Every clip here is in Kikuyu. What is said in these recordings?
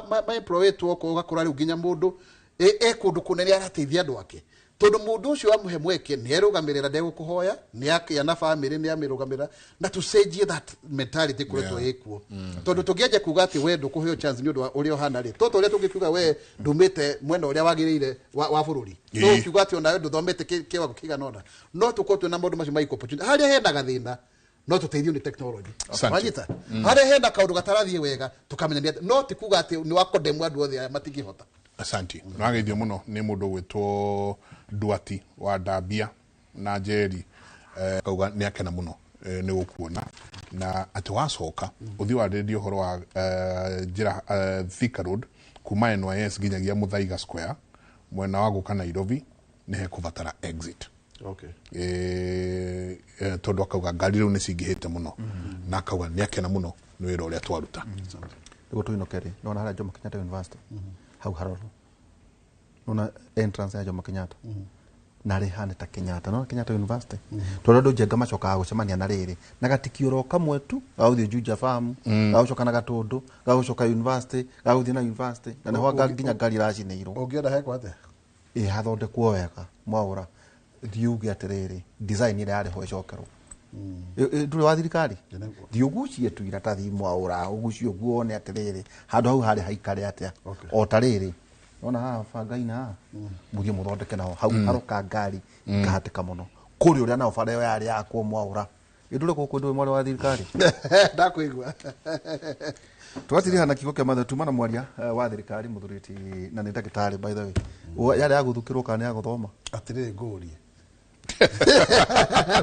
Ma-employetwo ũgakora rĩu nginya mũndũ e kũndũ kũnene arateithia andũ ake, tondũ mũndũ ũcio wamũhe mweke nĩ erũgamĩrĩra, ndegũkũhoya, nĩ akĩa na bamĩrĩ, nĩ amĩrũgamĩrĩra. Na tũcenjie that mentality koretwo ĩkuo, tondũ tũngĩanjia kuga atĩ we ndũkũheo chance nĩ ũndũ wa ũrĩa ũhana rĩ, toto ũrĩa tũngĩkiuga we ndumĩte mwena ũrĩa wagĩrĩire wa bũrũri, tũkiuga atĩ onawe ndũthomete kĩwango kĩigana ũna, no tũkorwo twĩna maũndũ macio ma equal opportunity. Harĩa hena gathĩna no tũteithio nĩ technology. Asante. Wanyita harĩa hena kaũndũ gatarathiĩ wega tũkamenya nĩ atĩa, no ti kuga atĩ nĩ wakondemwo andũ othe aya matingĩhota. Asanti, nĩwageithio mũno nĩ mũndũ ũgwĩtwo Duati wa Ndambia na Njeri, kauga nĩ akena mũno nĩ gũkuona na atĩ wacoka ũthiĩ warĩrĩrie ũhoro wa njĩra Thika Road kuma NYS nginyagia Muthaiga Square mwena wa gũka Nairobi nĩ hekũbatara exit. Tondũ akauga ngari rĩu nĩ cingĩhĩte mũno, na akauga nĩ akena mũno nĩ wĩra ũrĩa twaruta. Nĩguo tũinũke rĩ, nĩwona harĩa Jomo Kenyatta University hau harorwo, nĩwona entrance ya Jomo Kenyatta na rĩhane ta Kenyatta, nĩwona Kenyatta University, tondũ andũ njenga macokaga gũcemania na rĩrĩ na gatikiũro kamwe tu gagũthiĩ Juja Farm, gagũcoka na Gatũndũ, gagũcoka university, gagũthiĩ na university, na nĩho nginya ngari iracinĩirwo. Ũngĩenda hekwo atĩa? Ĩ hathondekwo wega mwaũra, thiĩ uge atĩrĩrĩ, design ĩrĩa yarĩ ho ĩcokerwo. Ndũrĩ wa thirikari, thiĩ ũgucie tu iratathi mwaũra, ũgucie ũguo wone atĩrĩrĩ handũ hau harĩ haikare atĩa. O ta rĩrĩ nona haha bangainĩ haha mũthiĩ mũthondeke naho hau haroka ngari ikahatĩka mũno kũrĩ ũrĩa nao bara ĩyo yarĩ yakwo mwaũra. Ĩ ndũrĩ gũkũ, ndũrĩ mwarĩ wa thirikari. Ndakwĩgua. Tũgatiriha na kiugo kĩa mathe tuma na mwaria wa thirikari mũthurĩti na nĩ ndagĩtarĩ, by the way. Yarĩ ya gũthukĩrwo kana nĩ ya gũthoma? Atĩrĩrĩ, ngũrie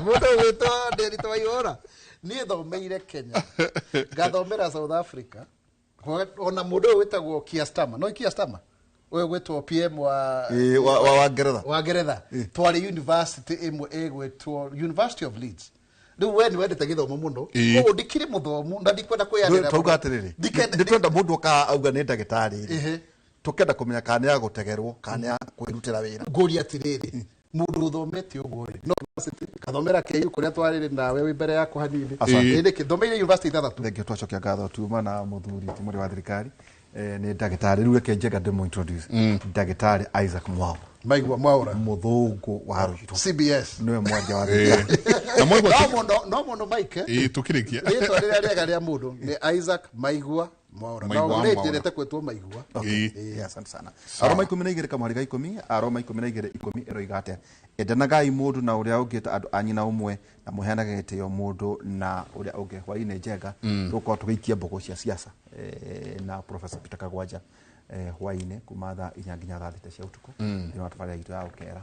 mũndũ ũgwĩtwo Nderitu Waihũra, niĩ thomeire Kenya, ngathomera South Africa, ona mũndũ ũyũ wĩtagwo Keir Starmer, no Keir Starmer ũyũ gwĩtwo PM wa Ĩ, wa Ngeretha. Wa Ngeretha, twarĩ university ĩmwe ĩgwĩtwo University of Leeds. Rĩu we nĩ wendete gĩthomo mũno. Koguo ndikĩrĩ mũthomu na ndikwenda kwĩyanĩra. Twauga atĩrĩrĩ, nĩ twenda mũndũ oka auga nĩ ndagĩtarĩ rĩ, tũkenda kũmenya kana nĩ ya gũtegerwo kana nĩ ya kwĩrutĩra wĩra. Ngũria atĩrĩrĩ, mũndũ ũthomete ũguo rĩ, no university ngathomera KU kũrĩa twarĩrĩ nawe wĩ mbere yakwa hanini. Asante. Ĩ, nĩkĩ thomeire university ithathatũ. Thengiũ, twacokia ngatho tuma na mũthuri ti mũrĩ wa thirikari, nĩ ndagĩtarĩ. Rĩu reke njenga ndĩmũ introduce ndagĩtarĩ Isaac Mwaura. Maigua Mwaura. Mũthũngũ wa Rũirũ. CBS. Nĩwe mwaria wa thirikari. Na mwaigua No mũno, no mũno Mike. Ĩ, tũkĩrĩkia. Rĩtwa rĩrĩa rĩega rĩa mũndũ nĩ Isaac Maigua Mwaura. Maigua No Mwaura. nĩ njendete kwĩtwo Maigua. Okay. Asante sana. Aroma 12 kamũhari ga 10, Aroma 12:10 ĩroiga atĩa? Endanagai mũndũ na ũrĩa ũngĩ ta andũ a nyina ũmwe, na mũheanage gĩtĩo mũndũ na ũrĩa ũngĩ. Hwaĩ-inĩ njenga tũgũkorwo tũgĩikia mbũgũ cia siasa na Professor Peter Kagwanja hwaĩ-inĩ kuma thaa 4 nginya thaa 6 cia ũtukũ thĩinĩ wa tabarĩra itũ ya Ũkera,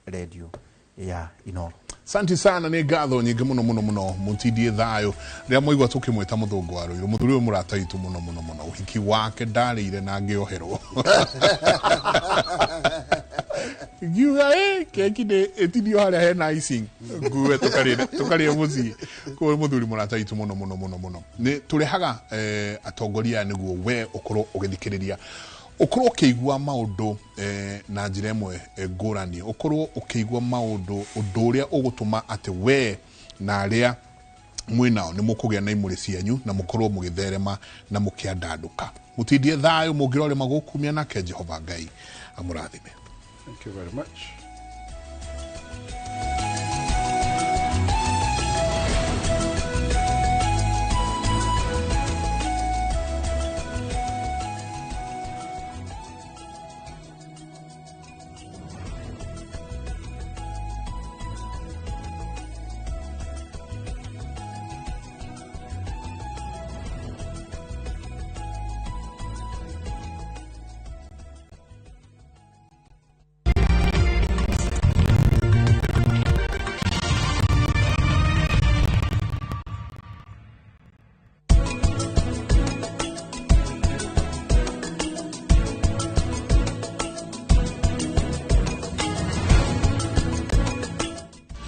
radio ya Inoro. Asante sana, nĩ ngatho nyingĩ mũno mũno mũno, mũtindie thayũ. Rĩrĩa mwaigua tũkĩmwĩta mũthũngũ wa Rũirũ, mũthuri ũyũ mũrata witũ mũno mũno mũno, ũhiki wake ndarĩire na ngĩoherwo, ngiuga keki nĩ ĩtinio harĩa hena icing, ngue tũkarĩe mũciĩ. Koguo mũthuri mũrata witũ mũno mũno mũno mũno, nĩ tũrehaga atongoria aya nĩguo we ũkorwo ũgĩthikĩrĩria, ũkorwo ũkĩigua maũndũ na njĩra ĩmwe ngũrani, ũkorwo ũkĩigua maũndũ ũndũ ũrĩa ũgũtũma atĩ we na arĩa mwĩnao nĩ mũkũgĩa na imũrĩ cianyu na mũkorwo mũgĩtherema na mũkĩandandũka. Mũtindie thayũ, mũngĩrore magũkumia, nake Jehova Ngai amũrathime. Thank you very much.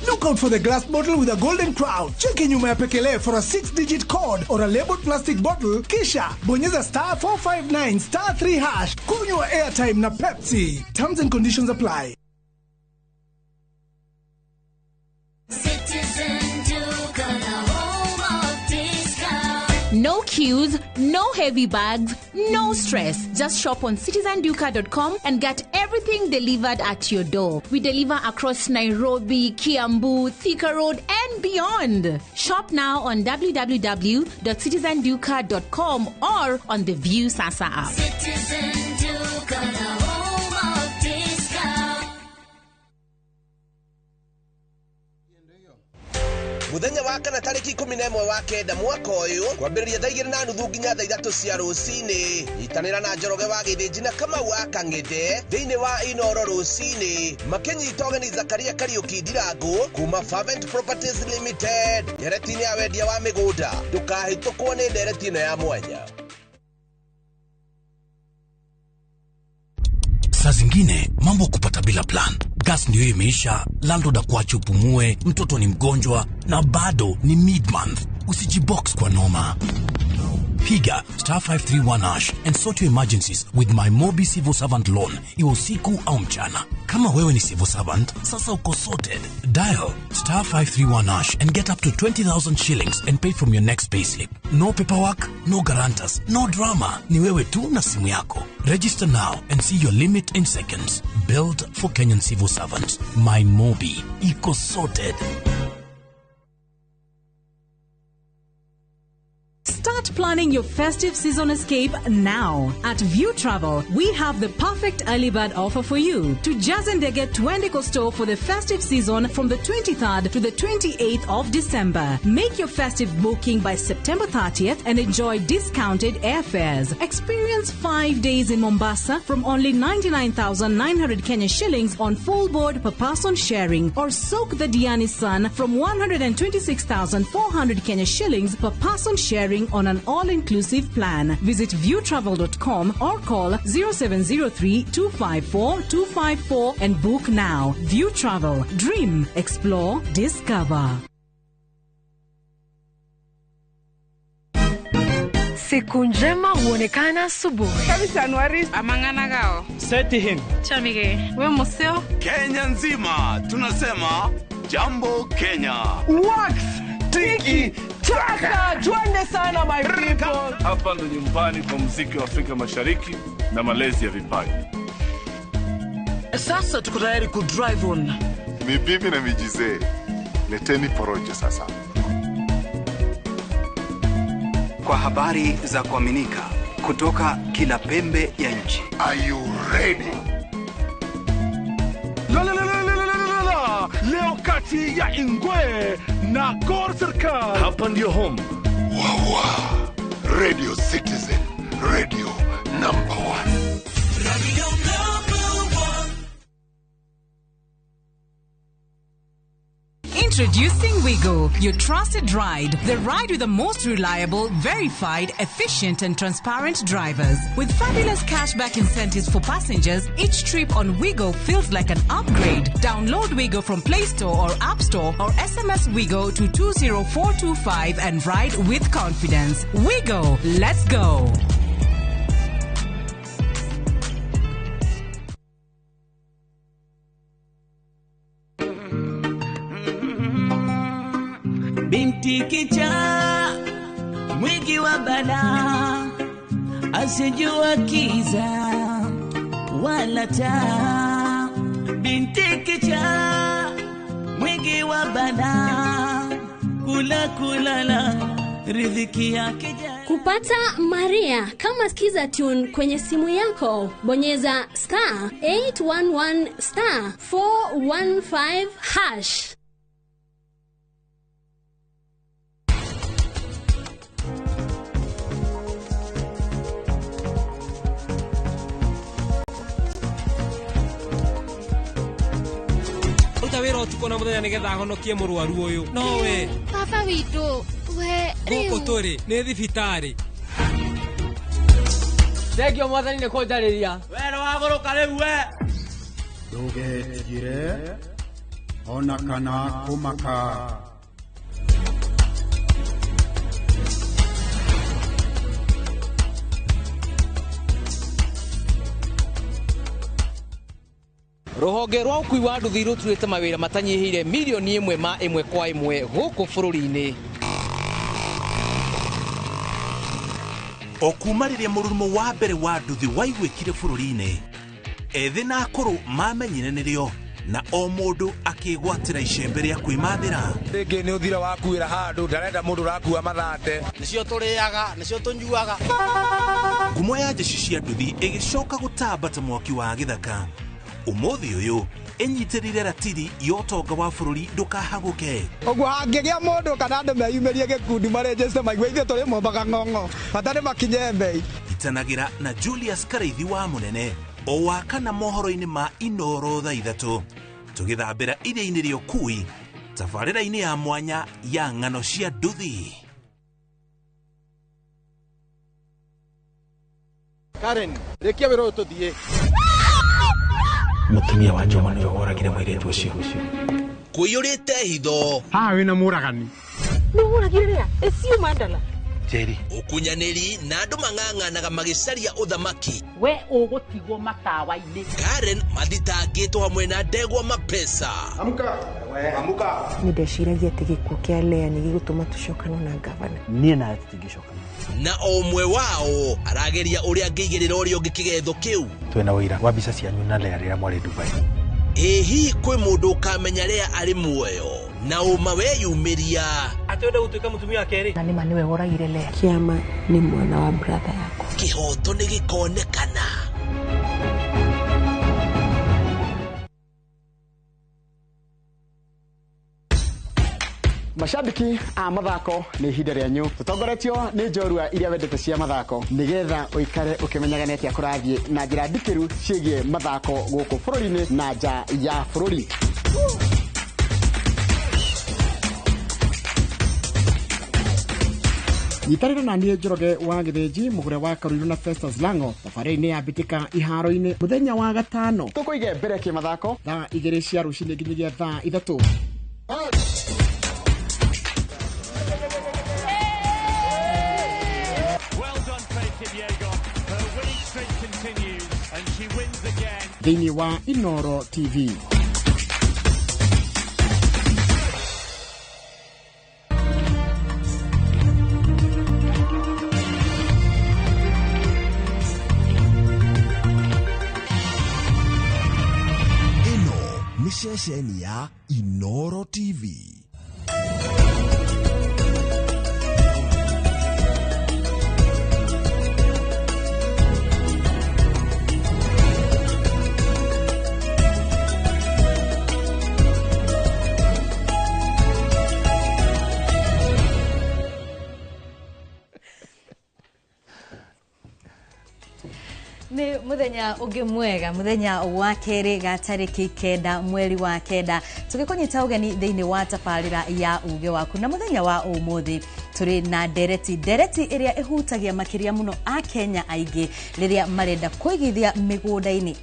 Look out for the glass bottle with a golden crown. Cheki nyuma ya pekele for a 6-digit code or a labeled plastic bottle. Kisha bonyeza star 459 star 3 hash. Kunywa airtime na Pepsi. Terms and conditions apply. Citizen Duka, the home of discount. No queues, no heavy bags, no stress. Just shop on citizenduka.com and get everything delivered at your door. We deliver across Nairobi, Kiambu, Thika Road, and beyond. Shop now on www.citizenduka.com or on the View Sasa app. Citizen Duka, the home of discount. Muthenya wa kana tariki 11 wa kenda mwaka uyu kwambĩrĩria thaa 2:30 nginya thaa 3 cia rũcinĩ nyitanĩra na Njoroge wa Gĩthĩnji na Kamau wa Kang'ethe thĩinĩ wa Inoro rũcinĩ makĩnyita ũgeni Zakaria Kariũki Ndirangu kuma Fervent Properties Limited ndereti-inĩ ya wendia wa mĩgũnda. Ndũkahĩtũkwo nĩ ndereti ĩno ya mwanya. Saa zingine mambo kupata bila plan. Gas ndio imeisha, landlord akuache upumue, mtoto ni mgonjwa na bado ni mid-month. Usijibox kwa noma. Piga star 531 hash and sort your emergencies with my Mobi Civil Servant Loan, iwe usiku au mchana. Kama wewe ni civil servant, sasa uko sorted. Dial star 531 hash and get up to 20,000 shillings and pay from your next payslip. No paperwork, no guarantors, no drama. Ni wewe tu na simu yako. Register now and see your limit in seconds. Built for Kenyan civil servants. My Mobi. Iko sorted. Start planning your festive season escape now. At View Travel, we have the perfect early bird offer for you. To Jazendege Twendiko store for the festive season from the 23rd to the 28th of December. Make your festive booking by September 30th and enjoy discounted airfares. Experience 5 days in Mombasa from only 99,900 Kenya shillings on full board per person sharing, or soak the Diani sun from 126,400 Kenya shillings per person sharing on an all-inclusive plan. Visit viewtravel.com or call 0703 254 254 and book now. View Travel. Dream, explore, discover. Siku njema huonekana asubuhi. Kenya nzima tunasema jambo Kenya. Wax tiki taka, twende sana my people. Hapa ndo nyumbani kwa muziki wa Afrika Mashariki na malezi ya vipaji. Sasa tuko tayari ku drive on. Mibibi na mijizee, leteni porojo sasa. Kwa habari za kuaminika kutoka kila pembe ya nchi. Are you ready? La la la la la la la. Leo kati ya Ingwe na Gor Serikal. Hapa ndio home. Wawa. Radio Citizen, radio number 1. Radio number 1. Introducing Wigo, your trusted ride. The ride with the most reliable, verified, efficient and transparent drivers. With fabulous cashback incentives for passengers, each trip on Wigo feels like an upgrade. Download Wigo from Play Store or App Store or SMS Wigo to 20425 and ride with confidence. Wigo, let's go. Binti kichaa mwingi wa balaa, asijua kiza wala taa. Binti kichaa mwingi wa balaa, kula kulala riziki yake. Kupata Maria kama Skiza tune kwenye simu yako, bonyeza star 811 star 415 hash. Wĩra ũtukũ na mũthenya nĩgetha ahonokie mũrwaru ũyũ. No we. Baba witũ, we rĩu. Gũkũ tũrĩ nĩ thibitarĩ. Thengio mwathani nĩ kũnjarĩria. We nĩwagũrũka rĩu we. Ndũgetigĩre ona kana kũmaka. Ruhonge rwa ũkui wa nduthi rũturĩte mawĩra matanyihĩire milioni 1 ma 1 kwa 1 gũkũ bũrũri-inĩ. O kuma rĩrĩa mũrurumo wa mbere wa nduthi waiguĩkire bũrũri-inĩ, ethĩ na akũrũ mamenyire nĩrĩo na o mũndũ akĩgwatĩra icembe rĩa kwĩmathĩra. Rĩngĩ nĩ ũthira wakuĩra handũ ndarenda mũndũ ũrakua mathate. Nĩcio tũrĩaga, nĩcio tũnyuaga. Ngumo ya jeshi cia nduthi ĩgĩcoka gũtamba ta mwaki wa gĩthaka. Ũmũthĩ ũyũ ĩnyitĩrĩire ratiri ya ũtonga wa bũrũri ndũkahagũke. Ũguo hangĩgĩa mũndũ kana andũ meyumĩrie gĩkundi marenjeste maigue ithuĩ tũrĩ mombaga ng'ong'o bata nĩ makinye mbei. Itanagĩra na Julius Karaithi wa Mũnene o wa kana mohoro-inĩ ma Inoro thaa 3 tũgĩthambĩra iria-inĩ rĩa ũkui tabarĩra-inĩ ya mwanya ya ng'ano cia nduthi. Karen, rĩkia wĩra ũyũ tũthiĩ. Mũtumia wa Njoma nĩwe woragire mũirĩtu ũcio. Kũiyũrĩte hitho. Haha wĩna mũragani. Nĩ woragire rĩa? Ĩcio Mandala. Njeri. Ũkunyanĩri na andũ mang'ang'anaga magĩcaria ũthamaki. We ũgũtigwo matawa-inĩ. Karen mathitangĩtwo hamwe na ndegwa mapesa. Amka. Amka. Nĩ ndeciragia atĩ gĩkuũ kĩa Lea nĩ gĩgũtũma tũcokane na gavana. Niĩ nawe tũtingĩcokana. Na o ũmwe wao arageria ũrĩa angĩigĩrĩra ũrĩa ũngĩ kĩgetho kĩu. Twĩna ũira wa mbica cianyu na Lea rĩrĩa mwarĩ Dubai. Ĩ hihi kwĩ mũndũ ũkamenya Lea arĩ muoyo na ũma weyumĩria atĩ gũtuĩka mũtumia wa kerĩ? Na nĩma nĩwe woragire Lea. Kĩama nĩ mwana wa brother yakwa. Kĩhoto nĩ gĩkonekana. Mashabiki a mathako nĩ ihinda rĩanyu tũtongoretio nĩ njorua iria wendete cia mathako nĩgetha ũikare ũkĩmenyaga nĩ atĩa kũrathiĩ na njĩra ndikĩru ciĩgiĩ mathako gũkũ bũrũri-inĩ na nja ya bũrũri. Nyitanĩra na niĩ Njoroge wa Gĩthĩnji mũgũre wa Karuiru na Festus Lango thabarĩ-inĩ ya mbĩtĩka iharo-inĩ mũthenya wa gatano tũkũige mbere kĩmathako thaa 2 cia rũcinĩ nginyagia thaa 3. Thĩinĩ wa Inoro TV. Ĩno nĩ ceceni ya Inoro TV. Nĩ mũthenya ũngĩ mwega, mũthenya wa kerĩ ga tarĩki 9 mweri wa 9 tũgĩkũnyita ũgeni thĩinĩ wa tabarĩra ya uge waku. Na mũthenya wa ũmũthĩ tũrĩ na ndereti ĩrĩa ĩhutagia makĩria mũno a Kenya aingĩ rĩrĩa marenda kũigithia mĩgũnda-inĩ.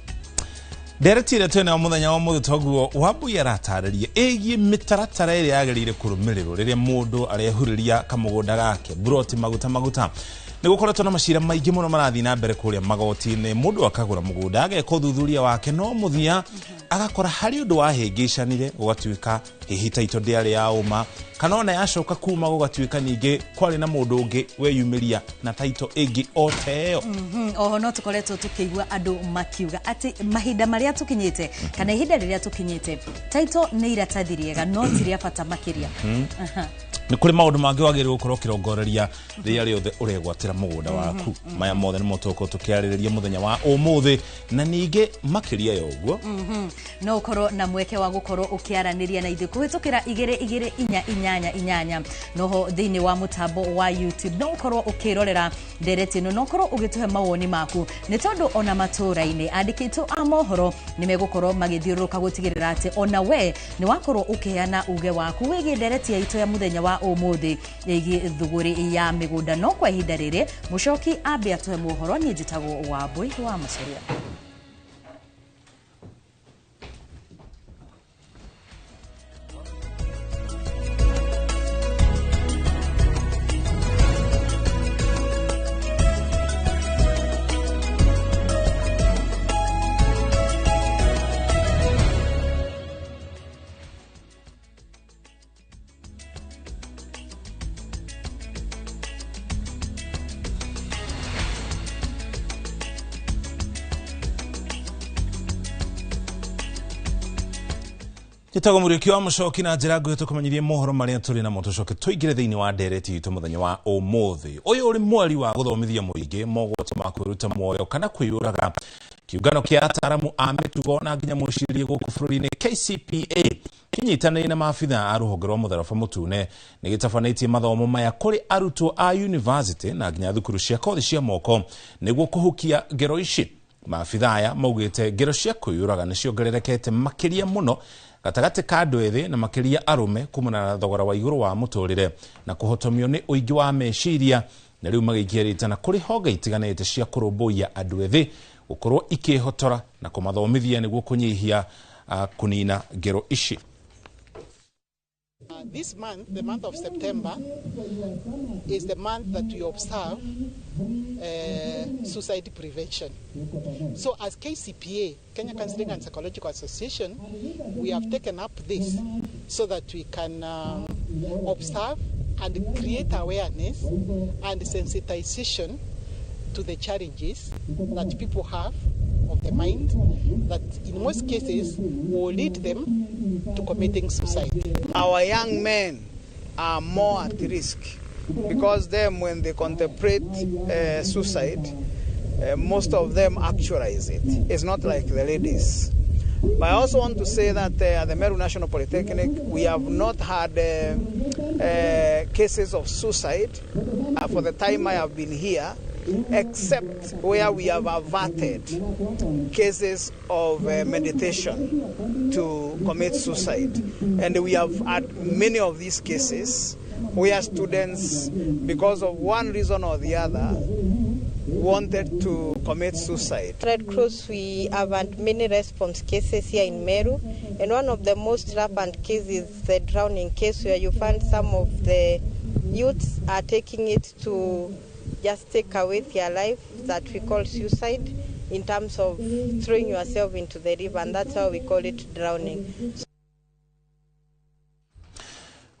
Ndereti ĩrĩa twĩnayo mũthenya wa ũmũthĩ toguo Wambui aratarĩria ĩgiĩ mĩtaratara ĩrĩa yagĩrĩire kũrũmĩrĩrwo rĩrĩa mũndũ arehurĩria kamũgũnda gake buroti maguta maguta. Nĩ gũkoretwo na macira maingĩ mũno marathiĩ na mbere kũrĩa magoti-inĩ. Mũndũ akagũra mũgũnda ageka ũthuthuria wake no mũthia agakora harĩ ũndũ wahĩngĩcanire gũgatuĩka hihi taito ndĩarĩ ya ũma kana ona yacoka kuma gũgatuĩka ningĩ kwarĩ na mũndũ ũngĩ weyumĩria na taito ĩngĩ o ta ĩyo. Oho no tũkoretwo tũkĩigua andũ makiuga atĩ mahinda marĩa tũkinyĩte kana ihinda rĩrĩa tũkinyĩte taito nĩ iratathi rĩega no ti rĩa bata makĩria. Nĩ kũrĩ maũndũ mangĩ wagĩrĩirwo gũkorwo ũkĩrongoreria rĩrĩa rĩothe ũregwatĩra mũgũnda waku. Maya mothe nĩmo tũgũkorwo tũkĩarĩrĩria mũthenya wa ũmũthĩ na ningĩ makĩria ya ũguo no ũkorwo na mweke wa gũkorwo ũkĩaranĩria na ithuĩ kũhĩtũkĩra 2 2 4 8 8 noho thĩinĩ wa mũtambo wa YouTube. No ũkorwo ũkĩrorera ndereti ĩno, no ũkorwo ũgĩtũhe mawoni maku nĩ tondũ ona matũũra-inĩ andĩkĩtwo a mohoro nĩ megũkorwo magĩthiũrũrũka gũtigĩrĩra atĩ ona we nĩ wakorwo ũkĩheana uge waku wĩgiĩ ndereti yaitũ ya mũthenya wa ũmũthĩ ĩgiĩ thũgũrĩ ya mĩgũnda. No kwa ihinda rĩrĩ mũcoki ambe atũhe mohoro. Niĩ njĩtagwo Wambui wa Macharia. Njĩtagwo Mũriũki wa Mũcoki na njĩra nguhĩ tũkũmenyithie mohoro marĩa tũrĩ namo tũcoke tũingĩre thĩinĩ wa ndereti itũ mũthenya wa ũmũthĩ. Ũyũ ũrĩ mweri wa gũthomithia mũingĩ mogwati ma kwĩruta muoyo kana kwĩyũraga. Kĩũngano kĩa ataaramu a mĩtugo na nginya mũcirie gũkũ bũrũri-inĩ KCPA kĩnyitanĩire na maabitha a rũhonge rwa mũtharaba mũtune nĩ gĩtabanĩtie mathomo maya kũrĩ arutwo a university na nginya thukuru cia kothi cia moko nĩguo kũhukia ngero ici. Maabitha aya maugĩte ngero cia kwĩyũraga nĩ ciongererekete makĩria mũno gatagatĩ ka andũ ethĩ na makĩria arũme kumana na thogora wa igũrũ wa mũtũrĩre na kũhotomio nĩ ũingĩ wa meciria, na rĩu magĩikia rĩtana kũrĩ honge itiganĩte cia kũrũmbũiya andũ ethĩ gũkorwo ikĩhotora na kũmathomithia nĩguo kũnyihia kũnina ngero ici. This month, the month of September, is the month that we observe suicide prevention. So as KCPA, Kenya Counseling and Psychological Association, we have taken up this so that we can observe and create awareness and sensitization to the challenges that people have of the mind that in most cases will lead them to committing suicide. Our young men are more at risk because them, when they contemplate suicide, most of them actualize it. It's not like the ladies. But I also want to say that at the Meru National Polytechnic, we have not had cases of suicide for the time I have been here, except where we have averted cases of meditation to commit suicide. And we have had many of these cases where students, because of one reason or the other, wanted to commit suicide. Red Cross, we have had many response cases here in Meru, and one of the most rampant cases is the drowning case, where you find some of the youths are taking it to just take away their life, that we call suicide, in terms of throwing yourself into the river, and that's how we call it drowning.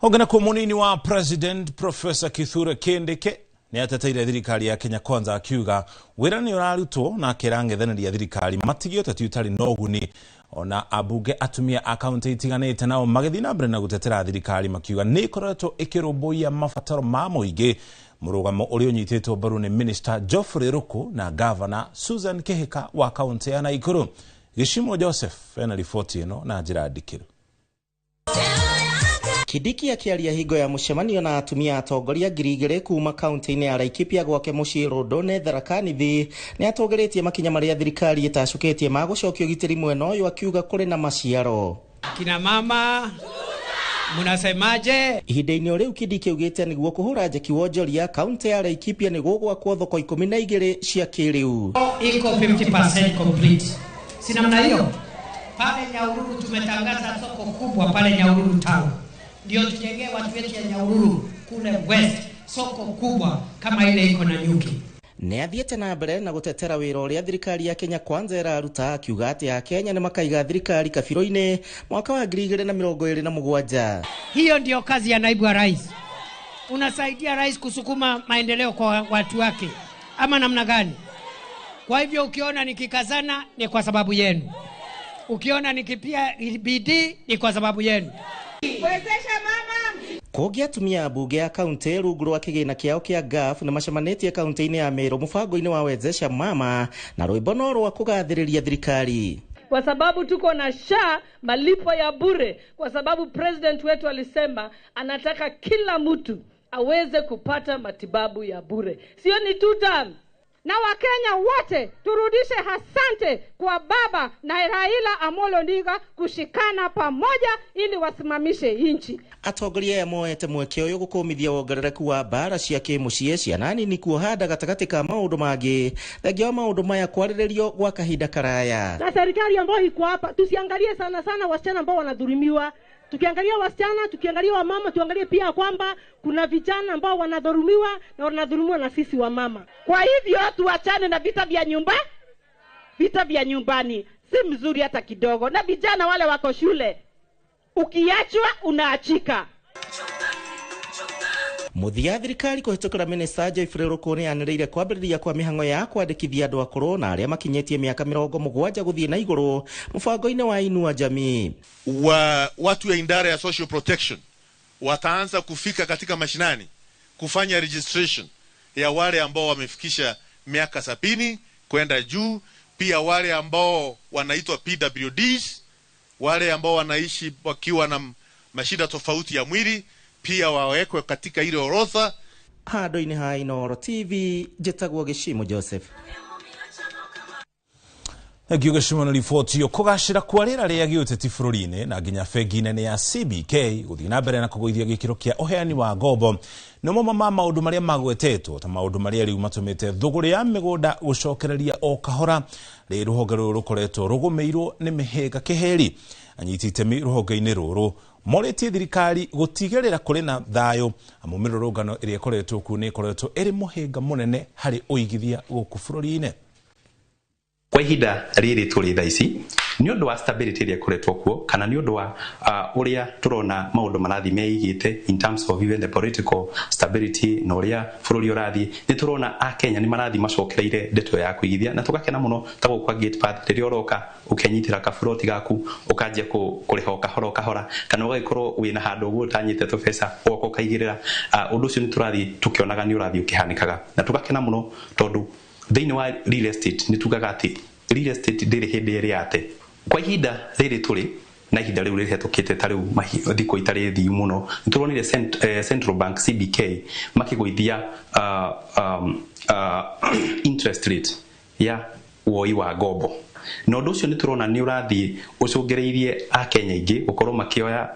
Hongena kwa munini wa President Professor Kithure Kindiki nĩ ateteire thirikari ya Kenya Kwanza akiuga wĩra nĩ ũrarutwo na akĩra ng'ethanĩri a thirikari matige ũteti ũtarĩ na ũguni. Ona ambunge atumia a kaunti itiganĩte nao magĩthiĩ na mbere na gũtetera thirikari makiuga nĩ ĩkoretwo ĩkĩrũmbũiya mabataro ma mũingĩ, mũrũgamo ũrĩa ũnyitĩtwo mbaru nĩ Minister Geoffrey Ruku na Governor Susan Kihika wa kaunti ya Nakuru. Gĩcimo Joseph ena riboti ĩno na njĩra ndikĩru. Kindiki akiaria hingo ya mucemanio na atumia atongoria 2000 kuma kaunti-inĩ ya Laikipia gwake muciĩ Rũndũ Tharaka Nithi nĩ atongoretie makinya marĩa thirikari ĩtacũkĩtie ma gũcokia ũgitĩri mwena ũyũ, akiuga kũrĩ na maciaro. Kina mama munasemaje? Ihinda-inĩ o rĩu Kindiki augĩte nĩguo kũhũra njeki wonjoria kaunti ya Laikipia nĩ gũgwakwo thoko 12 cia kĩrĩu. Iko 50% complete. Si namna hiyo? Pale Nyahururu tumetangaza soko kubwa pale Nyahururu town. Ndio tujengee watu wetu ya Nyahururu kule West soko kubwa kama ile iko na nyuki. Nĩ athiĩte na mbere na gũtetera wĩra ũrĩa thirikari ya Kenya Kwanza ĩraruta, akiuga atĩ Akenya nĩ makaiga thirikari kabirũ-inĩ mwaka wa 2027. Hiyo ndio kazi ya naibu wa rais. Unasaidia rais kusukuma maendeleo kwa watu wake, ama namna gani? Kwa hivyo ukiona nikikazana ni kwa sababu yenu. Ukiona nikipia bidii ni kwa sababu yenu. Wezesha mama. Kũngĩ atumia ambunge a kaunti rungu rwa kĩgĩna kĩao kĩa GAF nĩ macemanĩtie kaunti-inĩ ya Meru mũbango-inĩ wa Wezesha Mama na rwĩmbo no rwa kũgathĩrĩria thirikari. Kwa sababu tuko na SHA malipo ya bure, kwa sababu president wetu alisema anataka kila mtu aweze kupata matibabu ya bure. Sio ni two term. Na Wakenya wote turudishe hasante kwa baba na Raila Amolo Odinga kushikana pamoja ili wasimamishe nchi. Atongoria aya moete mweke ũyũ gũkũmithia wongerereku wa mbara cia kĩmũciĩ ciana nini kuoha gatagatĩ ka maũndũ mangĩ, thengia wa maũndũ maya kwarĩrĩrio gwa kahinda karaya. Na serikali ambayo iko hapa tusiangalie sana sana wasichana ambao wanadhulumiwa. Tukiangalia wasichana, tukiangalia wamama, tuangalie pia kwamba kuna vijana ambao wanadhulumiwa na wanadhulumiwa na sisi wamama. Kwa hivyo tuachane na vita vya nyumba, vita vya nyumbani si mzuri hata kidogo. Na vijana wale wako shule, ukiachwa unaachika. Muthia thirikari kũhĩtũkĩra minista Geoffrey Ruku nĩyanĩrĩire kwambĩrĩria kwa mĩhang'o ya kwandĩkithia andũ akũrũ na arĩa makinyĩtie mĩaka 70 gũthiĩ na igũrũ mũbango-inĩ wa Inua Jamii. Watu ya idara ya social protection wataanza kufika katika mashinani kufanya registration ya wale ambao wamefikisha miaka 70 kwenda juu, pia wale ambao wanaitwa PWDs, wale ambao wanaishi wakiwa na mashida tofauti ya mwili pia wawekwe katika ile orodha. Handũ-inĩ ha Inooro TV njĩtagwo Gĩcimo Joseph. Thengio Gĩcimo na riboti ĩyo. Kũgacĩra kwa rĩera rĩa gĩũteti bũrũri-inĩ na nginya bengi nene ya CBK gũthiĩ na mbere na kũgũithia gĩkĩro kĩa ũheani wa ngombo nĩ mamwe ma maũndũ marĩa magwetetwo ta maũndũ marĩa rĩu matũmĩte thũgũrĩ ya mĩgũnda gũcokereria o kahora. Rĩrĩ rũhonge rũrũ rũkoretwo rũgũmĩirwo nĩ mĩhĩnga kĩheri. Anyiti itemi rũhonge-inĩ rũrũ morĩtie thirikari gũtigĩrĩra kũrĩ na thayũ amu mĩrũrũngano ĩrĩa ĩkoretwo kuo nĩ ĩkoretwo ĩrĩ mũhĩnga mũnene harĩ ũigithia gũkũ bũrũri-inĩ. Kwa ihinda rĩrĩ tũrĩ thaa ici nĩ ũndũ wa stability ĩrĩa ĩkoretwo kuo kana nĩ ũndũ wa ũrĩa tũrona maũndũ marathiĩ meigĩte in terms of even the political stability na ũrĩa bũrũri ũrathiĩ, nĩ tũrona akenya nĩ marathiĩ macokereire ndeto ya kũigithia na tũgakena mũno ta gũkũ kwa Gate Path rĩrĩa ũroka ũkenyitĩra kaburoti gaku ũkanjia kũrĩha o kahora o kahora kana ũgagĩkorwo wĩna handũ ũguo ũtanyĩte tũbeca ũgoka ũkaigĩrĩra. Ũndũ ũcio nĩ tũrathiĩ tũkĩonaga nĩ ũrathiĩ ũkĩhanĩkaga na tũgakena mũno tondũ thĩinĩ wa real estate nĩ tugaga atĩ real estate ndĩrĩ hĩndĩ ĩrĩa ate. Kwa ihinda rĩrĩ tũrĩ na ihinda rĩu rĩhetũkĩte ta rĩu thikũ itarĩ thiu mũno nĩ tũronire Central Bank CBK makĩgũithia interest rate ya woi wa ngombo na ũndũ ũcio nĩ tũrona nĩ ũrathiĩ ũcũngĩrĩirie akenya aingĩ gũkorwo makĩoya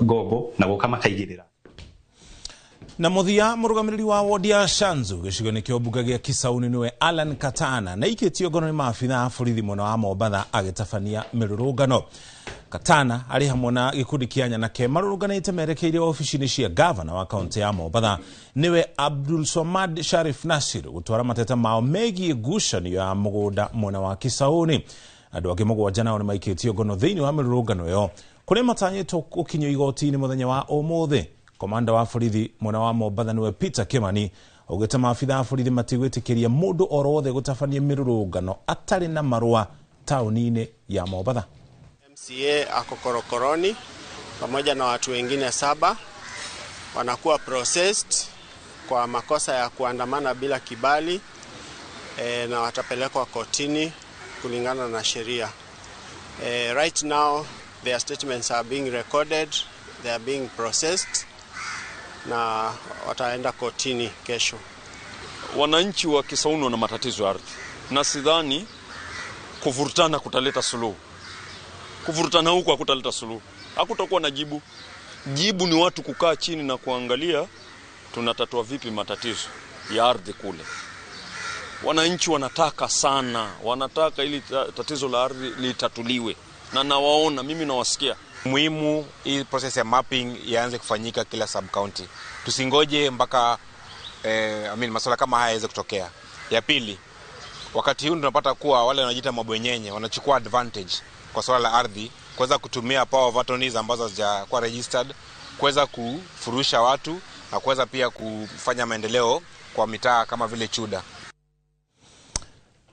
ngombo na gũka makaigĩrĩra. Na muthia mũrũgamĩrĩri wa wodi ya Shanzu gĩcigo-inĩ kĩa mbunge gĩa Kisauni nĩwe Alan Katana na ikĩtio ngono nĩ maabitha a borithi mwena wa Mombatha agĩtabania mĩrũrũngano. Katana arĩ hamwe na gĩkundi kĩa nyanake marũrũnganĩte merekeire obici-inĩ cia gavana wa kaunti ya Mombatha nĩwe Abdul Somad Sharif Nasir gũtwara mateta mao megiĩ ngucanio ya mũgũnda mwena wa Kisauni. Andũ angĩ 7 nao nĩmaikĩtio ngono thĩinĩ wa mĩrũrũngano ĩyo kũrĩa matanyĩtwo gũkinyio igoti-inĩ mũthenya wa ũmũthĩ. Komanda wa borithi mwena wa Mombatha nĩwe Peter Kimani augĩte maabitha a borithi matigwĩtĩkĩria mũndũ oro wothe gũtabania mĩrũrũngano atarĩ na marũa taũni-inĩ ya Mombatha. MCA ako korokoroni pamoja na watu wengine 7 wanakuwa processed kwa makosa ya kuandamana bila kibali na watapelekwa kotini kulingana na sheria. Right now their statements are being recorded, they are being processed na wataenda kotini kesho. Wananchi wa Kisauni wana matatizo ya ardhi na sidhani kuvurutana kutaleta suluhu. Kuvurutana huku hakutaleta suluhu, hakutakuwa na jibu. Jibu ni watu kukaa chini na kuangalia tunatatua vipi matatizo ya ardhi kule. Wananchi wanataka sana, wanataka ili tatizo la ardhi litatuliwe, na nawaona mimi nawasikia. Muhimu hii process ya mapping ianze kufanyika kila sub county. Tusingoje mpaka masuala kama haya yaweze kutokea. Ya pili, wakati huu tunapata kuwa wale wanajiita mabwenyenye wanachukua advantage kwa swala la ardhi, kuweza kutumia power of attorneys ambazo hazijakuwa registered, kuweza kufurusha watu na kuweza pia kufanya maendeleo kwa mitaa kama vile Chuda.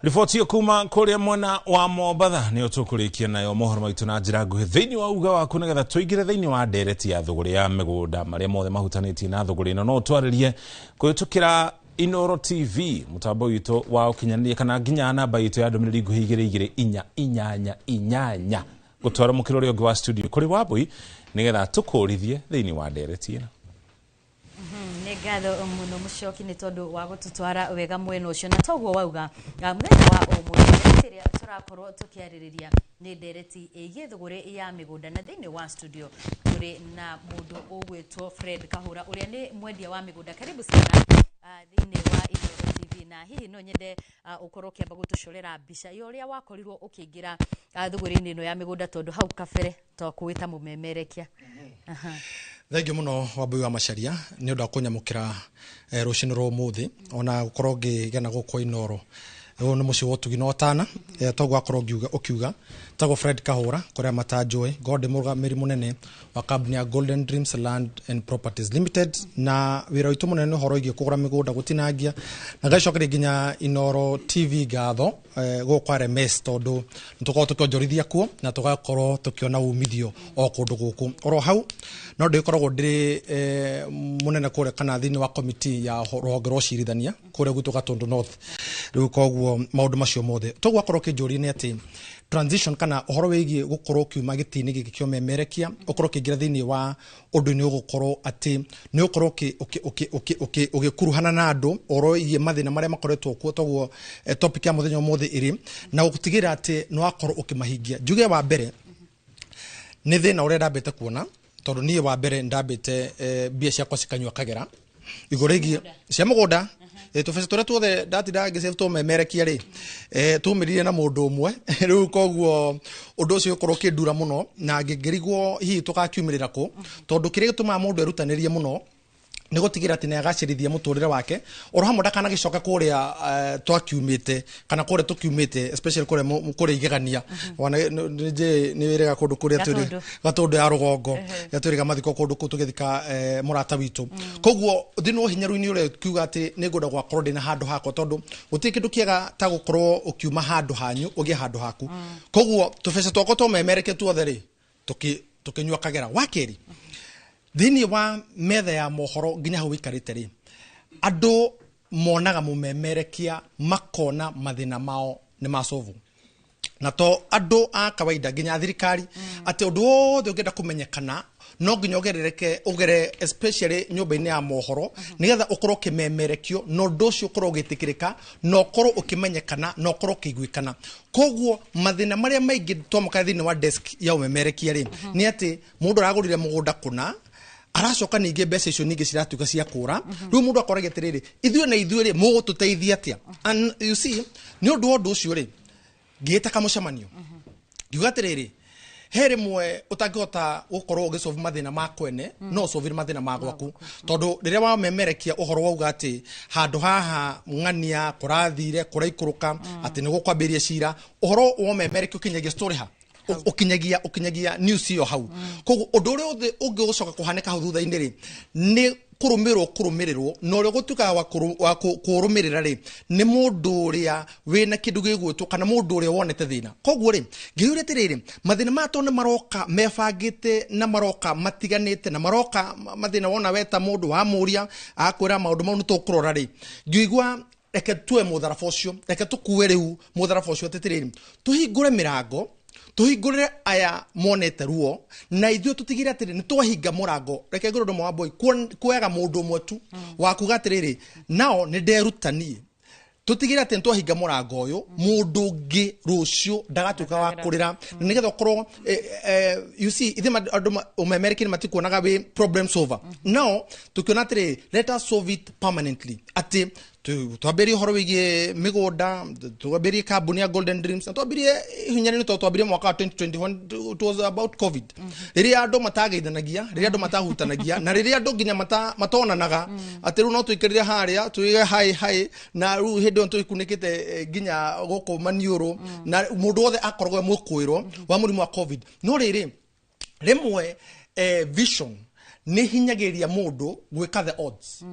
Riboti ĩyo kuma kũrĩa mwena wa Mombatha nĩyo tũkũrĩkia nayo mohoro maitũ na njĩra nguhĩ thĩinĩ wa uga waku nĩgetha tũingĩre thĩinĩ wa ndereti ya thũgũrĩ ya mĩgũnda marĩa mothe mahutanĩtie na thũgũrĩ ĩno no twarĩrie kũhĩtũkĩra Inooro TV mũtambo witũ wa ũkinyanĩria kana nginya namba itũ ya ndũmĩrĩri nguhĩ 2 2 4 8 8 gũtwara mũkĩra ũrĩa ũngĩ wa studio kũrĩ Wambui nĩgetha tũkũrithie thĩinĩ wa ndereti ĩno. Nĩ ngatho mũno mũcoki nĩ tondũ wa gũtũtwara wega mwena ũcio na toguo wauga mũthenya wa ũmũthĩ ĩrĩa tũrakorwo tũkĩarĩrĩria nĩ ndereti ĩgiĩ thũgũrĩ ya mĩgũnda na thĩinĩ wa studio tũrĩ na mũndũ ũgwĩtwo Fred Kahũra ũrĩa nĩ mwendia wa mĩgũnda. Karibu sana thĩinĩ wa Inooro TV na hihi no nyende ũkorwo ũkĩamba gũtũcorera mbica ya ũrĩa wakorirwo ũkĩingĩra thũgũrĩ-inĩ ĩno ya mĩgũnda tondũ hau kabere twakũĩta mũmemerekia. Thengio muno Wambui wa Macharia nĩ ũndũ wa kũnyamũkĩra rũcinĩ rwa ũmũthĩ ona gũkorwo ngĩgena gũkũ Inooro. Ũyũ nĩ mũciĩ wa ũtugi na ũtana. Toguo akorwo ũkiuga tagwo Fred Kahũra kũrĩa matanjũĩ ngorwo ndĩ mũrũgamĩrĩri mũnene wa kambuni ya Golden Dreams Land and Properties Limited, na wĩra witũ mũnene nĩ ũhoro wĩgiĩ kũgũra mĩgũnda, gũtinangia, na ngacokeria nginya Inooro TV ngatho gũkũ kwa RMS, tondũ nĩ tũkoragwo tũkĩonjorithia kuo na tũgakorwo tũkĩona umithio o kũndũ gũkũ. Oro hau no ndĩkoragwo ndĩ mũnene kũrĩa kana thĩinĩ wa komiti ya rũhonge rwa ũcirithania kũrĩa gwitũ Gatundu North. Rĩu koguo maũndũ macio mothe toguo akorwo ũkĩnjũria nĩ atĩ transition kana ũhoro wĩgiĩ gũkorwo ũkiuma gĩtĩ-inĩ gĩkĩ kĩa ũmemerekia ũkorwo ũkĩingĩra thĩinĩ wa ũndũ-inĩ ũgũkorwo atĩ nĩ ũkorwo ũgĩkuruhana na andũ ũhoro wĩgiĩ mathĩna marĩa makoretwo kuo. Toguo topic ya mũthenya ũmũthĩ ĩrĩ na gũtigĩrĩra atĩ nĩ wakorwo ũkĩmahingia. Njuge wa mbere nĩ thĩna ũrĩa ndambĩte kuona, tondũ niĩ wa mbere ndambĩte mbia ciakwa cikanyua kagera igũrũ rĩgiĩ cia mũgũnda. Tũbeca tũrĩa tuothe ndatindaga ngĩsave tũmemerekia rĩ, tumĩrire na mũndũ ũmwe. Rĩu koguo ũndũ ũcio ũkorwo ũkĩndura mũno na ngĩrigwo hihi tũgakiumĩrĩra kũ, tondũ kĩrĩa gĩtũmaga mũndũ erutanĩrie mũno nĩ gũtigĩrĩra atĩ nĩ agacĩrithia mũtũrĩre wake oro hamwe ndakanagĩcoke kũrĩa twakiumĩte kana kũrĩa tũkiumĩte, especially kũrĩa kũrĩa igegania wana nĩ wĩrĩga kũndũ kũrĩa twĩrĩ Gatũndũ ya rũgongo twĩrĩga mathiko kũndũ kũu tũgĩthika mũrata witũ. Koguo thĩinĩ wa ũhinyaru-inĩ ũrĩa kiuga atĩ nĩ ngwenda gwakorwo ndĩna handũ hakwa, tondũ gũtirĩ kĩndũ kĩega ta gũkorwo ũkiuma handũ hanyu ũgĩe handũ haku. Koguo tũbeca twakwa tũmemereke tuothe rĩ tũkĩnyua kagera. Wa kerĩ, thĩinĩ wa metha ya mohoro nginya hau wĩikarĩte rĩ, andũ monaga mũmemerekia makona mathĩna mao nĩ macovu, na to andũ a kawaida nginya thirikari, atĩ ũndũ wothe ũngĩenda kũmenyekana no nginya ũgerereke ũgere especially nyũmba-inĩ ya mohoro nĩgetha ũkorwo ũkĩmemerekio na ũndũ ũcio ũkorwo ũgĩtĩkĩrĩka na ũkorwo ũkĩmenyekana na ũkorwo ũkĩiguĩkana. Koguo mathĩna marĩa maingĩ twamũkĩra thĩinĩ wa desk ya ũmemerekia rĩ nĩ atĩ mũndũ aragũrire mũgũnda kũna, aracoka ningĩ mbeca icio ningĩ ciratuĩka cia kũra. Rĩu mũndũ akoragia atĩrĩrĩ, ithuĩ na ithuĩ rĩ mũgũtũteithia atĩa? And you see, nĩ ũndũ wa ũndũ ũcio rĩ ngĩĩta kamũcemanio ngiuga atĩrĩrĩ, he rĩmwe ũtangĩhota gũkorwo ũgĩsolve mathĩna ma kwene no ũsolve mathĩna ma gwaku, tondũ rĩrĩa wamemerekia ũhoro wauga atĩ handũ haha ng'ania kũrathire kũraikũrũka atĩ nĩ gũkwambĩrĩria cira, ũhoro womemerekia ũkinyagia story ha ũkinyagia news ĩyo hau. Koguo ũndũ ũrĩa ũngĩ ũgũcoka kũhanĩka hau thutha-inĩ rĩ nĩ kũrũmĩrĩrwo na ũrĩa ũgũtuĩkaga wa kũrũmĩrĩra rĩ nĩ mũndũ ũrĩa wĩna kĩndũ gĩgwĩtwo kana mũndũ ũrĩa wonete thĩna. Koguo rĩ ngĩũria atĩrĩrĩ, mathĩna maya tondũ nĩ maroka mebangĩte na maroka matiganĩte na maroka mathĩna wona weta mũndũ wamũria akwĩra maũndũ mau nĩ tũkũrora rĩ, ngĩigua reke tue mũtharaba ũcio, reke tũkue rĩu mũtharaba ũcio atĩrĩrĩ, tũhingũre mĩrango, tũhingũrĩre aya monete ruo na ithuĩ tũtigĩre atĩrĩ nĩ twahinga mũrango. Reke ngũrwo ũndũ ũmwe wa boy kuoyaga mũndũ ũmwe tu wa kuga atĩrĩrĩ, nao nĩ nderutanie, tũtigĩre atĩ nĩ twahinga mũrango ũyũ, mũndũ ũngĩ rũciũ ndagatuĩka wa kũrĩra, na nĩgetha ũkorwo you see ithuĩ andũ ũmemerekia nĩ matikuonaga wĩ problem solver. No tũkĩona atĩrĩrĩ, let us solve it permanently, atĩ twambĩrĩrie ũhoro wĩgiĩ mĩgũnda, twambĩrĩrie kambuni ya Golden Dreams, na twambĩrĩrie hinya-inĩ tondũ twambĩrĩrie mwaka wa 2021, it was about COVID, rĩrĩa andũ matageithanagia, rĩrĩa andũ matahutanagia, na rĩrĩa andũ nginya matonanaga, atĩ rĩu no tũikarire harĩa tuige hi hi, na rĩu hĩndĩ ĩyo tũikunĩkĩte nginya gũkũ maniũrũ, na mũndũ wothe akoragwo e mũkũĩrwo wa mũrimũ wa COVID. No rĩrĩ rĩmwe vision nĩ hinyagĩrĩria mũndũ gwĩka the odds,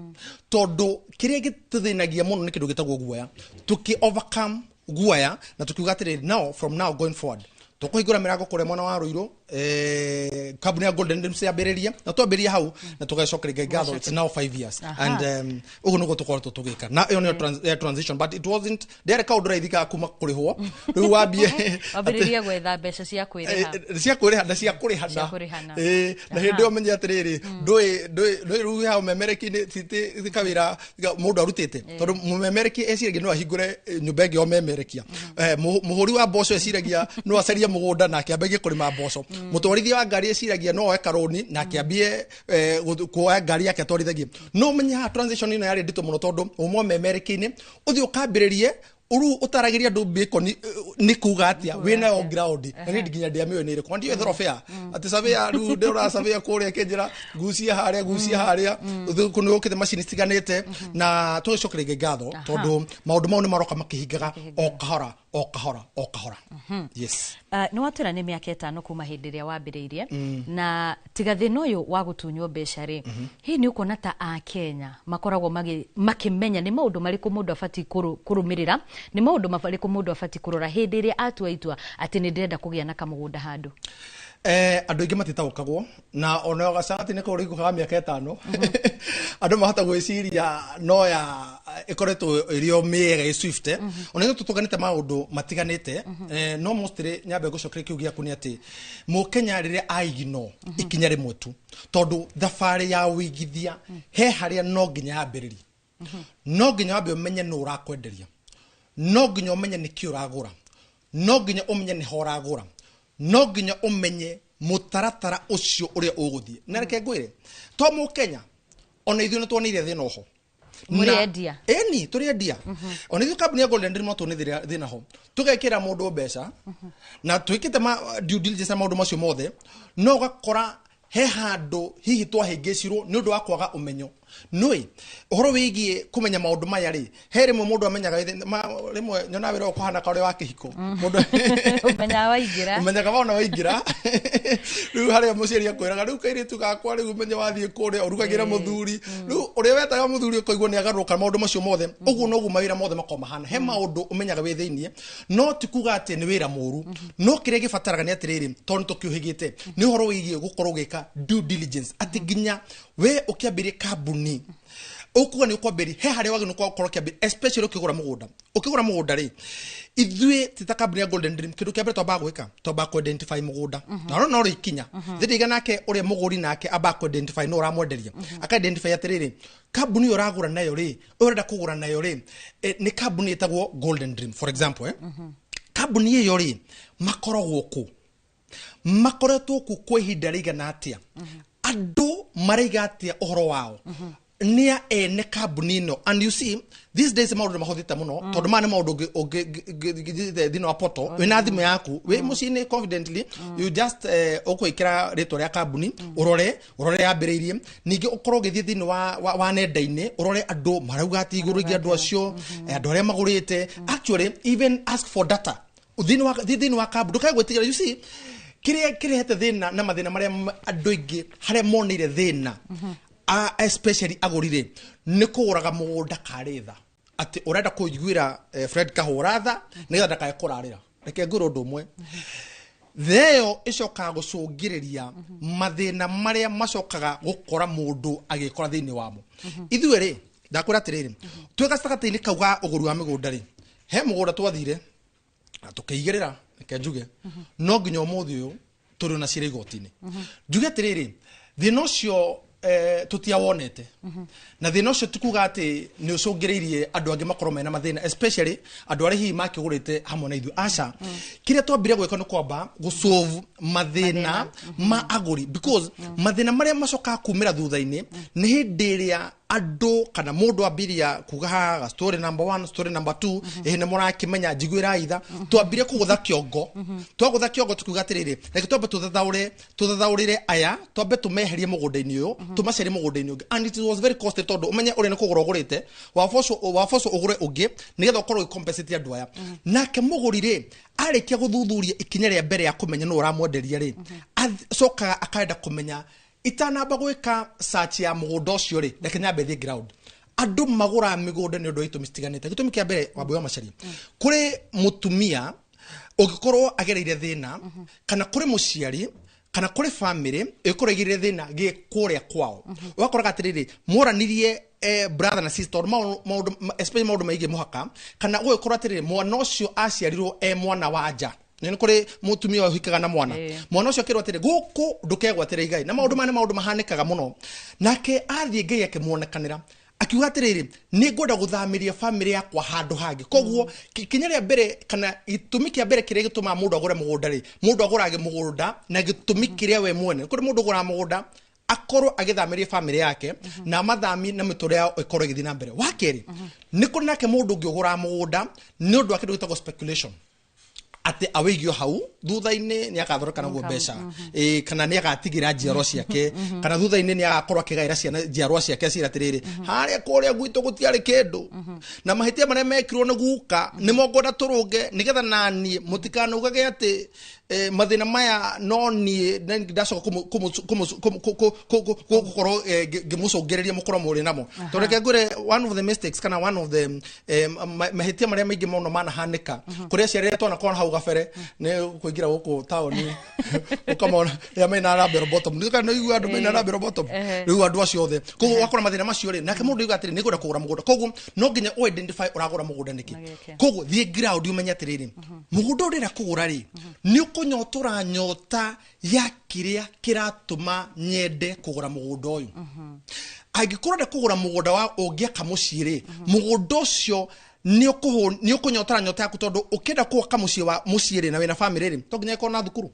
tondũ kĩrĩa gĩtũthĩnagia mũno nĩ kĩndũ gĩtagwo guoya. Tũkĩ overcome guoya na tũkiuga atĩrĩrĩ, now from now going forward tũkũhingũra mĩrango kũrĩa mwena wa Ruiru, kambuni ya Golden Dreams yambĩrĩria, na twambĩrĩria hau na tũgacokeria Ngai ngatho, it's now 5 years. And ũguo nĩguo tũkoretwo tũgĩka, na ĩyo nĩyo transition, but it wasn't ndĩarĩ kaũndũ raithi ga kuma kũrĩhwo rĩu wambie wambĩrĩrie gwetha mbeca cia kwĩrĩha, cia kwĩrĩha na cia kũrĩhana, na hĩndĩ ĩyo menye atĩrĩrĩ, ndũĩ rĩu haha ũmemereki-inĩ ti kawĩra mũndũ arutĩte, tondũ mũmemereki eciragia no ahingũre nyũmba ĩngĩ ya ũmemerekia, mũhũri wa mboco eciragia no acarie mũgũnda na akĩambagie kũrĩma mboco, mũtwarithia wa ngari eciragia no oe karũni na akĩambie kuoya ngari yake atwarithagie. No ũmenye haha transition ĩno yarĩ nditũ mũno, tondũ ũmwe ũmemereki-inĩ ũthiĩ ũkambĩrĩrie ũrĩu ũtaragĩria andũ bacon Nĩ kuga atĩa wĩnayo ground na niĩ nginya ndiamĩũĩ nĩ ĩrĩkũ, ndiũĩ thoroughfare atĩ surveyor rĩu ndĩrora surveyor kũrĩa akĩnjĩra gucia harĩa, gucia harĩa kũ nĩ gũkĩte macini citiganĩte, na tũgĩcokeria Ngai ngatho tondũ maũndũ mau nĩ maroka makĩhingaga o kahora o kahora o kahora, yes. Nĩ watwĩra nĩ mĩaka 5 kuma hĩndĩ ĩrĩa wambĩrĩirie, na tiga thĩna ũyũ wa gũtunywo mbeca rĩ, hihi nĩ ũkuona ta Akenya makoragwo makĩmenya nĩ maũndũ marĩkũ mũndũ abatiĩ kũrũmĩrĩra, nĩ maũndũ marĩkũ mũndũ abatiĩ kũrora hĩndĩ ĩrĩa atua itua atĩ nĩ ndĩrenda kũgĩa na kamũgũnda handũ? Andũ aingĩ matitaũkagwo na ona gacati nĩ kũrĩ ga mĩaka 5, andũ mahota gwĩciria no ya ĩkoretwo ĩrĩ o mĩega ĩ swift. Ona ithuĩ tũtũnganĩte maũndũ matiganĩte, no mostly nyambe gũcokeria kĩu gĩaku nĩ atĩ mũkenya rĩrĩa aigino ikinya rĩmwe tu, tondũ thabarĩ ya ũigithia he harĩa no nginya yambĩrĩrie, no nginya wambe ũmenye nũ ũrakwenderia, no nginya ũmenye nĩkĩ ũragũra, no nginya ũmenye nĩho ũragũra, no nginya ũmenye mũtaratara ũcio ũrĩa ũgũthiĩ. Na reke ngwĩre, to mũkenya, ona ithuĩ nĩ tuoneire thĩna oho. Mũrĩ endia? Ĩni, tũrĩ endia. Ona ithuĩ kambuni ya Golden Dream no tuone thĩna ho, tũgekĩra mũndũ mbeca na twĩkĩte ma due diligence na maũndũ macio mothe, no ũgakora he handũ hihi twahĩngĩcirwo nĩ ũndũ wa kwaga ũmenyo. Nũĩ ũhoro wĩgiĩ kũmenya maũndũ maya rĩ, he rĩmwe mũndũ amenyaga rĩmwe nyonaga wĩra ũyũ kũhana ka ũrĩa wa kĩhiko. Mũndũ ũmenyaga waingĩra. Ũmenyaga wona waingĩra. Rĩu harĩa mũciari akwĩraga, rĩu kairĩtu gakwa, rĩu ũmenye wathiĩ kũrĩa ũrugagĩra mũthuri, rĩu ũrĩa wetaga mũthuri ũkaigua nĩ agarũrũka maũndũ macio mothe. Ũguo noguo mawĩra mothe makoragwo mahana, he maũndũ ũmenyaga wĩ thĩiniĩ, no ti kuga atĩ nĩ wĩra mũru, no kĩrĩa gĩbataraga nĩ atĩrĩrĩ, tondũ nĩ tũkĩũhĩgĩte, nĩ ũhoro wĩgiĩ gũkorwo ũgĩka due diligence, atĩ nginya we ũkĩambĩrĩria kambuni ũkuga nĩ ũkwambĩrĩria, he harĩa wagĩrĩirwo gũkorwo ũkĩambĩrĩria, especially ũkĩgũra mũgũnda. Ũkĩgũra mũgũnda rĩ, ithuĩ ti ta kambuni ya Golden Dream, kĩndũ kĩa mbere twambaga gwĩka, twambaga kũ-identify mũgũnda, na no no ikinya thĩndĩ nake ũrĩa mũgũri nake ambaga kũ-identify nũ ũramwenderia, aka-identify atĩrĩrĩ, kambuni ĩyo ũragũra nayo rĩ, ũrenda kũgũra nayo rĩ, nĩ kambuni ĩtagwo Golden Dream, for example, kambuni ĩyo rĩ, makoragwo kũ, makoretwo ku kwa ihinda rĩigana atĩa, andũ maraiga atĩa ũhoro wao, nĩa ene kambuni ĩno. And you see, these days maũndũ nĩ mahũthĩte mũno, tondũ maya nĩ maũndũ ũngĩthiĩ thĩinĩ wa portal wĩna thimũ yaku wĩ mũciĩ-inĩ, confidently you just ũkwĩkĩra rĩtwa rĩa kambuni, ũrore yambĩrĩirie, ningĩ ũkorwo ũgĩthiĩ thĩinĩ wa nenda-inĩ, ũrore andũ marauga atĩ igũrũ rĩgiĩ andũ acio, andũ arĩa magũrĩte. Actually, even ask for data thĩinĩ wa kambuni, ndũkae gwĩtigĩra. You see, kĩrĩa kĩrehete thĩna na mathĩna marĩa andũ aingĩ harĩa moneire thĩna, especially agũri rĩ, nĩ kũgũraga mũgũnda karĩ tha, atĩ ũrenda kũiguĩra Fred Kahũra tha nĩgetha ndakae kũrarĩra. Reke ngwĩre ũndũ ũmwe, theyo ĩcokaga gũcũngĩrĩria mathĩna marĩa macokaga gũkora mũndũ agĩkora thĩinĩ wamo. Ithuĩ rĩ, ndakwĩra atĩrĩrĩ, twĩ gatagatĩ-inĩ kau ga ũgũri wa mĩgũnda rĩ, he mũgũnda twathire na tũkĩigĩrĩra, reke njuge no nginya ũmũthĩ ũyũ tũrĩ ona cira igoti-inĩ. Njuge atĩrĩrĩ, thĩna ũcio tũtiawonete, na thĩna ũcio ti kuga atĩ nĩ ũcũngĩrĩirie andũ angĩ makorwo mena mathĩna, especially andũ arĩa hihi makĩgũrĩte hamwe na ithuĩ. Aca, kĩrĩa twambire gwĩka nĩ kwamba gũsolve mathĩna ma agũri, because mathĩna marĩa macokaga kumĩra thutha-inĩ nĩ hĩndĩ ĩrĩa andũ kana mũndũ ambiria kuga haha story number 1, story number 2, ĩhĩ nĩ mũrakĩmenya njiguĩra itha. Twambire kũgũtha kĩongo, twagũtha kĩongo tukiuga atĩrĩrĩ, reke twambe tũthathaũrĩre aya, twambe tũmeherie mũgũnda-inĩ ũyũ, tũmacarie mũgũnda-inĩ ũngĩ. And it was very costly, tondũ ũmenye ũrĩa nĩ kũgũra ũgũrĩte, waboco ũgũre ũngĩ nĩgetha ũkorwo ũgĩcompensate andũ aya. Nake mũgũri rĩ, arĩkia gũthuthuria ikinya rĩa mbere ya kũmenya nũ ũramwenderia rĩ, acokaga akaenda kũmenya, itanamba gwĩka search ya mũgũnda ũcio rĩ, reke nyambe thiĩ ground. Andũ magũraga mĩgũnda nĩ ũndũ wa itũmi citiganĩte. Gĩtũmi kĩa mbere, wambui wa Macharia, kũrĩ mũtumia ũngĩkorwo agereire thĩna, kana kũrĩ mũciari, kana kũrĩ family ĩkorwo ĩgereire thĩna gĩ kũrĩa kwao, ũgakoraga atĩrĩrĩ, moranirie brother na sister, maũndũ especially maũndũ maingĩ mũhaka, kana ũgĩkorwo atĩrĩrĩ, mwana ũcio aciarirwo e mwana wa nja. Nĩ kũrĩ mũtumia ũhikaga na mwana, mwana ũcio akĩrwo atĩrĩ, gũkũ ndũkegwatĩre igai, na maũndũ maya nĩ maũndũ mahanĩkaga mũno. Nake athiĩ, Ngai akĩmuonekanĩra, akiuga atĩrĩrĩ, nĩ ngwenda gũthamĩria family yakwa handũ hangĩ. Koguo ikinya rĩa mbere kana gĩtũmi kĩa mbere kĩrĩa gĩtũmaga mũndũ agũre mũgũnda rĩ, mũndũ agũraga mũgũnda na gĩtũmi kĩrĩa we mwene. Kũrĩ mũndũ ũgũraga mũgũnda akorwo agĩthamĩria family yake na mathami na mĩtũrĩre yao ĩkorwo ĩgĩthiĩ na mbere. Wa kerĩ, nĩ kũrĩ nake mũndũ ũngĩ ũgũraga mũgũnda nĩ ũndũ wa kĩndũ gĩtagwo speculation. Atĩ awĩigio hau, thutha-inĩ nĩ agathondeka naguo mbeca, kana nĩ agatigira njiarwa ciake, kana thutha-inĩ nĩ agakorwo akĩgaĩra ciana, njiarwa ciake, cira atĩrĩrĩ, harĩa kũrĩa gwitũ gũtiarĩ kĩndũ, na mahĩtia marĩa mekirwo nĩ guka nĩmo ngwenda tũrũnge, nĩgetha naniĩ mũtikanaugage atĩ mathĩna maya no niĩ ndacoka gũkorwo ngĩmũcũngĩrĩria mũkorwo mũrĩ namo. Tondũ reke ngwĩre, one of the mistakes kana one of the mahĩtia marĩa maingĩ mũno manahanĩka kũrĩ aciari arĩa twanakorwo hau gabere nĩ kũingĩra gũkũ taũni, ũkamona rĩrĩa mena bell bottom, nĩ kana igua andũ mena bell bottom. Rĩu andũ acio othe, koguo wakora mathĩna macio rĩ, nake mũndũ oiga atĩrĩ, nĩ ngwenda kũgũra mũgũnda. Koguo no nginya ũ identify ũragũra mũgũnda nĩkĩ. Koguo thiĩ ground, ũmenye atĩrĩrĩ, mũgũnda ũrĩa ũrenda kũgũra rĩ, nĩ ũkũnyotora nyota ya kĩrĩa kĩratũma nyende kũgũra mũgũnda ũyũ. Angĩkorwo ũrenda kũgũra mũgũnda wa ũngĩaka mũciĩ rĩ, mũgũnda ũcio nĩ ũkũnyotora nyota yaku, tondũ ũkĩenda gwaka mũciĩ wa mũciĩ rĩ, na wĩna family rĩ, to nginya ĩkorwo na thukuru,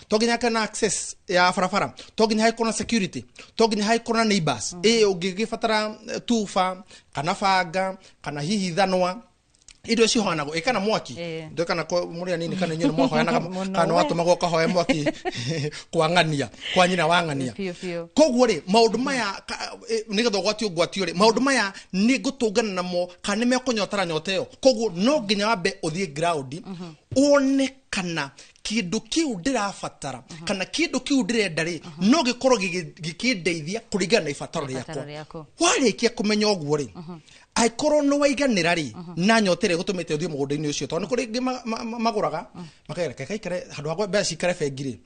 to nginya hakorwo na access ya barabara, to nginya hakorwo na security, to nginya hakorwo na neighbors. Ĩ ũngĩgĩbatara tuba kana banga kana hihi thanwa, indo icio hoyanagwo, ĩ kana mwaki. Ndo kana mũrĩ anini kana inyuĩ nĩ mwahoyanaga? Mũno. Kana watũmagwo ũkahoya mwaki kwa ng'ania, kwa nyina wa ng'ania. Biũ biũ. Koguo rĩ, maũndũ maya nĩgetha ũgwatio ngwatio rĩ, maũndũ maya nĩ ngũtũngana namo kana nĩ mekũnyotara nyota ĩyo. Koguo no nginya wambe ũthiĩ ground, wone kana kĩndũ kĩu ndĩrabatara kana kĩndũ kĩu ndĩrenda rĩ, no gĩkorwo gĩkĩndeithia kũringana na ibataro Ibataro rĩakwa. Rĩaku. Warĩkia kũmenya ũguo rĩ, angĩkorwo nĩ waiganĩra rĩ, na nyota ĩrĩa ĩgũtũmĩte ũthiĩ mũgũnda-inĩ ũcio, tondũ nĩ kũrĩ angĩ magũraga makaiga, reke kaikare handũ hakwa mbeca cikare bengi rĩ,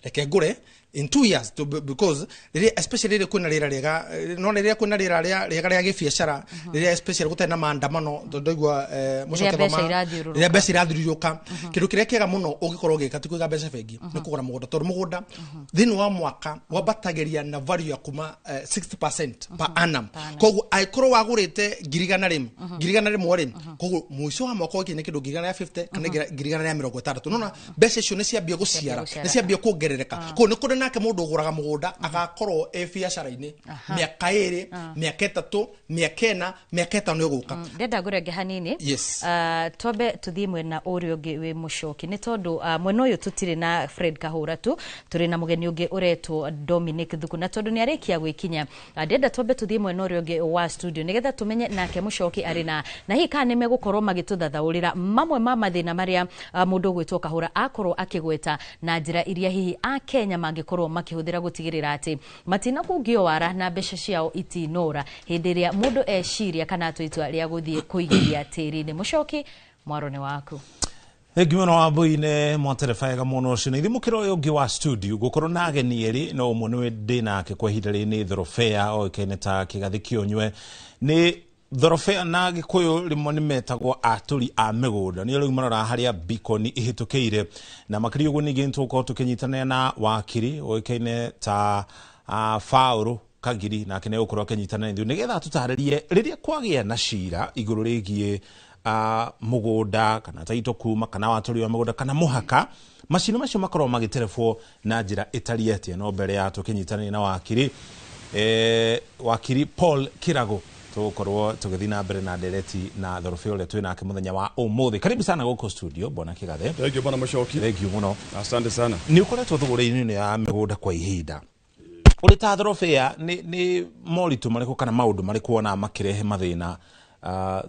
reke ngũre in 2 years because rĩrĩa, especially rĩrĩa kwĩna rĩera rĩega, no rĩrĩa kwĩna rĩera rĩega rĩa gĩbiacara, rĩrĩa especially gũtarĩ na maandamano, tondũ ndaigua mũcoke Rĩrĩa mbeca thoma- irathiũrũrũka. Rĩrĩa mbeca irathiũrũrũka, kĩndũ kĩrĩa kĩega mũno ũngĩkorwo ũgĩka ti kũiga mbeca bengi, nĩ kũgũra mũgũnda, tondũ mũgũnda thĩinĩ wa mwaka wambatagĩria na value ya kuma 60% per annum. Koguo angĩkorwo wagũrĩte 100,000, 100,000 rĩ, koguo mũico wa mwaka ũkinya kĩndũ 150,000 kana 160,000. Nona mbeca icio nĩ ciambia gũciara, gũciara. Nĩ ciambia kuongerereka. Koguo nĩ kũrĩ nake mũndũ ũgũraga mũgũnda agakorwo e biacara-inĩ mĩaka 2, mĩaka 3, mĩaka 4, mĩaka 5 ĩgũka. Ndenda ngũrenge hanini. Yes. Twambe tũthiĩ mwena ũrĩa ũngĩ wĩ mũcoki, nĩ tondũ mwena ũyũ tũtirĩ na Fred Kahũra tu, tũrĩ na mũgeni ũngĩ ũretwo Dominic Thuku, na tondũ nĩ arĩkia gwĩkinya, ndenda twambe tũthiĩ mwena ũrĩa ũngĩ wa studio nĩgetha tũmenye nake mũcoki arĩ na hihi kana nĩ megũkorwo magĩtũthathaũrĩra mamwe ma mathĩna marĩa mũndũ ũgwĩtwo Kahũra akorwo akĩgweta, na njĩra iria hihi akenya mangĩkorwo makĩhũthĩra gũtigĩrĩra atĩ matinakungio wara na mbeca ciao itinora hĩndĩ ĩrĩa mũndũ eciria kana atua itua rĩa gũthiĩ kũigithia tĩri-inĩ. Mũcoki, mwaro nĩ waku. Thengiũ mũno Wambui-nĩ mwatereba mũno ũcio. Na ithuĩ mũkĩra ũyũ ũngĩ wa studio gũkorwo na ageni erĩ, no ũmwe nĩwe ndĩ nake kwa ihinda rĩrĩ nĩ Thorobea, oĩkaine ta Kĩgathĩ Kĩonywe. Nĩ Thorobea na Gĩkũyũ rĩmwe nĩ metagwo atũri a mĩgũnda, nĩo rĩu marora harĩa Beacon ihĩtũkĩire. Na makĩria ũguo ningĩ nĩtũgũkorwo tũkĩnyitanĩra na wakiri ũĩkaine ta Faũrũ Kagiri, nake nĩ egũkorwo akĩnyitanĩra ithuĩ nĩgetha atũtarĩrie rĩrĩa kwagĩa na cira igũrũ rĩgiĩ mũgũnda kana taito kuma kana watũri wa mũgũnda kana mũhaka, macina macio makoragwo magĩterebwo na njĩra ĩtariĩ atĩa. No mbere ya tũkĩnyitanĩra na wakiri wakiri Paul Kirago, tũgũkorwo tũgĩthiĩ na mbere na ndereti na Thorobea ũrĩa twĩ nake mũthenya wa ũmũthĩ. Karibu sana gũkũ studio, bwana Kĩgathe. Thank you, bwana Mũcoki. Thank you mũno. Asante sana. Nĩ ũkoretwo thũgũrĩ-inĩ ĩno ya mĩgũnda kwa ihinda. Ũrĩ ta Thorobea, nĩ moritũ marĩkũ kana maũndũ marĩkũ wonaga makĩrehe mathĩna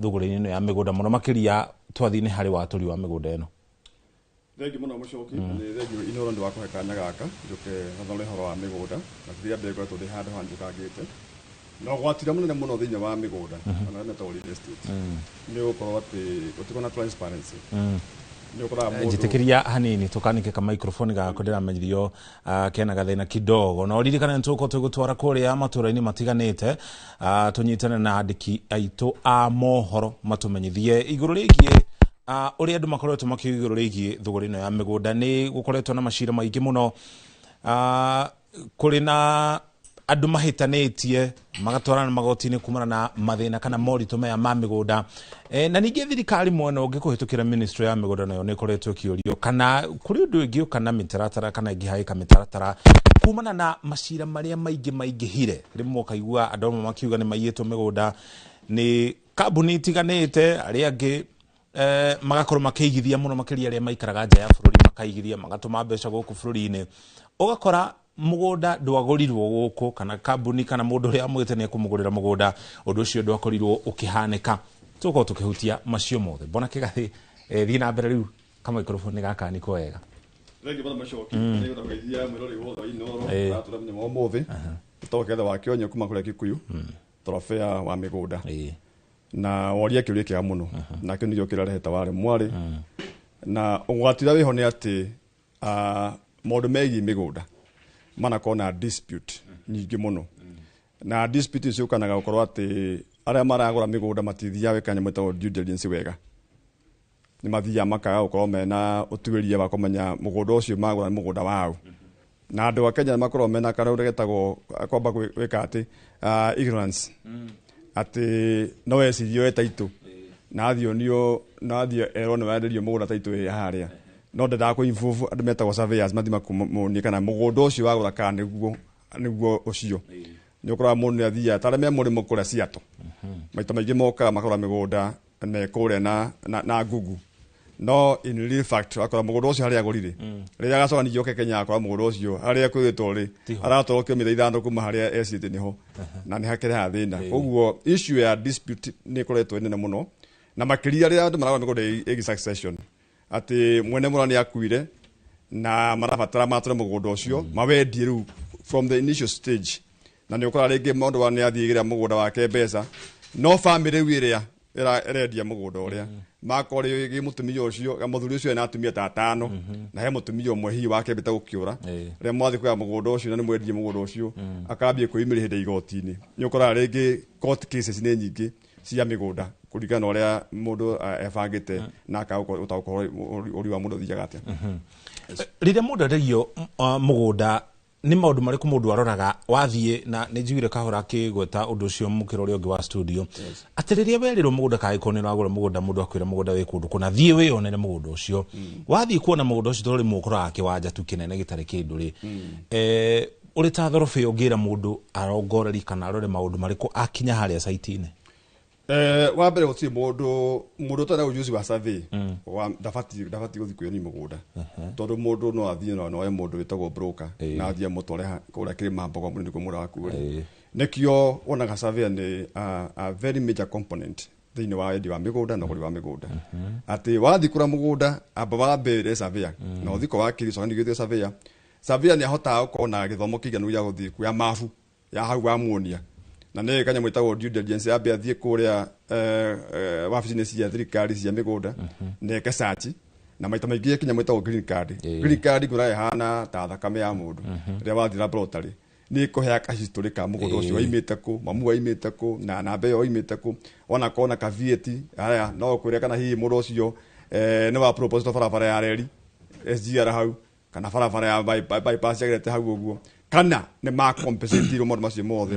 thũgũrĩ-inĩ ĩno ya mĩgũnda, mũno makĩria twathiĩ-inĩ harĩ watũri wa mĩgũnda ĩno? Thank you mũno, Mũcoki. Nĩ thank you Inooro nĩ wa kũhe kanya gaka njũke gathore ũhoro wa mĩgũnda, na ti rĩa mbere ngoretwo ndĩ handũ haha njũkangĩte. Na ũgwati ũrĩa mũnene mũno thĩinĩ wa mĩgũnda ona arĩa metagwo real estate nĩ gũkorwo atĩ gũtikoragwo na transparency. Nĩ ũkoraga mũndũ Njĩtĩkĩria hanini tũkanike ka microphone gakwa, ndĩramenyirio kena gathĩna kidogo. Na ũririkane nĩ tũgũkorwo tũgĩtwara kũrĩa matũra-inĩ matiganĩte, tũnyitane na andĩki aitũ a mohoro matũmenyithie igũrũ rĩgiĩ ũrĩa andũ makoretwo makiuga igũrũ rĩgiĩ thũgũrĩ ĩno ya mĩgũnda. Nĩ gũkoretwo na macira maingĩ mũno, kũrĩ na andũ mahĩtanĩtie magatwarana magoti-inĩ kumana na mathĩna kana moritũ maya ma mĩgũnda. Na ningĩ thirikari mwena ũngĩ kũhĩtũkĩra ministry ya mĩgũnda nayo nĩ ĩkoretwo ĩkĩũrio kana kũrĩ ũndũ ĩngĩũka na mĩtaratara kana ĩngĩhaĩka mĩtaratara kumana na macira marĩa maingĩ maingĩhire. Rĩmwe ũkaigua andũ amwe makiuga nĩ maiyĩtwo mĩgũnda nĩ kambuni itiganĩte, arĩa angĩ Magakorwo makĩigithia mũno makĩria arĩa maikaraga nja ya bũrũri, makaigithia magatũma mbeca gũkũ bũrũri-inĩ, ũgakora mũgũnda ndwagũrirwo gũkũ, kana kambuni kana mũndũ ũrĩa amwĩte nĩ ekũmũgũrĩra mũgũnda, ũndũ ũcio ndwakorirwo ũkĩhanĩka. Tũgũkorwo tũkĩhutia macio mothe. Mbona kĩgathĩ, thiĩ na mbere rĩu, kamaikroboni gaka niko wega. Thengiũ mũno Mũcoki, nĩ gũthaithia mwĩrori wothe wa Inooro aratũra mũthenya wa ũmũthĩ. Tũtagwo Kĩgathe wa Kĩonyo kuma kũrĩa Kikuyu, Torobea wa mĩgũnda. Na woria kĩũria kĩega mũno, na kĩu nĩkĩo kĩrarehete warĩ mwarĩ. Na ũgwati ũrĩa wĩho nĩ atĩ maũndũ megiĩ mĩgũnda manakorwo na dispute nyingĩ mũno, na dispute icio ciũkanaga gũkorwo atĩ arĩa maragũra mĩgũnda matithiaga gwĩka nyamũ ĩtagwo due diligence wega. Nĩ mathiaga makaga gũkorwo mena ũtuĩria wa kũmenya mũgũnda ũcio magũra nĩ mũgũnda wao. Na andũ a Kenya nĩ makoragwo mena kaũndũ getagwo kwamba gwĩka atĩ ignorance, atĩ no ecirie oe taitũ na athiĩ onio na athiĩ erwo nĩ wenderio mũgũnda taitũ ĩ harĩa, no ndendaga kũ involve andũ metagwo surveyors mathiĩ makũmuonie kana mũgũnda ũcio wagũra kana nĩguo ũcio. Nĩ ũkoraga mũndũ nĩ athiaga ta arĩa me mũrĩmo kũrĩa Seattle, maita maingĩ mokaga makagũra mĩgũnda me kũrĩa na Google, no in real fact akora mũgũnda ũcio harĩa agũrire, rĩrĩa agacoka ningĩ oke Kenya akora mũgũnda ũcio harĩa kwĩrĩtwo rĩ, aratwarwo kilomita 5 kuma harĩa ecirĩtie nĩho, na nĩ hakĩrehaga thĩna. Koguo issue ya dispute nĩ ĩkoretwo ĩ nene mũno, na makĩria rĩrĩa andũ maragũra mĩgũnda ĩgiĩ succession, atĩ mwene mũra nĩ akuire na marabatara matũre mũgũnda ũcio mawendie rĩu from the initial stage. Na nĩ ũkora rĩngĩ mũndũ wa nĩ athiĩ gĩra mũgũnda wake mbeca, no family rĩu ĩrĩa ĩrendia mũgũnda ũrĩa makorwo rĩngĩ mũtumia ũcio, mũthuri ũcio ena atumia ta atano, na he mũtumia ũmwe hihi wake mbĩte gũkĩũra, rĩrĩa mwathiĩ kũgaya mũgũnda ũcio na nĩ mwendie mũgũnda ũcio, akambia kwĩyumĩria hĩndĩ igoti-inĩ. Nĩ ũkoraga rĩngĩ court cases nĩ nyingĩ cia mĩgũnda kũringana na ũrĩa mũndũ ebangĩte na akaga gũtaũkwo ũri wa mũndũ ũthiaga atĩa. Rĩrĩa mũndũ enderio mũgũnda, nĩ maũndũ marĩkũ mũndũ aroraga wathiĩ? Na nĩ njiguire kahora akĩgweta ũndũ ũcio mũkĩra ũrĩa ũngĩ wa studio, atĩ rĩrĩa werĩrwo mũgũnda kangĩkorwo nĩ ũragũra mũgũnda, mũndũ akwĩra mũgũnda wĩ kũndũ kũna, thiĩ wĩyonere mũgũnda ũcio. Wathiĩ kuona mũgũnda ũcio, tondũ rĩmwe ũkoraga kĩwanja tu kĩnene gĩtarĩ kĩndũ rĩ, ũrĩ ta thorobĩ ũngĩra mũndũ arongoreri kana arore maũndũ marĩkũ akinya harĩa site-inĩ? Wa mbere, gũtirĩ mũndũ ũtarĩ na ujuzi wa survey wa ndabatiĩ gũthiĩ kwĩyonia mũgũnda, tondũ mũndũ no athiĩ no oe mũndũ wĩtagwo broker na athiĩ amũtware kũrĩa kĩrĩma mbogo mũno nĩkuo mũgũnda waku ũrĩ. Nĩkĩo wonaga surveyor nĩ a very major component thĩinĩ wa wendia wa mĩgũnda na ũgũri wa mĩgũnda, atĩ wathiĩ kũra mũgũnda amba wambĩre surveyor, na ũthiĩ kwa wakiri, coka ningĩ ũthiĩ surveyor. Surveyor nĩ ahotaga gũkorwo na gĩthomo kĩiganu gĩa gũthiĩ kuoya mabu ya hau wamuonia, na nĩ kanyamũ ĩtagwo due diligence, yambe athiĩ kũrĩa wabici-inĩ cia thirikari cia mĩgũnda na eke search. Na maita maingĩ kinya mwĩtagwo green card. Green card ngũra ĩhana ta thakame ya mũndũ, rĩrĩa wathiĩ laboratory nĩ ĩkũheaga kahistory ka mũgũnda ũcio, waimĩte kũ, mamu waimĩte kũ, na namba ĩyo waimĩte kũ, ona kona ka VAT haya no ũkwĩre kana hihi mũndũ ũcio nĩ wa propose barabara ya reri SGR hau, kana barabara ya bypass yagerete hau ũguo, kana nĩ ma compensate maũndũ macio mothe.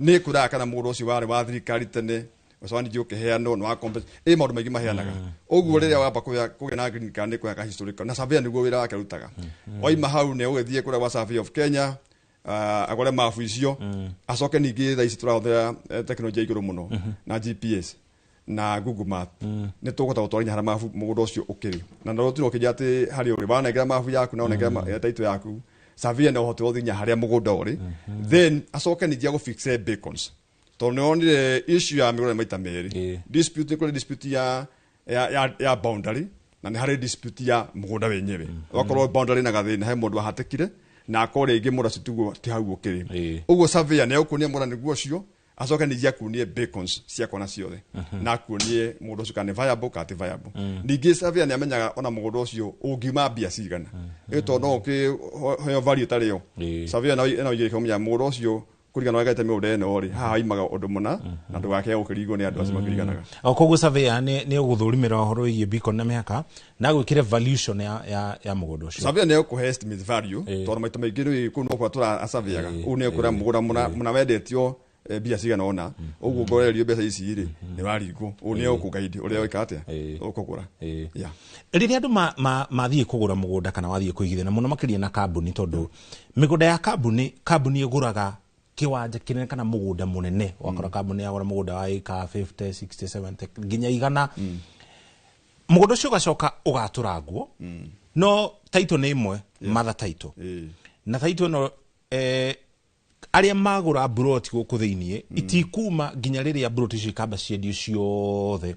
Nĩ ĩkwĩraga kana mũgũnda ũcio warĩ wa thirikari tene, ũcoka ningĩ ũkĩheanwo nĩ wa compensate ĩ maũndũ maingĩ maheanaga ũguo. Rĩrĩa wamba kũgĩa na green card nĩ kũheaga kahistory, na surveyor nĩguo wĩra wake arutaga. Waima hau nĩ ũgĩthiĩ kũrĩa gwa Survey of Kenya, agũre mabu icio, acoke ningĩ thaa ici tũrahũthĩra tekinoronjĩ ya igũrũ mũno na GPS na Google Map, nĩ tũkũhota gũtwara nginya harĩa mabu mũgũnda ũcio ũkĩrĩ, na no tũtirĩ ũkĩnja atĩ harĩa ũrĩ wanengera mabu yaku na wanengera title yaku, surveyor na ũhoti wa gũthiĩ nginya harĩa mũgũnda ũrĩ. Then acoke ningĩ agũfixe beacons, tondũ nĩ wonire issue ya mĩgũnda nĩ maita merĩ dispute. Nĩ kũrĩ dispute ya boundary, na nĩ harĩ dispute ya mũgũnda wenyewe. Wakorwo boundary na gathĩna, he mũndũ wahatĩkire na akorwo rĩngĩ mũgũnda ũcio tiguo, ti hau ũkĩrĩ. Ũguo surveyor nĩ egũkuonia mũgũnda nĩguo ũcio, acoke ningĩ akuonie beacons cia kona ciothe na akuonie mũgũnda ũcio kana nĩ viable kana ti viable. Ningĩ surveyor nĩ amenyaga ona mũgũnda ũcio ũngiuma mbia cigana, ĩ tondũ no ũkĩheo value ĩtarĩ yo. Surveyor no ena ũigĩrĩki kũmenya mũgũnda ũcio kũringana na ũrĩa mĩgũnda ĩno rĩ, haha haimaga ũndũ mũna na ndũgakĩage gũkĩringwo nĩ andũ acio makĩringanaga. O koguo surveyor nĩ ũgũthũrimĩra ũhoro wĩgiĩ beacon na mĩhaka na gwĩkĩre valuation ya mũgũnda ũcio. Surveyor nĩ egũkũhe estimate value, tondũ maita maingĩ rĩ kũu no kwa tũra surveyaga ũũ, nĩ ekũrĩa mũgũnda mũna wendetio mbia cigana ũna, ũguo ngorerio mbeca ici rĩ nĩ waringwo, ũũ nĩ egũkũguide ũrĩa wĩka atĩa ũkũgũra. Yeah. Rĩrĩa andũ mathiĩ kũgũra mũgũnda kana wathiĩ kũigithia, na mũno makĩria na kambuni, tondũ mĩgũnda ya kambuni, kambuni ĩgũraga kĩwanja kĩnene kana mũgũnda mũnene, wakora kambuni yagũra mũgũnda wa ĩka 50, 60, 70 nginya 100. Mũgũnda ũcio ũgacoka ũgatũrangwo, no title nĩ ĩmwe, mother title, na title ĩno arĩa magũra mburoti gũkũ thĩiniĩ itikuma nginya rĩrĩa mburoti icio ikamba ciendio ciothe.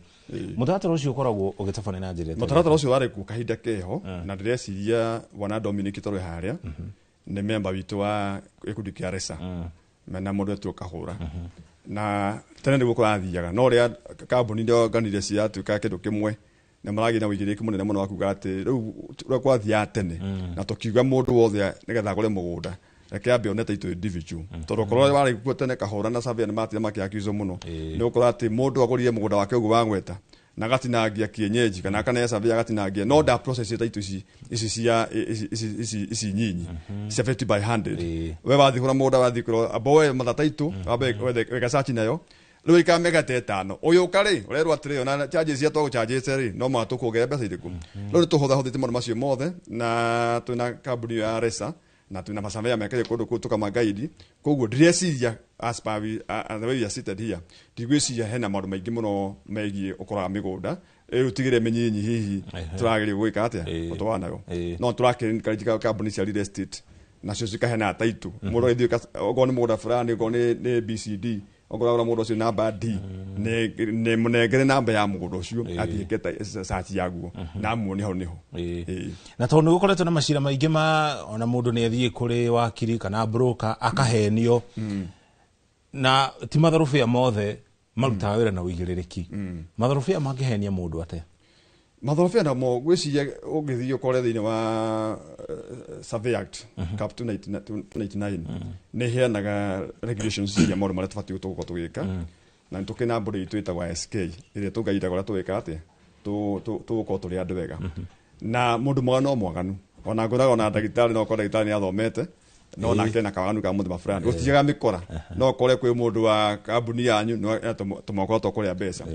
Mũtaratara ũcio ũkoragwo ũgĩtabania na njĩra ĩtarĩ. Mũtaratara ũcio warĩ kuo kahinda keho, na ndĩreciria bwana Dominic tondũ harĩa nĩ memba witũ wa gĩkundi kĩa RESA na mũndũ etwo Kahũra, na tene nĩguo kũrathiaga, no rĩa kambuni ndonganire ciatuĩka kĩndũ kĩmwe na maragĩa na ũigĩrĩrĩki mũnene mũno wa kuga atĩ rĩu ũrĩa kwathiaga tene na tũkiuga mũndũ wothe nĩgetha agũre mũgũnda reke ambe one title individual, tondũ okorwo warĩ kuo tene Kahũra na surveyor nĩ matire makĩaccuse mũno nĩ gũkorwo atĩ mũndũ agũrire mũgũnda wake ũguo wagweta na agatinangia kienyeji kana akane surveyor agatinangia, no nda process title ici ici cia ici ici ici ici nyinyi cia 50 by 100. We wathiĩ kũra mũgũnda, wathiĩ kũrora amba woe mother title, wambe weka search nayo, rĩu ĩikara mĩaka ta 5 ũyũka rĩ ũrerwo atĩrĩ ona charges cia twagũchargĩte rĩ no mũhaka tũkuongerera mbeca irĩkũ. Rĩu nĩ tũhũthahũthĩtie maũndũ macio mothe na twĩna kambuni ya RESA na twĩna masurveyor mekĩre kũndũ kũu tũkamagaidi. Koguo ndĩreciria as per the way we are seated here, ndigwĩciria hena maũndũ maingĩ mũno megiĩ ũkora wa mĩgũnda rĩu tigĩre mĩnyinyi hihi tũrageria gwĩka atĩa gũtwarana nayo, no tũrakĩ kambuni cia real estate nacio cikaheana title mũndũ agĩthiĩ okorwo nĩ mũgũnda fulani, okorwo nĩ BCD, okorwo agũra mũgũnda ũcio namba D, nĩ mũnengere namba ya mũgũnda ũcio athiĩ eke search yaguo na amuone hau nĩho. Na tondũ nĩ gũkoretwo na macira maingĩ ma ona mũndũ nĩ athiĩ kũrĩ wakiri kana broker akahenio, na ti matharũbĩa mothe marutaga wĩra na ũigĩrĩrĩki. Matharũbĩa mangĩhenia mũndũ atĩa? Matharũbĩa namo ngwĩciria ũngĩthiĩ ũkore thĩinĩ wa Survey Act Cap 299 nĩ ĩheanaga regulations cia maũndũ marĩa tũbatiĩ gũkorwo tũgĩka, na nĩ tũkĩ na body itũ ĩtagwo SK ĩrĩa tũngaindaga ũrĩa tũgĩka atĩa tũgũkorwo tũrĩ andũ wega, na mũndũ mwaganu no mwaganu, ona ngũraga ona ndagĩtarĩ no ũkorwo ndagĩtarĩ nĩ athomete no nake na kawaganu ka mũthemba fulani gũtiaga mĩkora, no ũkore kwĩ mũndũ wa kambuni yanyu tũmakorwo tũkũrĩa mbeca.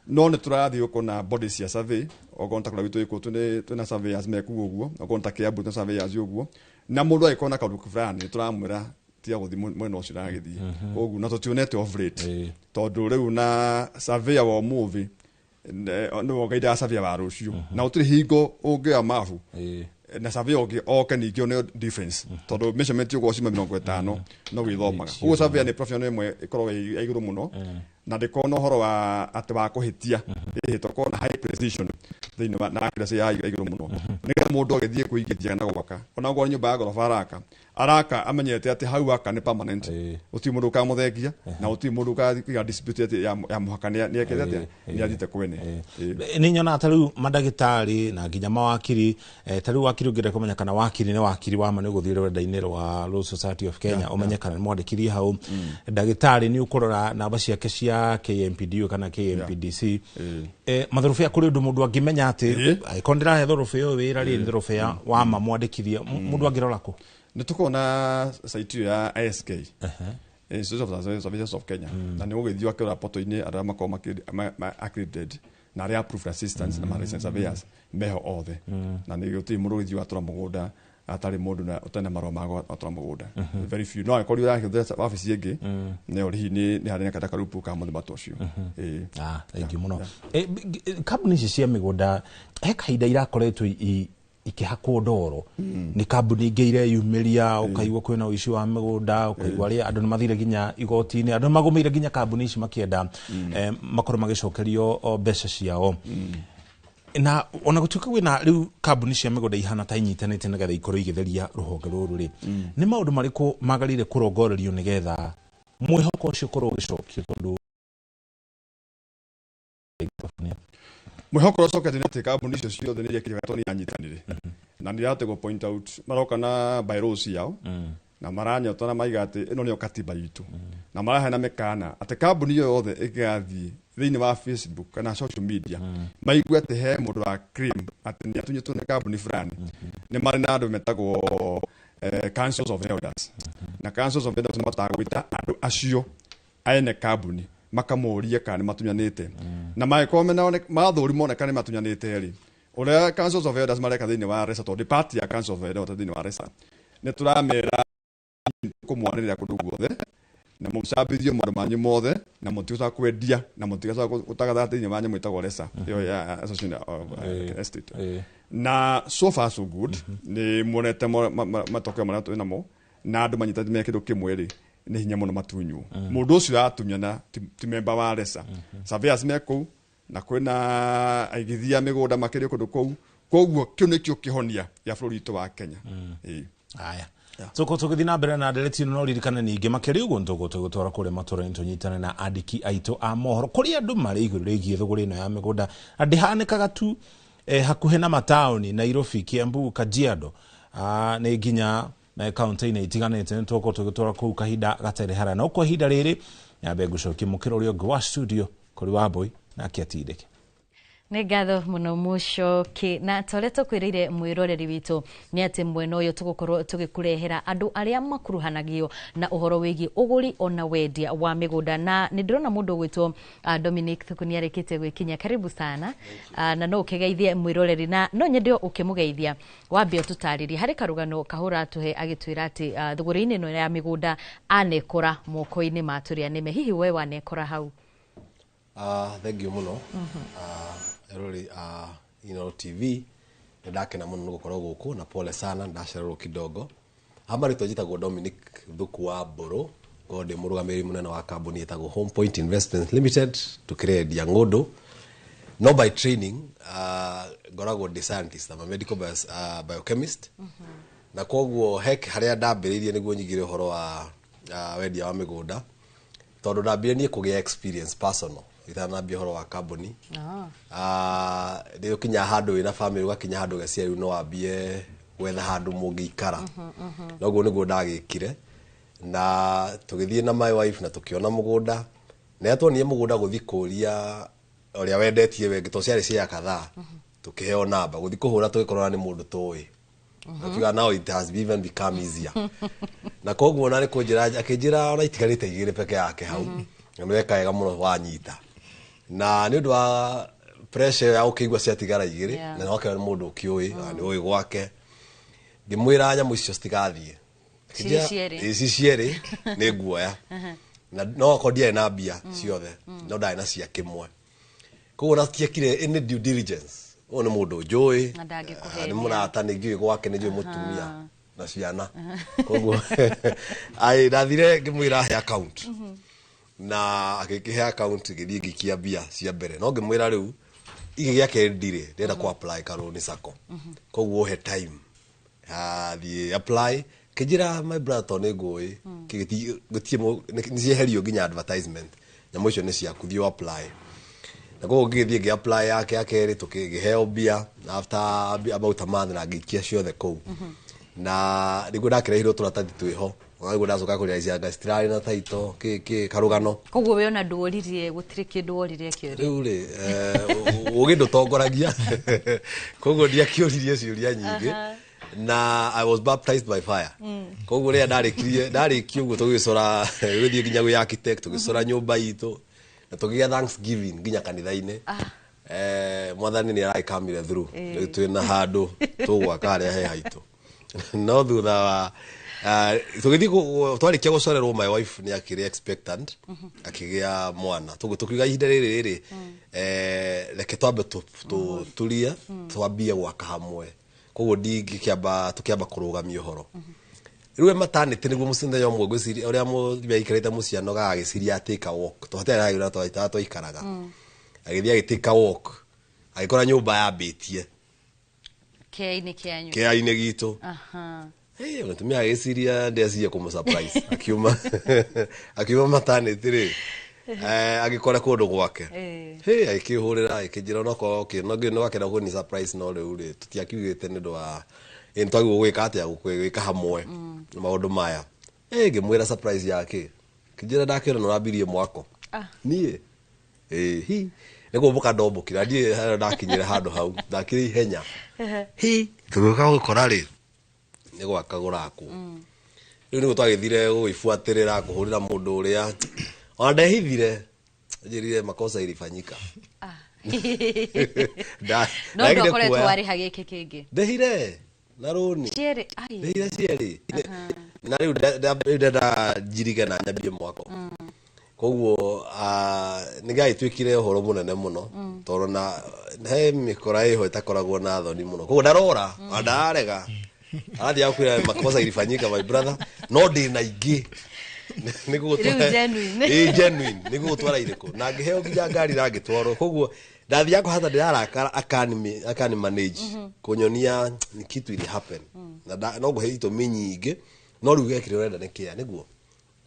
No nĩ tũrathiĩ gũkũ na body cia survey, okorwo nĩ ta kũrĩa gwitũ gĩkũ twĩna surveyors mekuo ũguo, okorwo nĩ ta Kiambu twĩna surveyors ũguo, na mũndũ angĩkorwo na kaũndũ fulani nĩ tũramwĩra tiga gũthiĩ mwena ũcio ũragĩthiĩ. Koguo na tũtionete off rate tondũ rĩu na surveyor wa ũmũthĩ nĩwe ũngaidaga surveyor wa rũciũ, na gũtirĩ hingo ũngĩoya mabu na surveyor ũngĩ oke ningĩ one difference tondũ measurement ũguo cima 50 no gwĩthomaga. Ũguo surveyor nĩ profession ĩmwe ĩkoragwo ĩ igũrũ mũno na ndĩkorwo na ũhoro wa atĩ wa kũhĩtia, ĩhĩtwo na high precision thĩinĩ wa na accuracy ya igũrũ mũno nĩgetha mũndũ agĩthiĩ kũingĩria na gwaka ona okorwo nĩ nyũmba ya goroba araka araka amenyete atĩ hau aka nĩ permanent, gũtirĩ mũndũ ũkamũthengia na gũtirĩ mũndũ ũkaiga dispute atĩ ya mũhaka nĩ ekĩte atĩa nĩ athiĩte kwene. Nĩ nyonaga ta rĩu mandagĩtarĩ na nginya mawakiri, ta rĩu wakiri ũngĩenda kũmenya kana wakiri nĩ wakiri wa ma nĩ ũgũthiĩ rũrenda-inĩ rwa Law Society of Kenya ũmenye kana nĩ mwandĩkithie hau. Ndagĩtarĩ nĩ ũkũrora namba ciake cia KMPDU kana KMPDC. Matharũbĩa kũrĩ ũndũ mũndũ angĩmenya atĩ angĩkorwo ndĩrahe thorobĩa ũyũ wĩra rĩ nĩ thorobĩa wa ma mwandĩkithie, mũndũ angĩrora kũ? Nĩ tũkoragwo na site ĩyo ya ISK, Institute of Surveyors of Kenya, na nĩ ũgũgĩthiĩ ũkĩrora portal-inĩ arĩa makoragwo accredited na arĩa approved assistants na licensed surveyors meho othe, na nĩ gũtirĩ mũndũ ũgĩthiĩ watura mũgũnda atarĩ mũndũ na ũtarĩ na marũa ma gwatura mũgũnda, very few, no angĩkorwo ũrahũthĩra wabici ĩngĩ nayo hihi nĩ harĩ na kata karupu ka mũthemba ta ũcio. Thank you mũno. Kambuni ici cia mĩgũnda he kahinda irakoretwo ikĩhakwo ndoro nĩ kambuni ingĩ ireyumĩria, ũkaigua kwĩna ũici wa mĩgũnda, ũkaigua arĩa andũ nĩ mathire nginya igoti-inĩ, andũ nĩ magũmĩire nginya kambuni ici makĩenda makorwo magĩcokerio mbeca ciao. Na ona gũtuĩka kwĩna rĩu kambuni cia mĩgũnda ihana ta inyitanĩte nĩgetha ikorwo igĩtheria rũhonge rũrũ rĩ, nĩ maũndũ marĩkũ magĩrĩire kũrongorerio nĩgetha mwĩhoko ũcio ũkorwo ũgĩcokio? Tondũ mwĩhoko ũrĩa ũcokete nĩ atĩ kambuni icio ciothe nĩ irekire wega tondũ nĩ iranyitanĩire na nĩ irahota gũ point out maroka na bylaws ciao na maranyota na maiga atĩ ĩno nĩyo katiba itũ, na maraheana mĩkana atĩ kambuni ĩyo yothe ĩngĩgathiĩ thĩinĩ wa Facebook kana social media maigue atĩ he mũndũ wa claim atĩ nĩ atunyĩtwo nĩ kambuni fulani, nĩ marĩ na andũ metagwo councils of elders, na councils of elders mahotaga gwĩta andũ acio ene kambuni makamũria kana nĩ matunyanĩte, na mangĩkorwo mathũri moneka nĩ matunyanĩte rĩ, ũrĩa councils of elders mareka thĩinĩ wa RESA, tondũ part ya council of elders thĩinĩ wa RESA nĩ tũramera kũmwanĩrĩra kũndũ guothe Na mũcabithio maũndũ manyu mothe na mũtigacoka kwendia na mũtigacoka gũtagatha thĩinĩ wa nyamũ ĩtagwo RESA, ĩyo ya Association of Estate. Na so far so good, nĩ muonete matokeo marĩa twĩ namo, na andũ manyitanĩte me kĩndũ kĩmwe rĩ, nĩ hinya mũno matunywo. Mũndũ ũcio aratunyana ti member wa RESA. Surveyors me kũu na kwĩna aigithia mĩgũnda makĩria kũndũ kũu, koguo kĩu nĩkĩo kĩhonia gĩa bũrũri witũ wa Kenya. Aya, tũkũ tũgĩthiĩ na mbere na ndereti ĩno, no ririkane ningĩ makĩria ũguo nĩtũgũ tũgũtwara kũrĩa matũra-inĩ tũnyitane na andĩki aitũ a mohoro kũrĩa andũ marĩ igũrũ rĩgiĩ thũgũrĩ ĩno ya mĩgũnda, na ndĩhanĩkaga tu hakuhĩ na mataũni Nairobi, Kiambu, Kajiado, nĩ nginya kaunti-inĩ itiganĩte. Nĩ tũgũkorwo tũgĩtwara kũu kahinda gatarĩ haraya, no kwa ihinda rĩrĩ nyambe ngũcokie mũkĩra ũrĩa ũngĩ wa studio kũrĩ Wambui nake atindĩke. Nĩ ngatho mũno Mũcoki, na ta ũrĩa tũkwĩrĩire mwĩroreri witũ nĩ atĩ mwena ũyũ tũgũkorwo tũgĩkũrehera andũ arĩa makuruhanagio na ũhoro wĩgiĩ ũgũri ona wendia wa mĩgũnda, na nĩ ndĩrona mũndũ ũgwĩtwo Dominic Thuku nĩ arĩkĩtie gwĩkinyia. Karibu sana, na no ũkĩgeithie mwĩroreri, na no nyende ũkĩmũgeithia wambe ũtũtarĩrie harĩ karũgano kahũra atũhe agĩtwĩra atĩ thũgũrĩ-inĩ ĩno ya mĩgũnda anekora moko-inĩ ma tũrĩa nĩme. Hihi we wanekora hau? Thank you mũno, erori a Inooro TV. Nĩ ndakena mũno nĩ gũkorwo gũkũ, na pole sana ndacererwo kidogo. Ama rĩtwa njĩtagwo Dominic Thuku wa Mbũrũ, ngorwo ndĩ mũrũgamĩrĩri mũnene wa kambuni ĩtagwo Home Point Investments Limited, tũkĩrendia ng'ũndũ. No by training ngoragwo ndĩ scientist, I'm a medical biochemist. Na koguo hek harĩa ndambĩrĩirie nĩguo nyingĩre ũhoro wa wendia wa mĩgũnda, tondũ ndambire niĩ kũgĩa experience personal itanambia ũhoro wa kambuni. Rĩu ũkinya handũ wĩna family, ũgakinya handũ ũgeciria rĩu no wambie gwetha handũ mũngĩikara. Noguo nĩguo ndagĩkire, na tũgĩthiĩ na my wife na tũkĩona mũgũnda, na tuonire mũgũnda gũthiĩ kũria ũrĩa wendetie wengĩ, tondũ ciarĩ cia kadhaa, tũkĩheo namba gũthiĩ kũhũra, tũgĩkorora nĩ mũndũ tũĩ. Akiuga now it has even become easier. Na koguo na nĩ kũnjĩra akĩnjĩra ona itigarĩte igĩrĩ peke yake hau, na nĩ weka wega mũno wanyita, na nĩ ũndũ wa pressure ya ũkĩigua ciatigara igĩrĩ, na nake nĩ mũndũ ũkĩũĩ na nĩ ũĩ gwake, ngĩmwĩra nyamũ icio citigathiĩ ici cierĩ nĩ nguoya, na no akorwo ndiarĩ na mbia ciothe, no ndarĩ na cia kĩmwe, koguo natiekire any due diligence. Ũyũ nĩ mũndũ njũĩ, nĩ mũrata, nĩ ngĩũĩ gwake, nĩ njũĩ mũtumia na ciana, koguo ai ndathire ngĩmwĩra he account, na agĩkĩhe account, ngĩthiĩ ngĩikia mbia cia mbere, no ngĩmwĩra rĩu igĩ gĩa kerĩ ndirĩ ndĩrenda kũ apply karũni sacco, koguo he time thiĩ apply. Kĩnjĩra my brother, tondũ nĩ ngũĩ nĩ cieherio nginya advertisement, nyamũ icio nĩ ciaku, thiĩ apply. Na koguo ngĩgĩthiĩ ngĩ apply yake ya kerĩ, tũkĩheo mbia after about a month, na ngĩikia ciothe kũu, na nĩguo ndakĩrehirwo tũratathi twĩho, nĩguo ndacoka kũrealize anga citirarĩ na title kĩ karũgano. Koguo we ona ndworirie, gũtirĩ kĩndũ woririe kĩũria? Rĩu rĩ, ũgĩ ndũtongoragia, koguo ndiakĩũririe ciũria nyingĩ, na I was baptized by fire. Koguo rĩrĩa ndarĩkia ũguo tũgĩcora, gũthiĩ nginya gwĩ architect, tũgĩcora nyũmba itũ, na tũkĩgĩa thanksgiving nginya kanitha-inĩ. Mwathani nĩ aragĩkamire through, rĩu twĩna handũ tũgwaka harĩa he haitũ. No thutha wa tũgĩthiĩ twarĩkia gũcorerwo, my wife nĩ akĩrĩ expectant, akĩgĩa mwana, tũkiuga ihinda rĩrĩ rĩ, reke twambe tũturie, twambie gwaka hamwe, koguo ndingĩkĩamba tũkĩamba kũrũgamia ũhoro. Rĩu we maternity nĩguo mũthenya ũmwe ngwĩciria ũrĩa mũtumia aikarĩte mũcianoga agĩciria take a walk, tondũ hatirĩ harĩa twaikaraga, agĩthiĩ agĩ take a walk, agĩkora nyũmba yambĩtie kĩainĩ kĩanyu, kĩainĩ gitũ. Mũtumia agĩciria ndeciria kũmũ surprise, akiuma maternity rĩ, agĩkora kũndũ gwake, agĩkĩhũrĩra agĩkĩnjĩra onokorwo no akĩenda kũni surprise, no rĩu rĩ tũtiakiugĩte nĩ ũndũ wa nĩ twagĩrĩirwo gwĩka atĩa, gwĩka hamwe maũndũ maya. Ngĩmwĩra surprise yake, kĩnjĩra ndakĩona nĩ ũrambirie mwako niĩ hi nĩ kũmbũka ndombũkire, ndiĩ harĩa ndakinyire handũ hau ndakĩrĩ ihenya, hi tũgĩũka gũkora rĩ nĩ gwaka gũrakwo. Rĩu nĩguo twagĩthire gũgĩbuatĩrĩra kũhũrĩra mũndũ ũrĩa ona ndehithire, njĩrire makosa ilifanyika. No ndũkoretwo warĩha gĩkĩ kĩngĩ? Ndehire Na rũni. Cierĩ, ai. Ndĩhire cierĩ. Na rĩu rĩu ndenda njirige na nyambie mwako. Koguo nĩ gagĩtuĩkire ũhoro mũnene mũno, tondũ na he mĩkora ĩho ĩtakoragwo na thoni mũno. Koguo ndarora na ndararega, arathiĩ akwĩra makosa ilifanyika, my brother, no ndĩna ingĩ. Nĩ Rĩu genuine. Ĩ genuine nĩ gũgũtwara irĩkũ na ngĩheo nginya ngari na ngĩtwarwo. Koguo ndathiaga kũhata ndĩrarakara, akani manage kũnyonia nĩ kitu ili happen na no ngũhe itũmi nyingĩ, no rĩu gekire ũrenda nĩ kĩa nĩguo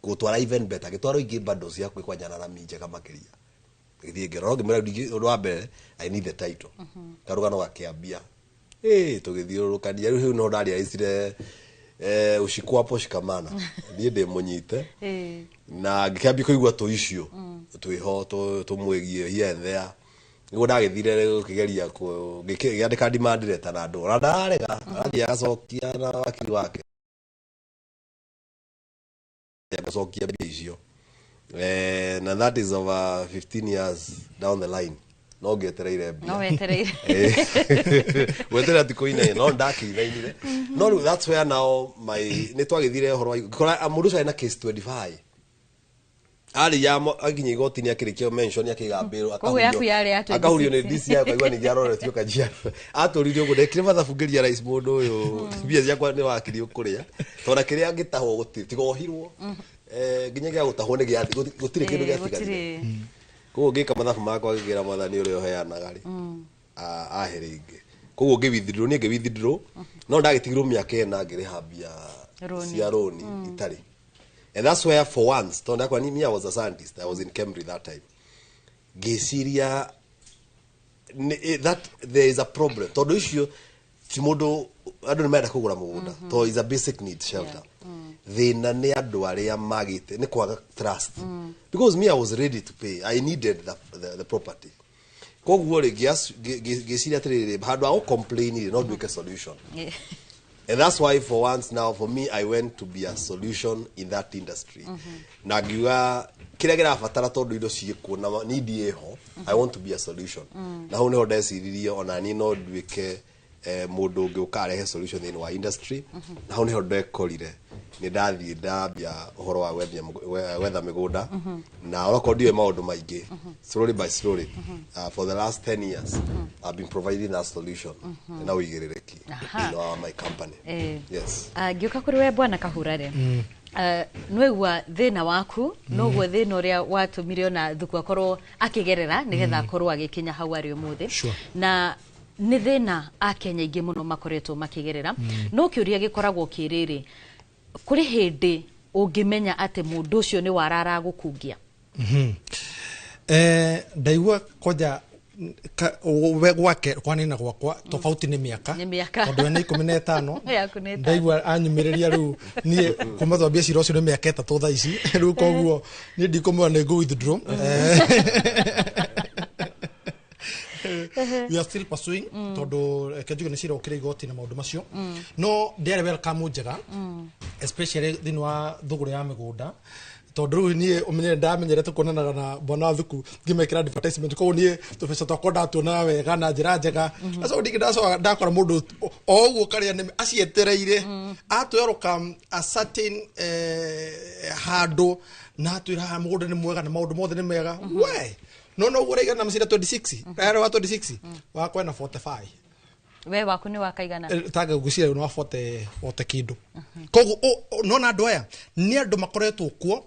gũtwara even better, gĩtwaro ingĩ bado cia kwanja na rami njega makĩria. Gĩthiĩ ngĩrora ngĩmwĩra, ũndũ wa mbere, I need the title. Karũgano gakĩambia, ĩ tũgĩthiũrũrũkania. Rĩu no ndarealizire ushikwapo shikamana, niĩ ndĩ mũnyite na ngĩkĩambia kũigua tũ icio twĩho tũmwĩgie here and there. Nĩguo ndagĩthire gũkĩgeria ngĩandĩka demand letter na andũ ona ndararega, arathiĩ agacokia na wakiri wake agacokia mbia icio. Na that is over 15 years down the line, no ngĩetereire mbia. No wetereire. Gweterera ti kũinaina, no ndakĩinainire. No rĩu that's where now my nĩ twagĩthire ũhoro wa ngĩkora mũndũ ũcio arĩ na case 25 arĩ ya akinya igoti-inĩ, akĩrĩkia mention, akĩgambĩrwo. Koguo yaku yarĩ ya 26. Akahurio nĩ DCI, akaigua ningĩ aroretio Kajiado, atũririe ũguo ndekire mathabu, ngĩria rais mũndũ ũyũ mbia ciakwa nĩ wakiri ũkũrĩa, tondũ kĩrĩa angĩtahwo gũtirĩ tiga ohirwo. Nginya gĩa gũtahwo nĩ gĩathi, gũtirĩ kĩndũ gĩatigarire. Koguo ngĩka mathabu makwa, ngĩkĩra Mwathani ũrĩa ũheanaga rĩ ahe rĩngĩ. Koguo ngĩ withdraw, niĩ ngĩ withdraw, no ndagĩtigirwo mĩaka 4 ngĩrĩha mbia Rũni. cia rũni itarĩ. And that's where for once, tondũ ndakwa ni me, I was a scientist, I was in Cambridge that time, ngĩciria that there is a problem, tondũ icio ti mũndũ, andũ nĩ marenda kũgũra mũgũnda tondũ is a basic need, shelter. Thĩna nĩ andũ arĩa magĩte nĩ kwaga trust, because me, I was ready to pay, I needed the property. Koguo rĩ ngĩciria atĩrĩrĩ, handũ ha gũ complain rĩ, no nduĩke solution. And that's why for once now, for me, I went to be a solution in that industry. Na ngiuga kĩrĩa kĩrabatara, tondũ indo ciĩkuo na need ĩho, I want to be a solution. Na hau nĩho ndeciririe ona niĩ no nduĩke mũndũ ũngĩ ũka arehe solution thĩinĩ wa industry. Na hau nĩho ndekorire nĩ ndathiĩ ndambia ũhoro wa gwetha mĩgũnda, na onakorwo ndiũĩ maũndũ maingĩ, slowly by slowly, for the last 10 years I've been providing that solution na ũigĩrĩrĩki thĩinĩ wa my company. Yes. Ngĩũka kũrĩ we bwana Kahura rĩ, nĩwaigua thĩna waku, noguo thĩna ũrĩa watũmire ona Thuku akorwo akĩgerera nĩgetha akorwo agĩkinya hau arĩ ũmũthĩ. Na nĩ thĩna akenya aingĩ mũno makoretwo makĩgerera. No kĩũria gĩkoragwo kĩrĩrĩ, kũrĩ hĩndĩ ũngĩmenya atĩ mũndũ ũcio nĩ warara gũkungia? Ndaigua kwanja we gwake kwanina gwakwa tofauti nĩ mĩaka. Nĩ mĩaka. Tondũ we nĩ 15. Yaku nĩ 5. Ndaigua anyumĩrĩria rĩu niĩ kuma twambia cira ũcio nĩ mĩaka 3 thaa ici rĩu, koguo niĩ ndikũmwĩra nĩ ngũ withdraw. We are still pursuing, tondũ reke njuge nĩ cira ũkĩrĩ igoti na maũndũ macio, no ndĩarĩ welcome njega, especially thĩinĩ wa thũgũrĩ ya mĩgũnda, tondũ rĩu niĩ ũmenye ndamenyerete kuonanaga na bwana Thuku ngĩmekĩra advertisement. Koguo niĩ tũbeca twakwa ndatuonaga wega na njĩra njega. Aco ndingĩ ndacoka ndakora mũndũ o ũguo karĩa nĩ acietereire atwerũka a certain handũ na atwĩra haha mũgũnda nĩ mwega na maũndũ mothe nĩ mega we, no noguo ũraigana na macira 26 arĩ wa 26 wakwa na 45. We waku nĩ wakaigana? Tanga ngwĩciria nĩ wa 40 40 kĩndũ. Koguo nona andũ aya nĩ andũ makoretwo kuo.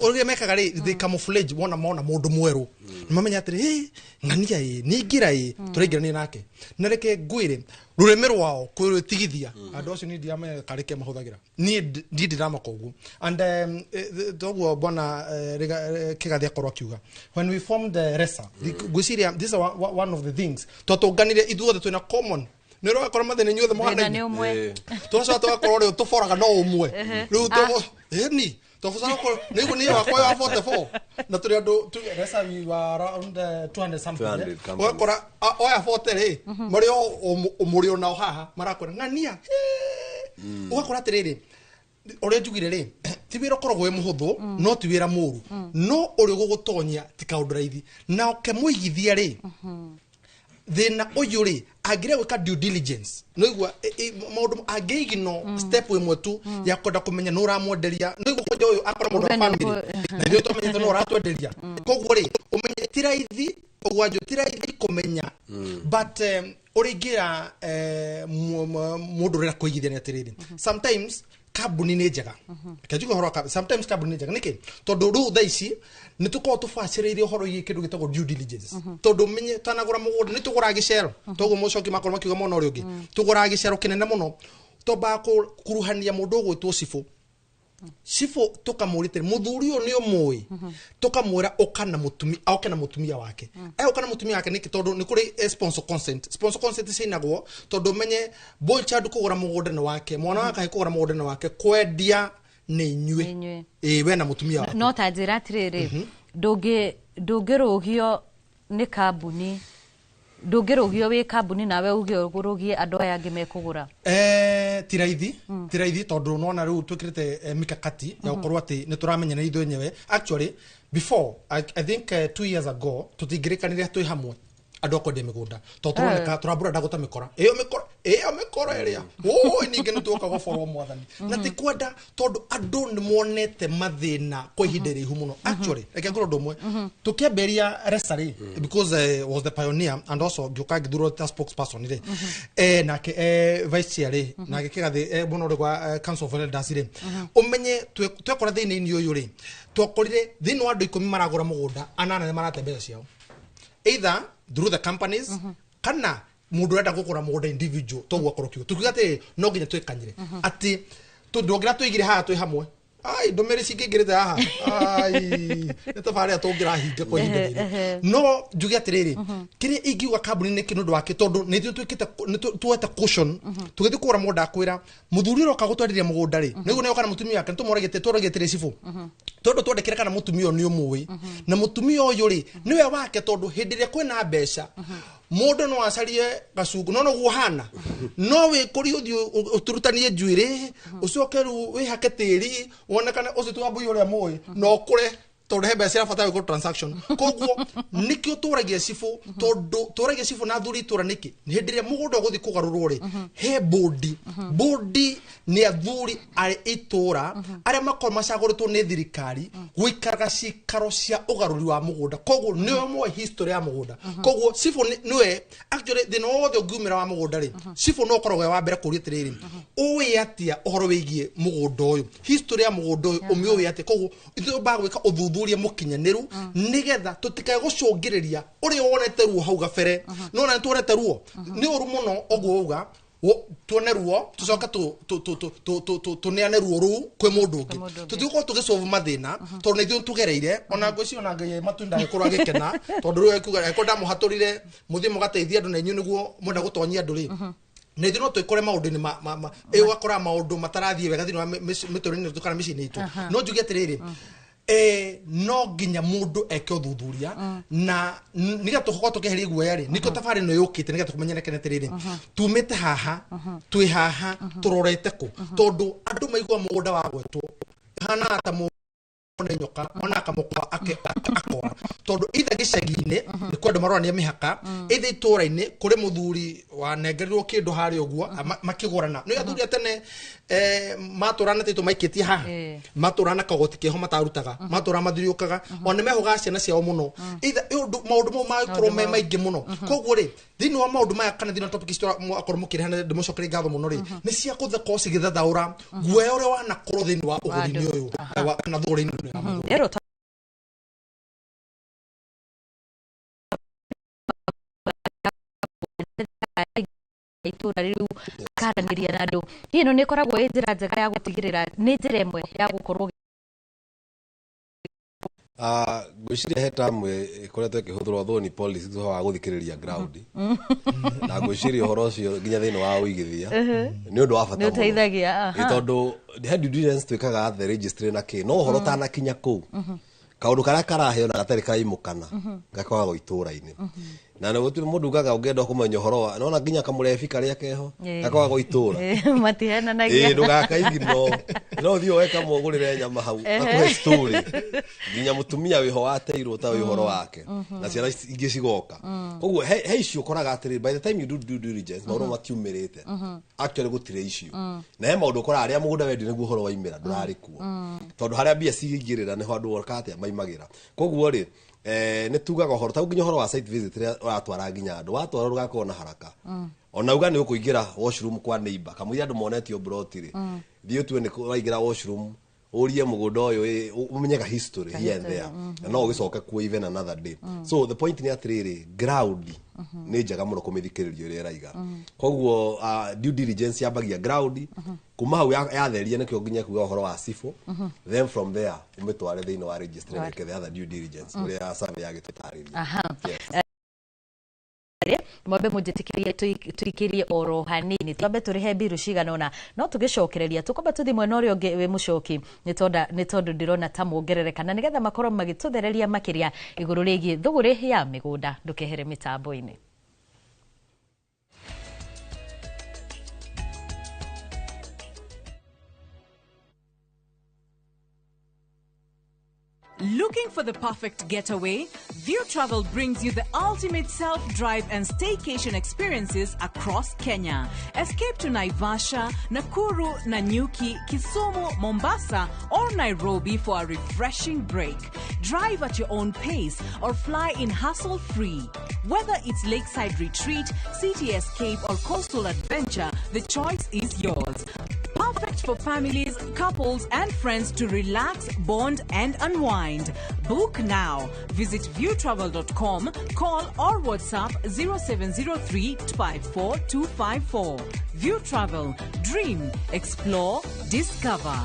Ũrĩa mekaga rĩ, they camouflage. Wona mona mũndũ mwerũ nĩ mamenya atĩrĩ, "Hey, ng'ania ĩ nĩ ingĩra ĩ tũraingĩrania nake." Na reke ngwĩre, rũrĩmĩ rwao kwĩrĩtigithia andũ acio, niĩ ndiramenya karĩ ke mahũthagĩra, niĩ ndiramaka ũguo. And toguo bwana Kĩgathi akorwo akiuga, when we formed the RESA, ngwĩciria this is one of the things twatũnganire ithuothe twĩna common, nĩ ũrakora mathĩna inyuothe Thĩna mũhanaine. nĩ ũmwe. Tũgacoka tũgakorwo rĩu tũboraga no ũmwe rĩu. Ĩni tũbacara nĩguo niĩ wakwa wa 44 na tũrĩ andũ RESA we were around 200 something. 200 companies. Ũgakora oya 40 rĩ marĩ o mũrĩ onao haha marakwĩra ng'ania. Ũgakora atĩrĩrĩ, ũrĩa njugire rĩ, ti wĩra ũkoragwo wĩ mũhũthũ, no ti wĩra mũru, no ũrĩa ũgũgũtonyia ti kaũndũ raithi. Na ũke mũigithia rĩ, Thĩna ũyũ rĩ, angĩrega gwĩka due diligence, nĩigua maũndũ angĩigino step ĩmwe tu ya kwenda kũmenya nũ ũramwenderia, nĩigua kwanja ũyũ akorwo mũndũ wa Uge nĩ family na ithuĩ tũmenyete nũ ũratwenderia. Koguo rĩ, ũmenye ti raithi ũgwanjũ, ti raithi kũmenya, but ũrĩa ingĩra mũndũ ũrenda kũigithia nĩ atĩrĩrĩ, sometimes kambuni nĩ njega. Reke njuge ũhoro wa sometimes kambuni nĩ njega nĩkĩ? Tondũ rĩu thaa ici nĩ tũkoragwo tũbacĩrĩire ũhoro wĩgiĩ kĩndũ gĩtagwo due diligence, tondũ menye tanagũra mũgũnda nĩ tũgũraga gĩcero, toguo mũcoki makorwo makiuga mwena ũrĩa ũngĩ tũgũraga gĩcero kĩnene mũno, twambaga kũruhania mũndũ ũgwĩtwo cibũ. Cibũ tũkamũria atĩrĩ, mũthuri ũyũ nĩ ũmũĩ? Tũkamwĩra ũka na mũtumia, oke na mũtumia wake. Oka na mũtumia wake nĩkĩ? Tondũ nĩ kũrĩ sponsor consent. Sponsor consent ciinagwo tondũ menye boy child kũgũra mũgũnda nĩ wake, mwana wa kahĩĩ kũgũra mũgũnda nĩ wake, kwendia nĩ inyuĩ. Inyuĩ. Ĩĩ, we na mũtumia waku. No ta njĩra atĩrĩrĩ, ndũngĩrũgio nĩ kambuni, ndũngĩrũgio wĩ kambuni nawe uge ũrũgie andũ aya angĩ mekũgũra? Ti raithi, ti raithi, tondũ nona rĩu twĩkĩrĩte mikakati ya gũkorwo atĩ nĩ tũramenya ithuĩ enyewe. Actually, before I think 2 years ago tũtingĩrĩkanĩre twĩ hamwe andũ a kwendia mĩgũnda, tondũ tũroneka tũrambura ndagũta mĩkora ĩyo, mĩkora ĩyo, mĩkora ĩrĩa ũĩ ningĩ nĩ tuoka gũborwo mwathani na ti kwenda, tondũ andũ nĩ monete mathĩna kwa ihinda iraihu mũno. Actually, reke ngorwo ũndũ ũmwe, tũkĩambĩrĩria resa rĩ, because I was the pioneer and also ngĩũka ngĩthurwo ta spokesperson rĩ, nake vice chair rĩ, nake kĩgathĩ mũno ũrĩ gwa council of elders rĩ, ũmenye twekora thĩinĩ-inĩ ũyũ rĩ, twakorire thĩinĩ wa andũ 10 maragũra mũgũnda, anana nĩ marate mbeca ciao either through the companies kana mũndũ ũrenda gũgũra mũgũnda individual. Toguo akorwo kiugo tukiuga atĩrĩ, no nginya twĩkanyire atĩ tondũ tũigire haha twĩ hamwe, ai ndũmĩrĩri cingĩingĩrĩte haha, ai nĩ tabarĩra tũngĩrahinga kwa ihinda rĩrĩ. No njuge atĩrĩrĩ, kĩrĩa ingiuga kambuni nĩ nĩ ũndũ wake, tondũ nĩ ithuĩ twĩkĩte nĩ tuoete caution tũgĩthiĩ kũgũra mũgũnda, akwĩra mũthuri ũrĩa oka gũtwenderia mũgũnda rĩ, nĩguo nĩoka na mũtumia wake, nĩtũmũragia tũragia atĩrĩ, cibũ, tondũ twandĩkĩre kana mũtumia ũyũ nĩ ũmũĩ, na mũtumia ũyũ rĩ nĩwe wake, tondũ hĩndĩ ĩrĩa kwĩna mbeca mũndũ no acarie gacungu no noguo hana no wĩkũrie ũthiĩ ũturutanie njuĩrĩ, ũcoke rĩu wĩhake tĩri wonekane ũcio ti Wambui ũrĩa mũĩ na ũkũre, tondũ he mbeca irabatara gwĩkwo transaction. Koguo nĩkĩo tũragia cibũ, tondũ tũragia cibũ na athuri itũra nĩkĩ? Nĩ hĩndĩ ĩrĩa mũgũnda ũgũthiĩ kũgarũrwo rĩ, he bũndi. Bũndi nĩ athuri arĩ itũra arĩa makorwo macagũrĩtwo nĩ thirikari gũikaraga cikaro cia ũgarũri wa mũgũnda, koguo nĩwe moĩ history ya mũgũnda. Koguo cibũ nĩwe actually thĩna wothe ũngiumĩra wa mũgũnda rĩ, cibũ no ũkoragwo e wa mbere kũria atĩrĩrĩ, ũĩ atĩa ũhoro wĩgiĩ mũgũnda ũyũ? History ya mũgũnda ũyũ ũmĩũĩ atĩa? Koguo ithuĩ twambaga gwĩka ũthuthuria mũkinyanĩru nĩgetha tũtikae gũcũngĩrĩria ũrĩa wonete ruo hau gabere. Nona nĩ tuonete ruo nĩ ũru mũno, ũguo uga tuone ruo tucoke tũneane ruo rũu kwĩ mũndũ ũngĩ. Mũndũ ũngĩ. Tũtigũkorwo tũgĩsolve mathĩna, tondũ nĩ ithuĩ tũgereire. Ona ngwĩciria ona Ngai matu ndagĩkorwo agĩkena, tondũ rĩu ekuga angĩkorwo ndamũhatũrire mũthiĩ mũgateithie andũ na inyuĩ nĩguo mwenda gũtonyia andũ rĩ, na ithuĩ no twĩkore maũndũ-inĩ ĩ ũgakora maũndũ matarathiĩ wega thĩinĩ wa mĩtũrĩre-inĩ itũ kana mĩciĩ-inĩ itũ. No njuge atĩrĩrĩ, no nginya mũndũ eke ũthuthuria na nĩgetha tũkorwo tũkĩeheria guoya rĩ, nĩkĩo tabarĩ ĩno yũkĩte, nĩgetha tũmenyeke atĩrĩrĩ, tumĩte haha, twĩ haha, tũrorete kũ, tondũ andũ maigua mũgũnda wagwetwo hanaga ta nĩ nyoka ona akamũkwa ake akora, tondũ either gĩcagi-inĩ nĩ kwĩ andũ marorania mĩhaka, either itũra-inĩ kũrĩ mũthuri wanengerirwo kĩndũ harĩa ũguo makĩgũrana. Nĩ athuri a tene matũrana titũ maikĩtie haha, matũrana na kagoti keho matarutaga, matũra mathiriũkaga ona nĩ mehogaga ciana ciao mũno. Either ũndũ maũndũ mau magĩkorwo me maingĩ mũno. Koguo rĩ, thĩinĩ wa maũndũ maya kana thĩinĩ wa topic ici akorwo mũkĩrehe, ndĩmũcokerie ngatho mũno rĩ, nĩ cia kũkorwo cigĩthathaũra guoya ũrĩa wanakorwo thĩinĩ wa ũgũri-inĩ ũyũ kana thogora-inĩ ũyũ wa mũgũnda. Rĩrũ itũra rĩu akaranĩria na andũ, hihi ĩno nĩ ĩkoragwo ĩ njĩra njega ya gũtigĩrĩra, nĩ njĩra ĩmwe ya gũkorwo? Ngwĩciria he term ĩkoretwo ĩkĩhũthĩrwo though nĩ policy thutha wa gũthikĩrĩria ground, na ngwĩciria ũhoro ũcio nginya thĩinĩ wa ũigithia nĩ ũndũ wa bata Nĩ mũno. ũteithagia, aha. Ĩ, tondũ he due diligence twĩkaga at the registry na kĩ, no ũhoro ũtanakinya kũu, kaũndũ karĩa karaheo na gatarĩ kaimũkana gakoragwo itũra-inĩ. Na nĩ gũtirĩ mũndũ ugaga ũngĩenda kũmenya ũhoro wa nona nginya kamũrebi karĩa keho gakoragwo itũra. Matihenanagia. Ĩĩ, ndũgakaigino no ũthiĩ woe kamwe ũgũrĩre nyama hau akũhe story nginya mũtumia wĩho wateirwo ta wĩ ũhoro wake na ciana ingĩ cigoka. Koguo he icio ũkoraga atĩrĩrĩ, by the time you do due diligence, maũndũ matiumĩrĩte. Actually gũtirĩ issue. Na he maũndũ ũkoraga arĩa mũgũnda wendio nĩguo ũhoro waimĩra ndũrarĩ kuo, tondũ harĩa mbia cingĩrĩra nĩho andũ oka atĩa maimagĩra. Koguo rĩ, nĩ tugaga ũhoro ta nginya ũhoro wa site visit rĩrĩa ũratwara nginya andũ watwara ndũgakorwo na haraka. Ona uga nĩ ũkũingĩra washroom kwa neighbor kamũira andũ monetio mburoti rĩ, thiĩ ũtue nĩ waingĩra washroom ũrie mũgũnda ũyũ ĩ, ũmenye ka history here and there, na no ũgĩcoke kuo even another day. So the point nĩ atĩrĩrĩ, ground nĩ njega mũno kũmĩthikĩrĩria ũrĩa ĩraiga. Koguo due diligence yambagia ground kuma hau yatheria nĩkĩo nginya kuga ũhoro wa cibũ. Then from there ũmĩtware thĩinĩ wa registry wĩke the other due diligence ũrĩa survey yagĩtũtarĩria. Yes. Mwambe munjitikirie tuikirie oro hanini, twambe turihe mbiru cigana ona no tugicokereria tukwamba tuthi mwena uria ungi wi mucoki ni tondu ndirona ta muongerereka na nigetha makorwo magituthereria makiria iguru rigie thuguri ya migunda. Ndukehere mitambo-ini. Looking for the perfect getaway? View Travel brings you the ultimate self-drive and staycation experiences across Kenya. Escape to Naivasha, Nakuru, Nanyuki, Kisumu, Mombasa, or Nairobi for a refreshing break. Drive at your own pace or fly in hassle-free. Whether it's lakeside retreat, city escape, or coastal adventure, the choice is yours. Perfect for families, couples, and friends to relax, bond, and unwind. Book now. Visit viewtravel.com, call or WhatsApp 0703 54 254. View Travel. Dream, explore, discover.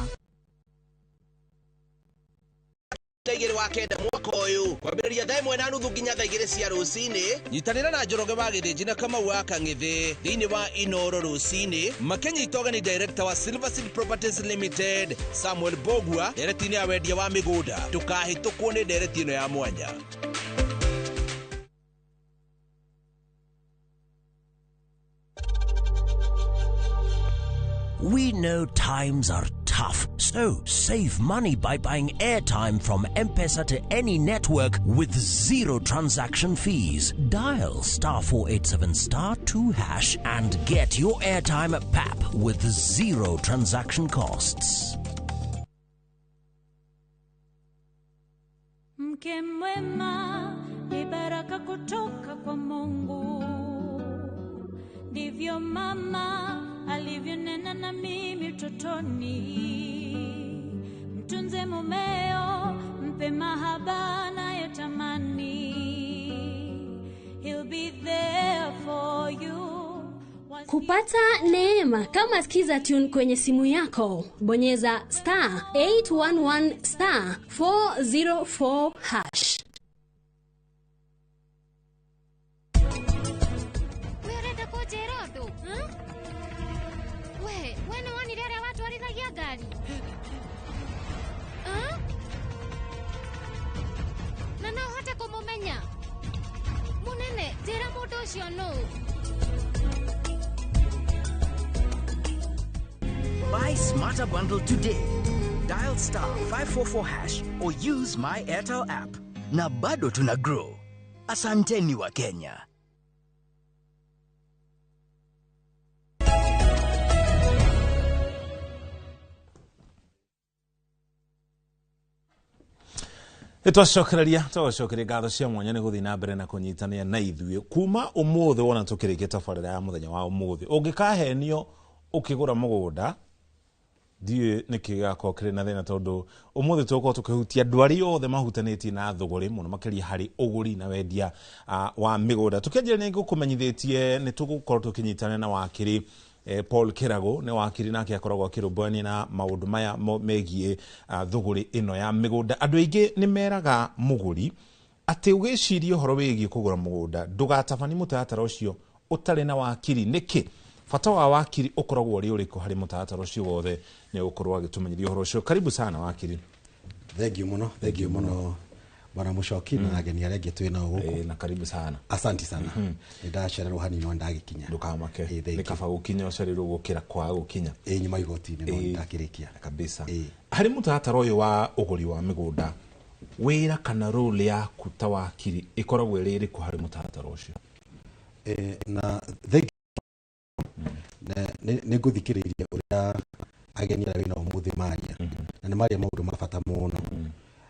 Igĩrĩ wa kenda mwaka ũyũ kwambĩrĩria 1:30 nginya 2:00 cia rũcinĩ. Nyitanĩra na Njoroge wa Gĩthĩnji na Kamau wa Kang'ithĩ thĩinĩ wa Inoro rũcinĩ makĩnyita ũgeni director wa Silver Seed Properties Limited Samuel Bogua ndereti-inĩ ya wendia wa mĩgũnda. Ndũkahĩtũkwo nĩ ndereti ĩno ya mwanya. We know times are tough, so save money by buying airtime from M-Pesa to any network with zero transaction fees. Dial *487*2# and get your airtime at PAP with zero transaction costs. Mke mwema ni baraka kutoka kwa Mungu, ndivyo mama alivyonena na mimi utotoni. Mtunze mumeo, mpe mahaba anayotamani. He'll be there for you. Kupata neema kama Skiza Tune kwenye simu yako, bonyeza *811*404#. Urenda kũnjĩra ũndũ? We, we nĩ wonire ũrĩa watwarithagia ngari? Na no ũhote kũmũmenya? Mũnene, njĩra mũndũ ũcio nũ? Buy Smarter Bundle today. Dial *544# or use my Airtel app. Na bado tuna grow. Asanteni wa Kenya. Nĩtwacokereria twacokeria ngatho cia mwanya nĩ gũthiĩ na mbere na kũnyitanĩra na ithuĩ kuma ũmũthĩ wona tũkĩrĩkia tabarĩra ya mũthenya wa ũmũthĩ. Ũngĩkahenio ũkĩgũra mũgũnda, ndiũĩ nĩkĩ gĩgakorwo kĩrĩ na thĩna, tondũ ũmũthĩ tũgũkorwo tũkĩhutia andũ arĩa othe mahutanĩtie na thũgũrĩ mũno makĩria harĩ ũgũri na wendia wa mĩgũnda. Tũkĩanjĩrĩria nĩ ngũkũmenyithĩtie nĩ tũgũkorwo tũkĩnyitanĩra na wakiri Paul Kirago, nĩ wakiri nake akoragwo akĩrũmbũyania na maũndũ maya megiĩ thũgũrĩ ĩno ya mĩgũnda. Andũ aingĩ nĩ meraga mũgũri atĩ ũgĩciria ũhoro wĩgiĩ kũgũra mũgũnda ndũgatabanie mũtaratara ũcio ũtarĩ na wakiri. Nĩkĩ bata wa wakiri ũkoragwo ũrĩ ũrĩkũ harĩ mũtaratara ũcio wothe? Nĩ ũgũkorwo agĩtũmenyithia ũhoro ũcio. Karibu sana wakiri. Thank you mũno, thank you mũno Bwana Mucoki na ageni arĩa angĩ twĩ nao gũkũ. Na karibu sana. Asante sana. Nĩ ndacererwo hanini no ndagikinya. Ndũkamake, nĩ kaba gũkinya ũcereirwo gũkĩra kwaga gũkinya. Ĩ, nyuma igoti-inĩ no ndakĩrĩkia. Kabisa. Harĩ mũtaratara ũyũ wa ũgũri wa mĩgũnda, wĩra kana role yaku ta wakiri ĩkoragwo ĩrĩ ĩrĩkũ harĩ mũtaratara ũcio? Na thank nĩ ngũthikĩrĩirie ũrĩa ageni arĩa wĩnao ũmũthĩ maria, na nĩ maria maũndũ ma bata mũno,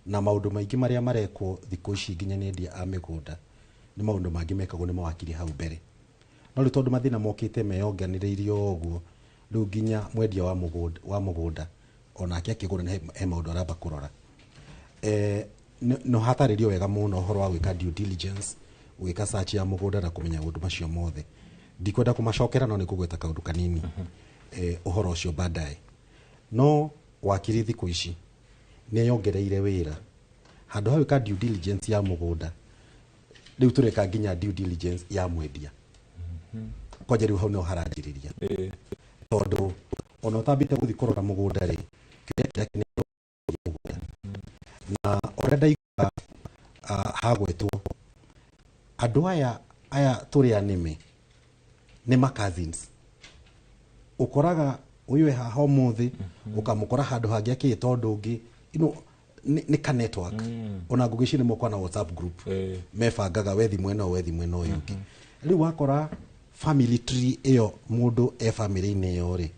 na maũndũ maingĩ marĩa marekwo thikũ ici nginya nĩ endia a mĩgũnda nĩ maũndũ mangĩ mekagwo nĩ mawakiri hau mbere. No rĩu tondũ mathĩna mokĩte meyonganĩrĩirie o ũguo, rĩu nginya mwendia wa mũgũnda onake akĩgũra nĩ he maũndũ aramba kũrora. No hatarĩrio wega mũno ũhoro wa gwĩka due diligence, gwĩka search ya mũgũnda na kũmenya maũndũ macio mothe. Ndikwenda kũmacokera no nĩ ngũgweta kaũndũ kanini ũhoro ũcio baadaye. No wakiri thikũ ici nĩ eyongereire wĩra. Handũ ha gwĩka due diligence ya mũgũnda, rĩu tũreka nginya due diligence ya mwendia. Kwanja rĩu hau nĩho haranjĩrĩria. Tondũ ona ũtambĩte gũthiĩ kũrora mũgũnda rĩ, kĩũria kĩrĩa kĩnene mũgũnda. Na ũrĩa ndaigua hagwetwo, andũ aya tũrĩ anĩme nĩ ma cousins. Ũkoraga ũyũ e haha ũmũthĩ, ũkamũkora handũ hangĩ akĩĩta ũndũ ũngĩ. You know, nĩ ka network. Ona ngũgĩ ici nĩ mokaga na WhatsApp group. Mebangaga wethi mwena ũyũ, wethi mwena ũyũ ũngĩ. Rĩu wakora family tree ĩyo mũndũ e family-inĩ ĩyo rĩ,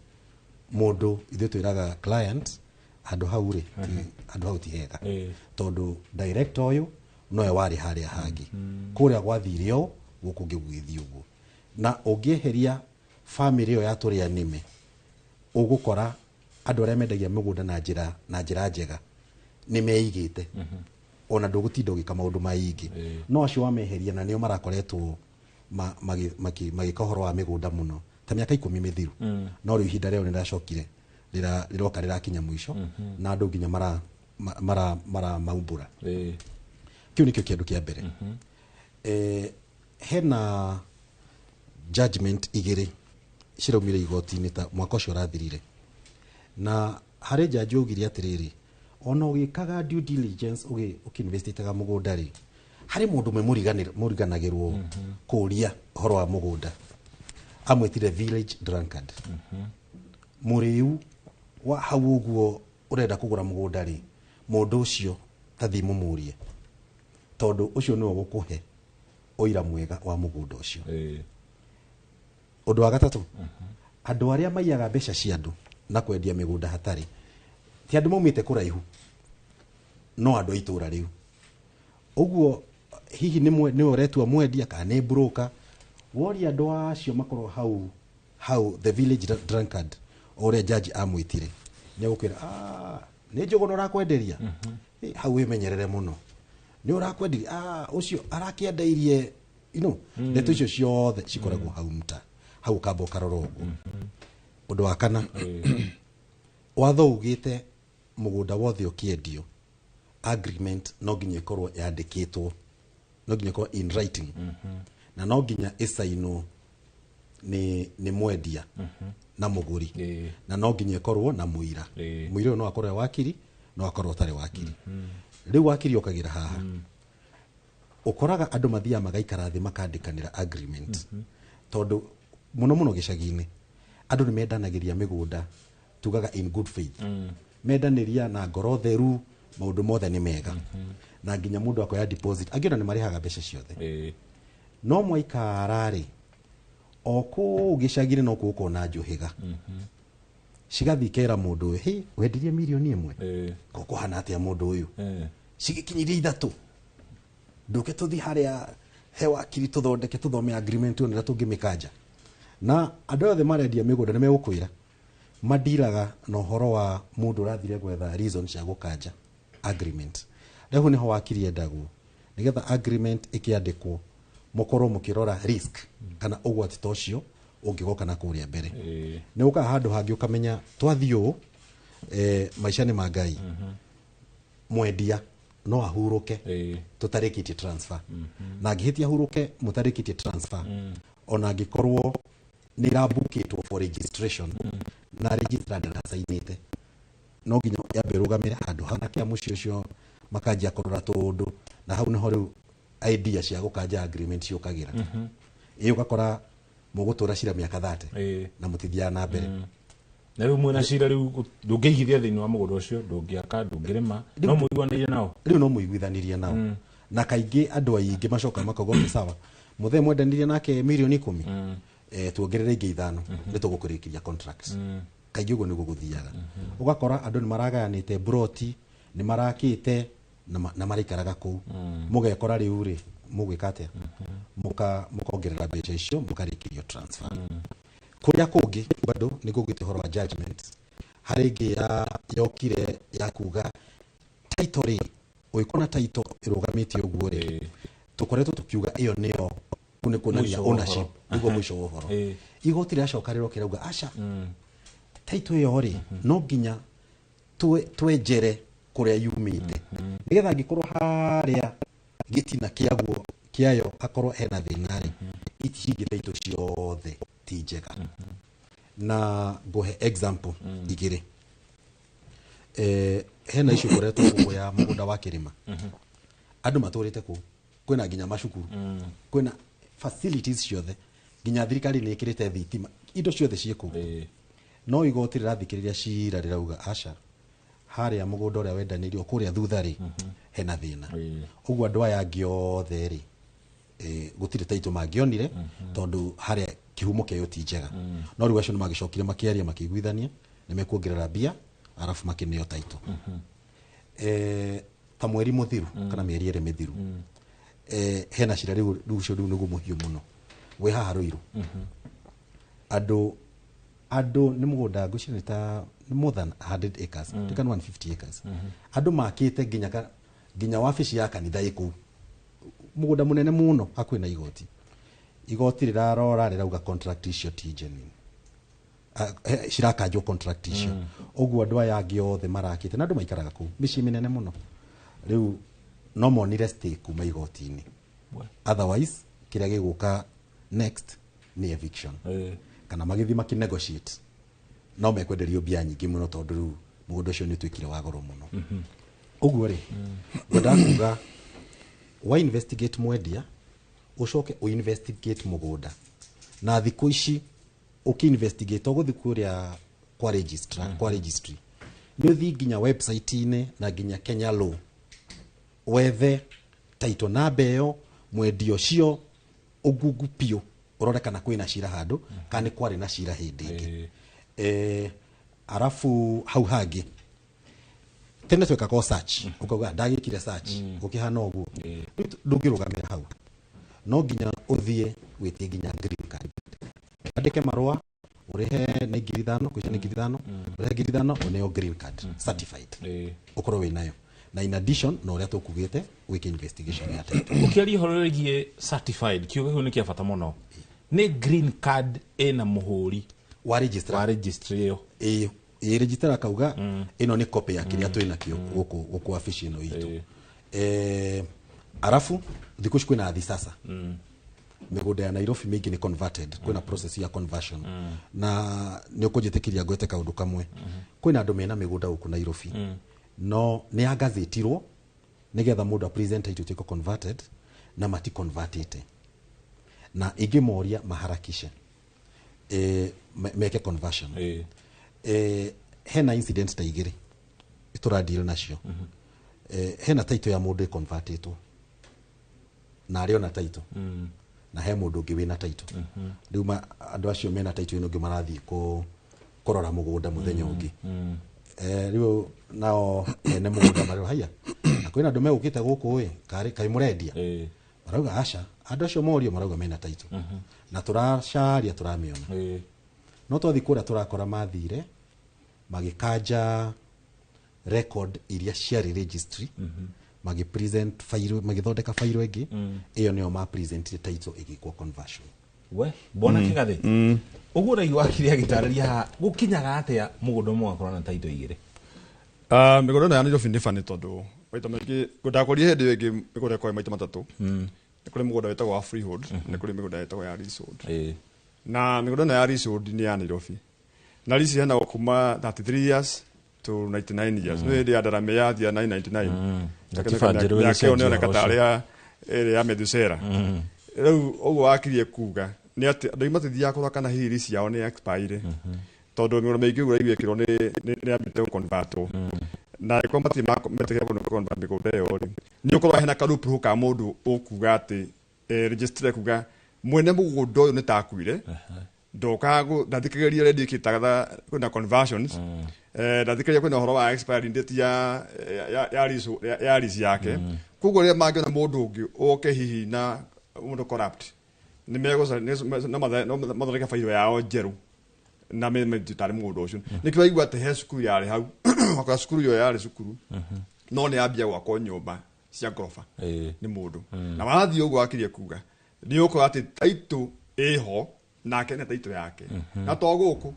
mũndũ ithuĩ twĩraga client handũ hau rĩ, handũ hau ti hega. Tondũ director ũyũ nowe warĩ harĩa hangĩ. Kũrĩa gwathire ũũ, gũkũ ũngĩ gũgĩthiĩ ũguo. Na ũngĩeheria family ĩyo ya tũrĩa nĩme, ũgũkora andũ arĩa mendagia mĩgũnda na njĩra njega nĩ meigĩte. Ona ndũgũtinda ũgĩka maũndũ maingĩ. No acio wameheria na nĩo marakoretwo magĩka ũhoro wa mĩgũnda mũno ta mĩaka 10 mĩthiru. No rĩu ihinda rĩao nĩrĩracokire rĩroka rĩrakinya mũico, na andũ nginya maramaumbũra. Kĩu nĩkĩo kĩndũ kĩa mbere. Hena judgment igĩrĩ ciraumire igoti-inĩ ta mwaka ũcio ũrathirire. Na harĩ jaji augire atĩrĩrĩ, ona ũgĩkaga due diligence ũkĩinvestĩtaga mũgũnda rĩ, harĩ mũndũ ũmwe mũriganagĩrwo kũria ũhoro wa mũgũnda. Amwĩtire village drunkard. Mũrĩu wa hau ũguo ũrenda kũgũra mũgũnda rĩ, mũndũ ũcio ta thiĩ mũmũrie, tondũ ũcio nĩwe ũgũkũhe ũira mwega wa mũgũnda ũcio. Ũndũ wa gatatũ, andũ arĩa maiyaga mbeca cia andũ na kwendia mĩgũnda hatarĩ, ti andũ maumĩte kũraihu, no andũ a itũũra rĩu. Ũguo hihi nĩwe ũretua mwendia kana nĩ broker, woria andũ acio makorwo hau the village drunkard ũrĩa judge amwĩtire, nĩ egũkwĩra, nĩ njũgũna ũrakwenderia? Hau wĩmenyerere mũno. Nĩ ũrakwenderia? Ũcio arakĩendeirie, you know, ndeto icio ciothe cikoragwo hau mta, hau ũkamba ũkarora ũguo. Ũndũ wa kana, watho ugĩte mũgũnda wothe ũkĩendio, agreement no nginya ĩkorwo yandĩkĩtwo, no nginya ĩkorwo in writing, na no nginya ĩcainwo nĩ mwendia na mũgũri, na no nginya ĩkorwo na mũira. Mũira ũyũ no akorwo e wakiri, no akorwo ũtarĩ wakiri. Rĩu wakiri okagĩra haha. Ũkoraga andũ mathiaga magaikara thĩ makandĩkanĩra agreement. Tondũ mũno mũno gĩcagi-inĩ andũ nĩ mendanagĩria mĩgũnda, tugaga in good faith. Mendanĩria na ngoro theru, maũndũ mothe nĩ mega. Na nginya mũndũ akoya deposit, angĩ ona nĩ marĩhaga mbeca ciothe. No mwaikara rĩ, o kũu gĩcagi-inĩ no kũu ũkona njũhĩga. Cigathiĩ ikera mũndũ ũyũ, hĩ, wendirie mirioni 1. Ko kũhana atĩa mũndũ ũyũ? Cigĩkinyirie 3. Ndũke tũthiĩ harĩa he wakiri tũthondeke, tũthome agreement ĩyo nĩrĩa tũngĩmĩkanja. Na andũ othe marendia mĩgũnda nĩ megũkwĩra mandiraga na ũhoro wa mũndũ ũrathire gwetha reason cia gũkanja agreement. Rĩu nĩho wakiri endagwo, nĩgetha agreement ĩkĩandĩkwo mũkorwo mũkĩrora risk kana ũgwati ta ũcio ũngĩgoka na kũrĩa mbere. Nĩ ũkaga handũ hangĩ ũkamenya twathiĩ ũũ, maica nĩ ma Ngai. Mwendia no ahurũke tũtarĩkĩtie transfer. Na angĩhĩtia ahurũke mũtarĩkĩtie transfer, ona angĩkorwo nĩ ĩrabukĩtwo for registration, na registrar ndaracainĩte, no nginya yambe ĩrũgamĩre handũ hau, nake mũciĩ ũcio makanjia kũrora tũũndũ Na hau niho riu idea cia gukanja agreement ciukagira. Ĩ ũgakora mũgũtũra cira mĩaka 30 na mũtithiaga na mbere. Na rĩu mwĩna cira rĩu ndũngĩigithia thĩinĩ wa mũgũnda ũcio, ndũngĩaka, ndũngĩrĩma, no mũiguanĩire nao. Rĩu no mũiguithanirie nao. Na kaingĩ andũ aingĩ macoka makauga okay, sawa, mũthee mwendanirie nake mirioni 10, tuongerere ingĩ 5 nĩ tũgũkũrĩkĩria contract. Kaingĩ ũguo nĩguo gũthiaga. Ũgakora andũ nĩ maragayanĩte broti, nĩ marakĩte na maraikaraga kũu. Mũgekora rĩu rĩ mũgwĩka atĩa? Mũkongerera mbeca icio mũkarĩkĩrio transfer. Kũrĩa kũngĩ bado nĩ ngũgĩte ũhoro wa judgment. Harĩ ĩngĩ yokire ya kuga title rĩ, ũgĩkorwo na title ĩrũgamĩtie ũguo rĩ, tũkoretwo tũkiuga ĩyo nĩyo nĩ kuonania ownership, nĩguo mũico wa ũhoro. Igoti rĩracoka rĩroka rĩrauga aca, title ĩyo rĩ no nginya twenjere kũrĩa yumĩte, nĩgetha angĩkorwo harĩa gĩtina kĩaguo kĩayo hakorwo hena thĩna rĩ, ici ingĩ title ciothe ti njega. Na ngũhe example igĩrĩ. Hena issue ĩkoretwo gũkũ ya mũgũnda wa kĩrĩma. Andũ matũrĩte kũu, kwĩna nginya macukuru, kwĩna facilities ciothe, nginya thirikari nĩ ĩkĩrĩte thitima, indo ciothe ciĩ kũu. No igoti rĩrathikĩrĩria cira rĩrauga aca, harĩa mũgũnda ũrĩa wendanĩirio kũrĩa thutha rĩ, hena thĩna. Ũguo andũ aya angĩ othe rĩ, gũtirĩ title mangĩonire tondũ harĩa kĩhumo kĩayo ti njega. No rĩu acio nĩ magĩcokire makĩaria makĩiguithania nĩ mekuongerera mbia arabu makĩneo title. Ta mweri mũthiru kana mĩeri ĩrĩ mĩthiru, hena cira rĩu ũcio rĩu nĩguo mũhiũ mũno wĩ haha Ruiru. Andũ nĩ mũgũnda ngwĩciria nĩ ta more than 100 acres, mm. 150 acres. Andũ makĩte nginya wabici ya kanitha ĩ kũu, mũgũnda mũnene mũno hakuhĩ na igoti. Igoti rĩrarora rĩrauga contract icio ti genuine, cirakanjwo contract icio. Ũguo andũ aya angĩ othe marakĩte na andũ maikaraga kũu mĩciĩ mĩnene mũno, rĩu no monire stay kuma igoti-inĩ. Otherwise kĩrĩa gĩgũka next nĩ eviction. Kana magĩthiĩ makĩnegotiate no mekwenderio mbia nyingĩ mũno tondũ rĩu mũgũnda ũcio nĩ ũtuĩkire wa goro mũno. Ũguo rĩ, ngwendaga kuga wa investigate mwendia, ũcoke ũ investigate mũgũnda. Na thikũ ici ũkĩ investigate ũgũthiĩ kũrĩa kwa registrar, kwa registry, nĩ ũthiĩ nginya website-inĩ na nginya Kenya Law, wethe title namba ĩyo, mwendia ũcio, ũngungu piũ, ũrore kana kwĩna cira handũ, kana nĩ kwarĩ na cira hĩndĩ ĩngĩ. Arabu hau hangĩ tene twekaga search, ũkauga ndagĩkire search gũkĩhana ũguo, ndũngĩrũgamĩra hau, no nginya ũthiĩ wĩtie nginya green card, andĩke marũa, ũrĩhe nĩ 5,000, kwĩcia nĩ 5,000, ũrĩhe 5,000 ũneo green card certified, ũkorwo wĩnayo. Na in addition na ũrĩa tũkugĩte wĩke investigation ya title. Ũkĩaria ũhoro wĩgiĩ certified, kiugo kĩu nĩ kĩa bata mũno. Nĩ green card ĩna mũhũri wa registrar, wa registry ĩyo. Ĩ registrar akauga ĩno nĩ copy ya kĩrĩa twĩnakĩo gũkũ wabici ĩno itũ. Arabu thikũ ici kwĩna athi sasa. Mĩgũnda ya Nairobi mĩingĩ nĩ converted, kwĩna process ya conversion. Na nĩ ũkũnjĩtĩkĩria ngwete kaũndũ kamwe. Kwĩna andũ mena mĩgũnda gũkũ Nairobi, no nĩ yagazetirwo nĩgetha mũndũ a present title ĩtuĩke converted, na mati convertete. Na ingĩmoria maharakishe meke conversion. Hena incident ta igĩrĩ tũradeal nacio. Hena title ya mũndũ ĩconvertĩtwo na arĩ ona title, na he mũndũ ũngĩ wĩna title. Rĩu andũ acio mena title ĩno ũngĩ marathiĩ kũrora mũgũnda mũthenya ũngĩ. Rĩu nao ene mũgũnda marĩ haya, na kwĩna andũ megũkĩte gũkũ ĩ kaĩ mũrendia, marauga aca. Andũ acio morio marauga mena title, na tũracaria tũramĩona. No twathiĩ kũrĩa tũrakora mathire magĩkanja record iria ciarĩ registry, magĩpresent file, magĩthondeka file ĩngĩ, ĩyo nĩyo ma presentire title ĩgĩkwo conversion. We mbona kĩgathĩ ũguo ũraigua akiri agĩtarĩria haha, gũkinyaga atĩa mũgũnda ũmwe ũgakorwo na title igĩrĩ? Mĩgũnda ĩno ya Nairobi nĩ funny tondũ maita maingĩ ndakorire hĩndĩ ĩyo ĩngĩ mĩgũnda ĩkoragwo maita matatũ. Nĩ kũrĩ mũgũnda wĩtagwo wa freehold, nĩ kũrĩ mĩgũnda ĩtagwo ya leasehold. Na mĩgũnda ĩno ya leasehold nĩ ya Nairobi. Na lease ĩheanagwo kuma 33 years to 99 years. Nĩ hĩndĩ ya ndarame yathia 999. Gatiba njerũ mĩaka ĩyo ĩgĩcenjia nĩyoneka ũhoro tarĩ ũcio. ya ĩrĩa ya Methusela. Rĩu ũguo wakirie kuga nĩ atĩ andũ aingĩ matithiaga kũrora kana hihi lease yao nĩ expire, tondũ mĩgũnda mĩingĩ ũguo ũraigua ĩkĩrwo nĩ yambĩte gũconvertwo, na angĩkorwo matirĩ metĩkĩra gũconvert mĩgũnda ĩyo rĩ, nĩ ũkorwo hena karupuru ka mũndũ ũkuga atĩ registrar kuga mwene mũgũnda ũyũ nĩ takuire, ndokaga ndathikagĩrĩria redio ĩkĩtangatha kwĩna conversions, ndathikĩrĩria kwĩna ũhoro wa expiry date ya lease yake. Koguo rĩrĩa mangĩona mũndũ ũngĩ oke hihi na mũndũ corrupt, nĩ no mathondeke bairo yao njerũ na tarĩ mũgũnda ũcio. Nĩkĩo waigua atĩ he cukuru yarĩ hau, wakora cukuru ĩyo yarĩ cukuru no nĩ yambia gwakwo nyũmba cia ngoroba nĩ mũndũ. Na wathiĩ ũguo wakirie kuga nĩ ũkora atĩ taitũ ĩho nake na taitũ yake, na to gũkũ,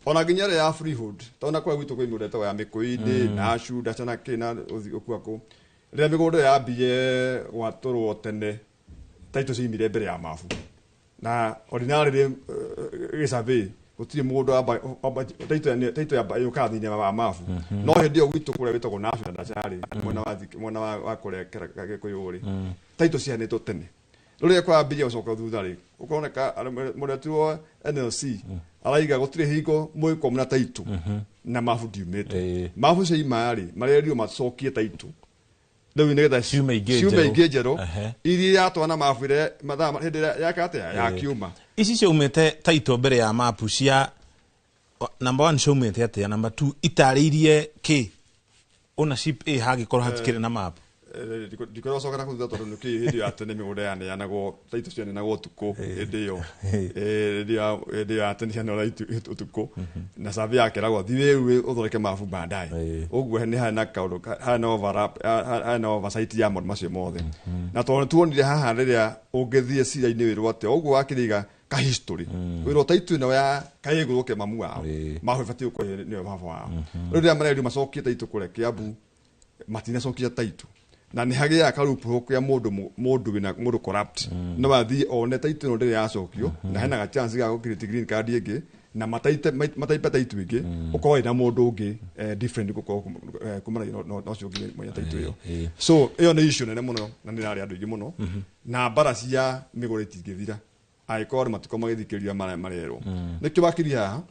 ona nginya ĩrĩa ya freehold, tondũ na kũrĩa gwitũ kwĩ mĩgũnda ĩtagwo ya mĩkũyũ-inĩ na cunda na kĩ na ũthiĩ ũkua kũ rĩrĩa mĩgũnda ĩyo yambie gwatũrwo tene, taitũ ciaumire mbere ya mabu, na ordinarily gĩsurvey gũtirĩ mũndũ taitũ yũkaga thĩinĩ wa mabu. No hĩndĩ ĩyo gwitũ kũrĩa wĩtagwo Nashu na Ndacharĩ, mwena wa mwena wa kũrĩa Gĩkũyũ rĩ, taitũ ciahanĩtwo tene. Rĩrĩa kwambĩrĩria gũcoka thutha rĩ, ũkoneka mũretirwo NLC araiga gũtirĩ hingo mũgĩkorwo na taitũ na mabu ndiumĩte. Mabu ciaima rĩ, marerirwo macokie taitũ rĩu nĩgetha Ciume ingĩ ciume njerũ. Ingĩ njerũ iria yatwana mabu ĩrĩa mathaa hĩndĩ ĩrĩa yaka atĩa yakiuma. Ici ciaumĩte taitũ mbere ya mapu cia number one ciaumĩte atĩa? Number two, itarĩirie kĩ ownership ĩ hangĩkorwo hatikĩrĩ na mapu? Ndikorwo coka na thutha tondũ nĩkĩ hĩndĩ ya tene mĩgũnda yaneanagwo, taitũ cianeanagwo ũtukũ hĩndĩ ĩyo. Hĩndĩ ya tene cianeanagwo ũtukũ, na survey yakeragwo thiĩ rĩu ũthondeke mabu baadaye. Ũguo nĩ harĩ na kaũndũ harĩ na overlap, harĩ na oversight ya maũndũ macio mothe, na tondũ nĩ tuonire haha rĩrĩa ũngĩthiĩ cira-inĩ wĩrwo atĩa ũguo wakĩrĩiga ka history wĩrwo taitũ ĩno ya kaĩgũrũke mamu wao mabu ĩbatiĩ gũkorwo nĩyo baba wao. Rĩu rĩrĩa marerirwo macokie taitũ kũrĩa Kiambu, matinacokia taitũ, na nĩ hagĩaga karupuru kĩa mũndũ mũndũ wĩna mũndũ corrupt no athiĩ one taitũ ĩno ndĩrĩ yacokio, na hena ga chance ga gũcreate green card ĩngĩ na mataite mataipe taitũ ĩngĩ, ũkorwo wĩna mũndũ ũngĩ different gũkorwo kumana na ũcio ũngĩ mwene taitũ ĩyo. So ĩyo nĩ issue nene mũno na nĩ ĩrarĩa andũ aingĩ mũno, na mbara cia mĩgũnda itingĩthira angĩkorwo andũ matikorwo magĩthikĩrĩria marĩa marerwo. Nĩkĩo wakiri haha,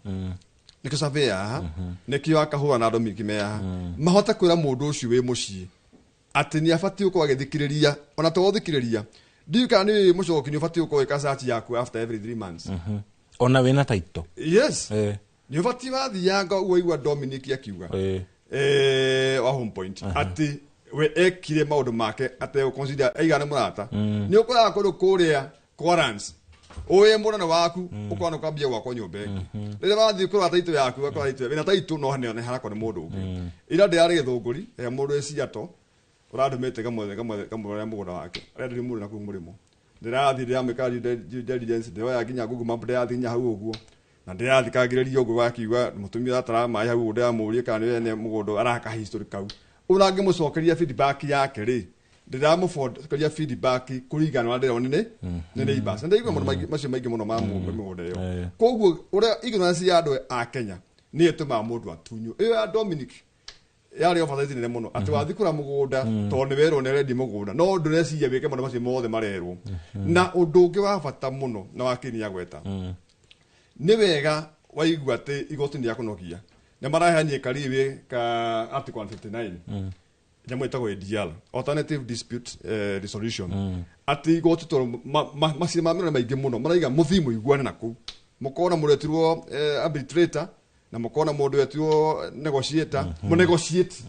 nĩkĩo surveyor haha, nĩkĩo akahũra na andũ mingĩ me haha mahote kwĩra mũndũ ũcio wĩ mũciĩ atĩ nĩ abatiĩ gũkorwo agĩthikĩrĩria, ona to gũthikĩrĩria. Ndiũĩ kana nĩ mũcoki nĩ ũbatiĩ gũkorwo wĩka search yaku after every 3 months. Ona wĩna taitũ? Yes, nĩ ũbatiĩ wathianga ũguo igua Dominic akiuga wa Home Point atĩ we ekire maũndũ make ategũconsider aigana mũrata. Nĩ ũkoraga kũndũ kũrĩa Quarance ũĩ mũnene waku ũkona ũkambia gwakwo nyũmba ĩngĩ, rĩrĩa wathiĩ kũrora taitũ yaku ũgakora taitũ wĩna taitũ no nĩ harakwo nĩ mũndũ ũngĩ. Ira ndĩrarĩ Gĩthũngũri ĩrĩa mũndũ wĩ Seattle ũrandũmĩte kamwe kamwe kamwe mũgũnda wake arenderio mũndũ na kũu mũrĩmo. Ndĩrathiĩ ndĩramĩka due diligence, ndĩroya nginya Google Map, ndĩrathiĩ nginya hau ũguo na ndĩrathikagĩrĩria ũguo wakiuga mũtumia ũratara maĩ hau ũguo, ndĩramũrie kana nĩwe ene mũgũnda araka history kau. Ona ngĩmũcokeria feedback yake rĩ, ndĩramũcokeria feedback kũringana na ndĩrona nĩ neighbors, na ndĩraigua maũndũ macio maingĩ mũno ma mĩgũnda ĩyo. Koguo ũrĩa ignorance ya andũ a Kenya nĩ ĩtũmaga mũndũ atunywo. Ĩyo ya Dominic yarĩ oversight nene mũno atĩ wathiĩ kũra mũgũnda tondũ nĩ werwo nĩ arendia mũgũnda, no ndũreciria wĩke maũndũ macio mothe marerwo. Na ũndũ ũngĩ wa bata mũno na wa kĩni ya gweta nĩ wega waigua atĩ igoti nĩ rĩakũnogia nĩ maraheanie kariwĩ ka article 159, nyamũ ĩtagwo ADR, alternative dispute resolution, atĩ igoti tondũ macira ma mĩrore maingĩ mũno maraiga mũthiĩ mũiguane na kũu, mũkona mũndũ wetirwo arbitrator na mũkona mũndũ wetirwo negotiator, mũnegotiate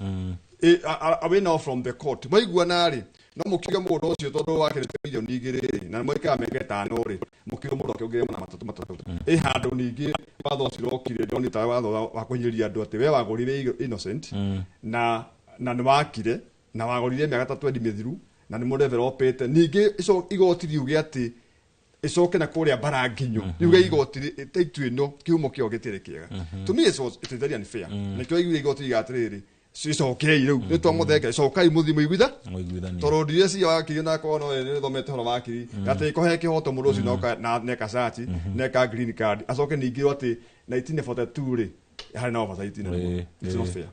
away now from the court. Maiguana rĩ, no mũkiuge mũgũnda ũcio tondũ wakĩrĩte mirioni 2 rĩ, na mwĩkaga mĩaka 5 rĩ, mũkiuge mũndũ akĩongerera mana matatũ matatũ ĩ handũ. Ningĩ watho ũcio ũrokire ndonire ta watho wa kũhinyĩrĩria andũ atĩ we wagũrire innocent na nĩ wakire na wagũrire mĩaka ta 20 mĩthiru na nĩ mũdevelopĩte. Ningĩ igoti riuge atĩ icoke na kũrĩa mbara nginyo riuge igoti taitũ ĩno kĩhumo kĩo gĩtirĩ kĩega. To me it is very unfair. Nĩkĩo aiguire igoti riuga atĩrĩrĩ, icokei rĩu nĩ twamũthengera, icokei mũthiĩ mũiguitha Mũiguithanie. Tondũ ndireciria wakiri onakorwo no nĩthomete ũhoro wa wakiri atĩ kũhe kĩhoto mũndũ ũcio noka na neka search neka green card acoke ningĩ atĩ 1942 rĩ Harĩ na oversight nene mũno. It's not fair.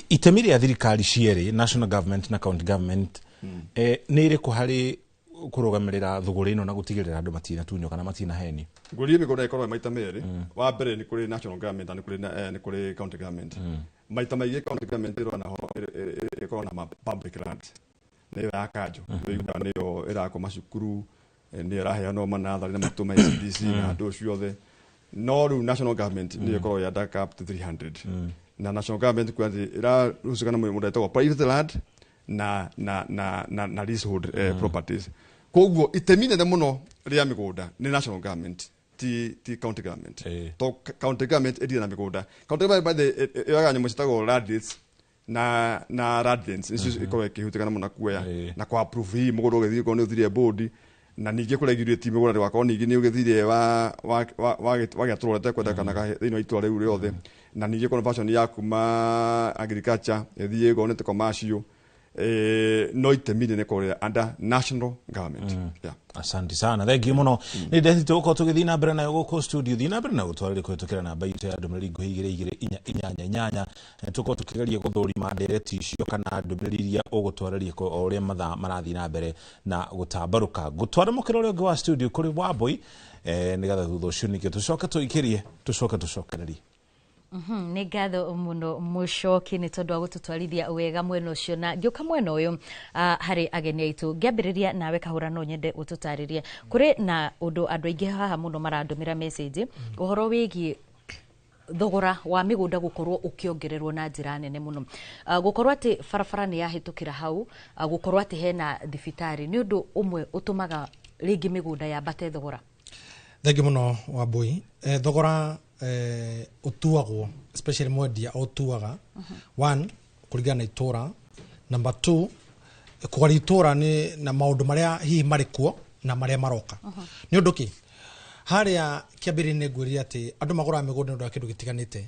Itemi rĩa thirikari cierĩ, national government na county government, nĩ ĩrĩkũ harĩ kũrũgamĩrĩra thũgũrĩ ĩno na gũtigĩrĩra andũ matinatunywo kana matinahenio? Ngũrie mĩgũnda ĩkorwo maita merĩ. Wa mbere nĩ kũrĩ national government na nĩ kũrĩ county government. Maita maingĩ county government ĩrona ĩkorwo na public land, nĩyo ya kanjũ, nĩyo ĩrakwo macukuru, nĩyo ĩraheanwo manatharĩ na matũ ma ECDC na andũ ciothe. No rĩu national government nĩyo ĩkoragwo yandaka up to 300, na national government kuga atĩ ĩrarucika na mũndũ etagwo private land na leasehold properties. Koguo itemi nene mũno rĩa mĩgũnda nĩ national government, ti county government, to county government ĩrĩa na mĩgũnda, county government by the ĩyoyaga nyamũ ciĩtagwo land rates na land rents, nĩcio ikoragwo ikĩhutĩkana mũno na kuoya na kwa approve hihi mũgũnda ũgĩthiĩ okorwo nĩ ũthire board, na ningĩ kũregulate mĩgũnda ndĩgakorwo ningĩ nĩ ũgĩthire wagĩatũrwo ũrĩa kwendekanaga thĩinĩ wa itũra rĩu rĩothe, na ningĩ conversion ya kuma agriculture ĩthiĩ ĩgone ta commercial, no itemi nene kũrĩa under national government. Yeah. Asante sana, thank you muno. Nĩ ndethi tũgũkorwo tũgĩthiĩ na mbere nayo gũkũ studio, thiĩ na mbere na gũtwarĩria kũhĩtũkĩra namba itũ ya ndũmĩrĩri nguhĩ 22488. Tũkorwo tũkĩgeria gũthũrima ndereti icio kana ndũmĩrĩri iria ũgũtwarĩria o ũrĩa mathaa marathiĩ na mbere na gũtambarũka. Ngũtwara mũkĩra ũrĩa ũngĩ wa studio kũrĩ Wambui, nĩgetha thutha ũcio ningĩ tũcoke tũikĩrie, tũcoke tũcokererie. Nĩ ngatho mũno Mũcoki nĩ tondũ wa gũtũtwarithia wega mwena ũcio, na ngĩũka mwena ũyũ harĩ ageni aitũ, ngĩambĩrĩria nawe Kahũra, no nyende ũtũtarĩrie kũrĩ na ũndũ andũ aingĩ haha mũno marandũmĩra message ũhoro wĩgiĩ thogora wa mĩgũnda gũkorwo ũkĩongererwo na njĩra nene mũno, gũkorwo atĩ barabara nĩ yahĩtũkĩra hau, gũkorwo atĩ hena thibitarĩ, nĩ ũndũ ũmwe ũtũmaga rĩngĩ mĩgũnda yambate thogora. Thengi mũno Wambui. Thogora ũtuagwo, especially mwendia ũtuaga one kũringana na itũra, number two kũgari itũra nĩ na maũndũ marĩa hihi marĩ kuo na marĩa maroka. Nĩ ũndũ kĩ harĩa kĩambĩrĩria nĩ ngwĩrire atĩ andũ magũraga mĩgũnda nĩ ũndũ wa kĩndũ gĩtiganĩte,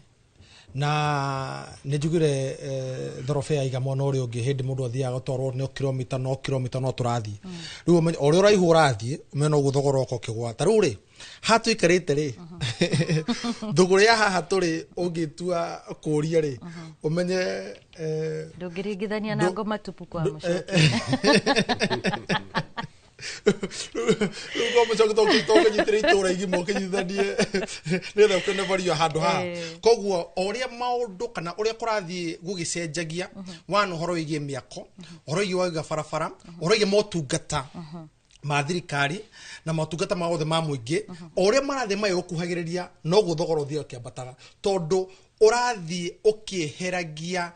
na nĩ njugire thorobea iga mwena ũrĩa ũngĩ hĩndĩ mũndũ athiaga gũtwarwo no kilomita no kilomita no tũrathiĩ rĩu o ũrĩa ũraihu ũrathiĩ ũmenye noguo thogora ũka ũkĩgũa. Ta rĩu rĩ haha tũikarĩte rĩ, thũgũrĩ ya haha tũrĩ ũngĩtua kũũria rĩ ũmenye ndũngĩringithania na ngoma tupu kwa Mũcoki. Rĩu kwa Mũcoki tũkĩnyitĩra itũra igima ũkĩnyitithanie nĩgetha ũkĩone value ya handũ haha. Koguo o ũrĩa maũndũ kana ũrĩa kũrathiĩ gũgĩcenjagia, one ũhoro wĩgiĩ mĩako, ũhoro wĩgiĩ waiga barabara, ũhoro wĩgiĩ motungata ma thirikari na motungata ma othe ma mũingĩ, o ũrĩa marathiĩ magĩgũkuhagĩrĩria noguo thogora ũthiaga ũkĩambataga, tondũ ũrathiĩ ũkĩeheragia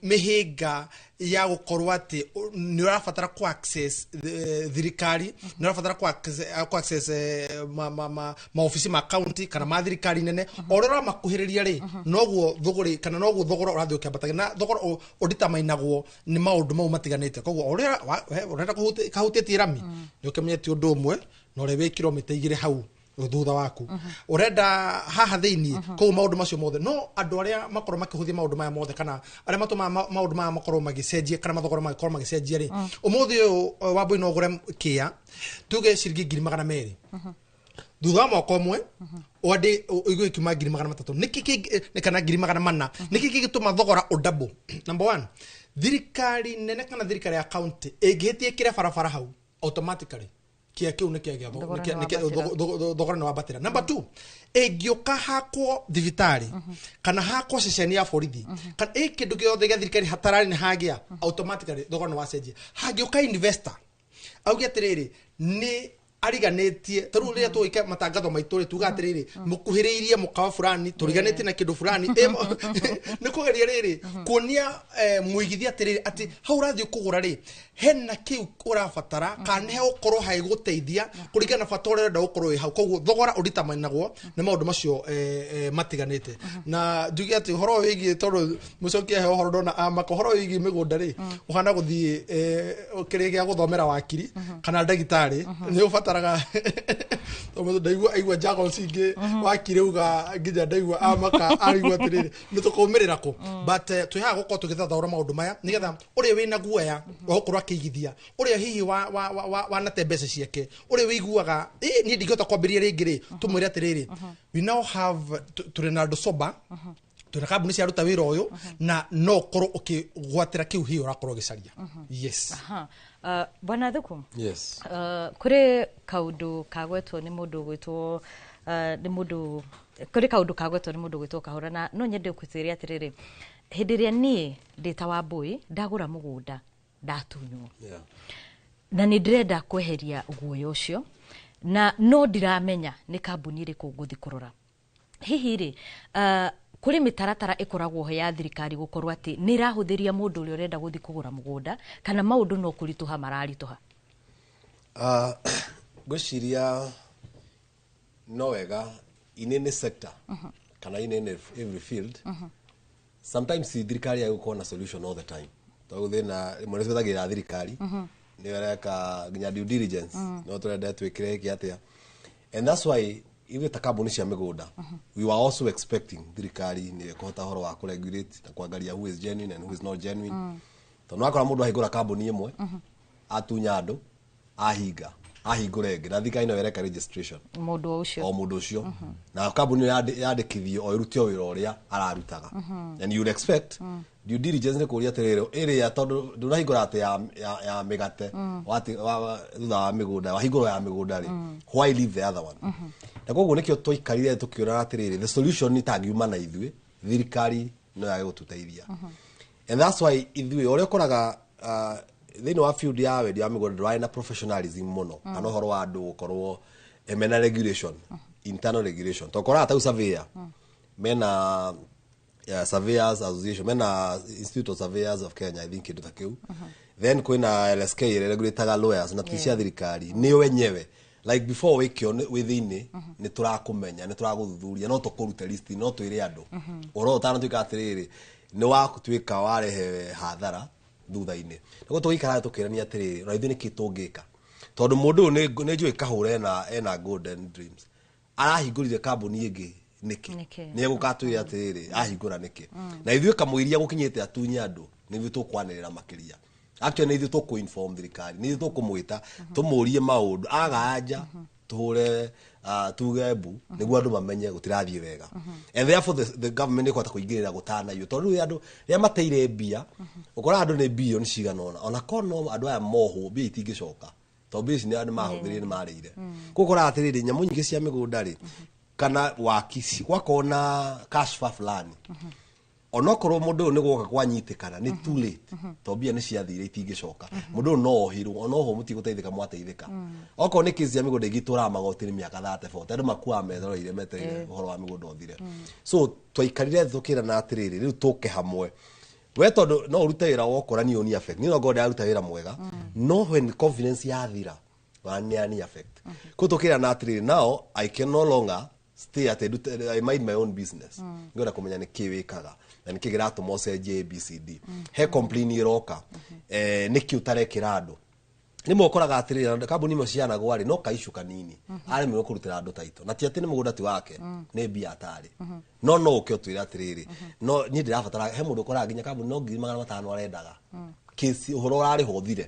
mĩhĩnga ya gũkorwo atĩ nĩ ũrabatara ku access thirikari, nĩ ũrabatara ku access maobici ma county kana ma thirikari nene. O ũrĩa ũramakuhĩrĩria rĩ, noguo thũgũrĩ kana noguo thogora ũrathiĩ ũkĩambataga, na thogora ũnditamainagwo nĩ maũndũ mau matiganĩte. Koguo o ũrĩa ũrenda kahutĩtie rami nĩ ũkĩmenye ti ũndũ ũmwe na ũrĩa wĩ kilomita 2 hau thutha waku urenda haha thiini. Koguo maundu macio mothe no andu aria makorwo makihũthia maundu maya mothe kana aria matumaga maundu maya makorwo magicenjia kana mathogora makorwo magicenjia ri, umuthi uyu Wambui no ũgũre kia tuge ciringi 200,000, thutha wa mwaka ũmwe wande ũigue ikiuma 300,000, nĩkĩ kana 400,000. Nĩkĩ kĩgĩtũma thogora ũdouble? Number one, thirikari nene kana thirikari ya county ĩngĩhĩtia ĩkĩre barabara hau, automatically kia kĩu nĩ kĩagĩa Thogora nĩ wambatĩra. Thogora nĩ wambatĩra. Number two, ĩngĩũka hakwo thibitarĩ kana hakwo ceceni ya borithi kana ĩ kĩndũ gĩothe gĩa thirikari hatararĩ nĩ hagĩa, automatically thogora nĩ wacenjia. Hangĩũka investor auge atĩrĩrĩ nĩ ariganĩtie, ta rĩu rĩrĩa tũgwĩka matangatho maitũ rĩ, tuga atĩrĩrĩ mũkuhĩrĩirie mũkawa fulani tũriganĩtie na kĩndũ fulani. Nĩ kũgeria rĩrĩ kuonia mũigithia atĩrĩrĩ atĩ hau ũrathiĩ kũgũra rĩ hena kĩu ũrabatara kana nĩ hegũkorwo hagĩgũteithia kũringana na bata ũrĩa ũrenda gũkorwo wĩ hau. Koguo thogora ũnditamanagwo nĩ maũndũ macio matiganĩte. Na njuge atĩ ũhoro ũyũ wĩgiĩ, tondũ mũcoki ahe ũhoro ndona amaka, ũhoro wĩgiĩ mĩgũnda rĩ ũhana gũthiĩ kĩrĩa gĩa gũthomera wakiri kana ndagĩtarĩ, nĩ ũbataraga Abataraga tondũ ndaigua aigua jargons ingĩ wakire uga nginya ndaigua amaka arigua atĩrĩrĩ, nĩ tũkũmĩrĩra kũ? But twĩ haha gũkorwo tũgĩthathaũra maũndũ maya nĩgetha ũrĩa wĩna guoya wa gũkorwo akĩigithia, ũrĩa hihi wanate mbeca ciake, ũrĩa wĩiguaga ĩ niĩ ndingĩhota kwambĩrĩria rĩngĩ rĩ, tũmwĩre atĩrĩrĩ, we now have tũrĩ na andũ sober, twĩna kambuni ciaruta wĩra ũyũ, na no ũkorwo ũkĩgwatĩra kĩu hihi ũrakorwo ũgĩcaria. Yes. Aha. Bwana Thuku. Yes. Kũrĩ kaũndũ kagwetwo nĩ mũndũ gwĩtwo nĩ mũndũ kũrĩ kaũndũ kagwetwo nĩ mũndũ gwĩtwo Kahũra, na no nyende gũkwĩra atĩrĩrĩ, hĩndĩ ĩrĩa niĩ ndĩ ta Wambũi ndagũra mũgũnda ndatunywo, na nĩ ndĩrenda kweheria guoya ũcio, na no ndiramenya nĩ kambuni ĩrĩkũ ngũthi kũrora. Hihi rĩ, kũrĩ mĩtaratara ĩkoragwo ho ya thirikari gũkorwo atĩ nĩ ĩrahũthĩria mũndũ ũrĩa ũrenda gũthiĩ kũgũra mũgũnda, kana maũndũ no kũritũha mararitũha? Ngwĩciria no wega in any sector kana in any every field, sometimes thirikari yagũkorwo na solution all the time, tondũ thĩna rĩmwe nĩ twethagĩrĩra thirikari nĩ ĩreka nginya due diligence, no tũrenda twĩkĩre gĩkĩ atĩa. And that's why ithuĩ ta kambuni cia mĩgũnda, we were also expecting thirikari nĩ ĩkũhota ũhoro wa kũregulate na kuangalia who is genuine and who is not genuine, tondũ wakora mũndũ ahingũra kambuni ĩmwe, atunya andũ, ahinga, ahingũra ĩngĩ, na thirikari no ĩreka registration mũndũ o ũcio. O mũndũ ũcio, na kambuni ĩyo yandĩkithio o ĩrute o wĩra ũrĩa ararutaga. And you would expect due diligence nĩ kũria atĩrĩrĩ, ĩrĩa tondũ ndũnahingũra atĩ ya mĩgate, thutha wa mĩgũnda wahingũra ya mĩgũnda rĩ, why leave the other one? Na koguo nĩkĩo twaikarire tũkĩũraga atĩrĩrĩ, the solution itangiuma na ithuĩ, thirikari no yage gũtũteithia. And that's why ithuĩ ũrĩa ũkoraga thĩinĩ wa field ya wendia wa mĩgũnda ndũrarĩ na professionalism mũno, kana ũhoro wa andũ gũkorwo mena regulation, internal regulation, tondũ ũkoraga tau surveyor mena Surveyors Association, mena Institute of Surveyors of Kenya, I think kĩndũ ta kĩu. Then kwĩna LSK ĩrĩa regulataga lawyers, na ti cia thirikari, nĩo wenyewe. Like before wĩkio wĩ thĩinĩ, nĩ tũrakũmenya, nĩ tũragũthuthuria, no tũkũrute list, no twĩre andũ ũhoro ũtanatuĩka atĩrĩrĩ nĩ watuĩka warehe hathara thutha-inĩ. Nĩguo tũgĩikara tũkĩrania atĩrĩrĩ, ona ithuĩ nĩkĩ tũngĩka, tondũ mũndũ ũyũ nĩ njũĩ Kahũra ena Golden Dreams, arahingũrire kambuni ĩngĩ nĩkĩ? Nĩkĩ? Nĩ egũkatwĩra atĩrĩrĩ ahingũra nĩkĩ, na ithuĩ kamũiria gũkinyĩte atunye andũ, nĩ ithuĩ tũkwanĩrĩra makĩria. Actually, nĩ ithuĩ tũkũ-inform thirikari, nĩ ithuĩ tũkũmwĩta tũmũrie maũndũ aganja, tũhũre tuge mbu nĩguo andũ mamenye gũtirathiĩ wega. And therefore the government nĩ ĩkũhota kũingĩrĩra gũtanaiywo, tondũ rĩu andũ rĩrĩa mateire mbia, ũkoraga andũ nĩ bilioni cigana ũna, ona korwo no andũ aya mohwo, mbia itingĩcoka, tondũ mbia ici nĩ andũ mahũthĩrire, nĩ marĩire. Koguo ũkoraga atĩrĩrĩ, nyamũ nyingĩ cia mĩgũnda rĩ, kana waki gwakorwo na kashfa fulani, onokorwo mũndũ ũyũ nĩ gwoka kwanyitĩkana, nĩ too late, tondũ mbia nĩ ciathire, itingĩcoka. Mũndũ ũyũ no ohirwo, onoho mũtigũteithĩka, mwateithĩka. Okorwo nĩ kesi ya mĩgũnda ĩngĩ itũraga magoti-inĩ mĩaka 30, 40, andũ makuaga metereire metereire ũhoro wa mĩgũnda ũthire. So twaikarire thĩ tũkĩrana atĩrĩrĩ, rĩu tũke hamwe we, tondũ no ũrute wĩra wokora niĩ ũni affect niĩ, no ngorwo ndĩraruta wĩra mwega, no when confidence yathira nĩ affect. Koguo tũkĩrana atĩrĩrĩ, now I can no longer stay at I mind my own business. Ngwenda kũmenya nĩ kĩ wĩkaga na nĩ kĩ kĩratũma ũcenjie ABCD. He complain ĩroka, nĩkĩ ũtarekĩra andũ? Rĩmwe ũkoraga atĩrĩrĩ, kambuni imwe cianagwo rĩ, no kaicũ kanini aremirwo kũrutĩra andũ taito, na ti atĩ nĩ mũgũnda ti wake, nĩ mbia atarĩ. No ũke ũtwĩre atĩrĩrĩ, no niĩ ndĩrabatara. He mũndũ ũkoraga nginya kambuni no 500,000 arendaga, kesi ũhoro ũrarĩhwo ũthire,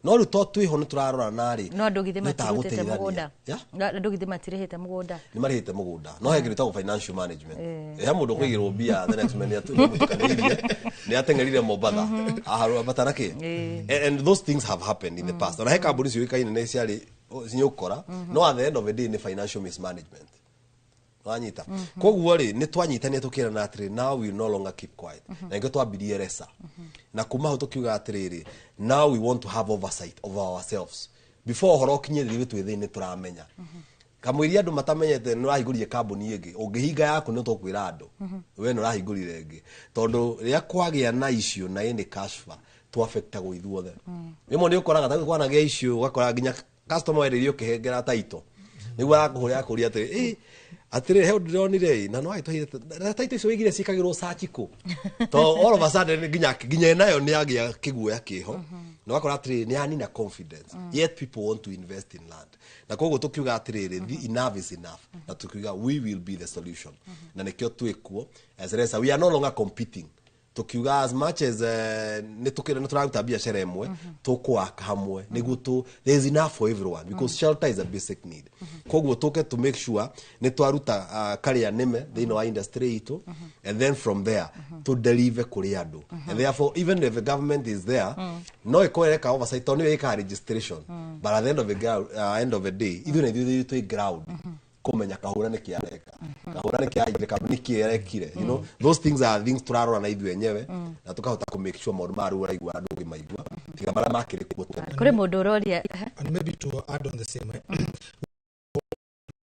no rĩu to twĩho nĩ tũrarora narĩ. No andũ githĩ nĩ matirutĩte tagũteithania. mũgũnda? Yeah? No andũ githĩ matirĩhĩte mũgũnda? Nĩ marĩhĩte mũgũnda, no he kĩndũ gĩtagwo financial management. He mũndũ kũigĩrwo mbia, the next man nĩ ateng'erire Mombatha aharwo na kĩ. And those things have happened in the past. Ona he kambuni ciũĩkaine nĩ ciarĩ ciũkora, no at the end of the day nĩ financial mismanagement wanyita. Koguo rĩ, nĩ twanyitania tũkĩrana atĩrĩ, now we will no longer keep quiet. Na nĩkĩo twambirie RESA, na kuma hau tũkiuga atĩrĩrĩ, now we want to have oversight of ourselves before ũhoro ũkinye ithuĩ twĩ thĩinĩ tũramenya. Kamũiria andũ matamenyete nĩ ũrahingũrire kambuni ĩngĩ, ũngĩhinga yaku nĩ tũkwĩra andũ we nĩ ũrahingũrire ĩngĩ, tondũ rĩrĩa kwagĩa na icio na ĩnĩ kashfa, twaffectagwo ithuothe. Rĩmwe nĩ ũkoraga ta kwanagĩa icio, ũgakora nginya customer wenderio ũkĩhengera taito nĩguo arakũhũrĩra akũria atĩrĩ, "Ĩ, Atiriri, he ũndũ ndĩronire ĩ, na no agĩtũheire na title icio wĩigire ciĩkagĩrwo search kũ, to all of a sudden nginya nayo nĩ yagĩa kĩguoya kĩho, na ũgakora atĩrĩrĩ, nĩ yanina confidence, yet people want to invest in land. Na koguo tũkiuga atĩrĩrĩ, enough is enough, na tukiuga we will be the solution, na nĩkĩo twĩkuo as RESA. We are no longer competing. Tukiuga as much as nĩ tũraruta biacara ĩmwe, tũkũwaka hamwe nĩguo tu there is enough for everyone, because shelter is a basic need. Koguo tũke to make sure nĩ twaruta karĩa nĩme thĩinĩ wa industry itũ, and then from there to deliver kũrĩ andũ. And therefore, even if the government is there, no ĩkorwo ĩreka oversight tondũ nĩyo ĩkaga registration, but at the end of the day, ithuĩ na ithuĩ twĩ ground kũmenya Kahũra nĩkĩ areka, Kahũra nĩkĩ araigire kambuni, nĩkĩ arekire. Those things are things tũrarora na ithuĩ enyewe, na tũkahota kũ make sure maũndũ maya rĩu ũraigua andũ ũngĩmaigua tiga marĩa makĩrĩ kuo tene. Kũrĩ mũndũ ũroria. And maybe to add on the same,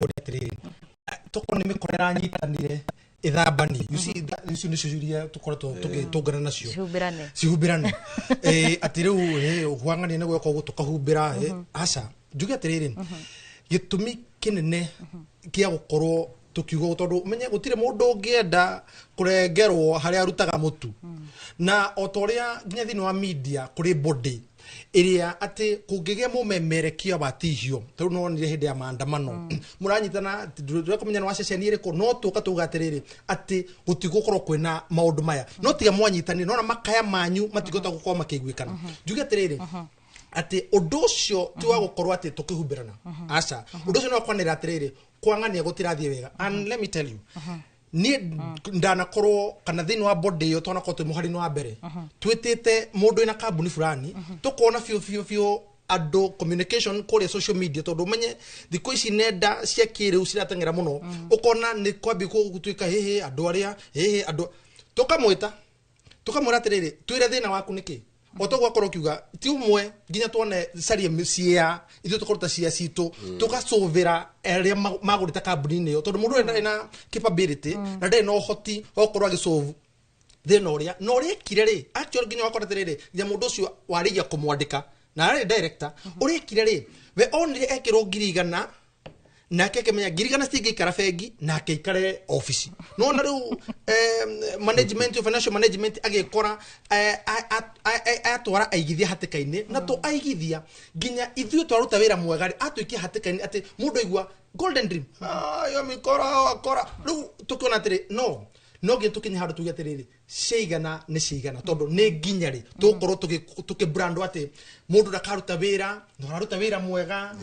atĩrĩrĩ, tokorwo nĩ mĩkora ĩranyitanire ĩthambani, you see icio nĩcio iria tũkoretwo tũgĩtũngana nacio. Cihumbĩrane. Cihumbĩrane. Atĩ rĩu gwang'ania nĩ gweka ũguo tũkahumbĩra. Aca, njuge atĩrĩrĩ, gĩtũmi kĩnene kĩa gũkorwo tũkiuga ũguo, tondũ menye gũtirĩ mũndũ ũngĩenda kũrengerwo harĩa arutaga mũtu, na o ta ũrĩa nginya thĩinĩ wa media kũrĩ body ĩrĩa atĩ kũngĩgĩa mũmemerekia wa tihio, ta rĩu nonire hĩndĩ ya maandamano mũranyitana, ndũrekũmenya nĩ wa ceceni ĩrĩkũ, no tũka tuga atĩrĩrĩ, atĩ gũtigũkorwo kwĩna maũndũ maya, no tiga mwanyitanire nona makaya manyu matigũhota gũkorwo makĩiguĩkana. Njuge atĩrĩrĩ, atĩ ũndũ ũcio ti wa gũkorwo atĩ tũkĩhumbĩrana, aca, ũndũ ũcio nĩ wa kwanĩrĩra atĩrĩrĩ, kwang'ania gũtirathiĩ wega. And let me tell you, niĩ ndanakorwo kana thĩinĩ wa body ĩyo twanakorwo twĩ mũhari-inĩ wa mbere, twĩtĩte mũndũ wĩna kambuni fulani, tũkona biũ biũ biũ andũ communication kũrĩa social media, tondũ ũmenye thikũ ici nenda cia kĩrĩu cirateng'era mũno, ũkona nĩ kwambia gũtuĩka hĩhĩ andũ arĩa hĩhĩ andũ, tũkamwĩta tũkamwĩra atĩrĩrĩ, twĩre thĩna waku nĩkĩ. O toguo akorwo ũkiuga ti ũmwe, nginya tuone carie cia ithuĩ tũkaruta cia citũ, tũgacũvĩra arĩa magũrĩte kambuni-inĩ ĩyo, tondũ mũndũ ũyũ ndarĩ na capability na ndarĩ na ũhoti wa gũkorwo agĩsolve thĩna ũrĩa na ũrĩa ekire rĩ. Actually, nginya wakora atĩrĩrĩ, nginya mũndũ ũcio warĩgia kũmwandĩka na arĩ director, ũrĩa ekire rĩ, we onire ekĩrwo 100,000, nake akĩmenya 100,000 citingĩikara bengi, nake aikare obici. Nona rĩu management, financial management, agĩkora atwara aigithia hatĩka-inĩ, na to aigithia nginya ithuĩ twaruta wĩra mwega rĩ, atũikia hatĩka-inĩ atĩ mũndũ aigua Golden Dream, yo mikora akora rĩu tũkĩona atĩrĩ, no no nginya tũkinye handũ tuge atĩrĩrĩ, ciigana nĩ ciigana, tondũ nĩ nginya rĩ tũgũkorwo tũkĩbrandwo atĩ mũndũ ndakaruta wĩra na ũraruta wĩra mwega,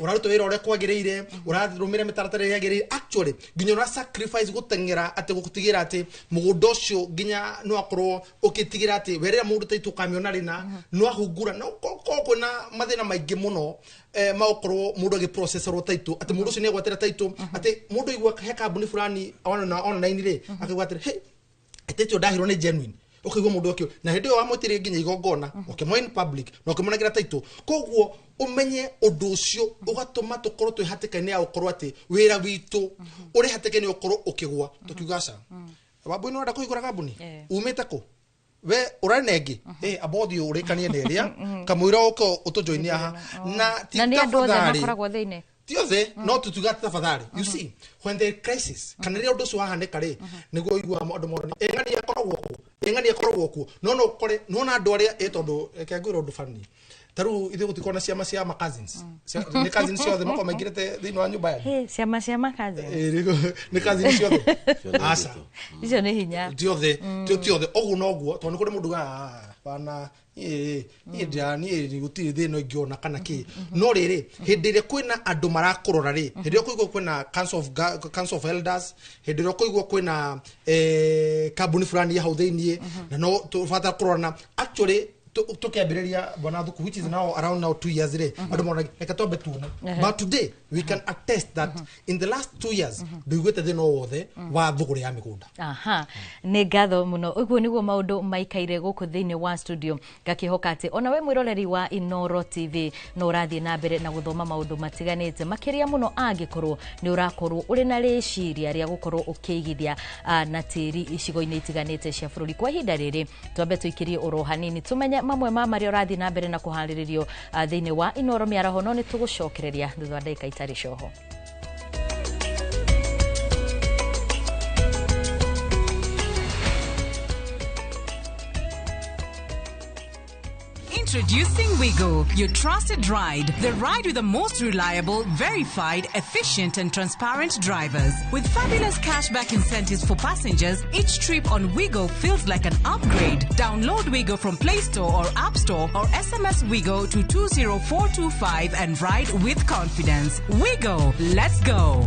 ũraruta wĩra ũrĩa kwagĩrĩire, ũrarũmĩrĩra mĩtaratara ĩrĩa yagĩrĩire, actually nginya ũra sacrifice gũteng'era atĩ gũtigĩra atĩ mũgũnda ũcio nginya no akorwo ũkĩtigĩra atĩ we rĩrĩa mũndũ ta ũkamĩona rĩna no ahungura, no korwo kwĩna mathĩna maingĩ mũno, magũkorwo mũndũ agĩprocesserwo title, atĩ mũndũ ũcio nĩ agwatĩra title, atĩ mũndũ aigua he kambuni fulani ona online rĩ, akauga atĩrĩ, hey, ĩtĩtio ndahirwo nĩ genuine, ũkaigua mũndũ ũkĩo na hĩndĩ ĩyo wamwĩtirie nginya igongona, ũkĩmwa in public na ũkĩmũnengera title. Koguo ũmenye ũndũ ũcio ũgatũma tũkorwo twĩ hatĩka-inĩ ya gũkorwo atĩ wĩra witũ ũrĩ hatĩka-inĩ ũkorwo ũkĩgwa. Tũkiuga aca, wambui nĩ ũrenda kũhingũra kambuni, umĩte kũ we ũrarĩ na ĩngĩ, amba ũthiĩ ũrĩkanie na ĩrĩa kamũira ũke ũtũjoinie haha na ti Na nĩ andũ othe tafadhali. Makoragwo thĩinĩ? Ti othe, no tutuga atĩ tafadhali, you see, when there is crisis kana rĩrĩa ũndũ ũcio wahanĩka rĩ, nĩguo ũiguaga andũ morani ĩng'ani akoragwo kuo, ĩng'ani akoragwo kuo, no ũkore nona andũ arĩa tondũ reke ngwĩre ũndũ funny. Ta rĩu ithuĩ gũtikorwo na ciama cia ma cousins. Nĩ cousins ciothe makorwo maingĩrĩte thĩinĩ wa nyũmba yanyu? Hey, ciama cia ma cousins. Nĩ cousins ciothe? Aca. Icio nĩ hinya. Ti othe, ti othe ũguo noguo, tondũ nĩ kũrĩ mũndũ ugaga, "Ah, bana, niĩ niĩ gũtirĩ thĩna ingĩona kana kĩ." No rĩrĩ, hĩndĩ ĩrĩa kwĩna andũ marakũrora rĩ, hĩndĩ ĩrĩa kũigua kwĩna council of elders, hĩndĩ ĩrĩa kũigua kwĩna kambuni fulani ya hau thĩiniĩ, na no tũbatara kũrorana. Actually, tũkĩambĩrĩria bwana Thuku, which is now around now 2 years rĩ, andũ mona reke twambe tuone. But today we can attest that in the last 2 years ndũiguĩte thĩna o wothe wa thũgũrĩ ya mĩgũnda. Aha, nĩ ngatho mũno. Ũguo nĩguo maũndũ maikaire gũkũ thĩinĩ wa studio. Ngakĩhoka atĩ ona we mwĩroreri wa Inoro TV no ũrathiĩ na mbere na gũthoma maũndũ matiganĩte, makĩria mũno angĩkorwo nĩ ũrakorwo ũrĩ na rĩciria rĩa gũkorwo ũkĩigithia na tĩri icigo-inĩ itiganĩte cia bũrũri. Kwa ihinda rĩrĩ twambe tũikĩrie oro hanini tũmenye mamwe ma marĩa ũrathiĩ na mbere na kũharĩrĩrio thĩinĩ wa Inoro mĩaraho, no nĩ tũgũcokereria thutha wa ndagĩka itarĩ coho. Introducing Wigo, your trusted ride. The ride with the most reliable, verified, efficient, and transparent drivers. With fabulous cashback incentives for passengers, each trip on Wigo feels like an upgrade. Download Wigo from Play Store or App Store or SMS Wigo to 20425 and ride with confidence. Wigo, let's go.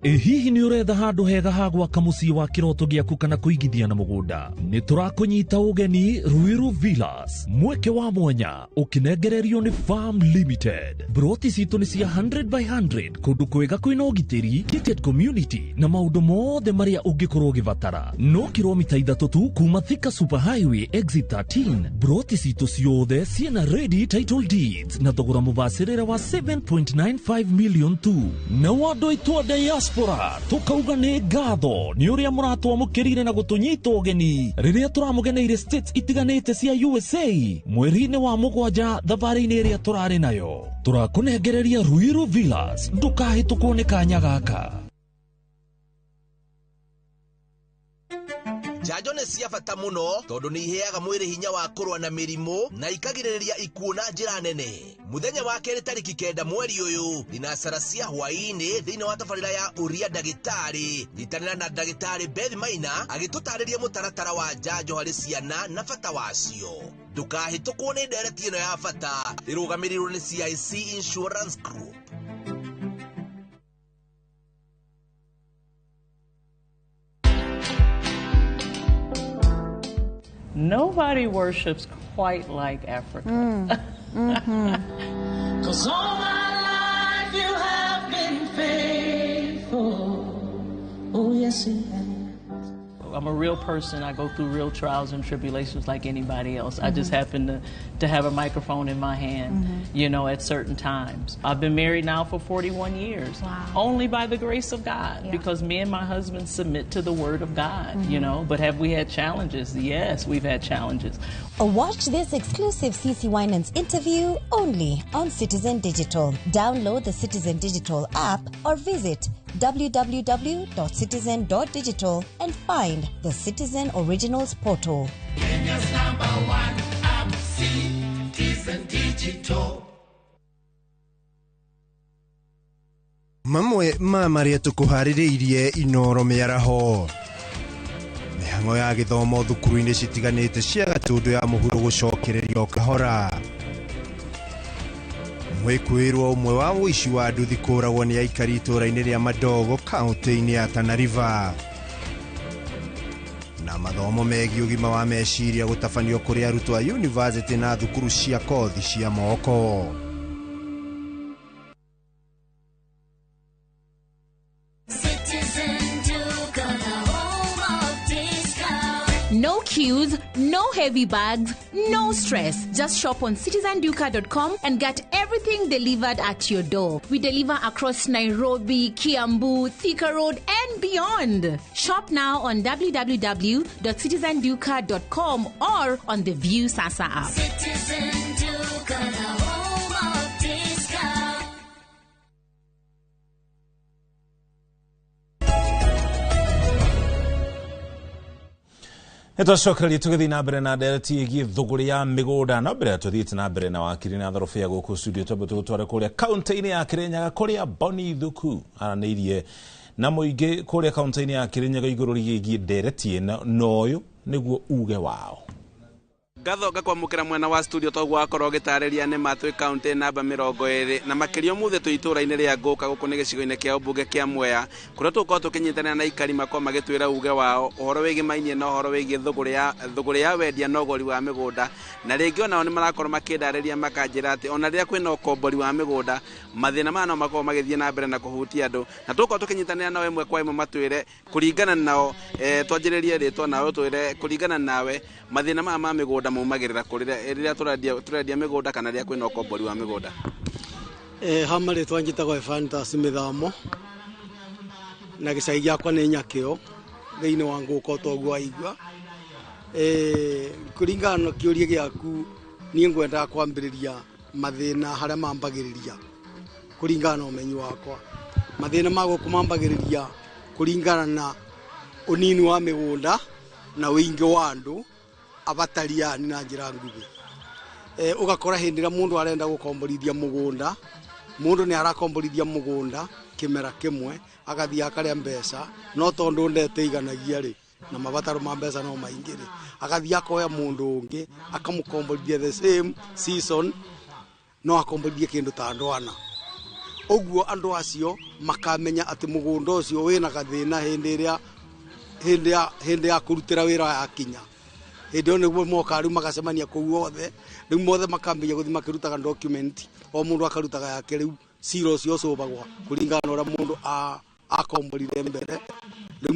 Ĩ hihi nĩ ũretha handũ hega ha gwaka mũciĩ wa kĩroto gĩaku kana kũigithia na mũgũnda? Nĩ tũrakũnyita ũgeni Ruiru Villas, mweke wa mwanya ũkĩnengererio nĩ Farm Limited. Broti citũ nĩ cia 100 by 100 kũndũ kwega kwĩna ũgitĩri, gated community na maũndũ mothe marĩa ũngĩkorwo ũgĩbatara. No kilomita 3 tu kuma Thika Super Highway exit 13. Broti citũ ciothe ciĩna ready title deeds na thogora mũbacĩrĩre wa 7.95 million tu. Na andũ aitũ a diaspora tukauga nĩ ngatho nĩ ũrĩa mũratwamũkĩrire na gũtũnyita ũgeni rĩrĩa tũramũgeneire states itiganĩte cia USA mweri-inĩ wa 7 thabarĩ-inĩ ĩrĩa tũrarĩ nayo. Tũrakũnengereria Ruiru Villas, ndũkahĩtũkwo nĩ kanya gaka. Njanjo nĩ cia bata mũno tondũ nĩ iheaga mwĩrĩ hinya wa kũrũa na mĩrimũ na ikagirĩrĩria ikuũ na njĩra nene. Mũthenya wa kerĩ tarĩki 9 mweri ũyũ thinacara cia hwaĩ-inĩ thĩinĩ wa tabarĩra ya Ũria Ndagĩtarĩ, nyitanĩra na ndagĩtarĩ Beth Maina agĩtũtarĩria mũtaratara wa njanjo harĩ ciana na bata wacio. Ndũkahĩtũkwo nĩ ndereti ĩno ya bata ĩrũgamĩrĩirwo nĩ CIC Insurance Group. Nobody worships quite like Africa. 'Cause all my life you have been faithful. Oh, yes, you have. I'm a real person. I go through real trials and tribulations like anybody else. I just happen to have a microphone in my hand, you know, at certain times. I've been married now for 41 years. Wow. Only by the grace of God, because me and my husband submit to the word of God, you know. But have we had challenges? Yes, we've had challenges. Watch this exclusive CC Winans interview only on Citizen Digital. Download the Citizen Digital app or visit www.citizen.digital and find the Citizen Originals portal. Kenya's #1 app, Citizen Digital. Mamwe ma marĩa tũkũharĩrĩirie Inoro mĩaraho. Mĩhang'o ya gĩthomo thukuru-inĩ citiganĩte cia Gatũndũ ya mũhuro gũcokererio kahora. Mwĩkũĩrwo ũmwe wa ũici wa nduthi kũragwo nĩ aikari itũũra-inĩ rĩa Madogo kaũntĩ-inĩ ya Tana River. Na mathomo megiĩ ũgima wa meciria gũtabanio kũrĩ arutwo a yunivasĩtĩ na thukuru cia kothi cia moko. No queues, no heavy bags, no stress. Just shop on citizenduka.com and get everything delivered at your door. We deliver across Nairobi, Kiambu, Thika Road, and beyond. Shop now on www.citizenduka.com or on the View Sasa app. Citizen Duka, the home of discount. Nĩtwacokereria tũgĩthiĩ na mbere na ndereti ĩgiĩ thũgũrĩ ya mĩgũnda. No mbere tũthiĩte na mbere na wakiri na thorobia gũkũ studio twambe tũgũtware kũrĩa kaũntĩ-inĩ ya Kĩrĩnyaga kũrĩa Boni Thuku aranĩirie na mũingĩ kũrĩa kaũntĩ-inĩ ya Kĩrĩnyaga igũrũ rĩgiĩ ndereti ĩno na ũyũ nĩguo uge wao. Ngatho ngakwamũkĩra mwena wa studio toguo wakorwo ũgĩtarĩria nĩ ma twĩ kaũntĩ namba 20 na makĩria ũmũthĩ twĩ itũũra-inĩ rĩa Ngũka gũkũ nĩ gĩcigo-inĩ kĩa ũmbunge kĩa Mwea kũrĩa tũgũkorwo tũkĩnyitanĩra na aikari makorwo magĩtwĩra uge wao ũhoro wĩgĩmainie na ũhoro wĩgiĩ thũgũrĩ ya wendia na ũgũri wa mĩgũnda. Na rĩngĩ onao nĩ marakorwo makĩndarĩria makanjĩra atĩ ona rĩrĩa kwĩna ũkombori wa mĩgũnda mathĩna maya no makorwo magĩthiĩ na mbere na kũhutia andũ, na tũgũkorwo tũkĩnyitanĩra nao ĩmwe kwa ĩmwe matwĩre kũringana nao. Twanjĩrĩrie rĩtwa nawe ũtwĩre kũringana nawe mathĩna maya ma mĩgũnda maumagĩrĩra kũ rĩrĩa tũrendia mĩgũnda kana rĩrĩa kwĩna ũkombori wa mĩgũnda. Hama rĩtwa njĩtagwo Evantas Mĩthamo na gĩcagi gĩakwa nĩ Nyakĩo thĩinĩ wa Ngũka toguo waigua. Kũringana na kĩũria gĩaku niĩ ngwendaga kwambĩrĩria mathĩna harĩa mambagĩrĩria kũringana na ũmenyi wakwa. Mathĩna ma gũkũ mambagĩrĩria Kũringana na ũnini wa mĩgũnda na ũingĩ wa andũ abatariani na njĩra nguhĩ. Ũgakora hĩndĩ ĩrĩa mũndũ arenda gũkomborithia mũgũnda, mũndũ nĩ arakomborithia mũgũnda kĩmera kĩmwe, agathiĩ akarĩa mbeca, no tondũ ndeteiganagia rĩ, na mabataro ma mbeca no maingĩ rĩ, agathiĩ akoya mũndũ ũngĩ akamũkomborithia the same season, no akomborithie kĩndũ ta andũ ana. Ũguo andũ acio makamenya atĩ mũgũnda ũcio wĩna gathĩna hĩndĩ ĩrĩa hĩndĩ ya kũrutĩra wĩra yakinya. Hĩndĩ ĩyo nĩguo moka rĩu magacemania kũu othe, rĩu mothe makambĩrĩria gũthiĩ makĩrutaga document, o mũndũ akarutaga yake, rĩu cira ũcio ũcũbagwo kũringana na ũrĩa mũndũ akomborire mbere, rĩu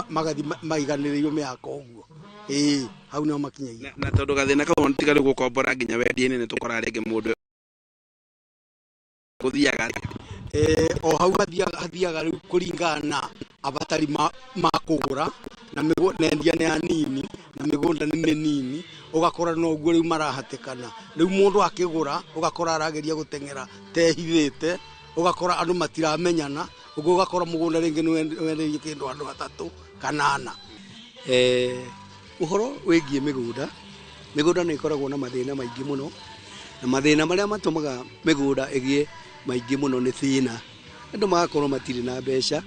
magathiĩ maiganĩrĩirwo mĩaka ũguo. Ĩĩ, hau nĩho makinyagia. Na tondũ gathĩna kau tiga rĩu gũkombora nginya wendia-inĩ, nĩ tũkoraga rĩngĩ mũndũ gũthiaga O hau hathiaga rĩu kũringana na abatari ma kũgũra, na endia nĩ anini na mĩgũnda nĩ mĩnini, ũgakora noguo rĩu marahatĩkana. Rĩu mũndũ akĩgũra ũgakora arageria gũteng'era tehithĩte, ũgakora andũ matiramenyana, ũguo ũgakora mũgũnda rĩngĩ nĩ wendeirio kĩndũ andũ atatũ kana ana. Ũhoro wĩgiĩ mĩgũnda, mĩgũnda nĩ ĩkoragwo na mathĩna maingĩ mũno, na mathĩna marĩa matũmaga mĩgũnda ĩgĩe maingĩ mũno nĩ thĩna. Andũ magakorwo matirĩ na mbeca,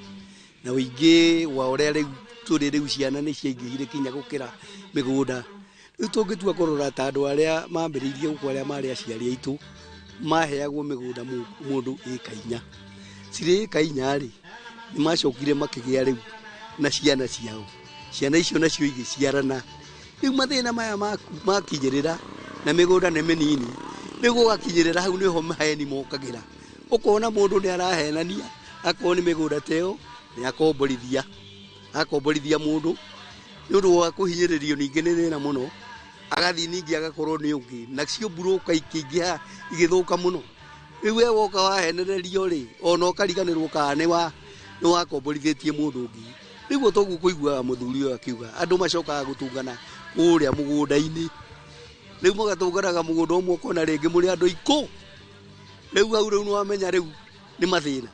na ũingĩ wa ũrĩa rĩu tũrĩ rĩu ciana nĩ ciaingĩhire kinya gũkĩra mĩgũnda. Rĩu tũngĩtua kũrora ta andũ arĩa mambĩrĩirie gũkũ arĩa marĩ aciari aitũ, maheagwo mĩgũnda mũndũ ĩka inya. Cirĩ ĩka inya rĩ, nĩ macokire makĩgĩa rĩu na ciana ciao. Ciana icio nacio igĩciarana. Rĩu mathĩna maya makinyĩrĩra na mĩgũnda nĩ mĩnini, rĩu gũgakinyĩrĩra hau nĩho maheni mokagĩra. Ũkona mũndũ nĩ arahenania, akorwo nĩ mĩgũnda ta ĩyo, nĩ akomborithia. Akomborithia mũndũ, nĩ ũndũ wa kũhinyĩrĩrio ningĩ nĩ thĩna mũno, agathiĩ ningĩ agakorwo nĩ ũngĩ. Nacio mburũka ikĩingĩha igĩthũka mũno. Rĩu we woka wahenererio rĩ, ona ũkariganĩrwo kana nĩ wakomborithĩtie mũndũ ũngĩ. Rĩu toguo kũiguaga mũthuri ũyũ akiuga, andũ macokaga gũtũngana kũrĩa mũgũnda-inĩ. Rĩu magatũnganaga mũgũnda ũmwe ũkona rĩngĩ mũrĩ andũ ikũ. Rĩu hau rĩu nĩwamenya rĩu nĩ mathĩna.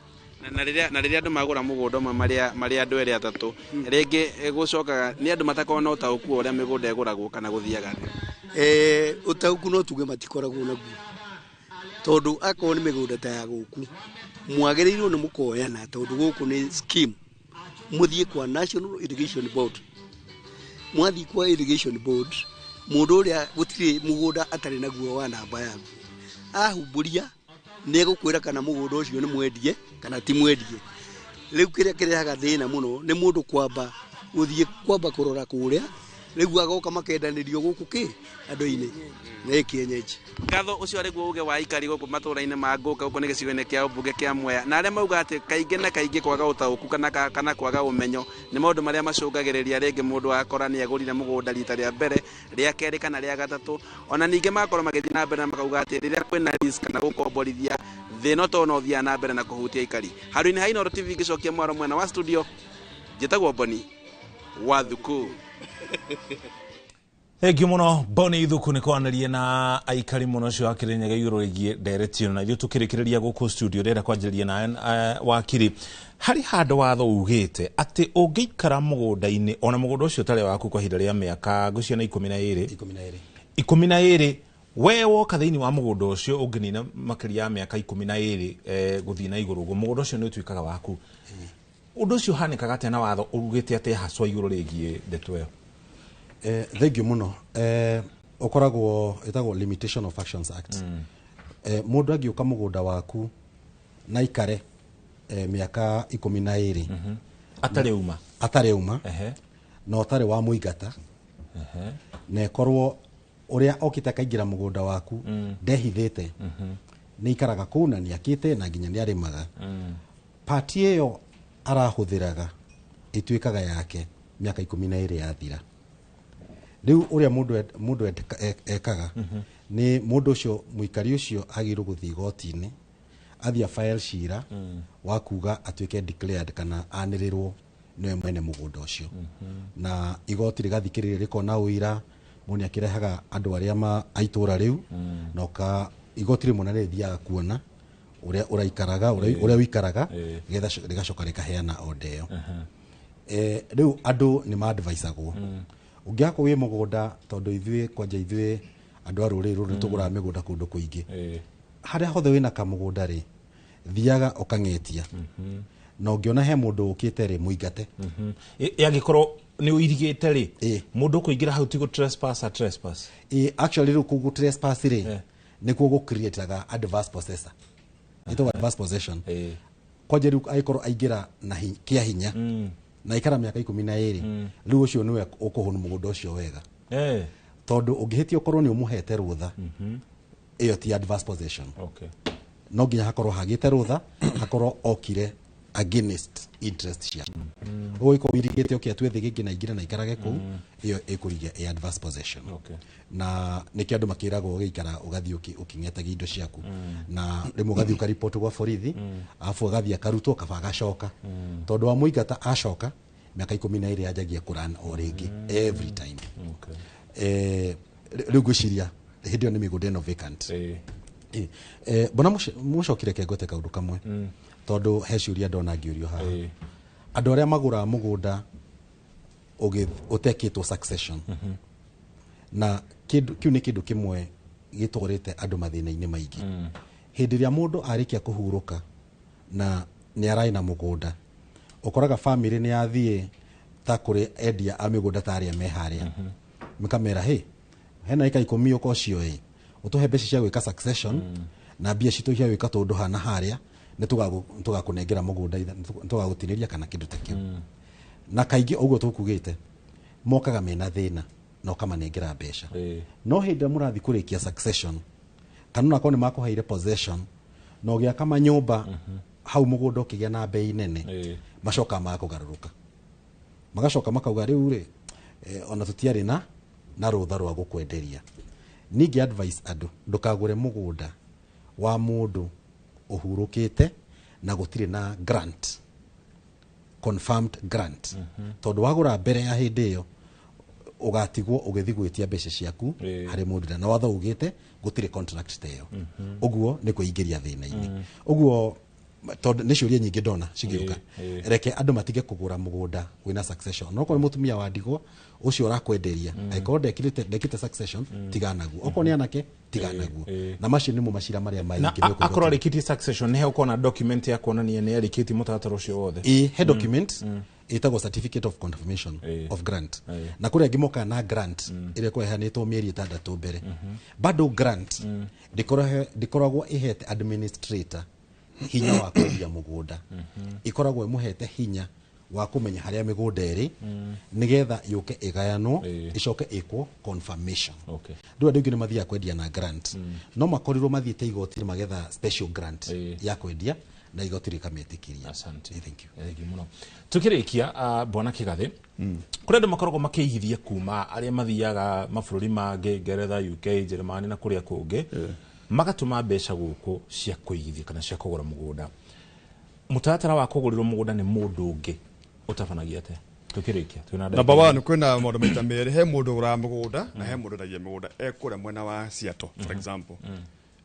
Na rĩrĩa andũ magũra mũgũnda ũmwe marĩ andũ erĩ atatũ, rĩngĩ gũcokaga nĩ andũ matakoragwo na ũtaũku wa ũrĩa mĩgũnda ĩgũragwo kana gũthiaga atĩa? Ũtaũku no tuge matikoragwo naguo. Tondũ akorwo nĩ mĩgũnda ta ya gũkũ, mwagĩrĩirwo nĩ mũkoyana, tondũ gũkũ nĩ scheme. Mũthiĩ kwa National Irrigation Board. Mwathiĩ kwa Irrigation Board, mũndũ ũrĩa gũtirĩ mũgũnda atarĩ naguo wa namba yaguo. Ahumbũria, nĩ egũkwĩra kana mũgũnda ũcio nĩ mwendie kana ti mwendie. Rĩu kĩrĩa kĩrehaga thĩna mũno nĩ mũndũ kwamba gũthiĩ kwamba kũrora kũrĩa, rĩu agoka makendanĩrio gũkũ kĩ andũ-inĩ na kĩenyeji. Ngatho ũcio arĩ guo uge wa aikari gũkũ matũra-inĩ ma Ngũka, gũkũ nĩ gĩcigo-inĩ kĩa ũmbunge kĩa Mwea, na arĩa mauga atĩ kaingĩ na kaingĩ kwaga ũtaũku kana kwaga ũmenyo nĩ maũndũ marĩa macũngagĩrĩria rĩngĩ mũndũ akora nĩ agũrire mũgũnda rita rĩa mbere, rĩa kerĩ kana rĩa gatatũ. Ona ningĩ magakorwo magĩthiĩ na mbere na makauga atĩ rĩrĩa kwĩna lease kana gũkomborithia, thĩna to no ũthiaga na mbere na kũhutia aikari. Handũ-inĩ ha Inooro TV ngĩcokia mwaro mwena wa studio, njĩtagwo Boni wa Thuku. Thank you muno Boni Thuku nĩ kwaranĩria na aikari mũno ũcio wa Kĩrĩnyaga igũrũ rĩgiĩ ndereti ĩno, na ithuĩ tũkĩrĩkĩrĩria gũkũ studio ndĩrenda kwanjĩrĩria na wakiri. Harĩ handũ watho ugĩte atĩ ũngĩikara mũgũnda-inĩ ona mũgũnda ũcio ũtarĩ waku kwa ihinda rĩa mĩaka ngũciana 12, 12, we woka thĩinĩ wa mũgũnda ũcio ũngĩnina makĩria ya mĩaka 12 gũthiĩ na igũrũ ũguo, mũgũnda ũcio nĩ ũtuĩkaga waku. Ũndũ ũcio ũhanĩkaga atĩa na watho ugĩte atĩa haswa igũrũ rĩgiĩ ndeto ĩyo? Thank you mũno. Ũkoragwo ĩtagwo Limitation of Actions Act. Mũndũ angĩũka mũgũnda waku na ikare mĩaka 12, atarĩ uma, atarĩ uma, na ũtarĩ wa mũingata, na ĩkorwo ũrĩa okĩte akaingĩra mũgũnda waku ndehithĩte, nĩ ikaraga kũu na nĩakĩte na nginya nĩarĩmaga, pati ĩyo arahũthĩraga ĩtuĩkaga yake mĩaka 12 yathira. Rĩu ũrĩa mũndũ ekaga nĩ mũndũ ũcio mũikari ũcio agĩrĩirwo gũthiĩ igoti-inĩ, athiĩ file cira wa kuga atuĩke declared kana anĩrĩrwo nĩwe mwene mũgũnda ũcio. Na igoti rĩgathikĩrĩria rĩkona ũira, mũndũ nĩakĩrehaga andũ arĩa a itũra rĩu, na igoti rĩmwe na rĩthiaga kuona Ũrĩa ũraikaraga, ũrĩa ũikaraga, getha rĩgacoka rĩkaheana order ĩyo. Rĩu andũ nĩ ma-advisagwo ũngĩakorwo wĩ mũgũnda, tondũ ithuĩ kwanja ithuĩ andũ a rũrĩrĩ rũrũ nĩ tũgũraga mĩgũnda kũndũ kũingĩ. Harĩa hothe wĩna kamũgũnda rĩ, thiaga ũkang'etia, na ũngĩona he mũndũ ũkĩte rĩ, mũingate. Angĩkorwo nĩ ũirigĩte rĩ, mũndũ ũkũingĩra hau ti gũ trespass, a trespass? Ĩ, actually rĩu kũu trespass rĩ, nĩkuo gũ createaga adverse possessor, ĩtagwo adverse possession. Kwanja rĩu angĩkorwo aingĩra na kĩa hinya na aikara mĩaka 12, rĩu ũcio nĩwe ũkũhũnũ mũgũnda ũcio wega, tondũ ũngĩhĩtia ũkorwo nĩ ũmũhete rũtha, ĩyo ti adverse possession. No nginya hakorwo hagĩte rũtha, hakorwo okire against interest cia ũgũgĩkorwo ũirigĩte ũke atue thĩ gĩngĩ na aingĩre na aikarage kũu, ĩyo ĩkũrigia ĩ adverse possession. Na nĩkĩo andũ makĩragwo ũgĩikara ũgathiĩ ũkĩng'etagia indo ciaku, na rĩmwe ũgathiĩ ũkaripoti gwa borithi, arabu agathiĩ akarutwo kaba agacoka, tondũ wa mũingata acoka mĩaka 12 yanjagia kũran o rĩngĩ every time. Rĩu ngwĩciria hĩndĩ ĩyo nĩ mĩgũnda ĩno vacant. Mbona mũcokire kengote kaũndũ kamwe, tondũ he ciũria ndona ngĩũrio haha. Andũ arĩa magũraga mũgũnda ũtekĩtwo succession, na kĩndũ kĩu nĩ kĩndũ kĩmwe gĩtwarĩte andũ mathĩna-inĩ maingĩ. Hĩndĩ ĩrĩa mũndũ arĩkia kũhurũka na nĩ ararĩ na mũgũnda, ũkoraga family nĩ yathiĩ ta kũrĩ endia a mĩgũnda ta arĩa me harĩa, makamera, "Hĩ, hena ĩka 10 ũka ũcio ĩ ũtũhe mbeca cia gwĩka succession, na mbia citũ cia gwĩka tũndũ hana harĩa nĩ tũgakũnengera mũgũnda, nĩ tũgagũtinĩria kana kĩndũ ta kĩu." Na kaingĩ ũguo tũkugĩte mokaga mena thĩna na ũkamanengera mbeca, no hĩndĩ ĩrĩa mũrathiĩ kũrĩkia succession, kana onakorwo nĩ makũheire possession na ũgĩaka manyũmba hau mũgũnda ũkĩgĩa na bei nene, macokaga magakũgarũrũka, magacoka makauga, "Rĩu rĩ, ona tũtiarĩ na rũtha rwa gũkwenderia." Ningĩ advice andũ, ndũkagũre mũgũnda wa mũndũ ũhurũkĩte na gũtirĩ na grant, confirmed grant, tondũ wagũra mbere ya hĩndĩ ĩyo ũgatigwo ũgĩthiĩ gwĩtia mbeca ciaku harĩ mũndũ, na watho ugĩte gũtirĩ contract ta ĩyo. Ũguo nĩ kwĩingĩria thĩna-inĩ. Ũguo tondũ nĩ ciũria nyingĩ ndona cigĩũka, reke andũ matige kũgũra mũgũnda wĩna succession. No okorwo nĩ mũtumia wa ndigwa ũcio ũrakwenderia, angĩkorwo ndekĩte succession, tigana naguo. Okorwo nĩ anake, tigana naguo. Na macio nĩmo macira marĩa Na maingĩ mekũigua. Akorwo arĩkĩtie succession, nĩ hegũkorwo na document ya kuonania nĩ arĩkĩtie mũtaratara ũcio wothe? Ĩ, he document ĩtagwo certificate of confirmation of grant, na kũrĩ angĩ mokaga na grant ĩrĩa ĩkoragwo ĩheanĩtwo mĩeri 6 mbere. Bado grant ndĩkoragwo ĩhete administrator hinya wa kwendia mũgũnda, ĩkoragwo ĩmũhete hinya wa kũmenya harĩa mĩgũnda ĩrĩ, nĩgetha yũke ĩgayanwo, ĩcoke ĩkwo confirmation. Rĩu andũ aingĩ nĩ mathiaga kwendia na grant, no makorirwo mathiĩte igoti magetha special grant ya kwendia, na igoti rĩkametĩkĩria. Asante. Thank you. Thank you mũno. Tukĩrĩkia, bwana Kĩgathĩ, kũrĩ andũ makoragwo makĩigithia kuma arĩa mathiaga mabũrũri mangĩ, Ngeretha, UK, Jeremani na kũrĩa kũngĩ, magatũma mbeca gũkũ cia kũigithia kana cia kũgũra mũgũnda. Mũtaratara wa kũgũrĩrwo mũgũnda nĩ mũndũ ũngĩ ũtabanagia atĩa? Tukĩrĩkia, twĩna ndagĩka Number igĩrĩ. one, kwĩna maũndũ maita merĩ: he mũndũ ũgũraga mũgũnda na he mũndũ wendagia mũgũnda e kũrĩa mwena wa Seattle, for example.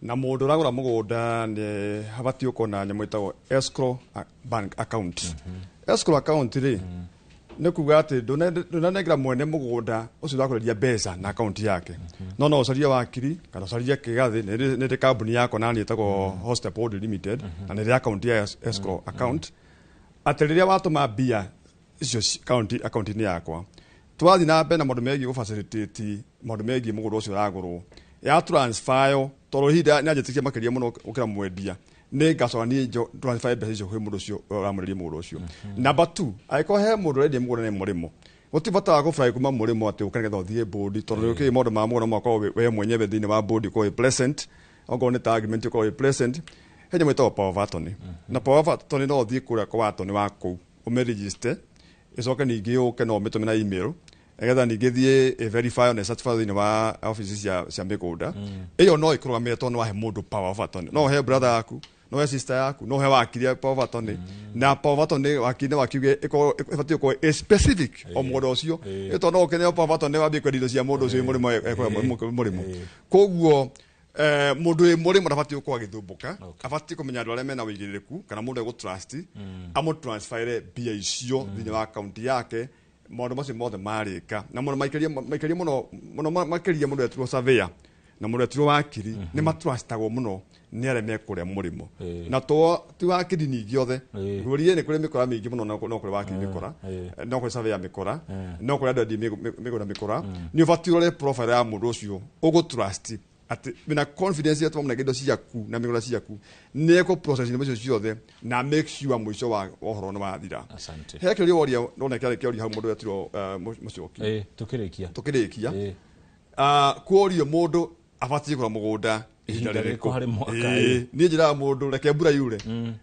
Na mũndũ ũragũra mũgũnda nĩ habatiĩ gũkorwo na nyamũ ĩtagwo escrow bank account. Escrow account rĩ, nĩ kuga atĩ ndũnanengera mwene mũgũnda ũcio ũrakwenderia mbeca na akaunti yake, no ũcarie wakiri kana ũcarie kĩgathĩ. Nĩ ndĩ kambuni yakwa nani ĩtagwo Hostep Holding Limited, na nĩ rĩ akaunti ya escrow account, atĩ rĩrĩa watũma mbia icio akaunti-inĩ yakwa, twathiĩ na mbere na maũndũ megiĩ gũfacilitate maũndũ megiĩ mũgũnda ũcio ũragũrwo, ya transfer yo, tondũ ihinda nĩ anjĩtĩkia makĩria mũno gũkĩra mwendia, nĩ ngacoka niĩ transfer mbeca icio kwĩ mũndũ ũcio ũramwenderia mũgũnda ũcio. Number two, angĩkorwo he mũndũ ũrendia mũgũnda nĩ mũrĩmo, gũtirĩ bata wa gũfly kuma mũrĩmo atĩ ũke nĩgetha ũthiĩ bũndi, tondũ nĩ maũndũ ma mũgũnda no makorwo we mwenyewe thĩinĩ wa bũndi ũkorwo wĩ present. Okorwo nĩ ta agreement, ũkorwo wĩ present. He nyamũ ĩtagwo power of attorney, na power of attorney no ũthiĩ kũrĩa kwa attorney wa kũu ũmĩregister, ĩcoke ningĩ yũke no ũmĩtũme na email, nĩgetha ningĩ thiĩ ĩ verify na certify thĩinĩ wa office cia mĩgũnda. Ĩyo no ĩkũrũgamĩrĩre, tondũ no wahe mũndũ power of attorney, no ũhe brother yaku, no ũhe sister yaku, no ũhe wakiri power of attorney. Na power of attorney wakiri nĩ wakiuge ĩkorwo ĩbatiĩ gũkorwo ĩ specific o mũgũnda ũcio, ĩ tondũ no ũkĩneo power of attorney wambie kwendia indo cia mũndũ ũcio wĩ mũrĩmo, ekũrĩa mũrĩmo. Koguo Mundu wi murimo ndabatiĩ gũkorwo agĩthumbũka, abatiĩ kũmenya andũ arĩa mena ũigĩrĩrĩku kana mũndũ egũ trust amũ transferre mbia icio thĩinĩ wa akaunti yake. Maũndũ macio mothe marĩka na mũno maikaria mũno mũno makĩria mũndũ etirwo surveyor na mũndũ etirwo wakiri nĩ matrustagwo mũno nĩ arĩa me kũrĩa mũrĩmo, na to ti wakiri ningĩ othe ngũrie, nĩ kũrĩ mĩkora mĩingĩ mũno, no no kũrĩ wakiri mĩkora, no kũrĩ surveyor mĩkora, no kũrĩ andũ endia mĩgũnda mĩkora. Nĩ ũbatiĩ ũrore profile ya mũndũ ũcio ũgũ trust atĩ wĩna confidence atĩ wamũnengera indo ciaku na mĩgũnda ciaku nĩ ekũ process indo icio ciothe na make sure mũico wa ũhoro nĩ wathira. Asante. He kĩũria woria nona kĩarĩ kĩũria hau mũndũ etirwo Mũcoki. Tukĩrĩkia. Tukĩrĩkia. Kuorio mũndũ abatiĩ kũgũra mũgũnda ihinda Ihinda rĩrĩkũ rĩrĩkũ harĩ mwaka, Niĩ njĩraga mũndũ reke mbura yure.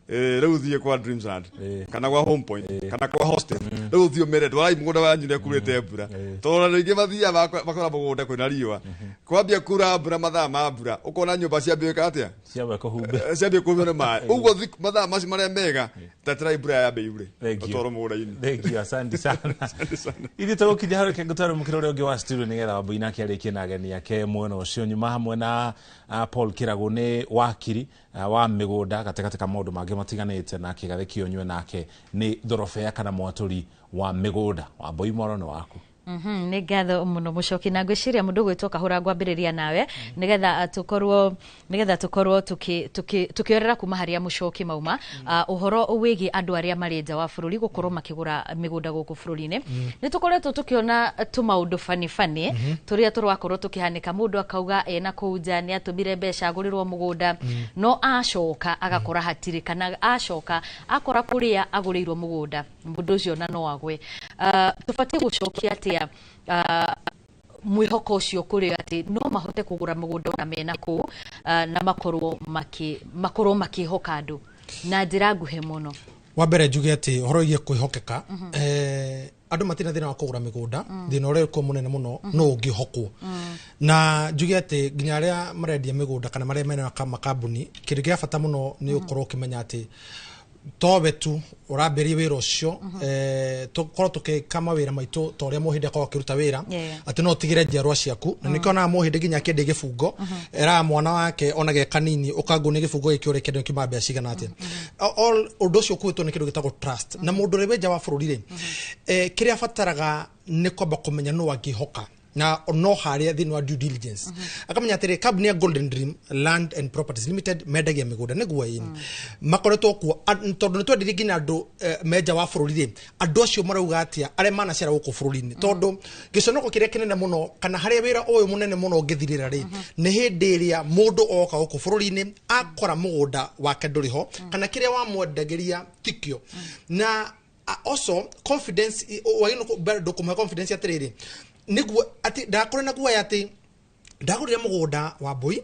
Rĩu thiĩ kwa Dreamsland kana kwa Home Point kana kwa Hostel, rĩu thiĩ ũmere ndwarai mũgũnda wanyu nĩ kurĩte mbura, tondũ andũ aingĩ mathiaga makora mũgũnda kwĩna riũa, kwambia kura mbura mathaa ma mbura ũkona nyũmba ciambia gwĩka atĩa? Ciamba kũhumbe. Ciambia kũhumbwo nĩ maĩ. Ũguo mathaa macio marĩa mega teterai mbura yambe yure Thank you. ũtwarwo mũgũnda-inĩ. Thank you, asante sana. Ithuĩ tũgũkinya hau, reke ngũtware mũkĩra ũrĩa ũngĩ wa studio nĩgetha Wambui nake arĩkie na ageni ake mwena ũcio. Nyuma hamwe na Paul Kĩragũ nĩ wakiri wa mĩgũnda gatagatĩ ka maũndũ mangĩ matiganĩte, na Kĩgathe Kĩonywe nake nĩ thorobea kana mwatũri wa mĩgũnda. Wambui, mwaro nĩ waku. Nĩ ngatho mũno Mũcoki, na ngwĩciria mũndũ ũgwĩtwo Kahũra ngwambĩrĩria nawe nĩgetha tũkorwo tũkĩorera kuma harĩa Mũcoki mauma. Ũhoro wĩgiĩ andũ arĩa marĩ nja wa bũrũri gũkorwo makĩgũra mĩgũnda gũkũ bũrũri-inĩ, nĩ tũkoretwo tũkĩona tũmaũndũ bani bani tũrĩa tũrakorwo tũkĩhanĩka, mũndũ akauga ena kũu nja nĩ atũmire mbeca agũrĩrwo mũgũnda, no acoka agakora hatirĩ, kana acoka akora kũrĩa agũrĩirwo mũgũnda mũndũ ũcio na no agwe. Tũbatiĩ gũcokia atĩa mwĩhoko ũcio kũrĩ atĩ no mahote kũgũra mũgũnda ona mena kũu, na makorwo makĩhoka andũ na njĩra nguhĩ mũno? Wa mbere njuge atĩ ũhoro wĩgiĩ kwĩhokeka, andũ matirĩ na thĩna wa kũgũra mĩgũnda. Thĩna ũrĩa ũkuo mũnene mũno no ũngĩhokwo, na njuge atĩ nginya arĩa marendia mĩgũnda kana marĩa mena makambuni, kĩndũ kĩa bata mũno nĩ ũkorwo ũkĩmenya atĩ towe tu ũrambĩrĩria wĩra ũcio, tũkorwo tũgĩka mawĩra maitũ ta ũrĩa mũhĩndĩ akorwo akĩruta wĩra, atĩ no ũtigĩre njiarwa ciaku, na nĩkĩo onaga mũhĩndĩ nginya akĩendia gĩbungo eraga mwana wake ona ge kanini ũkangũ nĩ gĩbungo gĩkĩ ũrĩa kĩendio kiuma mbeca cigana atĩa. All ũndũ ũcio ũkuĩtwo nĩ kĩndũ gĩtagwo trust, na mũndũ ũrĩa wĩ nja wa bũrũri rĩ, kĩrĩa abataraga nĩ kwamba kũmenya nũ angĩhoka, na no harĩa thĩinĩ wa due diligence akamenya atĩrĩ, kambuni ya Golden Dream Land and Properties Limited mendagia mĩgũnda nĩguo ĩni makoretwo kuo, tondũ nĩ twendirie nginya andũ menja wa bũrũri rĩ, andũ acio marauga atĩa arĩa manacera gũkũ bũrũri-inĩ, tondũ gĩconoko kĩrĩa kĩnene mũno kana harĩa wĩra ũyũ mũnene mũno ũngĩthirĩra rĩ, nĩ hĩndĩ ĩrĩa mũndũ oka gũkũ bũrũri-inĩ akora mũgũnda wake ndũrĩ ho kana kĩrĩa wamwendagĩria tikio. Na also confidence wagĩrĩirwo ndũkũmũhe confidence atĩrĩrĩ, nĩguo atĩ ndakore na guoya atĩ ndagũrire mũgũnda wa mbui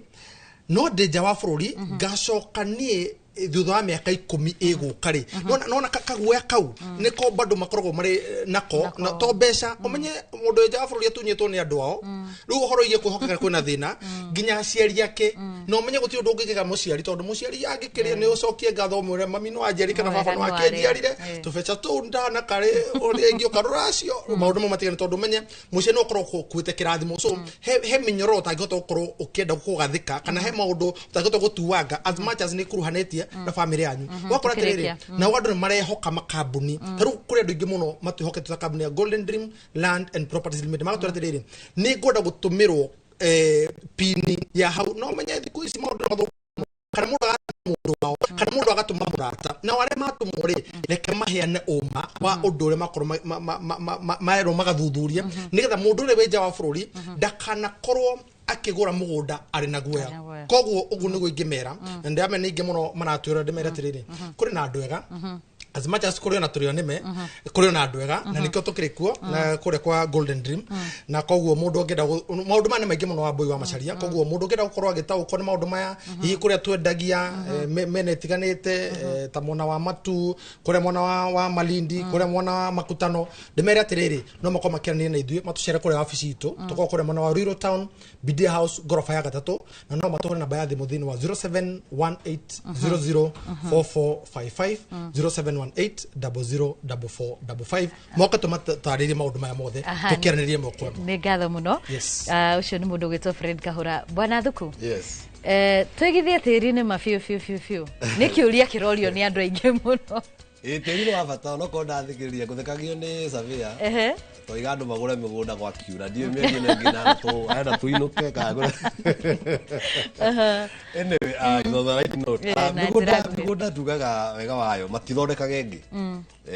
no ndĩ nja wa bũrũri, ngacoka niĩ thutha wa mĩaka 10 ĩgũka rĩ, nona kaguoya kau nĩko bado makoragwo marĩ nako, na to mbeca. Ũmenye mũndũ wĩ nja wa bũrũri atunyĩtwo nĩ andũ ao, rĩu ũhoro wĩgiĩ kwĩhokeka kwĩna thĩna nginya aciari ake, na ũmenye gũtirĩ ũndũ ũngĩgega mũciari, tondũ mũciari angĩkĩrĩa nĩ ũcokie ngatho ũmwĩre mami no anjiari kana Wega baba no no arĩa. akĩnjiarire tũbeca tũu ndanakarĩ ũrĩa ingĩũka rũracio maũndũ mau matigane, tondũ ũmenye mũciari no ũkorwo ũkuĩte kĩrathimo, so he mĩnyororo ũtangĩhota gũkorwo ũkĩenda kũgathĩka kana he maũndũ ũtangĩhota gũtuanga as much as nĩ ikuruhanĩtie na famĩlĩ yanyu. Wakora atĩrĩrĩ, Tũkĩrĩkia. nao andũ nĩ marehoka makambuni, ta rĩu kũrĩ andũ aingĩ mũno matwĩhokete ta kambuni ya Golden Dream Land and Properties Limited, magatwĩra atĩrĩrĩ, nĩ ngwenda gũtũmĩrwo pini ya hau, no menye thikũ ici maũndũ nĩ mathũku, kana mũndũ agatũma mũndũ wao kana mũndũ agatũma mũrata, nao arĩa matũmwo rĩ, reke maheane ũma wa ũndũ ũrĩa makorwo maerwo magathuthuria, nĩgetha mũndũ ũrĩa wĩ nja wa bũrũri ndakanakorwo akĩgũra mũgũnda arĩ na guoya. Arĩ na guoya. Koguo ũguo nĩguo ingĩmera, na ndĩramenya nĩ aingĩ mũno maratwĩra ndĩmere atĩrĩrĩ, kũrĩ na andũ ega, as much as kũrĩ ona tũrĩ o nĩme, kũrĩ ona andũ ega, na nĩkĩo tũkĩrĩ kuo na kũrĩa kwa Golden Dream. Na koguo mũndũ ũngĩenda maũndũ maya nĩ maingĩ mũno wa mbui wa Macaria, koguo mũndũ ũngĩenda gũkorwo agĩtaũkwo nĩ maũndũ maya, hihi kũrĩa twendagia mĩena ĩtiganĩte, ta mwena wa Matu, kũrĩa mwena wa Malindi, kũrĩa mwena wa Makutano, ndĩmere atĩrĩrĩ, no makorwo makĩaranĩria na ithuĩ, matũcere kũrĩa wabici itũ, tũkorwo kũrĩa mwena wa Ruiru Town, Bidia House, ngoroba ya gatatũ, na no matũhũre namba ya thimũ thĩinĩ wa 0718004455, 0718. 018 00 44 55 moka tũmatarĩrie maũndũ maya mothe, tũkĩaranĩrie moko. Nĩ ngatho mũno. Yes. Ũcio nĩ mũndũ ũgwĩtwo Fred Kahũra. Bwana Thuku. Yes. Twĩgithie tĩri-inĩ ma biũ biũ biũ biũ, nĩ kĩũria kĩrorio nĩ andũ aingĩ mũno. Ĩ, tĩri nĩ wa bata, onokorwo ndathikĩrĩria gũthekagio nĩ Savia. Toiga andũ magũre mĩgũnda gwakiura, ndiũĩ mĩeri ĩno ĩngĩ na arenda tũinũke kana anyway, on the right note, na mĩgũnda njĩra nguhĩ. Mĩgũnda tugaga wega wayo matithondekaga ĩngĩ.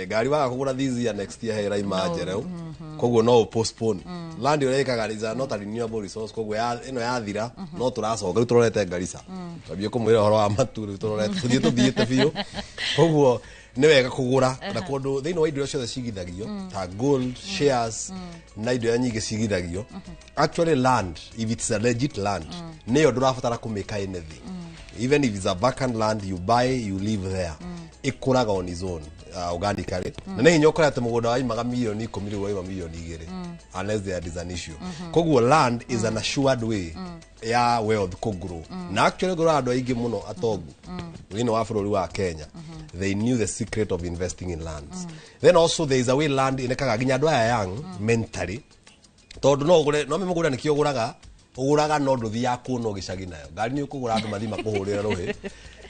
Ngari waga kũgũra this year, next year he ĩraima njerũ, koguo no postpone. Land ũrĩa ĩkaga is not a renewable resource, koguo ĩno yathira no tũracoka. Rĩu tũrorete Garissa, twambie kũmwĩra ũhoro wa matu, rĩu tũrorete tũthiĩ tũthiĩte biũ, koguo nĩ wega kũgũra na kũndũ thĩinĩ wa indo iria ciothe cigithagio ta gold, shares na indo iria nyingĩ cigithagio. Actually land, if it's a legit land, nĩyo ndũrabatara kũmĩka anything. Even if it's a vacant land you buy, you live there, ĩkũraga on its own, organically, na nĩ hinya ũkore atĩ mũgũnda waimaga mirioni 10 rĩu waima mirioni 2, unless there is an issue. Koguo land is an assured way ya wealth kũgrow, na actually ngũrora andũ aingĩ mũno atongu thĩinĩ wa bũrũri wa Kenya, they knew the secret of investing in lands. Then also there is a way land inekaga nginya andũ aya young mentally, tondũ no ũgũre no mĩgũnda nĩkĩo ũgũraga ũgũraga no ndũthiaga kuonwo gĩcagi nayo ngari nĩ ũkũgũra andũ mathiĩ makũhũrĩre rũhĩ.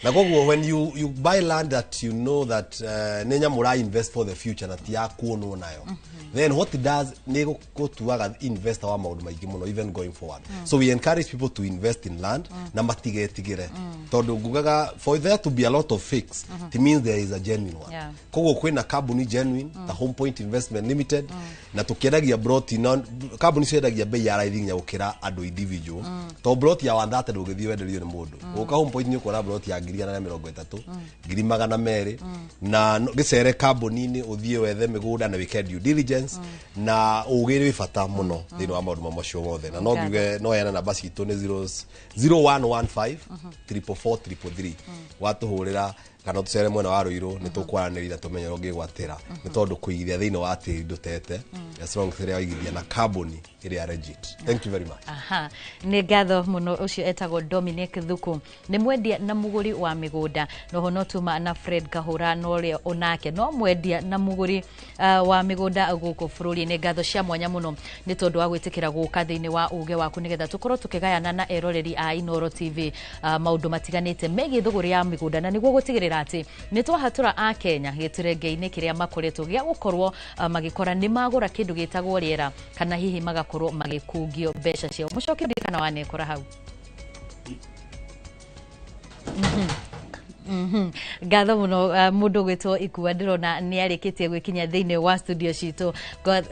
Na koguo when you buy land that you know that nĩ nyamũ ũra invest for the future na ti ya kuonwo nayo, then what it does nĩ gũtuaga investor wa maũndũ maingĩ mũno even going forward. So we encourage people to invest in land na matigetigĩre, tondũ ngugaga for there to be a lot of fakes, it means there is a genuine one. Koguo kwĩna kambuni genuine ta Home Point Investment Limited, na tũkĩendagia broti na kambuni ciendagia bei ya raithi nginya gũkĩra andũ individual, to broti ya 130 ndũngĩthiĩ wenderio nĩ mũndũ. Gũka Home Point nĩ ũkuona broti ya 130,000, 200,000, na gĩcere kambuni-inĩ ũthiĩ wethe mĩgũnda na wĩke due diligence, na ũgĩ wĩ bata mũno thĩinĩ wa maũndũ macio mothe. Na no ngiuge no heane namba citũ nĩ 0115 444 333, watũhũrĩra kana tũcere mwena wa Rũirũ nĩ tũkwaranĩria na tũmenye ũrĩa ũngĩgwatĩra, nĩ tondũ kũigithia thĩinĩ wa tĩri ndũtete, as long as ĩrĩa waigithia na kambuni ĩrĩa legit. Thank you very much. Aha, nĩ ngatho mũno. Ũcio etagwo Dominic Thuku, nĩ mwendia na mũgũri wa mĩgũnda. Noho no tuma na Fred Kahũra, no ũrĩa onake no mwendia na mũgũri wa mĩgũnda gũkũ bũrũri-inĩ. Ngatho cia mwanya mũno nĩ tondũ wa gwĩtĩkĩra gũka thĩinĩ wa uge waku nĩgetha tũkorwo tũkĩgayana na eroreri a Inooro TV maũndũ matiganĩte megiĩ thũgũrĩ ya mĩgũnda, na nĩguo gũtigĩrĩra atĩ nĩ twahatũra a Kenya gĩturenge-inĩ kĩrĩa makoretwo gĩa gũkorwo magĩkora nĩ magũra kĩndũ gĩtagwo rĩera, kana hihi magakorwo magĩkungio mbeca ciao. Mũcoki, kana wanekora hau. Ngatho mũno. Mũndũ ũgwĩtwo Ikua ndĩrona nĩ arĩkĩtie gwĩkinya thĩinĩ wa studio citũ.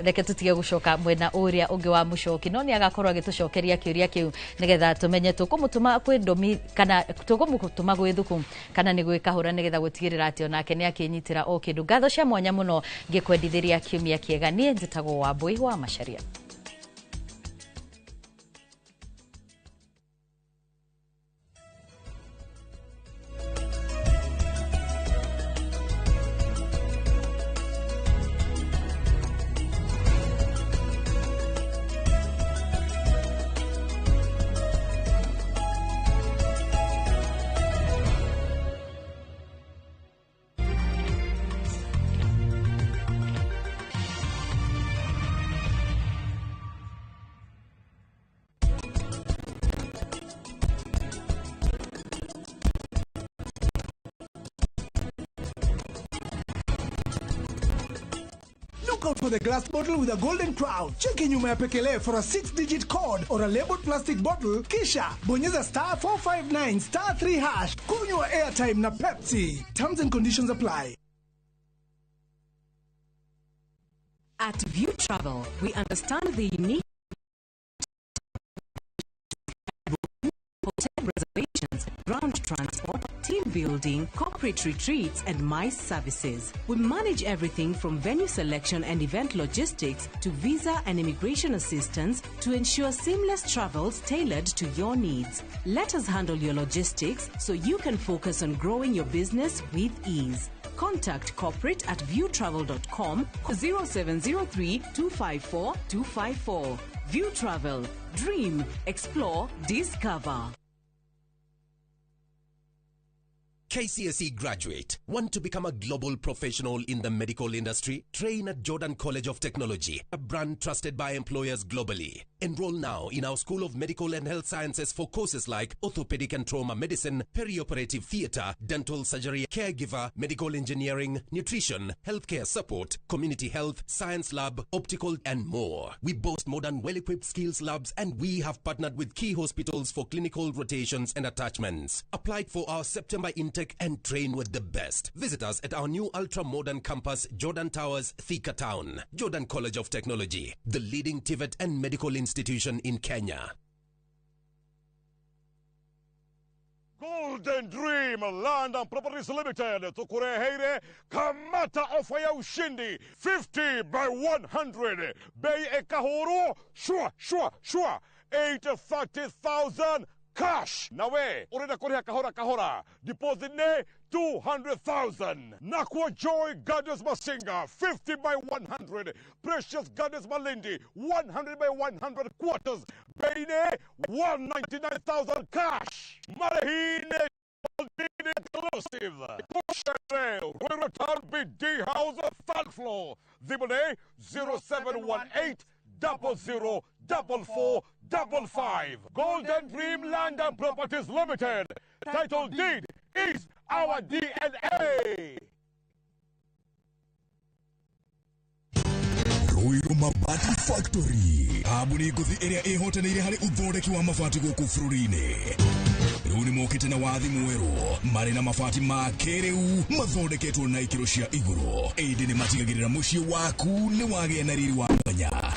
Reke tũtige gũcoka mwena ũrĩa ũngĩ wa mũcoki, no nĩ agakorwo agĩtũcokeria kĩũria kĩu nĩgetha tũmenye tũkũmũtũma kwĩ Ndomi kana tũkũmũtũma gwĩ Thuku kana nĩ gwĩ Kahũra, nĩgetha gũtigĩrĩra atĩ onake nĩ akĩnyitĩra o kĩndũ. Ngatho cia mwanya mũno, ngĩkwendithĩria kiumia kĩega. Niĩ njĩtagwo Wambui wa Macharia. Look out for the glass bottle with a golden crown. Cheki nyuma ya pekele for a 6-digit code or a labeled plastic bottle. Kisha bonyeza star 459 star 3 hash. Kunywa airtime na Pepsi. Terms and conditions apply. At View Travel, we understand the unique hotel reservations, ground transport, team building, corporate retreats, and MICE services. We manage everything from venue selection and event logistics to visa and immigration assistance to ensure seamless travels tailored to your needs. Let us handle your logistics so you can focus on growing your business with ease. Contact corporate at viewtravel.com 0703 254 254. View Travel. Dream, explore, discover. KCSE graduate, want to become a global professional in the medical industry? Train at Jordan College of Technology, a brand trusted by employers globally. Enroll now in our School of Medical and Health Sciences for courses like orthopedic and trauma medicine, perioperative theater, dental surgery, caregiver, medical engineering, nutrition, healthcare support, community health, science lab, optical, and more. We boast modern, well-equipped skills labs, and we have partnered with key hospitals for clinical rotations and attachments. Apply for our September intake and train with the best. Visit us at our new ultra-modern campus, Jordan Towers, Thika Town. Jordan College of Technology, the leading TVET and medical institution in Kenya. Golden Dream Land and Properties Limited tukureheire kamata ofa ya ushindi 50 by 100 bei ekahuru shwa shwa shwa 830,000 cash nawe urenda kuriha kahora kahora deposit ne 200,000. Nakwa Joy Gardens Masinga 50 by 100. Precious Gardens Malindi 100 by 100 quarters. Beine 199,000 cash. Marahine exclusive. Town BD House third floor. Zibone 0718 00 44 55. Golden Dream Land and Properties Limited. Title deed is our DNA. Ruiru Mabati Factory kambuni ngũthi ĩrĩa ĩhotanĩire harĩ ũthondeki wa mabati gũkũ bũrũri-inĩ. Rĩu nĩ mokĩte na wathi mwerũ marĩ na mabati ma kĩrĩu mathondeketwo na ikĩro cia igũrũ, ĩndĩ nĩ matigagĩrĩra mũciĩ waku nĩ wagĩa na riri wa mwanya.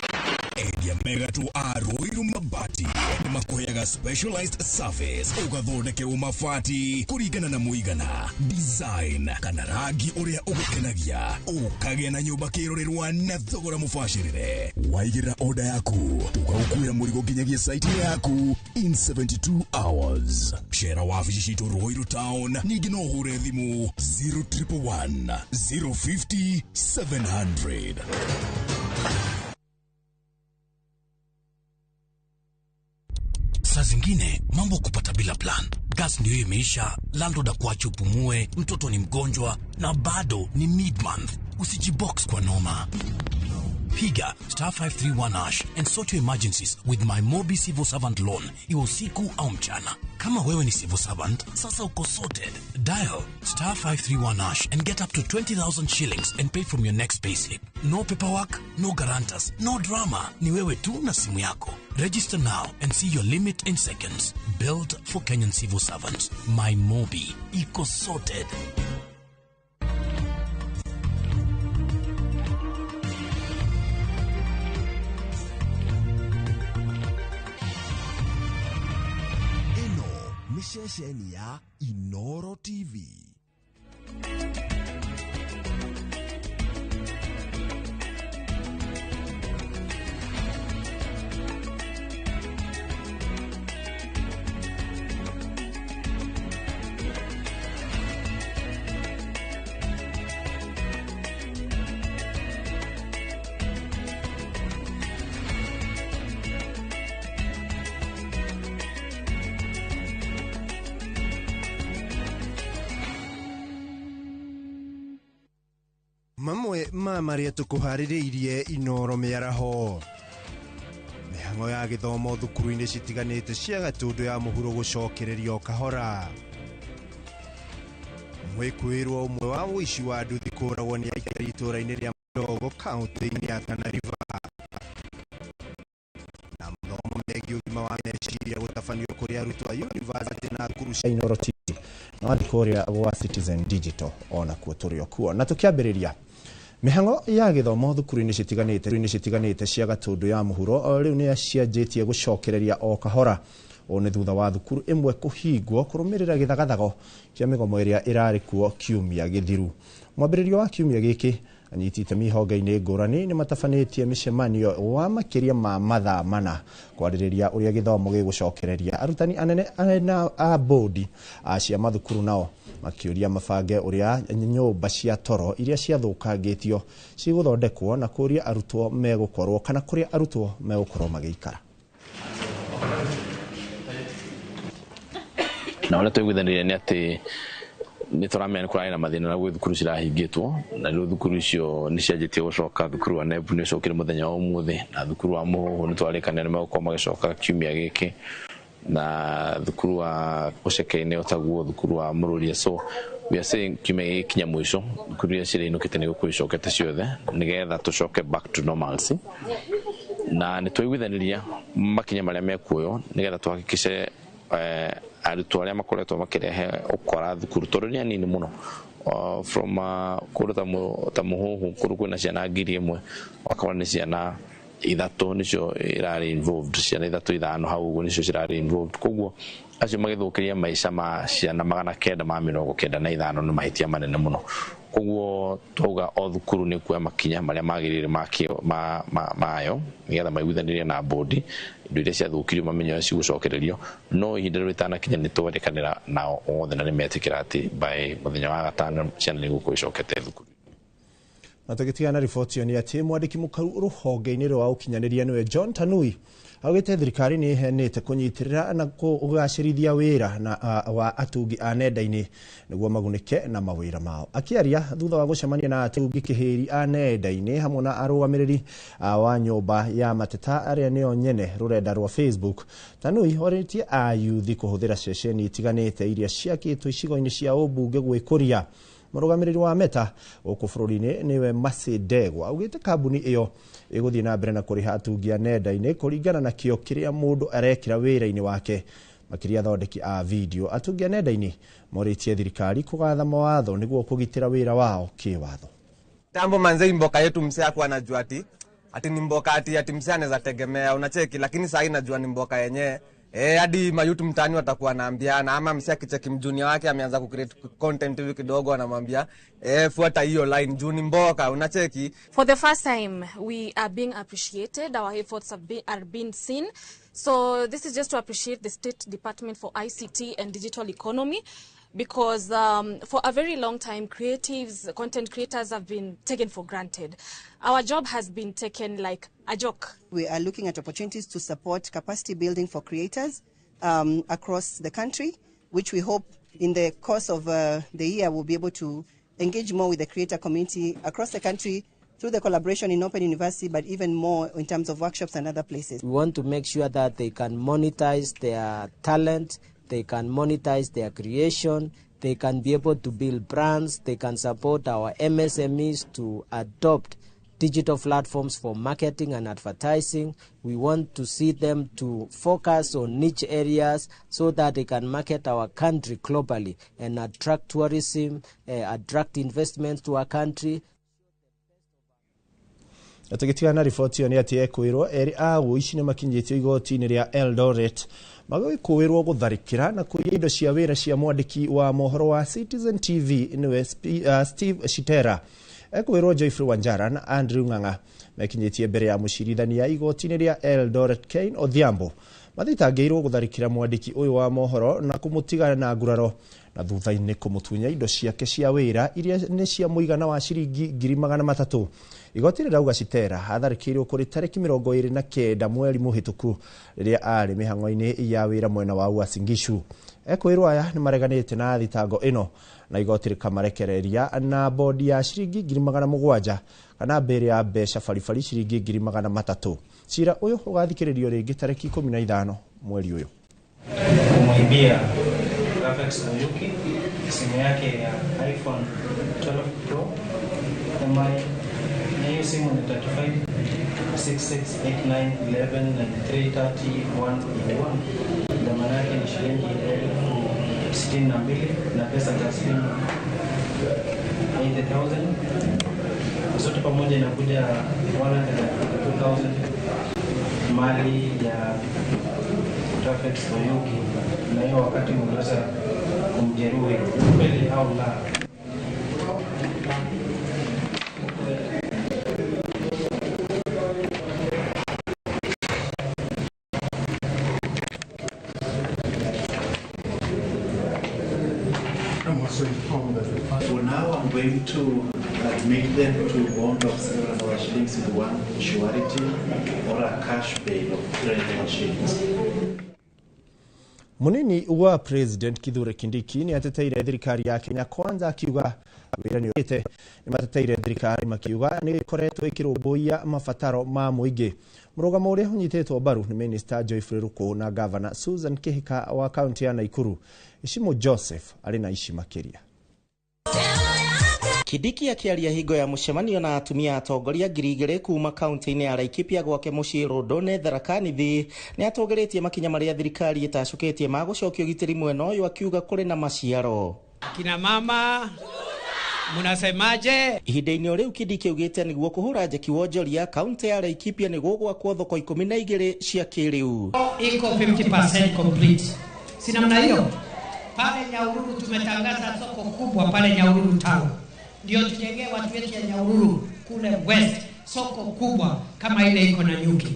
Endia mega tu a Ruiru Mabati nĩ makũheaga specialized service ũgathondekerwo mabati kũringana na mũigana, design kana rangi ũrĩa ũgũkenagia, ũkagĩa na nyũmba kĩrorerwa na thogora mũbacĩrĩre. Waigĩrĩra order yaku tũgagũkuĩra mũrigo nginyagia site yaku in 72 hours. Cera wabici citũ Ruiru Town, ningĩ no ũhũre thimũ 0111 050 700. Saa zingine mambo kupata bila plan. Gas ndio imeisha, landlord akuache upumue, mtoto ni mgonjwa na bado ni mid-month. Usijibox kwa noma. Piga star 531 hash and sort your emergencies with my Mobi Civil Servant Loan, iwe usiku au mchana. Kama wewe ni civil servant, sasa uko sorted. Dial star 531 hash and get up to 20,000 shillings and pay from your next payslip. No paperwork, no guarantors, no drama. Ni wewe tu na simu yako. Register now and see your limit in seconds. Built for Kenyan civil servants. My Mobi. Iko sorted. Ceceni ya Inoro TV. Mamwe ma marĩa tũkũharĩrĩirie Inoro mĩaraho. Mĩhang'o ya gĩthomo thukuru-inĩ citiganĩte cia Gatũndũ ya mũhuro gũcokererio kahora. Mwĩkũĩrwo ũmwe wa ũici wa nduthi kũũragwo nĩ aikari itũũra-inĩ rĩa Madogo kaũntĩ-inĩ ya Tana River. Na mathomo megiĩ ũgima wa meciria gũtabanio kũrĩ arutwo a yunivasĩtĩ na thukuru cia Inoro TV. Na wathiĩ kũrĩa gwa Citizen Digital onakuo tũrĩ o kuo. Na tũkĩambĩrĩria mĩhang'o ya gĩthomo thukuru-inĩ citiganĩte cia Gatũndũ ya mũhuro rĩu nĩ cianjĩtie gũcokereria o kahora. Ũũ nĩ thutha wa thukuru ĩmwe kũhingwo kũrũmĩrĩra gĩthagathago kĩa mĩgomo ĩrĩa ĩrarĩ kuo kiumia gĩthiru. Mwambĩrĩrio wa kiumia gĩkĩ anyiti itemi honge-inĩ ngũrani nĩ matabanĩtie mĩcemanio wa makĩria ma mathaa mana kwarĩrĩria ũrĩa gĩthomo gĩgũcokereria. Arutani anene a bodi cia mathukuru nao makĩũria mabange ũrĩa nyũmba cia toro iria ciathũkangĩtio cigũthondekwo na kũrĩa arutwo megũkorwo kana kũrĩa arutwo megũkorwo magĩikara. Na ũrĩa twaiguithanĩrie nĩ atĩ Nĩ tũramenya nĩ kũrarĩ na mathĩna na gwĩ thukuru cirahingĩtwo, na rĩu thukuru icio nĩ cianjĩtie gũcoka. Thukuru wa NEB nĩ ũcokire mũthenya wa ũmũthĩ, na thukuru wa Mũhũhũ nĩ twarĩkanĩra nĩ megũkorwo magĩcoka kiumia gĩkĩ, na thukuru wa Ũceke-inĩ otaguo, thukuru wa Mũrũria. So we are saying kiumia gĩkĩ kinya mũico thukuru iria cirainũkĩte nĩ gũkorwo icokete ciothe, nĩgetha tũcoke back to normalcy. Na nĩ twaiguithanĩria makinya marĩa mekuoywo nĩgetha tũhakikice arutwo arĩa makoretwo makĩrehe ũkora thukuru, tondũ nĩ anini mũno. From kũndũ ta Mũhũhũ, kũndũ kwĩna ciana 1,000, wakora nĩ ciana 3 nĩcio irarĩ involved, ciana 3 5 hau ũguo nĩcio cirarĩ involved. Koguo acio magĩthũkĩria maica ma ciana 995 nĩ mahĩtia manene mũno. Koguo twauga o thukuru nĩ kuoya makinya marĩa magĩrĩire mayo nĩgetha maiguithanĩrie na bodi indo iria ciathũkirio mamenye ũrĩa cigũcokererio. No ihinda rĩu rĩtanakinya nĩ twerĩkanĩra nao othe na nĩ metĩkĩra atĩ by mũthenya wa gatano ciana nĩ igũkorwo icokete thukuru. Na tũgĩtigana riboti ĩyo nĩ atĩ mwandĩki mũkaru rũhonge-inĩ rwa ũkinyanĩria nĩwe John Tanui augĩte thirikari nĩ ĩheanĩte kũnyitĩrĩra na kũgacĩrithia wĩra na wa atungi a nenda-inĩ nĩguo magunĩke na mawĩra mao. Akĩaria thutha wa gũcemania na atungi kĩhĩri a nenda-inĩ hamwe na arũgamĩrĩri wa nyũmba ya mateta arĩa nĩo nyene rũrenda rwa Facebook, Tanui orĩtie ayuthi kũhũthĩra ceceni itiganĩte iria ciakĩtwo icigo-inĩ cia ũmbunge gwĩkũria. Mũrũgamĩrĩri wa Meta gũkũ bũrũri-inĩ nĩwe Mercy Ndegwa augĩte kambuni ĩyo ĩgũthiĩ na mbere na kũrĩha atungi a nenda-inĩ kũringana na kĩo kĩrĩa mũndũ arekĩra wĩra-inĩ wake, makĩria athondeki a video. Atungi a nenda-inĩ morĩtie thirikari kũgatha mawatho nĩguo kũgitĩra wĩra wao kĩwatho. Tambo manze, mboka yetu msee hakuwa anajua ati ni mboka ati msee anaweza tegemea, unacheki, lakini sasa najua ni mboka yenyewe. Hadi mayutu mtaani watakuwa naambiana, ama msee akicheki mjunior wake ameanza kucreate content hivi kidogo anamwambia fuata hiyo line juu ni mboka, unacheki. For the first time we are being appreciated, our efforts are being seen. So this is just to appreciate the State Department for ICT and Digital Economy, because for a very long time creatives, content creators have been taken for granted. Our job has been taken like a joke. We are looking at opportunities to support capacity building for creators across the country, which we hope in the course of the year we'll be able to engage more with the creator community across the country through the collaboration in Open University, but even more in terms of workshops and other places. We want to make sure that they can monetize their talent, they can monetize their creation, they can be able to build brands, they can support our MSMEs to adopt digital platforms for marketing and advertising. We want to see them to focus on niche areas so that they can market our country globally and attract tourism, attract investments to our country. Tũgĩtigana riboti ĩyo nĩ atĩ ekwĩrwo erĩ a ũici nĩ makinyĩtio igoti-inĩ rĩa Eldoret magĩkũĩrwo gũtharĩkĩra na kũiya indo cia wĩra cia mwandĩki wa mohoro wa Citizen TV nĩwe Steve Shitera. Ekwĩrwo Geoffrey Wanjara na Andrew Ng'ang'a mekinyĩtie mbere ya mũcirithania igoti-inĩ rĩa Eldoret Ken Odhiambo mathitangĩirwo gũtharĩkĩra mwandĩki ũyũ wa mohoro na kũmũtiga na nguraro na thutha-inĩ kũmũtunya indo ciake cia wĩra iria nĩ cia mũigana wa ciringi 300,000. Igoti rĩrauga Shitera atharĩkĩirwo kũrĩ tarĩki 29 mweri mũhĩtũku rĩrĩa arĩ mĩhang'o-inĩ ya wĩra mwena wa Uasin Gishu. Ekwĩrwo aya nĩ mareganĩte na thitango ĩno na igoti rĩkamarekereria na bodi ya ciringi 700,000 kana mbere ya mbeca baribari ciringi 300,000. Cira ũyũ ũgathikĩrĩrio rĩngĩ tarĩki 15 mweri ũyũ. Kumwibia Graphics Oyuki simu yake ya iPhone 12 Pro MI, na hiyo simu ni 35 66 89 11 93 30 181. Dhamana yake ni shilingi 62,000 na pesa taslimu 80,000. Zote pamoja inakuja 152,000 mali ya Graphics Oyuki, na hiyo wakati mliweza kumjeruhi, kweli au la? I'm also informed that for now I'm going to admit them to bond of 700 shillings with one surety or a cash bail of 300 shillings. Munini wa President Kithure Kindiki ni ateteire thirikari ya Kenya Kwanza akiuga wira ni ite ni mateteire thirikari makiuga ni ikoretwo ikirumbuiya mabataro ma muingi. Murugamo uria unyititwo mbaru ni Minister Geoffrey Ruku na Governor Susan Kihika wa kaunti ya Nakuru. Ishimo Joseph ari na ici makiria. Kindiki akiaria hingo ya mucemanio na atumia atongoria 2000 kuma kaunti-inĩ ya Laikipia gwake muciĩ Rũndũ Tharaka Nithi nĩ atongoretie makinya marĩa thirikari ĩtacũkĩtie ma gũcokia ũgitĩri mwena ũyũ akiuga kũrĩ na maciaro. Kina mama munasemaje? Ihinda-inĩ o rĩu Kindiki augĩte nĩguo kũhũra njeki wonjoria kaunti ya Laikipia nĩ gũgwakwo thoko 12 cia kĩrĩu. Iko 50% complete. Si namna hiyo? Pale Nyahururu tumetangaza soko kubwa pale Nyahururu town. Ndio tujengee watu wetu ya Nyahururu kule West soko kubwa kama ile iko na nyuki.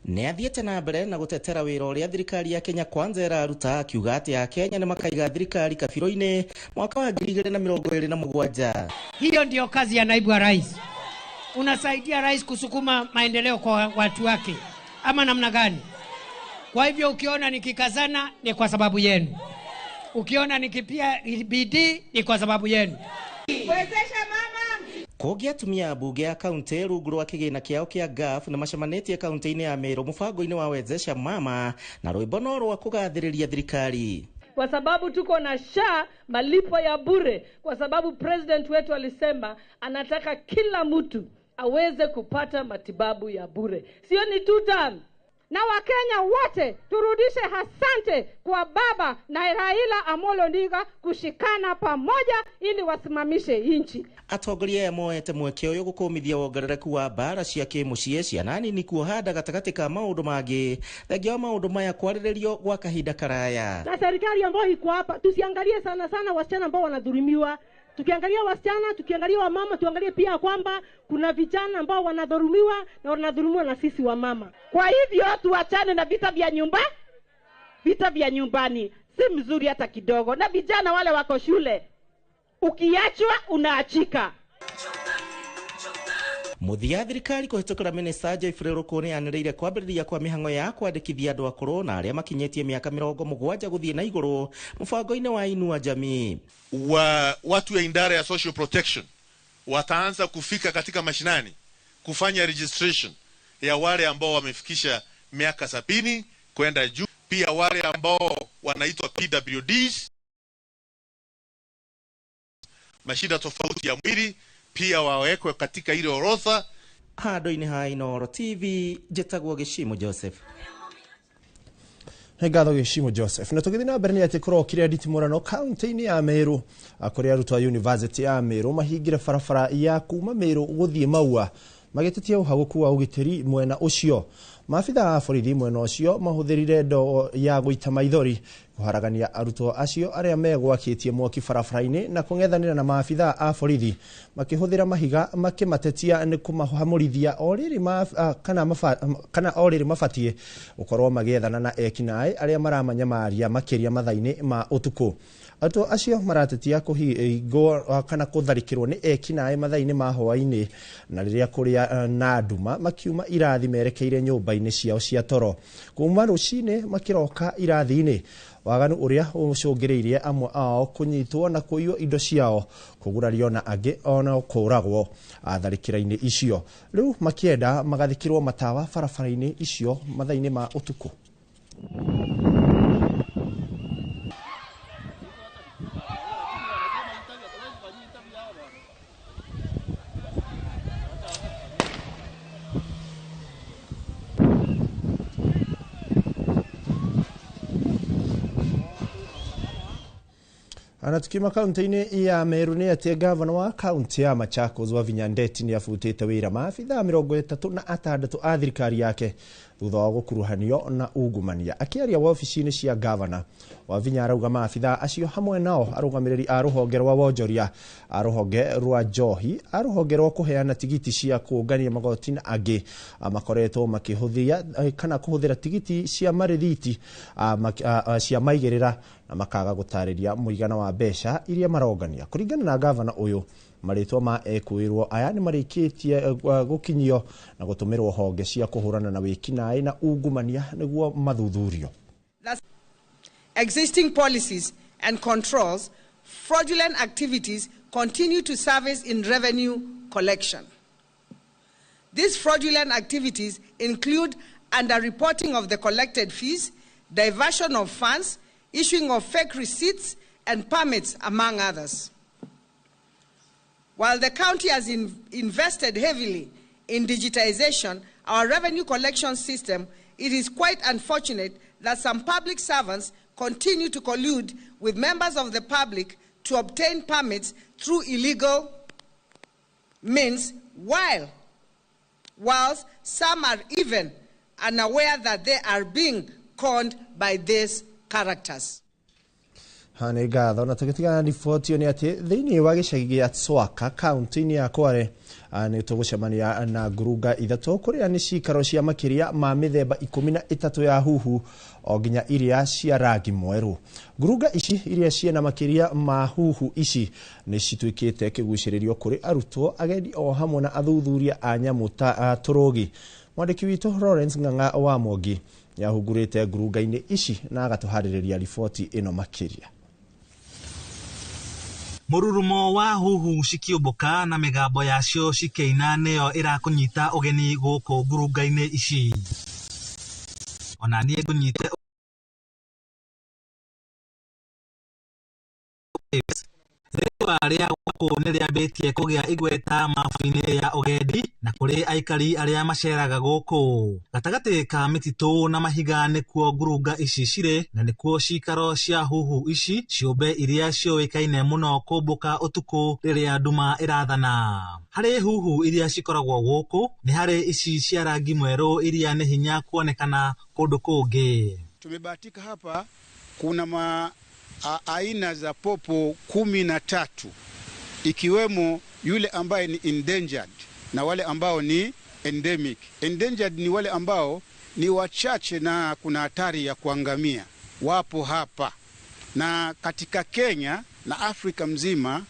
Nĩ athiĩte na mbere na gũtetera wĩra ũrĩa thirikari ya Kenya Kwanza ĩraruta akiuga atĩ Akenya nĩ makaiga thirikari kabiro-inĩ mwaka wa 2027. Hiyo ndio kazi ya naibu wa rais. Unasaidia rais kusukuma maendeleo kwa watu wake ama namna gani? Kwa hivyo ukiona nikikazana ni kwa sababu yenu. Ukiona nikipia bidii ni kwa sababu yenu. Wezesha mama. Kũngĩ atumia ambunge ya kaunti rungu rwa kĩgĩna kĩao kĩa GAF nĩ macemanĩtie kaunti-inĩ ya Meru mũbango-inĩ wa Wezesha Mama na rwĩmbo no rwa kũgathĩrĩria thirikari. Kwa sababu tuko na SHA malipo ya bure, kwa sababu president wetu alisema anataka kila mtu aweze kupata matibabu ya bure. Sio ni two term. Na Wakenya wote turudishe asante kwa baba na Raila Amolo Odinga kushikana pamoja ili wasimamishe nchi. Atongoria aya moete mweke ũyũ gũkũmithia wongerereku wa mbara cia kĩmũciĩ ciana nini kuoha gatagatĩ ka maũndũ mangĩ thengia wa maũndũ maya kwarĩrĩrio gwa kahinda karaya. Na serikali ambayo iko hapa tusiangalie sana sana wasichana ambao wanadhulumiwa. Tukiangalia wasichana, tukiangalia wamama, tuangalie pia kwamba kuna vijana ambao wanadhulumiwa na wanadhulumiwa na sisi wamama. Kwa hivyo tuachane na vita vya nyumba, vita vya nyumbani si mzuri hata kidogo. Na vijana wale wako shule, ukiachwa unaachika. Muthia thirikari kũhĩtũkĩra Minister Geoffrey Ruku nĩ yanĩrĩire kwambĩrĩria kwa mĩhang'o ya kwandĩkithia andũ akũrũ na arĩa makinyĩtie mĩaka 70 gũthiĩ na igũrũ mũbango-inĩ wa Inua Jamii. Watu ya idara ya social protection wataanza kufika katika mashinani kufanya registration ya wale ambao wamefikisha miaka 70 kwenda juu, pia wale ambao wanaitwa PWDs, mashida tofauti ya mwili pia wawekwe katika ile orodha. Handũ-inĩ ha Inooro TV njĩtagwo Gĩcimo Joseph. Nĩ ngatho Gĩcimo Joseph. Na tũgĩthiĩ na mbere nĩ atĩ kũrokire nditimũrano kaunti-inĩ ya Meru kũrĩa arutwo a University ya Meru mahingire barabara ya kuma Meru gũthiĩ Maua magĩtetia ũhagũku wa ũgitĩri mwena ũcio. Maabitha a borithi mwena ũcio mahũthĩrire ndoo ya gũita maithori kũharagania arutwo acio arĩa megwakĩtie mwaki barabara-inĩ na kũng'ethanĩra na maabitha a borithi makĩhũthĩra mahiga makĩmatetia nĩ kũmahamũrithia o rĩrĩ kana o rĩrĩ mabatiĩ gũkorwo magĩethana na ekinaĩ arĩa maramanyamaria makĩria mathaa-inĩ ma ũtukũ. Arutwo acio maratetia kũhingwo kana kũtharĩkĩrwo nĩ ekinaĩ mathaa-inĩ ma hwaĩ-inĩ na rĩrĩa kũrĩa na nduma makiuma irathi merekeire nyũmba-inĩ ciao cia toro kuma rũcinĩ makĩroka irathi-inĩ. Waganu ũrĩa ũcũngĩrĩirie amwe ao kũnyitwo na kũiywo indo ciao kũgurario na angĩ ona kũũragwo tharĩkĩra-inĩ icio. Rĩu makĩenda magathĩkĩrwo matawa barabara-inĩ icio mathaa-inĩ ma ũtukũ. Na tukiuma kaunti-inĩ ya Meru nĩ atĩ gavana wa kaunti ya Machakos Wavinya Ndeti nĩ abutĩte wĩra maabithaa 36 a thirikari yake thutha wa gũkuruhanio na ungumania. Akĩaria wabici-inĩ cia gavana, Wavinya arauga maabithaa acio hamwe nao arũgamĩrĩri a rũhonge rwa wonjoria, a rũhonge rwa njohi, a rũhonge rwa kũheana tigiti cia kũũngania magoti na angĩ makoretwo makĩhũthia kana kũhũthĩra tigiti cia marĩthiti cia maigĩrĩra na makaga gũtarĩria mũigana wa mbeca iria marongania. Kũringana na gavana ũyũ, marĩtwa ma ekũĩrwo aya nĩ marĩkĩtie gũkinyio na gũtũmĩrwo honge cia kũhũrana na wĩkinaĩ na ungumania nĩguo mathuthurio. existing policies and controls, fraudulent activities continue to surface in revenue collection. These fraudulent activities include underreporting of the collected fees, diversion of funds, issuing of fake receipts and permits, among others. While the county has invested heavily in digitization, our revenue collection system, it is quite unfortunate that some public servants continue to collude with members of the public to obtain permits through illegal means, whilst some are even unaware that they are being conned by these characters. Nĩ ngatho na tũgĩtigana riboti ĩyo nĩ atĩ thĩinĩ wa gĩcagi gĩa Tswaka kaunti-inĩ ya Kwale nĩ tũgũcemania na ngurunga ithatũ kũrĩa nĩ cikaro cia makĩria ma mĩthemba 13 ya huhu o nginya iria cia rangi mwerũ. Ngurunga ici iria ciĩna makĩria ma huhu ici nĩ cituĩkĩte kĩgucĩrĩrio kũrĩ arutwo, agendi o hamwe na athuthuria a nyamũ ta tũrũgi. Mwandĩki witũ Lawrence Ng'ang'a wa Mwangi nĩahungurĩte ngurunga-inĩ ici na agatũharĩrĩria riboti ĩno makĩria. Mũrurumo wa huhu cikĩũmbũka na mĩgambo yacio cikĩina nĩyo ĩrakũnyita ũgeni gũkũ ngurunga-inĩ ici. Ona niĩ ngũnyite rĩtwa rĩa gũkũ nĩrĩambĩtie kũgĩa igweta mabu-inĩ ya ũgendi na kũrĩ aikari arĩa maceraga gũkũ. Gatagatĩ ka mĩtitũ na mahiga nĩkuo ngurunga ici cirĩ na nĩkuo cikaro cia huhu ici, ciũmbe iria ciũĩkaine mũno kũmbũka ũtukũ rĩrĩa nduma ĩrathana. Harĩ huhu iria cikoragwo gũkũ nĩ harĩ ici cia rangi mwerũ iria nĩ hinya kuonekana kũndũ kũngĩ. Tumebahatika hapa kuna aina za popo 13 ikiwemo yule ambaye ni endangered na wale ambao ni endemic. Endangered ni wale ambao ni wachache na kuna hatari ya kuangamia. Wapo hapa. Na katika Kenya na Afrika mzima,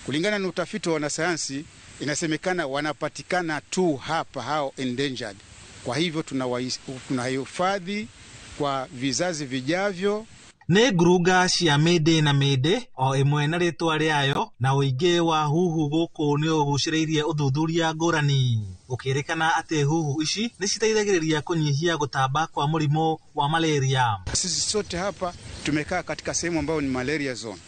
kulingana na utafiti wa wanasayansi, inasemekana wanapatikana tu hapa hao endangered. Kwa hivyo tunahifadhi kwa vizazi vijavyo. Nĩ ngurunga cia mĩndĩ na mĩndĩ o ĩmwe na rĩtwa rĩayo na ũingĩ wa huhu gũkũ nĩ ũgucĩrĩirie ũthuthuria ngũrani. Gũkĩrĩkana atĩ huhu ici nĩ citeithagĩrĩria kũnyihia gũtamba kwa mũrimũ wa malaria. Sisi sote hapa tumekaa katika sehemu ambayo ni malaria zone,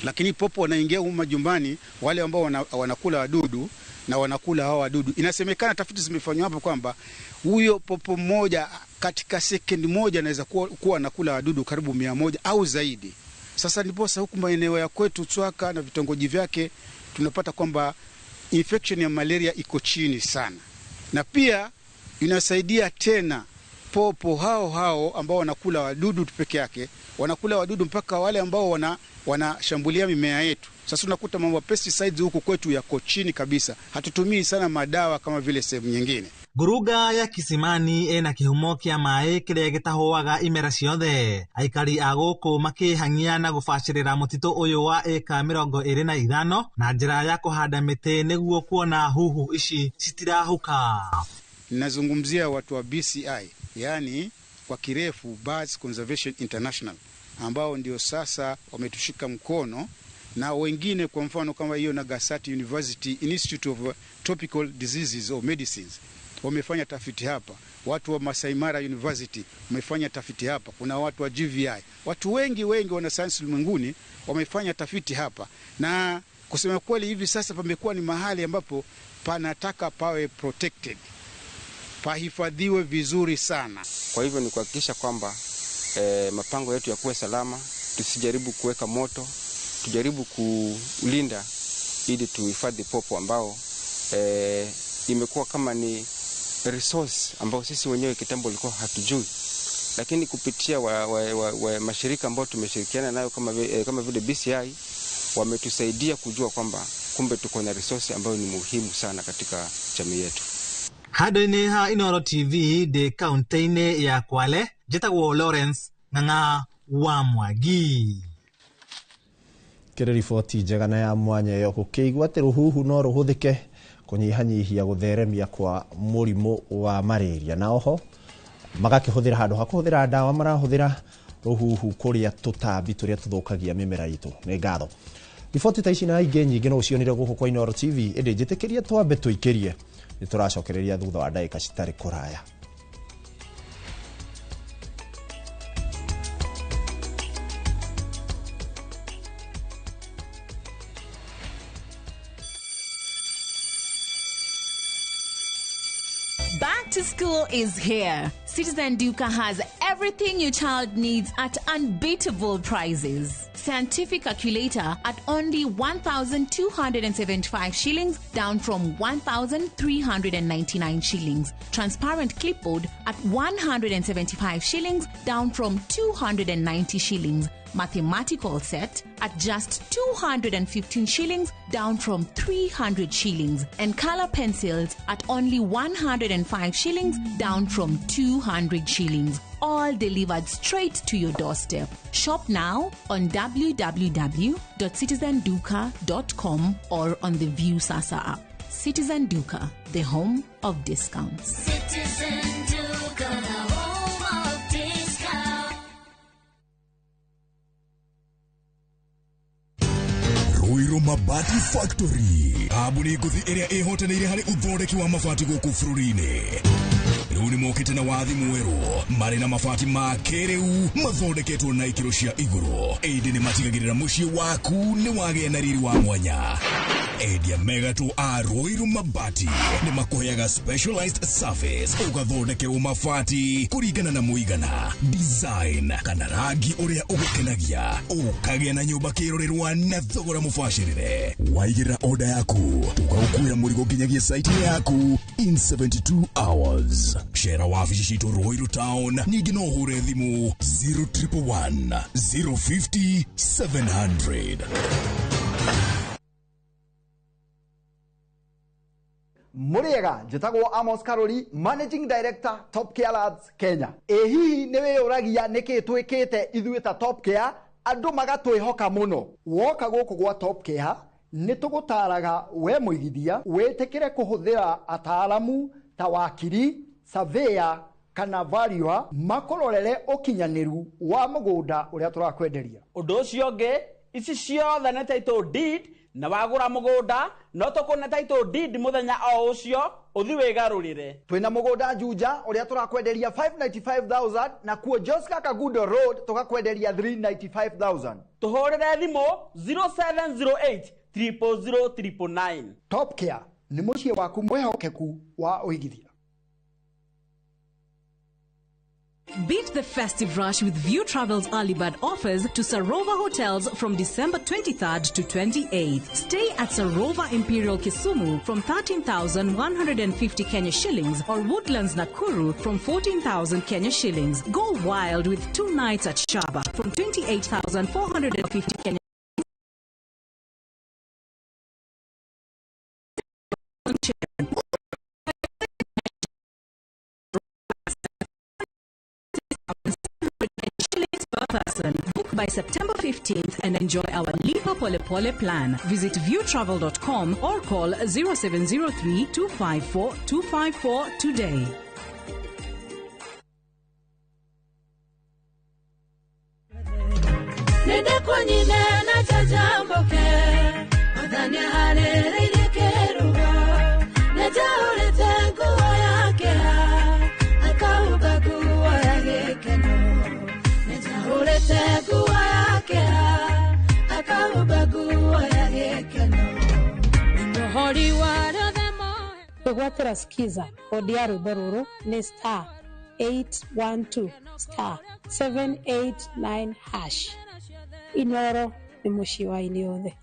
lakini popo wanaingia humu majumbani, wale ambao wanakula wadudu na wanakula hao wadudu. Inasemekana tafiti zimefanywa hapo kwamba huyo popo mmoja katika sekendi moja anaweza kuwa anakula wadudu karibu 100 au zaidi. Sasa ndiposa huku maeneo ya kwetu Tswaka na vitongoji vyake tunapata kwamba infection ya malaria iko chini sana. Na pia inasaidia tena popo hao ambao wanakula wadudu peke yake, wanakula wadudu mpaka wale ambao wanashambulia mimea yetu. Sasa tunakuta mambo ya pesticides huku kwetu yako chini kabisa. Hatutumii sana madawa kama vile sehemu nyingine. Ngurunga ya Kisimani ĩna kĩhumo kĩa maĩ kĩrĩa gĩtahũaga imera ciothe. Aikari a gũkũ makĩhang'ia na gũbacĩrĩra mũtitũ ũyũ wa ĩka 25 na njĩra ya kũhanda mĩtĩ nĩguo kuona huhu ici citirahuka. Nazungumzia watu wa BCI, yani kwa kirefu Birds Conservation International, ambao ndio sasa wametushika mkono, na wengine kwa mfano kama hiyo Nagasaki University Institute of Tropical Diseases or Medicines wamefanya tafiti hapa. Watu wa Masai Mara University wamefanya tafiti hapa. Kuna watu wa GVI, watu wengi wanasayansi ulimwenguni wamefanya tafiti hapa. Na kusema kweli hivi sasa pamekuwa ni mahali ambapo panataka pawe protected, pahifadhiwe vizuri sana. Kwa hivyo ni kuhakikisha kwamba mapango yetu yakuwe salama, tusijaribu kuweka moto, tujaribu kulinda ili tuhifadhi popo ambao imekuwa kama ni resource ambao sisi wenyewe kitambo ilikuwa hatujui, lakini kupitia wa mashirika ambao tumeshirikiana nayo kama vile BCI wametusaidia kujua kwamba kumbe tuko na resource ambayo ni muhimu sana katika jamii yetu. Handũ-inĩ ha Inooro TV ndĩ kaunti-inĩ ya Kwale, njĩtagwo Lawrence Ng'ang'a wa Mwangi. Kĩrĩ riboti njega na ya mwanya ĩyo gũkĩigua atĩ rũhuhu no rũhũthĩke kũnyihanyihia gũtheremia kwa mũrimũ wa malaria, na oho magakĩhũthĩra handũ ha kũhũthĩra ndawa marahũthĩra Rũhuhu kũrĩa tũtambi tũrĩa tũthũkagia mĩmera itũ. Nĩ ngatho. Riboti ta ici na ingĩ nyingĩ no ũcionire gũkũ kwa Inooro TV, ĩndĩ njĩtĩkĩrie twambe tũikĩrie, nĩ tũracokereria thutha wa ndagĩka citarĩ kũraya. Back to school is here. Citizen Duka has everything your child needs at unbeatable prices. Scientific calculator at only 1,275 shillings, down from 1,399 shillings. Transparent clipboard at 175 shillings, down from 290 shillings. Mathematical set at just 215 shillings, down from 300 shillings. And color pencils at only 105 shillings, down from 200 shillings. All delivered straight to your doorstep. Shop now on www.citizenduka.com or on the View Sasa app. Citizen Duka, the home of discounts. Citizen Duka, the home of discounts. Ruiru Mabati Factory, kambuni ngũthi ĩrĩa ĩhotanĩire harĩ ũthondeki wa mabati gũkũ bũrũri-inĩ. Rĩu nĩ mokĩte na wathi mwerũ marĩ na mabati ma kĩrĩu mathondeketwo na ikĩro cia igũrũ, ĩndĩ nĩ matigagĩrĩra mũciĩ waku nĩ wagĩa na riri wa mwanya. Endia megatũ a Ruiru Mabati nĩ makũheaga specialized service, ũgathondekerwo mabati kũringana na mũigana, design kana rangi ũrĩa ũgũkenagia, ũkagĩa na nyũmba kĩrorerwa na thogora mũbacĩrĩre. Waigĩrĩra order yaku tũgagũkuĩra mũrigo nginyagia site yaku in 72 hours. Cera wabici citũ Ruiru Town, ningĩ no ũhũre thimũ 0111 050 700. Muriega, njĩtagwo Amos Karori, Managing Director Top Care Labs Kenya. Ĩ hihi nĩ wĩyũragia nĩkĩ twĩkĩte ithuĩ ta Top Care andũ magatwĩhoka mũno? Woka gũkũ gwa Top Care nĩ tũgũtaraga we mũigithia wĩtĩkĩre kũhũthĩra ataaramu ta wakiri, surveyor kana valuer makũrorere ũkinyanĩru wa mũgũnda ũrĩa tũrakwenderia. Ũndũ ũcio ũngĩ, ici ciothe nĩ title deed, na wagũra mũgũnda no tũkũne title deed mũthenya o ũcio ũthi wĩgarũrĩre. Twĩna mũgũnda Juja ũrĩa tũrakwenderia 595,000 na kuo Joska Kagundo Road tũgakwenderia 395,000. Tũhũrĩre thimũ 0708 000 999. Top Care nĩ mũciĩ waku mwĩhokeku wa ũigithia. Beat the festive rush with View Travel's early bird offers to Sarova Hotels from December 23rd to 28th. Stay at Sarova Imperial Kisumu from 13,150 Kenya shillings or Woodlands Nakuru from 14,000 Kenya shillings. Go wild with 2 nights at Shaba from 28,450 Kenya shillings per person. Book by September 15th and enjoy our Lipa Pole Pole plan. Visit viewtravel.com or call 0703 254 254 today. Kwĩgwatĩra skiza kodi ya rwĩmbo rũrũ nĩ star 812 star 789 hash. Inooro nĩ mũciĩ wa aini othe.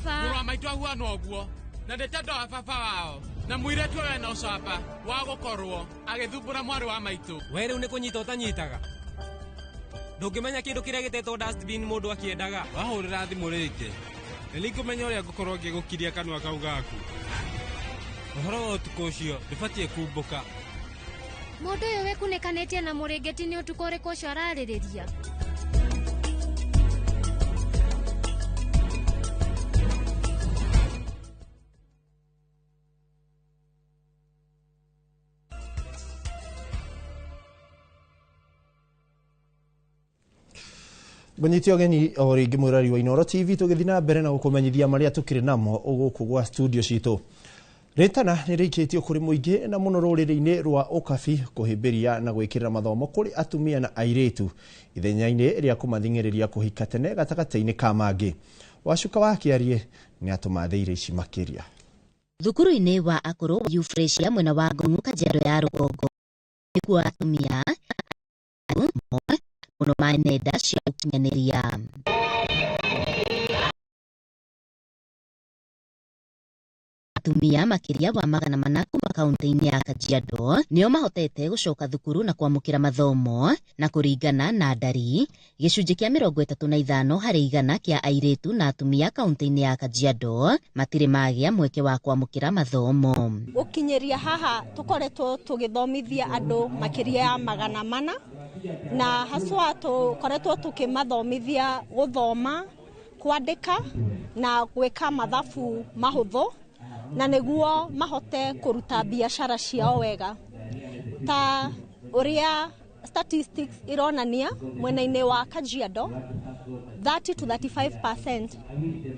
Mũrũ wa maitũ ahuana ũguo na ndĩtendo wa baba wao na mũirĩtu ũyũ ena ũcamba wa gũkorwo agĩthumbũra mwarĩ wa maitũ. We rĩu nĩ kũnyita ũtanyitaga, ndũngĩmenya kĩndũ kĩrĩa gĩtetwo dustbin mũndũ akĩendaga. Wahũrĩra thimũ rĩngĩ nĩ nĩngũmenya ũrĩa ngũkorwo ngĩgũkiria kanua kau gaku. Ũhoro wa ũtukũ ũcio ndũbatiĩ kumbũka. Mũndũ ũyũ wĩkunĩkanĩtie na mũrĩngĩti nĩ ũtukũ ũrĩkũ ũcio ararĩrĩria? Ngũnyite ũgeni o rĩngĩ mwĩroreri wa Inooro TV tũgĩthiĩ na mbere na gũkũmenyithia marĩa tũkĩrĩ namo gũkũ gwa studio citũ. Rĩtana nĩ rĩikĩtio kũrĩ mũingĩ na mũno rũrĩrĩ-inĩ rwa Ũkabi kũhĩmbĩria na gwĩkĩrĩra mathomo kũrĩ atumia na airĩtu ithenya-inĩ rĩa kũmathing'ĩrĩria kũhika tene gatagatĩ-inĩ ka mangĩ. Wacuka wa Kĩarie nĩ atũmathĩire ici makĩria. Thukuru-inĩ wa akũrũ wa Euphrasia mwena wa Ngong'u Kajiado ya rũgongo nĩkuo atumia mũno ma nenda cia ũkinyanĩria. Atumia makĩria wa 400 kuma kaunti-inĩ ya Kajiado nĩo mahotete gũcoka thukuru na kwamũkĩra mathomo na kũringana na ndari gĩcunjĩ kĩa 35 harĩ igana kĩa airĩtu na atumia kaunti-inĩ ya Kajiado matirĩ magĩa mweke wa kwamũkĩra mathomo. Gũkinyĩria haha tũkoretwo tũgĩthomithia andũ makĩria ya 400 na haswa tũkoretwo tũkĩmathomithia gũthoma, kwandĩka na gwĩka mathabu mahũthũ na nĩguo mahote kũruta biacara ciao wega. Ta ũrĩa statistics ironania mwena-inĩ wa Kajiado 30 to 35%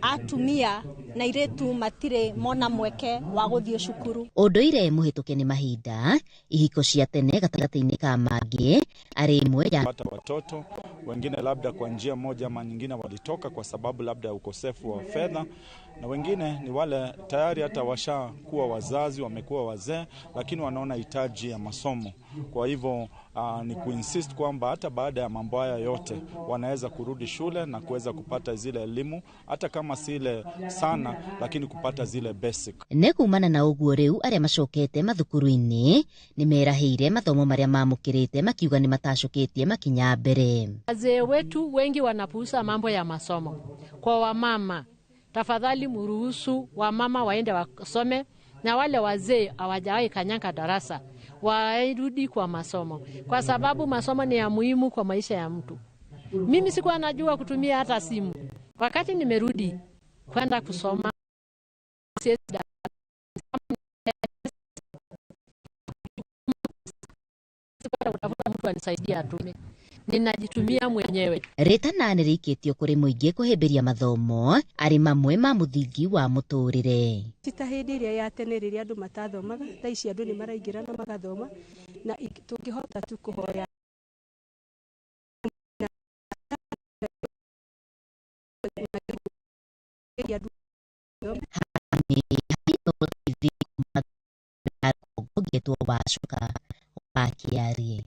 atumia na airĩtu matirĩ mona mweke wa gũthiĩ cukuru. Ũndũire mũhĩtũke nĩ mahinda, ihiko cia tene gatagatĩ-inĩ ka mangĩ arĩ ĩmwe ya hata watoto wengine labda kwa njia moja ama nyingine walitoka kwa sababu labda ya ukosefu wa fedha, na wengine ni wale tayari hata washakuwa wazazi, wamekuwa wazee, lakini wanaona hitaji ya masomo. Kwa hivyo ni kuinsist kwamba hata baada ya mambo haya yote wanaweza kurudi shule na kuweza kupata zile elimu, hata kama si ile sana, lakini kupata zile basic. Nĩ kumana na ũguo rĩu arĩa macokete mathukuru-inĩ nĩ merahĩire mathomo marĩa mamũkĩrĩte makiuga nĩ matacũkĩtie makinya mbere. Wazee wetu wengi wanapuuza mambo ya masomo. Kwa wamama, tafadhali muruhusu wamama waende wasome, na wale wazee hawajawahi kanyanga darasa warudi kwa masomo, kwa sababu masomo ni ya muhimu kwa maisha ya mtu. Mimi sikuwa najua kutumia hata simu. Wakati nimerudi kwenda kusoma, kutafuta mtu anisaidie atume, ninajitumia mwenyewe. Rĩtana nĩ rĩikĩtio kũrĩ mũingĩ kũhĩmbĩria mathomo arĩ mamwe ma mũthingi wa mũtũrĩre. Ti ta hĩndĩ ĩrĩa ya tene rĩrĩa andũ matathomaga, thaa ici andũ nĩ maraingĩra na magathoma, na tũngĩhota tu kũhoya Ngetwo Wacuka wa Kĩarie.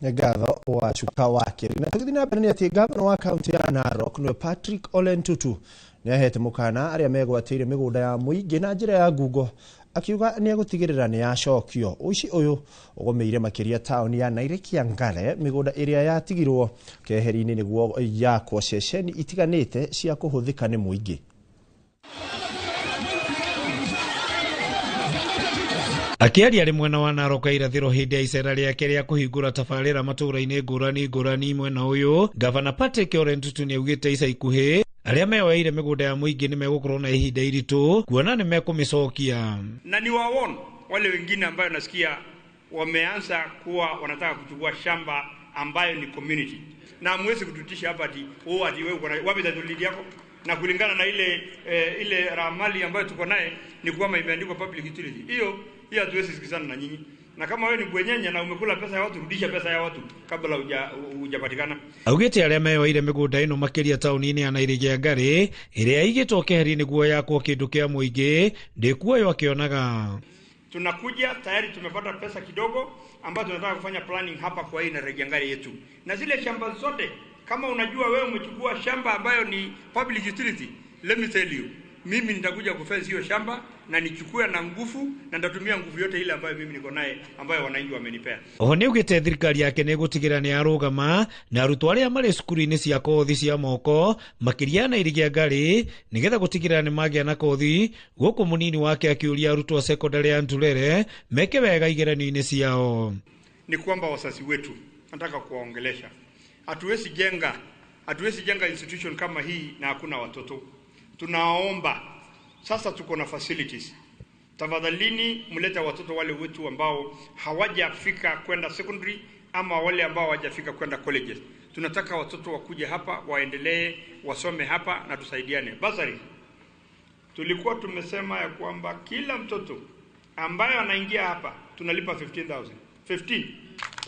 Nĩ ngatho Wacuka wa Kĩarie. Na tũgĩthiĩ na mbere nĩ atĩ gavana wa kaunti ya Narok nĩwe Patrick Ole Ntutu nĩ ahete mũkana arĩa megwatĩire mĩgũnda ya mũingĩ na njĩra ya ngungo, akiuga nĩ egũtigĩrĩra nĩ yacokio. Ũici ũyũ ũgũmĩire makĩria taũni ya Nairobi mĩgũnda ĩrĩa yatigirwo keheri-inĩ nĩguo yakwo ceceni itiganĩte cia kũhũthĩka nĩ mũingĩ. Akĩaria arĩ mwena wa Narok irathĩro hĩndĩ ya icera rĩake rĩa kũhingũra tabarĩra matũũra-inĩ ngũrani ngũrani mwena ũyũ, Gavana Patrick Ole Ntutu nĩaugĩte ica ikuhĩ arĩa meyoeire mĩgũnda ya mũingĩ nĩ megũkorwo na ihinda iritũ kuona nĩ mekũmĩcokia. Na ni waone wale wengine ambayo nasikia wameanza kuwa wanataka kuchukua shamba ambayo ni community, na hamwezi kututisha hapa ati oh, ati wewe uko na wapi title yako, na kulingana na ile ramali ambayo tuko naye ni kwamba imeandikwa public utility. Hiyo hatuwezi sikizana na nyinyi. Na kama wewe ni bwenyenye na umekula pesa ya watu, rudisha pesa ya watu kabla hujapatikana. Augĩte arĩa meyoeire mĩgũnda ĩno makĩria taũni-inĩ ya Nairobi ĩrĩa ĩigĩtwo keheri nĩguo yakwo kĩndũ kĩa mũingĩ ndĩkuoywo akĩonaga. Tunakuja tayari tumepata pesa kidogo ambayo tunataka kufanya planning hapa kwa hii Nairobi yetu. Na zile shamba zote, kama unajua wewe umechukua shamba ambayo ni public utility, let me tell you, mimi nitakuja kufence hiyo shamba na nichukue na nguvu, na nitatumia nguvu yote ile ambayo mimi niko naye ambayo wananchi wamenipea. Oho nĩaugĩte thirikari yake nĩĩgũtigĩrĩra nĩ yarũgama na arutwo arĩa marĩ cukuru-inĩ cia kothi cia moko makĩria Nairobi nĩgetha gũtigĩrĩra nĩ magĩa na kothi, gũkũ mũnini wake akĩũria arutwo a sekondarĩ ya Ntulele meke wega igeranio-inĩ ciao. Ni kwamba wazazi wetu nataka kuwaongelesha, hatuwezi jenga institution kama hii na hakuna watoto. Tunaomba sasa, tuko na facilities, Tafadhalini mlete watoto wale wetu ambao hawajafika kwenda secondary ama wale ambao hawajafika kwenda colleges. Tunataka watoto wakuja hapa waendelee wasome hapa na tusaidiane. Basari, tulikuwa tumesema ya kwamba kila mtoto ambaye anaingia hapa tunalipa 15,000. 15.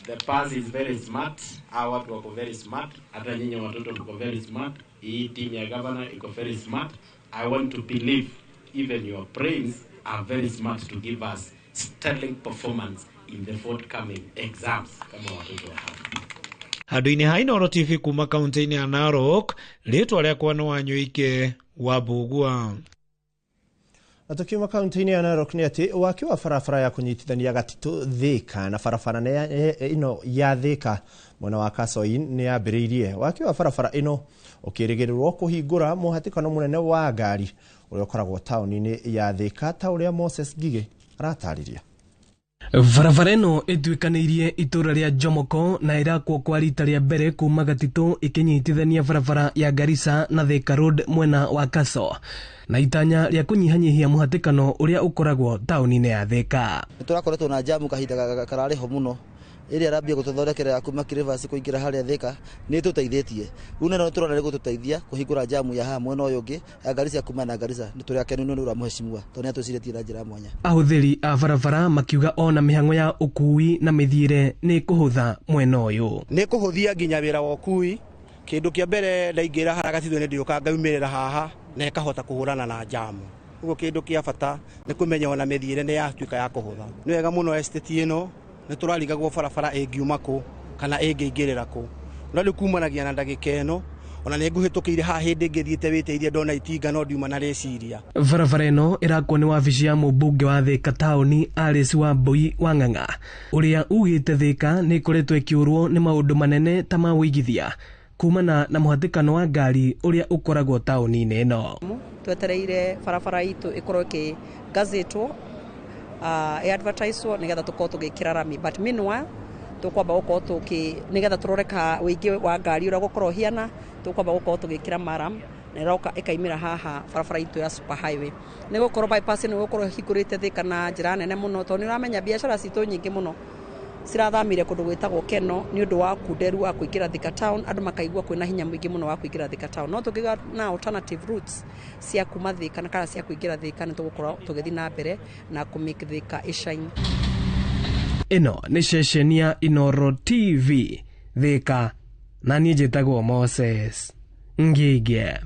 The pass is very smart. Hawa watu wako very smart. Hata nyinyi watoto mko very smart. Hii team ya governor iko very smart. I want to believe even your brains are very smart to give us sterling performance in the forthcoming exams kama watoto wa hapa. Handũ-inĩ ha Inooro TV kuma kaunti-inĩ ya Narok, rĩtwa rĩakwa nĩ Wanyũike wa Mbũgua. Na tukiuma kaunti-inĩ ya Narok nĩ atĩ waki wa barabara ya kũnyitithania Gatitũ Thika na barabara ĩno ya Thika mwena wa Kasoin nĩ yambĩrĩirie. Waki wa barabara ĩno ũkĩrĩgĩrĩrwo kũhingũra mũhatĩkano mũnene wa ngari ũrĩa ũkoragwo taũni-inĩ ya Thika ta ũrĩa Moses Ngigĩ aratarĩria. Barabara ĩno ĩtuĩkanĩirie itũra rĩa Jomoko na ĩrakwo kwa rita rĩa mbere kuma Gatitũ ĩkĩnyitithania barabara ya Garissa na Thika Road mwena wa Kaso na itanya rĩa kũnyihanyihia mũhatĩkano ũrĩa ũkoragwo taũni-inĩ ya Thika. Nĩ tũrakoretwo na jamu kahinda kararĩ ho mũno ĩrĩa ĩrambia gũtũthondekera ya kuma Kirivasi kũingĩra harĩa Thika nĩ ĩtũteithĩtie. Rĩu neno tũrona nĩ gũtũteithia kũhingũra jamu ya haha mwena ũyũ ũngĩ ya Garissa kuma na Garissa. Nĩ tũrĩ akenu nĩ ũrĩa mũheshimiwa tondũ nĩ atwĩcirĩtie na njĩra ya mwanya. Ahũthĩri a barabara makiuga ona mĩhang'o ya ũkui na mĩthiĩre nĩ kũhũtha mwena ũyũ. Nĩ kũhũthia nginya wĩra wa ũkui. Kĩndũ kĩa mbere ndaingĩra haha Gatitũ nĩ ndĩũka ngaumĩrĩra haha na ĩkahota kũhũrana na jamu. Ũguo kĩndũ kĩa bata nĩ kũmenya ona mĩthiĩre nĩ yatuĩka ya kũhũtha. Nĩ wega mũno estate ĩno nĩ tũrarigagwo barabara ĩngiuma kũ kana ĩngĩingĩrĩra kũ, no rĩu kumanagia na ndagĩka ĩno ona nĩ ngũhĩtũkĩire haha hĩndĩ ĩngĩ thiĩte wĩtĩirie ndona itinga no ndiuma na rĩciria. Barabara ĩno ĩrakwo nĩ wabici ya mũmbunge wa Thika taũni Alice Wambui wa Ng'ang'a ũrĩa ugĩte Thika nĩ ĩkoretwo ĩkĩũrwo nĩ maũndũ manene ta ma ũigithia kumana na mũhatĩkano wa ngari ũrĩa ũkoragwo taũni-inĩ ĩno. Twetereire barabara itũ ĩkorwo ĩkĩgazetwo advertise nigetha tukorwo tugikira rami, but meanwhile tukwamba gukorwo tuki nigetha turore ka wĩingĩ wa ngari ũrĩa gũkorwo hiana, tukwamba gukorwo tugikira maram na ĩroka ĩkaimĩra haha barabara itũ ya super highway. Nĩ gũkorwo bypass nĩ gũkorwo hingũrĩte Thika na njĩra nene mũno tondũ nĩ ũramenya biacara citũ nyingĩ mũno cirathamire kũndũ gwĩtagwo Keno nĩ ũndũ wa kunderu wa kũingĩra Thika town. Andũ makaigua kwĩna hinya mũingĩ mũno wa kũingĩra Thika town, no tũngĩgĩa na alternative routes cia kuma Thika na kana cia kũingĩra Thika nĩ tũgũkorwo tũgĩthiĩ na mbere na kũ make Thika ĩshine. Ĩno nĩ ceceni ya Inooro TV Thika, na niĩ njĩtagwo Moses Ngigĩ.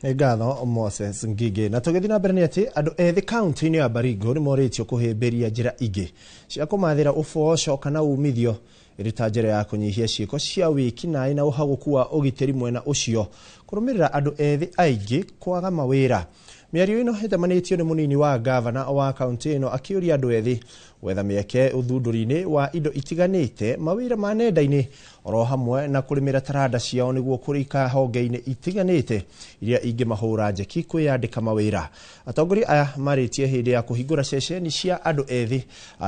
Nĩ ngatho Moses Ngigĩ. Na tũgĩthiĩ na mbere nĩ atĩ andũ ethĩ kaunti-inĩ ya Baringo nĩ morĩtio kũhĩmbĩria njĩra ingĩ cia kũmathĩra ũboco kana umithio ĩrĩ ta njĩra ya kũnyihia ciĩko cia wĩkinaĩ na ũhagũku wa ũgitĩri mwena ũcio kũrũmĩrĩra andũ ethĩ aingĩ kwaga mawĩra. Mĩario ĩno ĩtamanĩtio nĩ mũnini wa gavana wa kaunti ĩno akĩũria andũ ethĩ gwetha mĩeke ũthundũri-inĩ wa indo itiganĩte, mawĩra ma nenda-inĩ oro hamwe na kũrĩmĩra taranda ciao nĩguo kũrika honge-inĩ itiganĩte iria ingĩmahũra njeki kwĩyandĩka mawĩra. Atongoria aya marĩtie hĩndĩ ya kũhingũra ceceni cia andũ ethĩ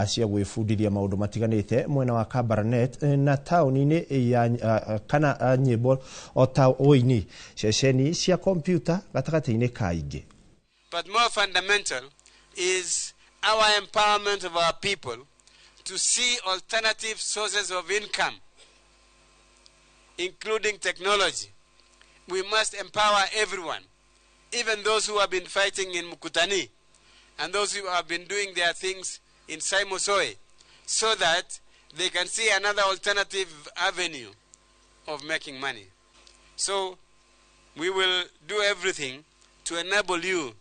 cia gwĩbundithia maũndũ matiganĩte mwena wa Kabarnet na taũni-inĩ ya kana nyĩmbo o ta ũini, ceceni cia kompiuta gatagatĩ-inĩ ka ingĩ. But more fundamental is our empowerment of our people to see alternative sources of income, including technology. We must empower everyone, even those who have been fighting in Mukutani and those who have been doing their things in Saimosoe, so that they can see another alternative avenue of making money. So we will do everything to enable you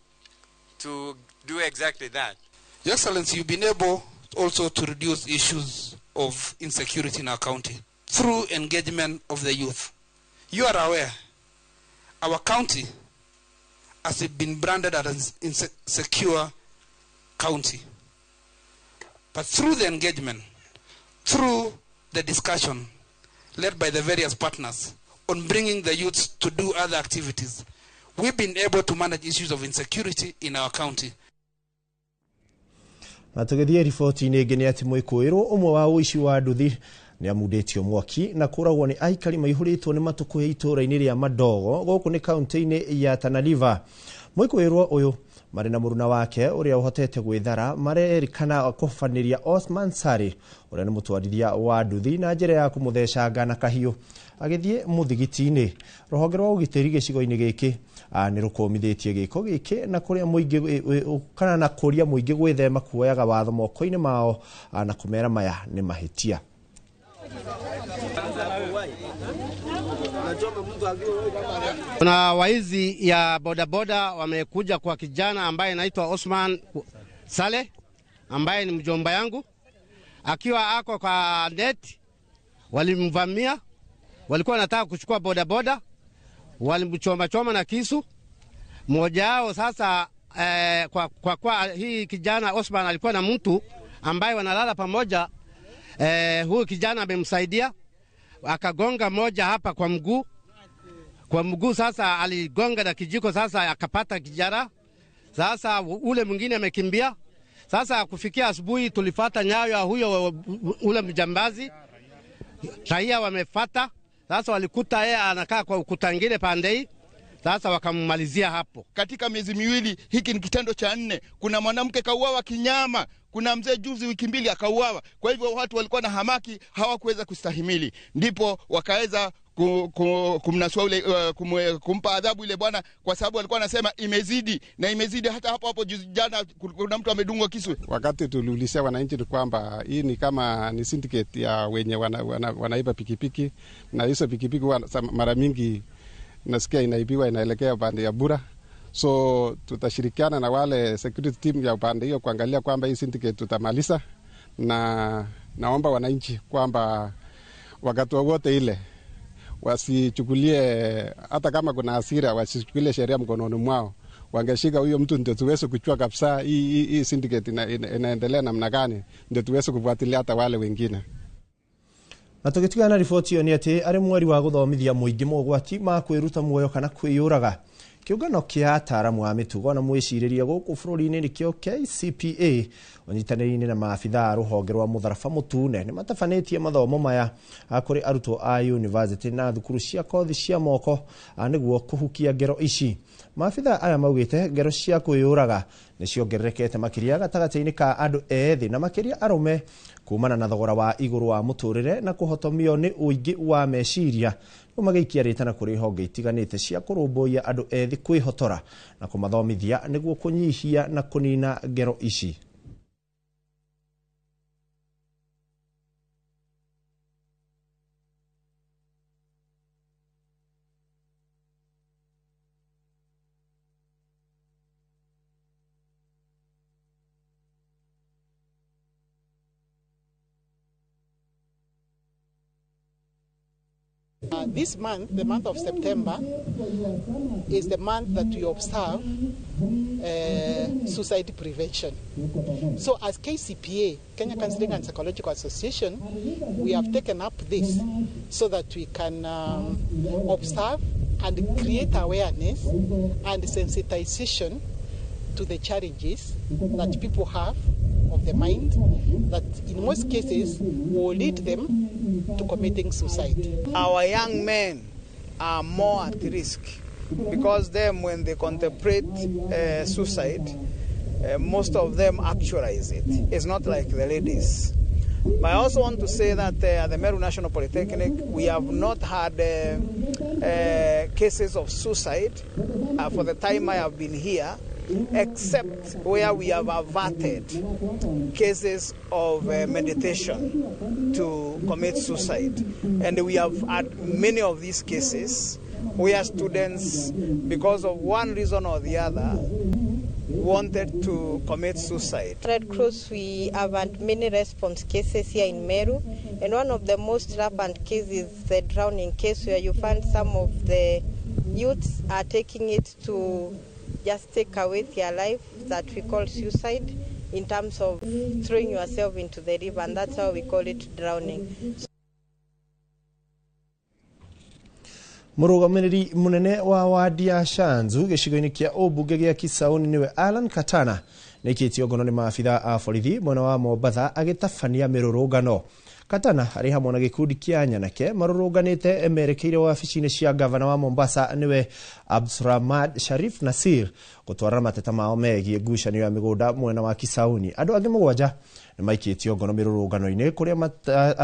to do exactly that. Your Excellency, you've been able also to reduce issues of insecurity in our county through engagement of the youth. You are aware, our county has been branded as an insecure county. But through the engagement, through the discussion led by the various partners on bringing the youths to do other activities, we've been able to manage issues of insecurity in our county. Na tũgĩthiĩ riboti-inĩ ĩngĩ nĩ atĩ mwĩkũĩrwo ũmwe wa ũici wa nduthi nĩ amundĩtio mwaki na kũragwo nĩ aikari maihũrĩtwo nĩ matũkũya itũũra-inĩ rĩa Madogo gũkũ nĩ kaunti-inĩ ya Tana River. Mwĩkũĩrwo ũyũ Marĩ na mũruna wake ũrĩa ũhotete gwĩthara marerĩkana kũbanĩria Osman Sari ũrĩa nĩ mũtwarithia wa nduthi na njĩra ya kũmũthecanga na kahiũ agĩthiĩ mũthigiti-inĩ. Rũhonge rwa ũgitĩri gĩcigo-inĩ gĩkĩ nĩ rũkũmithĩtie gĩko gĩkĩ na kũrĩa mũingĩ kana na kũria mũingĩ gwĩthema kuoyaga watho moko-inĩ mao na kũmera maya nĩ mahĩtia. Kuna waizi ya bodaboda wamekuja kwa kijana ambaye anaitwa Osman Saleh ambaye ni mjomba yangu, akiwa ako kwa net. Walimvamia, walikuwa wanataka kuchukua bodaboda, walimchoma choma na kisu mmoja wao. Sasa kwa hii kijana Osman alikuwa na mtu ambaye wanalala pamoja. Huyu kijana amemsaidia akagonga moja hapa kwa mguu. Kwa mguu sasa aligonga na kijiko, sasa akapata kijara. Sasa ule mwingine amekimbia. Sasa kufikia asubuhi tulifata nyayo ya huyo ule mjambazi. Raia wamefata. Sasa walikuta yeye anakaa kwa ukuta ngine pande hii. Sasa wakammalizia hapo. Katika miezi miwili hiki ni kitendo cha 4. Kuna mwanamke kauawa kinyama, kuna mzee juzi wiki mbili akauawa. Kwa hivyo watu walikuwa na hamaki, hawakuweza kustahimili. Ndipo wakaweza kumnasua ule, kumpa adhabu ile bwana, kwa sababu alikuwa anasema imezidi na imezidi. Hata hapo hapo juzi jana kuna mtu amedungwa kisu. Wakati tuliulizia wananchi ni kwamba hii ni kama ni syndicate ya wenye wanaiba pikipiki, na hizo pikipiki mara mingi nasikia inaibiwa inaelekea upande ya Bura. So tutashirikiana na wale security team ya upande hiyo kuangalia kwamba hii syndicate tutamaliza, na naomba wananchi kwamba wakati wote ile wasichukulie, hata kama kuna hasira wasichukulie sheria mkononi mwao. Wangeshika huyo mtu ndio tuweze kuchua kabisa hii syndicate inaendelea namna gani, ndio tuweze kufuatilia hata wale wengine. Na tũgĩtigana na riboti ĩyo nĩ atĩ arĩ mweri wa gũthomithia mũingĩ mogwati ma kwĩruta muoyo kana kwĩyũraga. Kĩũngano kĩa ataaramu a mĩtugo na mwĩcirĩria gũkũ bũrũri-inĩ nĩkĩo KCPA ũnyitanĩri-inĩ na maabithaa a rũhonge rwa mũtharaba mũtune nĩ matabanĩtie mathomo maya kũrĩ arutwo a university na thukuru cia kothi cia moko nĩguo kũhukia ngero ici. Maabithaa aya maugĩte ngero cia kwĩyũraga nĩ ciongererekete makĩria gatagatĩ-inĩ ka andũ ethĩ na makĩria arũme kumana na thogora wa igũrũ wa mũtũrĩre na kũhotomio nĩ ũingĩ wa meciria. Rĩu magĩikia rĩtana kũrĩ honge itiganĩte cia kũrũmbũiya andũ ethĩ kwĩhotora na kũmathomithia nĩguo kũnyihia na kũnina ngero ici. This month, the month of September, is the month that we observe suicide prevention. So as KCPA, Kenya Counseling and Psychological Association, we have taken up this so that we can observe and create awareness and sensitization to the challenges that people have of the mind that in most cases will lead them to committing suicide. Our young men are more at risk because them, when they contemplate suicide, most of them actualize it. It's not like the ladies. But I also want to say that at the Meru National Polytechnic, we have not had cases of suicide for the time I have been here, except where we have averted cases of meditation to commit suicide. And we have had many of these cases where students, because of one reason or the other, wanted to commit suicide. Red Cross, we have had many response cases here in Meru, and one of the most rampant cases is the drowning case, where you find some of the youths are taking it to just take away their life, that we call suicide, in terms of throwing yourself into the river, and that's how we call it drowning. Mũrũgamĩrĩri mũnene wa wadi ya Shanzu gĩcigo-inĩ kĩa ũmbunge gĩa Kisauni nĩwe Alan Katana nĩaikĩtio ngono nĩ maabitha a borithi mwena wa Mombatha agĩtabania mĩrũrũngano. Katana arĩ hamwe na gĩkundi kĩa nyanake marũrũnganĩte merekeire wabici-inĩ cia gavana wa Mombasa nĩwe Abdulswamad Sharif Nasir gũtwarana mateta mao megiĩ ngucanio ya mĩgũnda mwena wa Kisauni. Andũ angĩ 7 nĩ maikĩtio ngono mĩrũrũngano-inĩ kũrĩa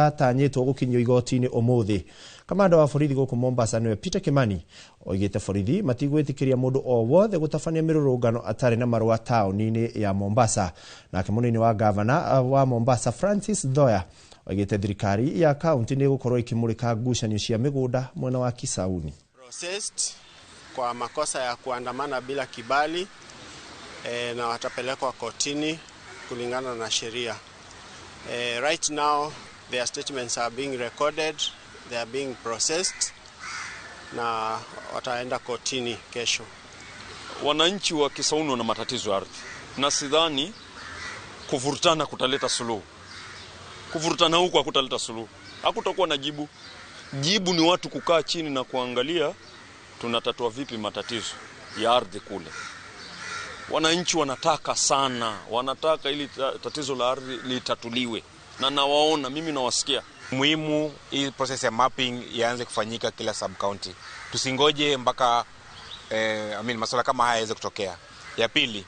atanyĩtwo gũkinyio igoti-inĩ ũmũthĩ. Kamanda wa borithi gũkũ Mombasa nĩwe Peter Kimani oigĩte borithi matigwĩtĩkĩria mũndũ o wothe gũtabania mĩrũrũngano atarĩ na marũa taũni-inĩ ya Mombasa. Nake mũnini wa gavana wa Mombasa Francis Thoya oigĩte thirikari ya kaunti nĩ ĩgũkorwo ĩkĩmũrĩka ngucanio cia mĩgũnda mwena wa Kisauni. Processed kwa makosa ya kuandamana bila kibali na watapelekwa kotini kulingana na sheria. Right now their statements are being recorded, they are being processed na wataenda kotini kesho. Wananchi wa Kisauni wana matatizo ya ardhi na sidhani kuvurutana kutaleta suluhu. Kuvurutana huko hakutaleta suluhu. Hakutakuwa na jibu. Jibu ni watu kukaa chini na kuangalia tunatatua vipi matatizo ya ardhi kule. Wananchi wanataka sana, wanataka ili tatizo la ardhi litatuliwe. Na nawaona, mimi nawasikia. Muhimu hii process ya mapping ianze kufanyika kila sub county. Tusingoje mpaka masuala kama haya yaweze kutokea. Ya pili,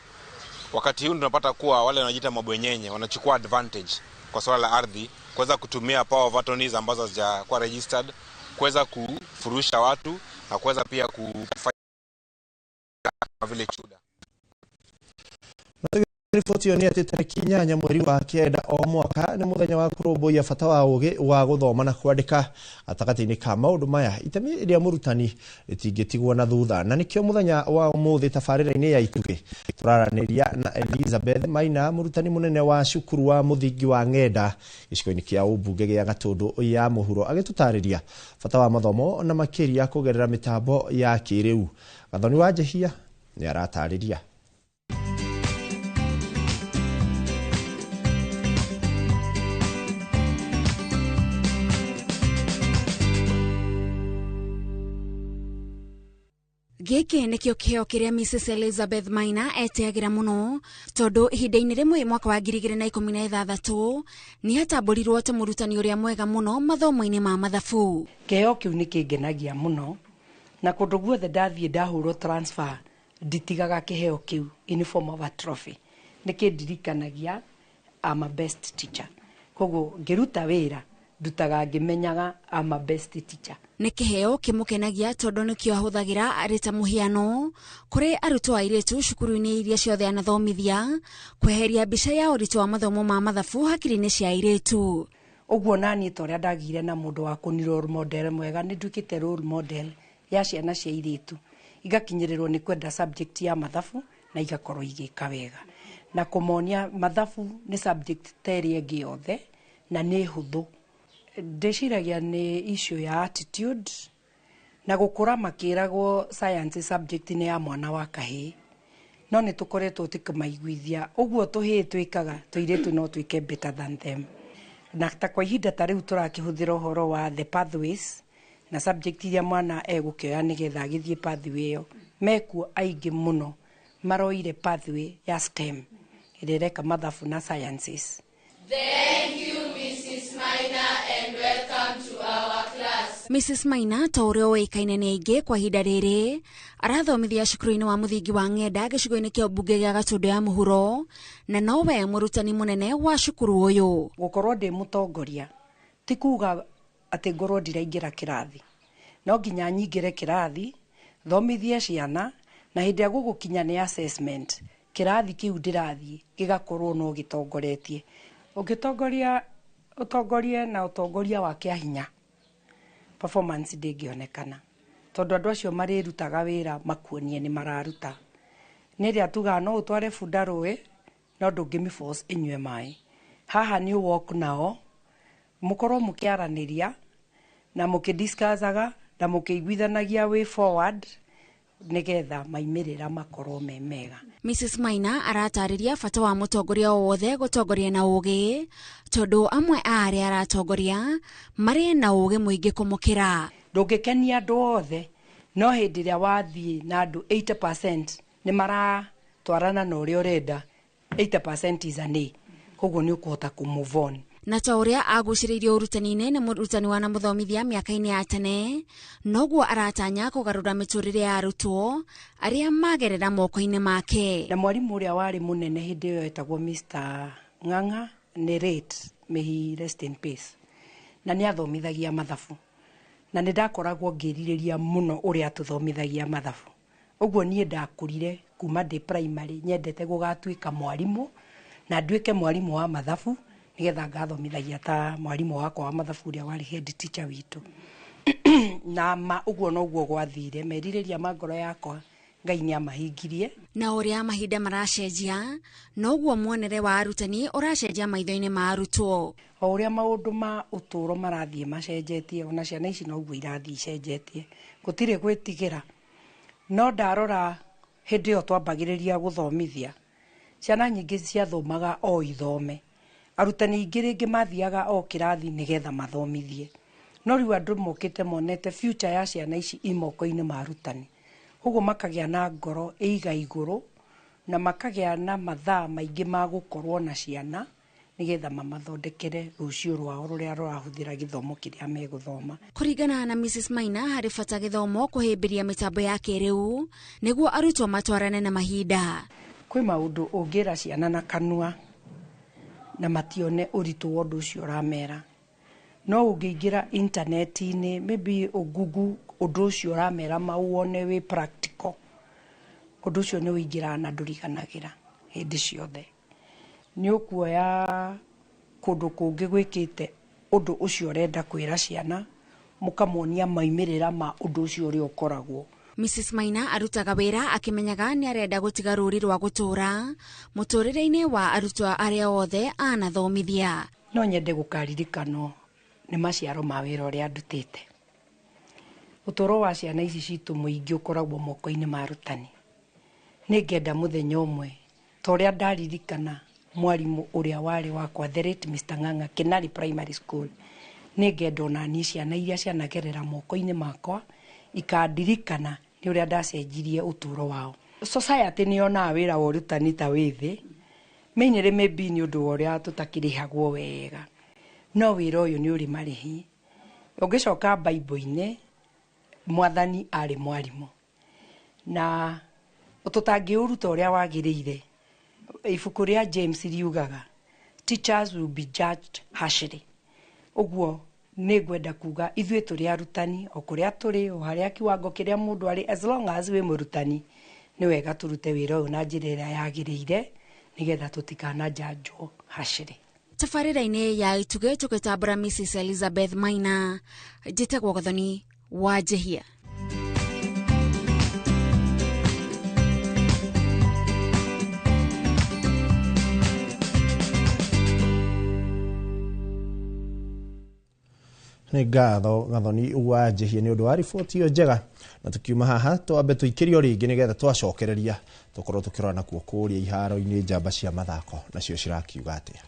wakati huu tunapata kuwa wale wanajiita mabwenyenye wanachukua advantage kwa swala la ardhi, kuweza kutumia power of attorneys ambazo hazijakuwa registered, kuweza kufurusha watu na kuweza pia kufanya kama vile chuda. Riboti ĩyo nĩ atĩ tarĩki 8 mweri wa 9 o mwaka nĩ mũthenya wa kũrũmbũiya bata wa ũgĩ wa gũthoma na kwandĩka. Gatagatĩ-inĩ ka maũndũ maya, itemi rĩa mũrutani rĩtingĩtigwo na thutha, na nĩkĩo mũthenya wa ũmũthĩ tabarĩra-inĩ ya Itugĩ tũraranĩria na Elizabeth Maina, mũrutani mũnene wa cukuru wa mũthingi wa Ng'enda gĩcigo-inĩ kĩa ũmbunge gĩa Gatũndũ ya Mũhuro, agĩtũtarĩria bata wa mathomo na makĩria kũgerera mĩtambo ya kĩrĩu. Gathoni wa Njehia nĩ aratarĩria. Gĩkĩ nĩkĩo kĩheo kĩrĩa Mrs Elizabeth Maina eteagĩra mũno, tondũ ihinda-inĩ rĩmwe mwaka wa 2016 nĩ atambũrirwo ta mũrutani ũrĩa mwega mũno mathomo-inĩ ma mathabu. Kĩheo kĩu nĩ kĩngenagia mũno, na kũndũ guothe ndathiĩ ndahũrwo transfer nditigaga kĩheo kĩu in form of a trophy. Nĩ kĩndirikanagia I'm a best teacher. Koguo ngĩruta wĩra ndutaga ngĩmenyaga I'm a best teacher. Nĩ kĩheo kĩmũkenagia tondũ nĩkĩo ahũthagĩra arĩ ta mũhiano kũrĩ arutwo airĩtu cukuru-inĩ iria ciothe anathomithia, kweheria mbica ya ũritũ wa mathomo ma mathabu hakiri-inĩ cia airĩtu. Ũguo naniĩ ta ũrĩa ndagire na mũndũ wa kũni role model mwega, nĩ nduĩkĩte role model ya ciana cia airĩtu, igakinyĩrĩrwo nĩ kwenda subject ya mathabu na igakorwo igĩka wega, na kũmonia mathabu nĩ subject ta ĩrĩa ĩngĩ yothe na nĩ hũthũ. Ndĩciragia nĩ issue ya attitude na gũkũra makĩragwo science subject nĩ ya mwana wa kahĩĩ, no nĩ tũkoretwo tũkĩmaiguithia ũguo tũhĩĩ twĩkaga tũirĩtu no twĩke better than them. Na ta kwa ihinda ta rĩu tũrakĩhũthĩra ũhoro wa the pathways na subject iria mwana egũkĩoya nĩgetha agĩthiĩ pathway ĩyo, mekuo aingĩ mũno maroire pathway ya STEM ĩrĩa ĩreka mathabu na sciences. Thank you, Mrs. Maina, and welcome to our class. Mrs. Maina ta ũrĩa ũĩkaine nĩ aingĩ kwa ihinda rĩrĩ arathomithia cukuru-inĩ wa mũthingi wa Ng'enda gĩcigo-inĩ kĩa ũmbunge gĩa Gatũndũ ya Mũhuro, na nowe mũrutani mũnene wa cukuru ũyũ. Gũkorwo ndĩ mũtongoria ti kuga atĩ ngorwo ndiraingĩra kĩrathi, no nginya nyingĩre kĩrathi thomithie ciana, na hĩndĩ ĩrĩa gũgũkinya nĩ assessment kĩrathi kĩu ndĩrathiĩ gĩgakorwo no gĩtongoretie. Ũngĩtongoria ũtongorie na ũtongoria wa kĩa hinya, performance ndĩngĩonekana, tondũ andũ acio marĩrutaga wĩra makuonie nĩ mararuta. Nĩ ĩrĩa tugaga no ũtware bunda rũĩ no ndũngĩmĩ force ĩnyue maĩ. Haha nĩ walk nao mũkorwo mũkĩaranĩria na mũkĩdiscussaga na mũkĩiguithanagia way forward nĩgetha maimĩrĩra makorwo me mega. Mrs. Maina aratarĩria bata wa mũtongoria o wothe gũtongoria na ũgĩ, tondũ amwe a arĩa aratongoria marĩ na ũgĩ mũingĩ kũmũkĩra. Ndũngĩkenia andũ othe, no hĩndĩ ĩrĩa wathiĩ na andũ 80% nĩ maratwarana na ũrĩa ũrenda, 80% is an A, koguo nĩ ũkũhota kũ move on. Na ta ũrĩa agucĩrĩirio ũrutani-inĩ nĩ mũrutani wanamũthomithia mĩaka-inĩ ya tene, noguo aratanya kũgarũra mĩtũrĩre ya arutwo arĩa magerera moko-inĩ make. Na mwarimũ ũrĩa warĩ mũnene hĩndĩ ĩyo etagwo Mr. Ng'ang'a, nĩ late, may he rest in peace. Na nĩ athomithagia mathabu. Na nĩ ndakoragwo ngĩrirĩria mũno ũrĩa atũthomithagia mathabu. Ũguo niĩ ndakũrire kuma ndĩ primary nyendete gũgatuĩka mwarimũ na nduĩke mwarimũ wa mathabu nĩgetha ngathomithagia ta mwarimũ wakwa wa mathabu ũrĩa warĩ head teacher witũ. Na ma ũguo noguo gwathire, merirĩria ma ngoro yakwa Ngai nĩ amahingirie. Na ũrĩa mahinda maracenjia noguo muonere wa arutani ũracenjia maitho-inĩ ma arutwo. O ũrĩa maũndũ ma ũtũũro marathiĩ macenjetie, ona ciana ici noguo irathiĩ icenjetie, gũtirĩ gwĩtigĩra. No ndarora hĩndĩ ĩyo twambagĩrĩria gũthomithia, ciana nyingĩ ciathomaga o ithome. Arutani aingĩ rĩngĩ mathiaga o kĩrathi nĩgetha mathomithie. No rĩu andũ mokĩte monete future ya ciana ici i moko-inĩ ma arutani. Ũguo makagĩa na ngoro ĩiga igũrũ na makagĩa na mathaa maingĩ ma gũkorwo na ciana nĩgetha mamathondekere rũciũ rwao rũrĩa rũrahũthĩra gĩthomo kĩrĩa megũthoma. Kũringana na Mrs. Maina, harĩ bata gĩthomo kũhĩmbĩria mĩtambo ya kĩrĩu nĩguo arutwo matwarane na mahinda. Kwĩ maũndũ ũngĩra ciana na kanua na matione ũritũ wa ũndũ ũcio ũramera. No ũngĩingĩra intaneti-inĩ, maybe ũngugu ũndũ ũcio ũramera mauone wĩ practical, ũndũ ũcio nĩ ũingĩraga na ndũriganagĩra hĩndĩ ciothe. Nĩ ũkuoya kũndũ kũngĩ gwĩkĩte ũndũ ũcio ũrenda kwĩra ciana, mũkamonia maumĩrĩra ma ũndũ ũcio ũrĩa ũkoragwo. Mrs. Maina arutaga wĩra akĩmenyaga nĩ arenda gũtiga rũri rwa gũtũũra mũtũrĩre-inĩ wa arutwo arĩa othe anathomithia. No nyende gũkaririkanwo nĩ maciaro ma wĩra ũrĩa ndutĩte. Ũtũũro wa ciana ici citũ mũingĩ ũkoragwo moko-inĩ ma arutani. Nĩ ngenda mũthenya ũmwe ta ũrĩa ndaririkana mwarimũ ũrĩa warĩ wakwa, the late Mr. Ng'ang'a, Kenari Primary School. Nĩ ngenda ona niĩ ciana iria cianagerera moko-inĩ makwa ikandirikana nĩ ũrĩa ndacenjirie ũtũũro wao. Society nĩ yonaga wĩra wa ũrutani ta wĩ thĩ, mainly maybe nĩ ũndũ wa ũrĩa tũtakĩrĩhagwo wega. No wĩra ũyũ nĩ ũrĩ marĩhi. Ũngĩcoka Bible-inĩ, mwathani arĩ mwarimũ. Na tũtangĩũruta ũrĩa wagĩrĩire, ibuku rĩa James riugaga, teachers will be judged harshly. Ũguo nĩ ngwenda kuga ithuĩ tũrĩ arutani, o kũrĩa tũrĩ, o harĩa kiwango kĩrĩa mũndũ arĩ, as long as wĩ mũrutani, nĩ wega tũrute wĩra ũyũ na njĩra ĩrĩa yagĩrĩire nĩgetha tũtikanajanjwo harshly. Tabarĩra-inĩ ya Itugĩ tũgĩtambũra Mrs. Elizabeth Maina, njĩtagwo Gathoni wa Njehia. Nĩ ngatho Gathoni wa Njehia nĩ ũndũ wa riboti ĩyo njega. Na tukiuma haha twambe tũikĩrio rĩngĩ nĩgetha twacokereria tũkorwo tũkĩrora nakuo kũrĩa iharo-inĩ njamba cia mathako nacio cirakiuga atĩa.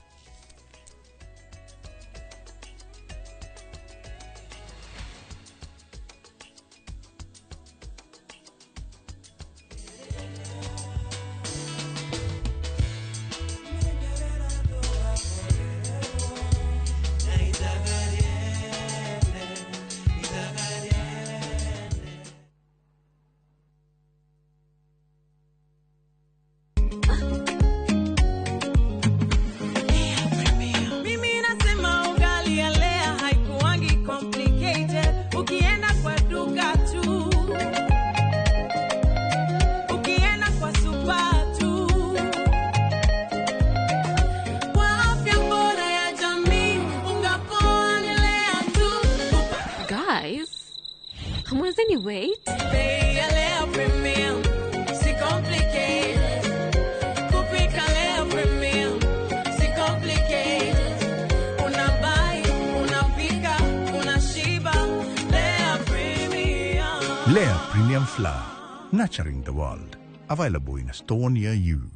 Lea Premium Flour, nurturing the world. Available in a store near you.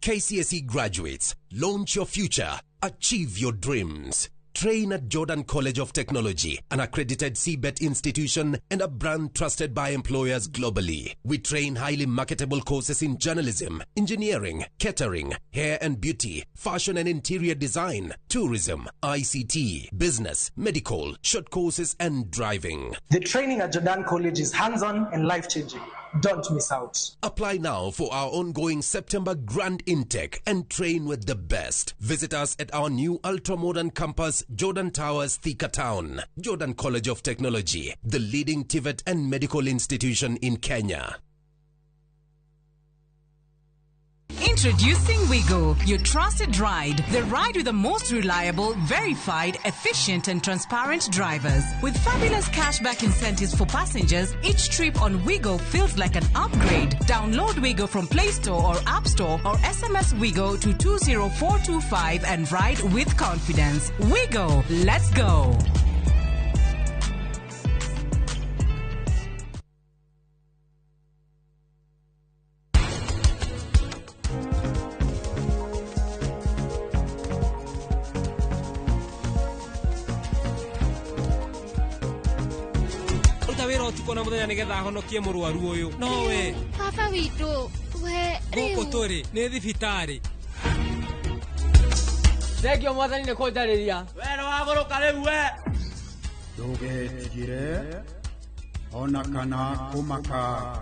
KCSE graduates, launch your future, achieve your dreams. Train at Jordan College of Technology, an accredited CBET institution and a brand trusted by employers globally. We train highly marketable courses in journalism, engineering, catering, hair and beauty, fashion and interior design, tourism, ICT, business, medical, short courses and driving. The training at Jordan College is hands-on and life-changing. Don't miss out. Apply now for our ongoing September grand intake and train with the best. Visit us at our new ultra-modern campus, Jordan Towers, Thika Town. Jordan College of Technology, the leading TVET and medical institution in Kenya. Introducing Wigo, your trusted ride. The ride with the most reliable, verified, efficient and transparent drivers. With fabulous cashback incentives for passengers, each trip on Wigo feels like an upgrade. Download Wigo from Play Store or App Store or SMS Wigo to 20425 and ride with confidence. Wigo, let's go. Ruta wĩra ũtukũ na mũthenya nĩgetha ahonokie mũrwaru ũyũ. No we. Baba witũ, we rĩu. Gũkũ tũrĩ nĩ thibitarĩ. Thengio mwathani nĩ kũnjarĩria. We nĩwagũrũka rĩu we. Ndũgetigĩre ona kana kũmaka.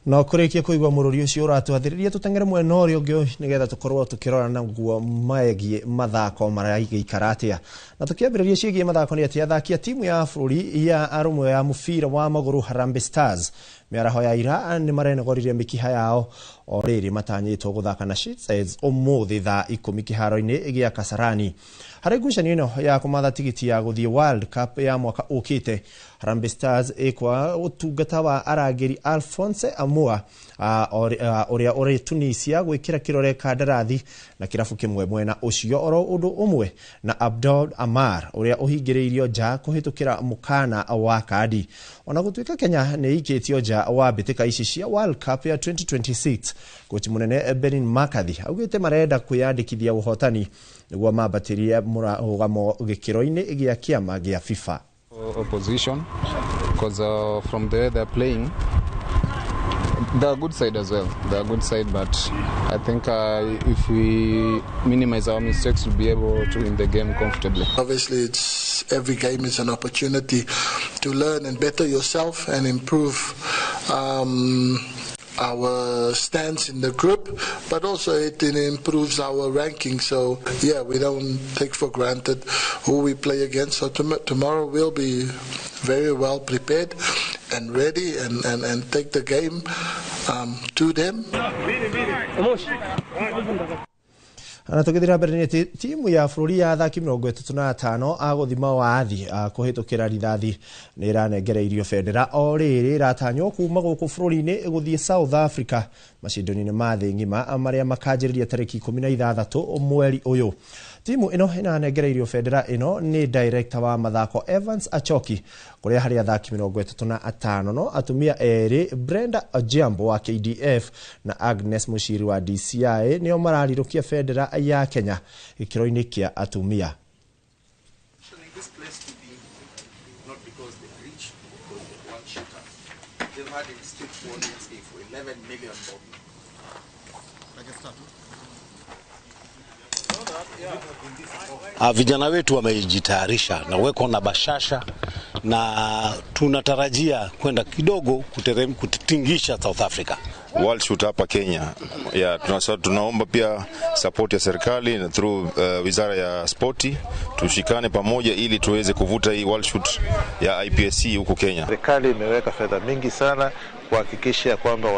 No kurikia kuigua mururi ucio uratwathiriria tutengere mwena uria ungi nigetha tukorwo tukirora na nguo megie mathako maragĩikara atia. Na tukiambĩrĩria ciĩgiĩ mathako nĩ atĩ athaki a timu ya bũrũri ya arũme ya mũbira wa magũrũ Harambee Stars mĩaraho ya ira nĩ marenogorire mĩkiha yao o rĩrĩ matanyĩtwo gũthaka na Shades ũmũthĩ thaa 10 kĩharo-inĩ gĩa Kasarani. Harĩ ngucanio ĩno ya kũmatha tigiti ya gũthiĩ World Cup ya mwaka ũkĩte, Harambee Stars ĩkwa ũtungata wa arangĩri Alphonse Amoa ũrĩa ũrĩ Tunisia gwĩkĩra kĩrore kandarathi na kĩrabu kĩmwe mwena ũcio oro ũndũ ũmwe na Abdul Amar ũrĩa ũhingĩrĩirio nja kũhĩtũkĩra mũkana wa kandi. Ona gũtuĩka Kenya nĩ ĩikĩtio nja wa mbĩtĩka ici cia World Cup ya 2026, kochi mũnene Benin McCarthy augĩte marenda kwĩyandĩkithia ũhotani nĩguo mambatĩrie mũrũgamo gĩkĩro-inĩ gĩa kĩama gĩa FIFA. Opposition, because from the way they're playing, they're a good side as well. They're a good side, but I think if we minimize our mistakes, we'll be able to win the game comfortably. Obviously, it's every game is an opportunity to learn and better yourself and improve our stance in the group, but also it improves our ranking. So yeah, we don't take for granted who we play against. So tomorrow we'll be very well prepared and ready and take the game to them. Na tũgĩthira mbere nĩ atĩ timu ya bũrũri ya athaki 35 a gũthima wathi kũhĩtũkĩra rithathi nĩ ĩranengereirio bendera o rĩrĩ ĩratanywo kuma gũkũ bũrũri-inĩ gũthiĩ South Africa macindano-inĩ ma thĩ ng'ima marĩa makanjĩrĩria tarĩki 16 mweri ũyũ. Timu ĩno ĩranengereirio bendera ĩno nĩ director wa mathako Evans Achoki kũrĩa harĩ athaki 35 no atumia erĩ Brenda Ojiambo wa KDF na Agnes Mushiri wa DCI nĩo mararirũkia bendera ya Kenya gĩkĩro-inĩ kĩa atumia. Vijana wetu wamejitayarisha na weko na bashasha na tunatarajia kwenda kidogo kutingisha South Africa. World Shoot hapa Kenya. Ya, tunaomba pia support ya serikali na through Wizara ya Sporti tushikane pamoja ili tuweze kuvuta hii World Shoot ya IPSC huku Kenya. Serikali imeweka fedha mingi sana kuhakikisha kwamba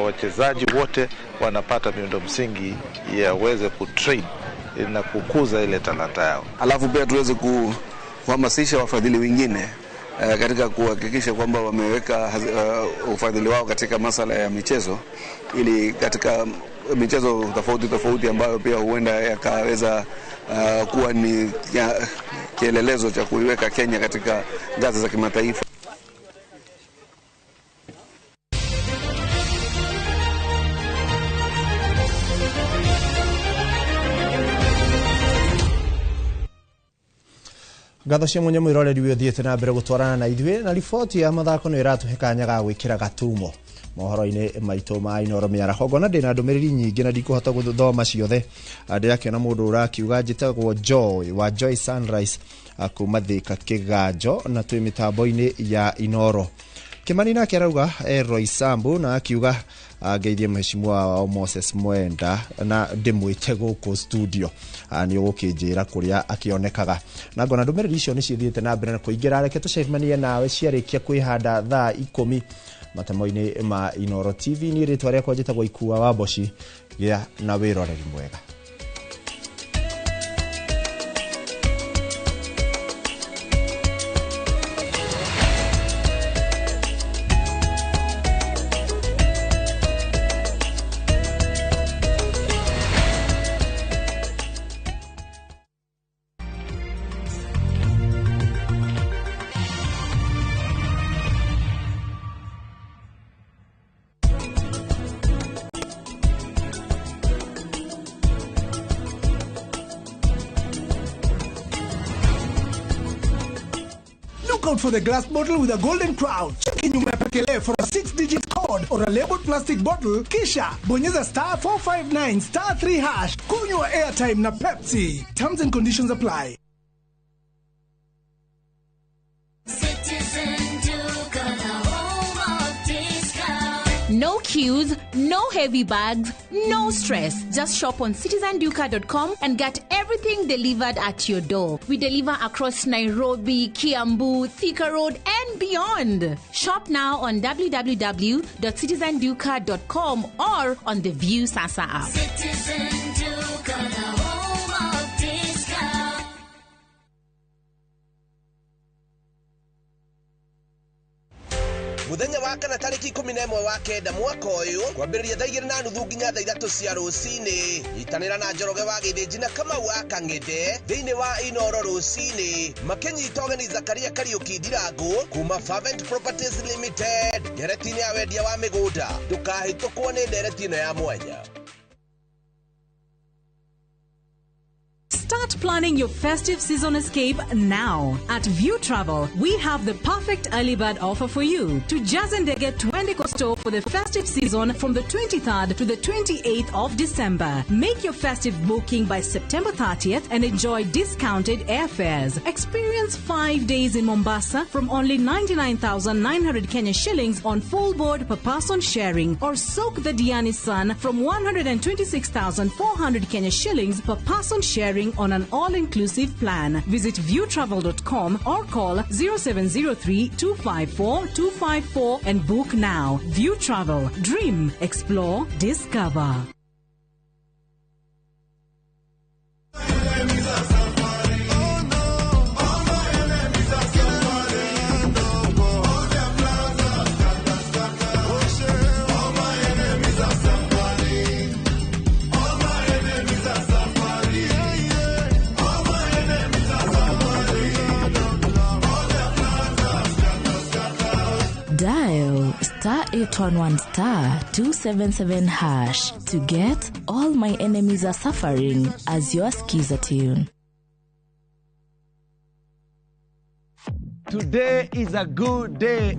wachezaji wote wanapata miundo msingi ya weze kutrain na kukuza ile talanta yao. Alafu pia tuweze kuhamasisha wafadhili wengine katika kuhakikisha kwamba wameweka ufadhili wao katika masala ya michezo, ili katika michezo tofauti tofauti ambayo pia huenda yakaweza kuwa ni kielelezo cha kuiweka Kenya katika ngazi za kimataifa. Ngatho cia mwanya mwiroreri wi uthiite na mbere gutwarana na ithuĩ na riboti ya mathako nĩ ĩratũhe kanya ga gwĩkĩra gatumo mohoro-inĩ maitũ ma Inooro mĩaraho. Ngona ndĩna ndũmĩrĩri nyingĩ na ndikũhota gũthoma ciothe. Ndĩrakĩona mũndũ ũrakiuga njĩtagwo Joy wa Joy Sunrise kuma Thika Kĩganjo na twĩ mĩtambo-inĩ ya Inooro. Kimani nake arauga Roy Sambu na akiuga ngeithie mheshimiwa wao Moses Mwenda na ndĩmwĩte gũkũ studio nĩ ũgũkĩnjĩra kũrĩa akĩonekaga. Na ngona ndũmĩrĩri icio nĩ cithiĩte na mbere na kũingĩra. Reke tũcemanie nawe ciarĩkia kwĩhanda thaa 10 matemo-inĩ ma Inooro TV. Niĩ rĩtwa rĩakwa njĩtagwo Ikua wa Mboci. Gĩa na wĩroreri mwega. Out for the glass bottle with a golden crown. Cheki nyuma ya pekele for a 6-digit code or a labeled plastic bottle. Kisha bonyeza star 459 star 3 hash. Kunywa airtime na Pepsi. Terms and conditions apply. No queues, no heavy bags, no stress. Just shop on citizenduka.com and get everything delivered at your door. We deliver across Nairobi, Kiambu, Thika Road, and beyond. Shop now on www.citizenduka.com or on the View Sasa app. Citizen Duka, the home of discount. Muthenya wa kana tariki 11 wa kenda mwaka uyu kwambĩrĩria thaa 2:30 nginya thaa 3 cia rũcinĩ. Nyitanĩra na Njoroge wa Gĩthĩnji na Kamau wa Kang'ethe thĩinĩ wa Inooro rũcinĩ makĩnyita ũgeni Zakaria Kariũki Ndirangu kuma Fervent Properties Limited ndereti-inĩ ya wendia wa mĩgũnda. Ndũkahĩtũkwo nĩ ndereti ĩno ya mwanya. Start planning your festive season escape now. At View Travel, we have the perfect early bird offer for you. To Jazendege Twende Costo for the festive season from the 23rd to the 28th of December. Make your festive booking by September 30th and enjoy discounted airfares. Experience 5 days in Mombasa from only 99,900 Kenya shillings on full board per person sharing, or soak the Diani sun from 126,400 Kenya shillings per person sharing on an all-inclusive plan. Visit viewtravel.com or call 0703 254 254 and book now. View Travel. Dream, explore, discover. Dial star 811 star 277 hash to get All My Enemies Are Suffering as your skiza tune. Today is a good day.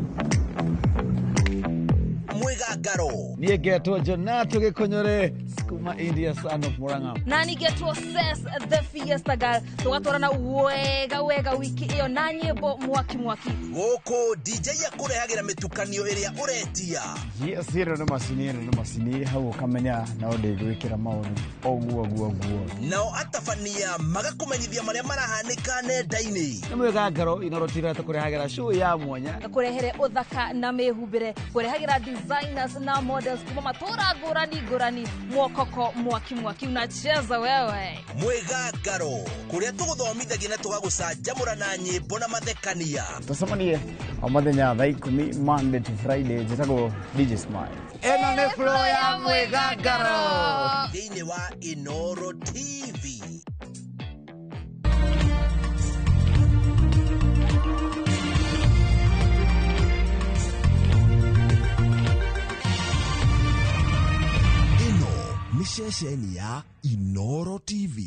Mwigagaro niĩ ngetwo Jonato Gĩkũnyũrĩ kuma India, son of Murang'a. Na nĩngetwo Ses the Fiesta Girl, tũgatwarana wega wega wiki ĩyo na nyĩmbo mwaki mwaki. Gũkũ DJ akũrehagĩra mĩtukanio ĩrĩa ũretia. Yes, ĩno nĩ macini, ĩno nĩ macini, hau ũkamenya no ndĩgwĩkĩra maũndũ ũguo ũguo ũguo. Nao atabania magakũmenyithia marĩa marahanĩka nenda-inĩ. Nĩ mwĩgangaro Inooro TV tũkũrehagĩra show ya mwanya, kũrehere ũthaka na mĩhumbĩre, kũrehagĩra designers na models kuma matũra ngũrani ngũrani. Mwokoko mwaki mwaki unacheza wewe. Mwĩgangaro kũrĩa tũgũthomithagia na tũgagũcanjamũra na nyĩmbo na mathekania. Tũcemanie o mũthenya thaa 10 Monday to Friday. Njĩtagwo DJ Smile. Ĩno nĩ flow ya mwĩgangaro thĩinĩ wa Inoro TV. Ĩno nĩ ceceni ya Inoro TV.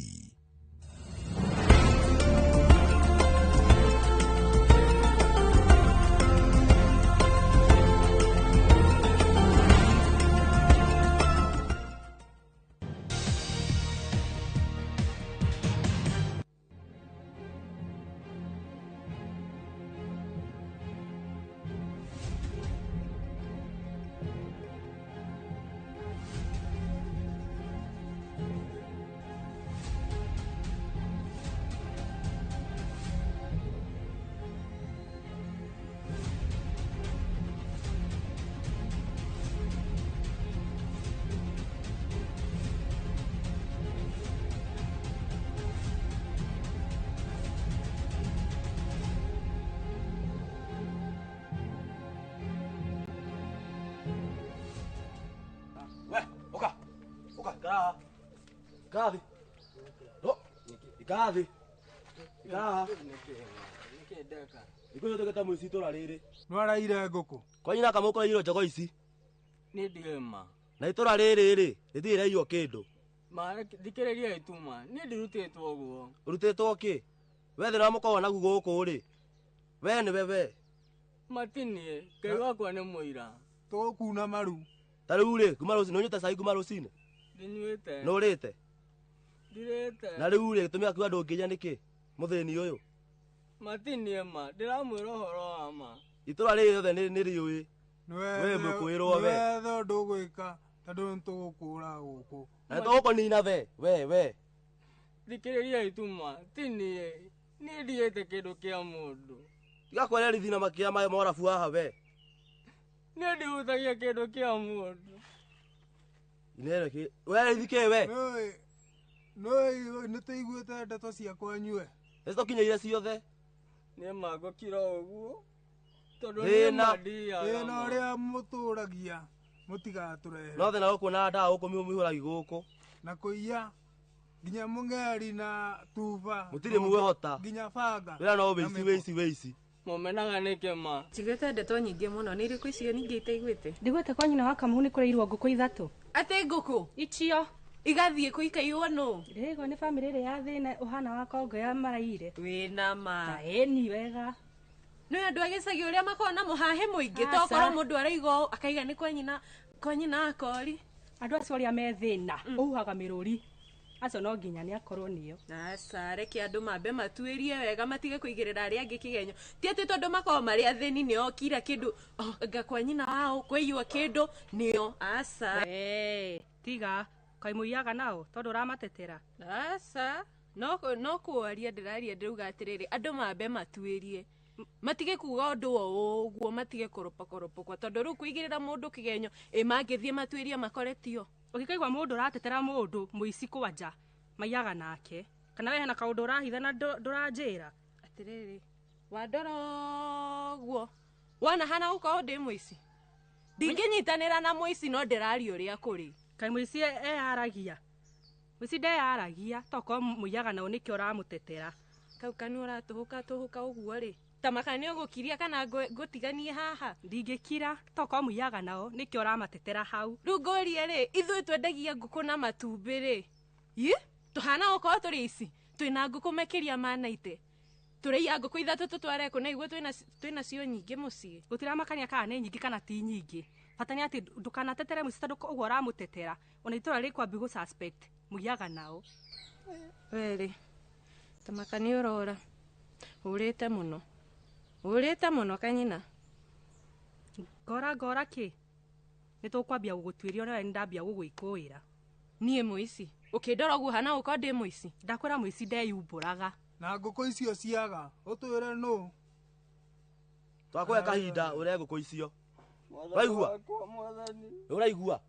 Gathi. No. Gathi. Gathi. Ikuyo tugeta mwisi itura riri. Nwaraire nguku. Kwa nyina kamũko iro njogo ici. Ni ndima. Na itura riri ri rithire iraiywo kindu. Ma thikiriria ituma. Ni ndirutitwo uguo. Urutitwo ki? We thina mukorwo nagu guku ri. We ni we. Matinie, Ngai wakwa ni muira. Tũgũkuna maru. Ta riu ri, kuma rucini unyuite cai kuma rucini. Ndinyuite. Nũrĩte? Ndirĩte. Na rĩu rĩ gĩtũmi gĩaku ndũngĩiya nĩkĩ mũthĩni ũyũ? Matinie ma, ndĩramwĩra ũhoro wa ma. Itũra rĩrĩ rĩothe nĩ rĩũĩ. We mũkwĩrwo we. Wethe ũndũ ũgwĩka tondũ nĩtũgũkũra gũkũ. Na nĩtũgũkũnina we we. Thikĩrĩria ituma, tinie. Niĩ ndiĩte kĩndũ kĩa mũndũ. Tiga kwererithia na makia maya morabu haha we. Niĩ ndihutagia kĩndũ kĩa mũndũ. Inere ki we thike we. No nĩtũiguĩte ndeto ciakwa nyue. Nĩtũkinyeire ciothe. Nĩ ma ngũkira ũguo tondũ nĩ mandiaga. Thĩna ũrĩa mũtũragia mũtigatũrehe. No thĩna gũkũ na ndawa gũkũ mĩhũragi gũkũ. Na kũiya nginya mũng'eri na tuba. Mũtirĩ muohota. Nginya banga. Wĩra no wĩici wĩici wĩici. Mũmenaga nĩkĩ ma? Njiguĩte ndeto nyingĩ mũno. Nĩ irĩkũ icio ningĩ itaiguĩte? Ndigwĩte kwa nyina wa Kamau nĩ kũrĩirwo ngũkũ 3. Atĩ ngũkũ? Icio. Igathiĩ kũ ikaiywo nũ? Ndĩraigua nĩ bamĩrĩ ĩrĩa ya thĩna ũhana wa kongo ya maraire. Wĩna ma. Ĩni wega. Nĩ andũ a gĩcagi ũrĩa makoragwo na mũhahĩ mũingĩ tokorwo mũndũ araiga ũũ akaiga nĩ kwa nyina akori. Andũ acio arĩa me thĩna ũhuhaga mĩrũri. Acio no nginya nĩ akorwo nĩo. Aca reke andũ mambe matuĩrie wega matige kũigĩrĩra arĩa angĩ kĩgenyo. Ti atĩ tondũ makoragwo marĩ athĩni nĩo kira kĩndũ anga kwa nyina wao kwĩiywo kĩndũ nĩo. Aca. Tiga kaĩ mũiyaga nao tondũ ũramatetera. Aca no kũaria ndĩraria ndĩrauga atĩrĩrĩ andũ mambe matuĩrie matige kuga ũndũ o ũguo matige kũropokoropokwa tondũ rĩu kũigĩrĩra mũndũ kĩgenyo ĩ mangĩthiĩ matuĩrie makoretio. Ũngĩkaigua mũndũ ũratetera mũndũ mũici kwanja maiyaga nake kana we hena kaũndũ ũrahitha na ndũranjĩra. Atĩrĩrĩ wandora ũguo wona hana gũkorwo ndĩ mũici. Ndingĩnyitanĩra na mũici no ndĩraria ũrĩa kũrĩ. Kaĩ mũici eyaragia? Mũici ndeyaragia tokorwo mũiyaga nao nĩkĩo ũramũtetera. Kau kanua ũratũhũka tũhũka ũguo rĩ ta maka nĩ ũgũkiria kana ngũtiganie haha? Ndingĩkira tokorwo mũiyaga nao nĩkĩo ũramatetera hau. Rĩu ngũrie rĩ ithuĩ twendagia ngũkũ na matumbĩ rĩ ĩ tũhana gũkorwo tũrĩ ici twĩna ngũkũ makĩria ma 90 tũrĩiya ngũkũ 3 tũtware kũ na iguo twĩna cio nyingĩ mũciĩ. Gũtiramakania kana nĩ nyingĩ kana ti nyingĩ. Bata nĩ atĩ ndũkanatetere mũici tondũ ũguo ũramũtetera ona itũra rĩkwambia gũ suspect mũiyaga nao. Werĩ ta maka nĩ ũrora ũrĩte mũno. Ũrĩte mũno kanyina. Ngora ngora kĩ? Nĩ tũkwambia gũgũtuĩria ona we nĩndambia gũgwĩkũĩra. Niĩ mũici? Ũkĩndora ũguo hana gũkorwo ndĩ mũici? Ndakwĩra mũici ndeyumbũraga. Na ngũkũ icio ciaga ũtwĩre nũ? Twakũhe kahinda ũrĩe ngũkũ icio. Ũraigua? Ũraigua?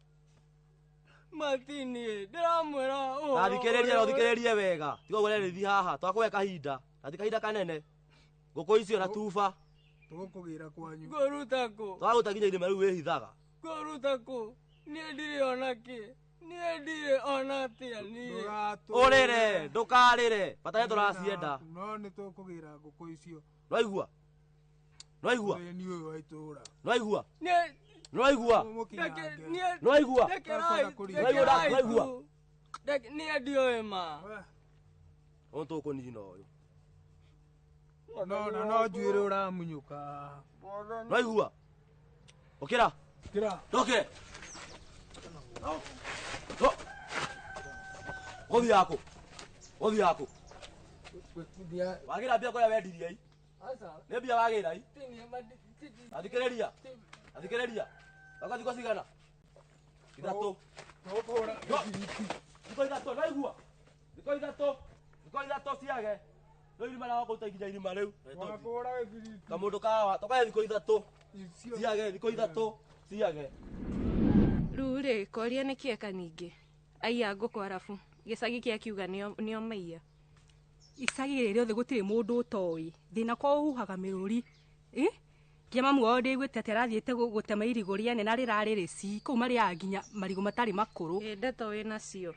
Matini ndĩramwĩra ũhoro. Na thikĩrĩria na ũthikĩrĩrie wega. Tiga ũgũre rĩthi haha, twakũhe kahinda. Na ti kahinda kanene. Ngũkũ icio na tuba. Tũgũkũgĩra kwanyu. Ngũruta kũ? Twagũta nginya irima rĩu wĩhithaga. Ngũruta kũ? Niĩ ndirĩ ona kĩ. Niĩ ndirĩ ona atĩa niĩ. Ũrĩre, ndũkarĩre. Bata nĩ tũracienda. No nĩ tũkũgĩra ngũkũ icio. Nĩwaigua? Nĩwaigua? Mũthĩni ũyũ wa itũũra. Nĩwaigua? Niĩ Nĩwaigua? Nĩwaigua? Nĩwaigua? Nĩwaigua? Niĩ ndiũĩ ma. Ũyũ tũkũnina ũyũ. No na no njuĩrĩ ũramunyũka. Nĩwaigua? Ũkĩra. Ũkĩra. Ndũkĩre. Gũthiĩ kũ? Gũthiĩ kũ? Wagĩra mbia kũrĩa wendirie i? Nĩ mbia wagĩra i? Athikĩrĩria. Athikĩrĩria. Waka thikũ cigana? Ithatũ. Thikũ ithatũ, nĩwaigua? Thikũ ithatũ. Thikũ ithatũ ciage. Rĩu irima rĩao kũruta nginya irima rĩu. Kamũndũ kawa, tũkahe thikũ ithatũ. Ciage, thikũ ithatũ. Ciage. Rĩu rĩ, koria nĩ kĩeka ningĩ. Aiya ngũkũ arabu. Gĩcagi kĩa kiuga nĩo maiya. Icagi rĩrĩ rĩothe gũtirĩ mũndũ ũtoĩ. Thĩna kwa ũhuhaga mĩrũri. Nginya mamu wao ndĩiguĩte atĩ arathiĩte gũtema irigũ rĩene na rĩrarĩ rĩci. Kũu marĩaga nginya marigũ matarĩ makũrũ. Ĩ ndeto wĩnacio.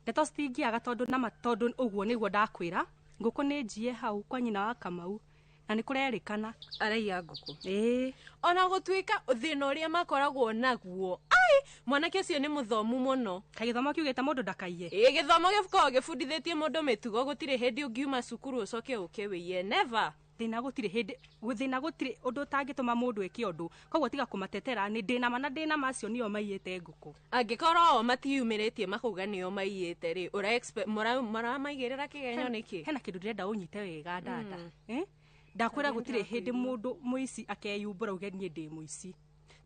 Ndeto citingĩaga tondũ nama tondũ ũguo nĩguo ndakwĩra. Ngũkũ nĩ njie hau kwa nyina wa Kamau. Na nĩ kũrerĩkana. Araiya ngũkũ. Ĩĩ. Ona gũtuĩka thĩna ũrĩa makoragwo naguo. Ai, mwanake ũcio nĩ mũthomu mũno. Kaĩ gĩthomo kiugĩte mũndũ ndakaiye? Ĩĩ, gĩthomo gĩkoragwo gĩbundithĩtie mũndũ mĩtugo, gũtirĩ hĩndĩ ũngiuma cukuru ũcoke ũke wĩiye. Never. Thĩna gũtirĩ hĩndĩ, thĩna gũtirĩ ũndũ ũtangĩtũma mũndũ eke ũndũ. Koguo tiga kũmatetera, nĩ ndĩna ma na ndĩna ma acio nĩo maiyĩte ngũkũ. Angĩkorwo o matiyumĩrĩtie makauga nĩo maiyĩte rĩ, ũra expect maramaigĩrĩra kĩgenyo nĩkĩ? Hena kĩndũ ndĩrenda ũnyite wega dada. Ndakwĩra gũtirĩ hĩndĩ mũndũ mũici akeyumbũra uge niĩ ndĩ mũici.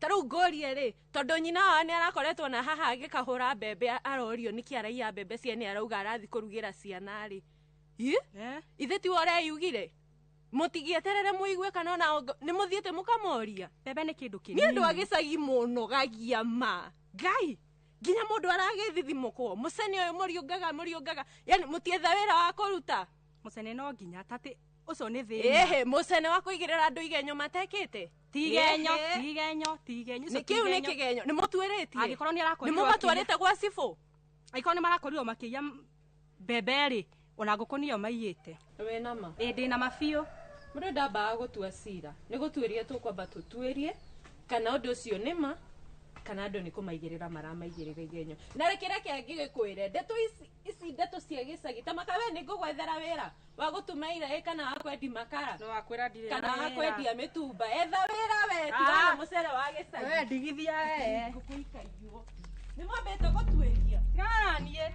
Ta rĩu ngũrie rĩ, tondũ nyina wao nĩ arakoretwo na haha agĩkahũra mbembe arorio nĩkĩ araiya mbembe ciene arauga arathiĩ kũrugĩra ciana rĩ. Ithe tiwe ũreyugire? Mũtigĩeterere mũigue kana ona nĩ mũthiĩte mũkamoria. Mbembe nĩ kĩndũ kĩnini. Nĩ andũ a gĩcagi mũnogagia ma. Ngai, nginya mũndũ aragĩthithimũkwo. Mũcene ũyũ mũriũngaga. Yani mũtietha wĩra wa kũruta. Mũcene no nginya tatĩ ũcio nĩ thĩna. Ĩhĩ, mũcene wa kũigĩrĩra andũ igenyo matekĩte. Ti igenyo, ti igenyo, ti igenyo. Nĩ kĩu nĩ kĩgenyo, nĩ mũtuĩrĩtie. Angĩkorwo nĩ arakorirwo Nĩ mũmatwarĩte gwa cibũ. Angĩkorwo nĩ marakorirwo makĩiya mbembe rĩ, ona ngũkũ nĩyo maiyĩte. Wĩna ma? Ĩ ndĩna ma biũ. Mũndũ ndambaga gũtua cira. Nĩ gũtuĩria tũkwamba tũtuĩrie kana ũndũ ũcio nĩ ma kana andũ nĩ kũmaigĩrĩra maramaigĩrĩra igenyo. Na reke reke ngĩgĩkwĩre, ndeto ici ndeto cia gĩcagi ta maka we nĩ ngũgwethera wĩra wa gũtuma iraĩ kana wa kwendia makara. No wakwĩra ndirĩ Kana na wa wĩra. kwendia mĩtumba. Etha wĩra we, tigana mũcere wa gĩcagi. We ndigithia we. Ngũkũ ikaiywo. Nĩ mwambĩte gũtuĩria. Tigana na niĩ.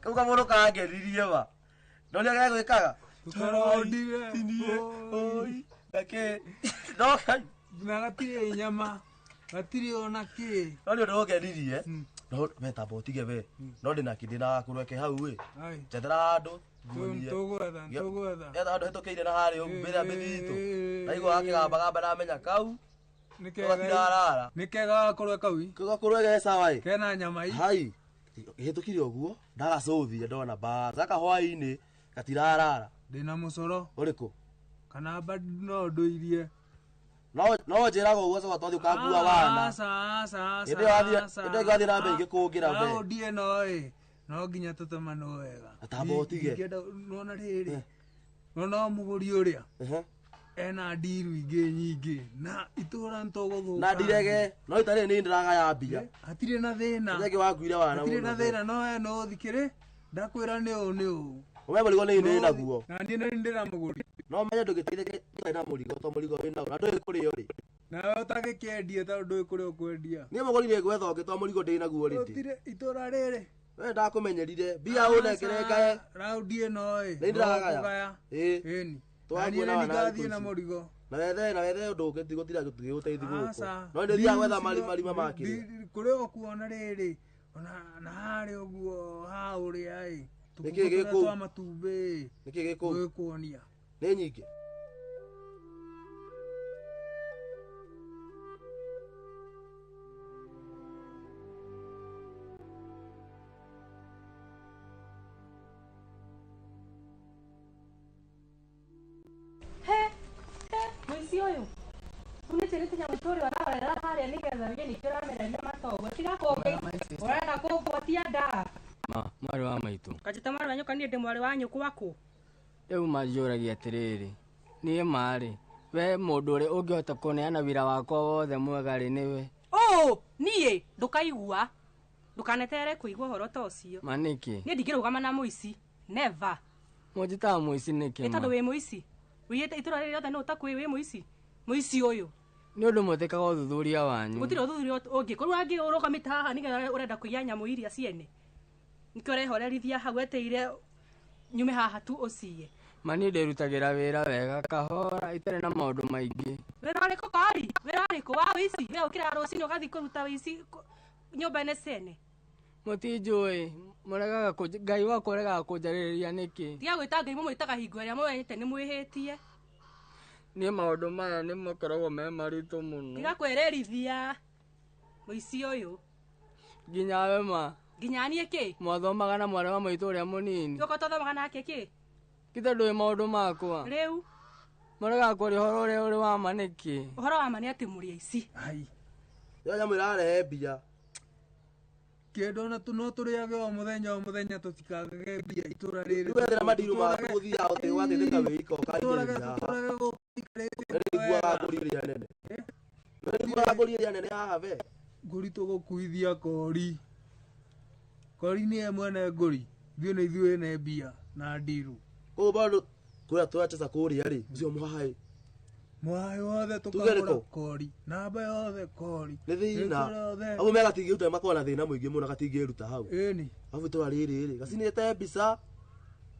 Kau kamũndũ karangeririe ma. No nĩ gegwĩkaga. Tũkarondire. Oi. Nake. No kai. Na gatirĩ nyama. Gatirĩ ona kĩ. No nĩ ũndũ ũngeririe. No we tamba ũtige we. No ndĩna kĩndĩ na kũrweke hau ĩ. Njethera handũ. Tũgwetha, tũgwetha. Etha handũ hĩtũkĩire na harĩa ũguo mbere ya mĩthitũ. Ndaigua gakĩgambagamba ndamenya kau. Nĩ Gatirarara. Nĩ kega gakorwe kau. Gakorwe ge sawa ĩ. Kena nyama i. Hai. Hĩtũkire ũguo ndaracũthia ndona ba gaka hwaĩ-inĩ gatirarara. Ndĩna mũcoro. Ũrĩkũ? Kana mba no ndũirie. No njĩraga ũguo coka twathiĩ ũkangua wana. Aca, aca, aca. Hĩndĩ ĩyo wathiĩ na mbere ingĩkũngĩra mbere. Raundi ĩno ĩ, no nginya tũtemanwo wega. Tamba ũtige. Ingĩenda nona rĩrĩ. Nona mũgũri ũrĩa. Ena ndiru ingĩ nyingĩ na itũra nĩtũgũthũka. Na ndirege no itarĩ nĩ ndĩragaya mbia. Hatirĩ na thĩna. Ũrĩa wakuire wana. Hatirĩ na thĩna no we no ũthikĩrĩ ndakwĩra nĩ ũũ nĩ ũũ. We mũrigo nĩ ndĩ naguo. Na niĩ nĩ ndĩra mũgũri. No menye ndũgĩteithĩke ũtarĩ na mũrigo to mũrigo wĩ naguo na ndũĩ kũrĩo rĩ. Nawe ũtagĩkĩendia tondũ ndũĩ kũrĩa ũkwendia. Niĩ mũgũri nĩ ngwetha ũngĩ to mũrigo ndĩ naguo rĩ. Gũtirĩ itũra rĩrĩ. We ndakũmenyerire mbia ũnengere ngae. Raundi ĩno ĩ. Nĩ ndĩragaya. Ĩĩ. Ĩni. Twakuona Na niĩ wana ngathiĩ thikũ na ici. mũrigo. Na wethe ũndũ ũngĩ tigũtira gũteithia gũkũ. Aca. No nĩ thiaga gwetha marima ma kĩrĩa. Kũrĩa ũkuona rĩrĩ ona na harĩa ũguo ha ũrĩa ĩ. Nĩkĩ gĩkũ? Twa matumbĩ. Nĩkĩ gĩkũ? Gwĩkuonia. Nĩ nyingĩ. He, mũici ũyũ. Unĩtĩrĩte nyamũ tũrĩ wararera harĩa nĩgetha wĩye nĩkĩo ũramereria matogo. Tiga kũngĩ. Ũrenda kũngwatia nda. Ma, mwarĩ wa maitũ. Kanjĩta mwarĩ wa nyũkwa niĩ ndĩ mwarĩ wa nyũkwa kũ? Rĩu manjũragia atĩrĩrĩ, niĩ marĩ, we mũndũ ũrĩa ũngĩhota kũneana wĩra wakwa wothe mwega rĩ nĩwe. Ũũ, niĩ ndũkaigua. Ndũkanetere kũigua ũhoro ta ũcio. Ma nĩkĩ? Niĩ ndingĩrũgama na mũici. Never. Mũnjĩtaga mũici nĩkĩ Nĩ ma? tondũ wĩ mũici. Wĩiyĩte itũra rĩrĩ rĩothe nĩ ũtakwĩ wĩ mũici. Mũici ũyũ. Nĩ ũndũ mũtĩkaga ũthuthuria wanyu. Gũtirĩ ũthuthuria ũngĩ. Korwo angĩ ũrũgamĩte haha nĩgetha ũrenda kũiya nyamũ iria ciene. Nĩkĩo ũrehorerithia hau wetereire nyume haha tu ũciye. Ma niĩ ndĩrutagĩra wĩra wega kahora itarĩ na maũndũ maingĩ. Wĩra ũrĩkũ kori? Wĩra ũrĩkũ wa ũici? We ũkĩraga rũcinĩ ũgathiĩ kũruta ũici nyũmba-inĩ ciene. Mũtinjũĩ, mũregaga Ngai wakwa ũregaga kũnjarĩrĩria nĩkĩ? Tiga gwĩta Ngai mũmwĩtaga hingo ĩrĩa mũmenyete nĩ mwĩhĩtie. Niĩ maũndũ maya nĩ makoragwo me maritũ mũno. Tiga kwĩrĩrithia mũici ũyũ. Nginya we ma. Nginya niĩ kĩ? Mwathomaga na mwarĩ wa maitũ ũrĩa mũnini. Tũko twathomaga nake kĩ? Githĩ ndũĩ maũndũ makwa? Rĩu. Mũregaga kwaria ũhoro ũrĩa ũrĩ wa ma nĩkĩ? Ũhoro wa ma nĩ atĩ mũrĩ aici. Ai. Ĩyo nyamũ ĩrarehe mbia. Kĩndũ ona no tũrĩage o mũthenya tũtikagage mbia itũra rĩrĩ. Rĩu ethera mandiru maku gũthiaga ũgateithĩka wĩ ika ũkaingĩrĩria haha. Tũrage gũkũ ikarĩte Nĩiguaga ngũri ĩrĩa nene. Nĩiguaga ngũri ĩrĩa nene haha we. Ngũri tũgũkuithia kori. Kori nĩye mwene ngũri. Ithuĩ nĩ ithuĩ ene mbia na ndiru. Koguo bado kũrĩa tũracheza kũrĩa rĩ, ũcio mũhaĩ. Mũhaĩ wothe tũkagũra kori. Namba yothe kori. Nĩ thĩna. Abu me gatingĩruta makoragwo na thĩna mũingĩ mũno gatingĩruta hau. Ĩni. Abu itũra rĩrĩ rĩ, gacinĩte mbica.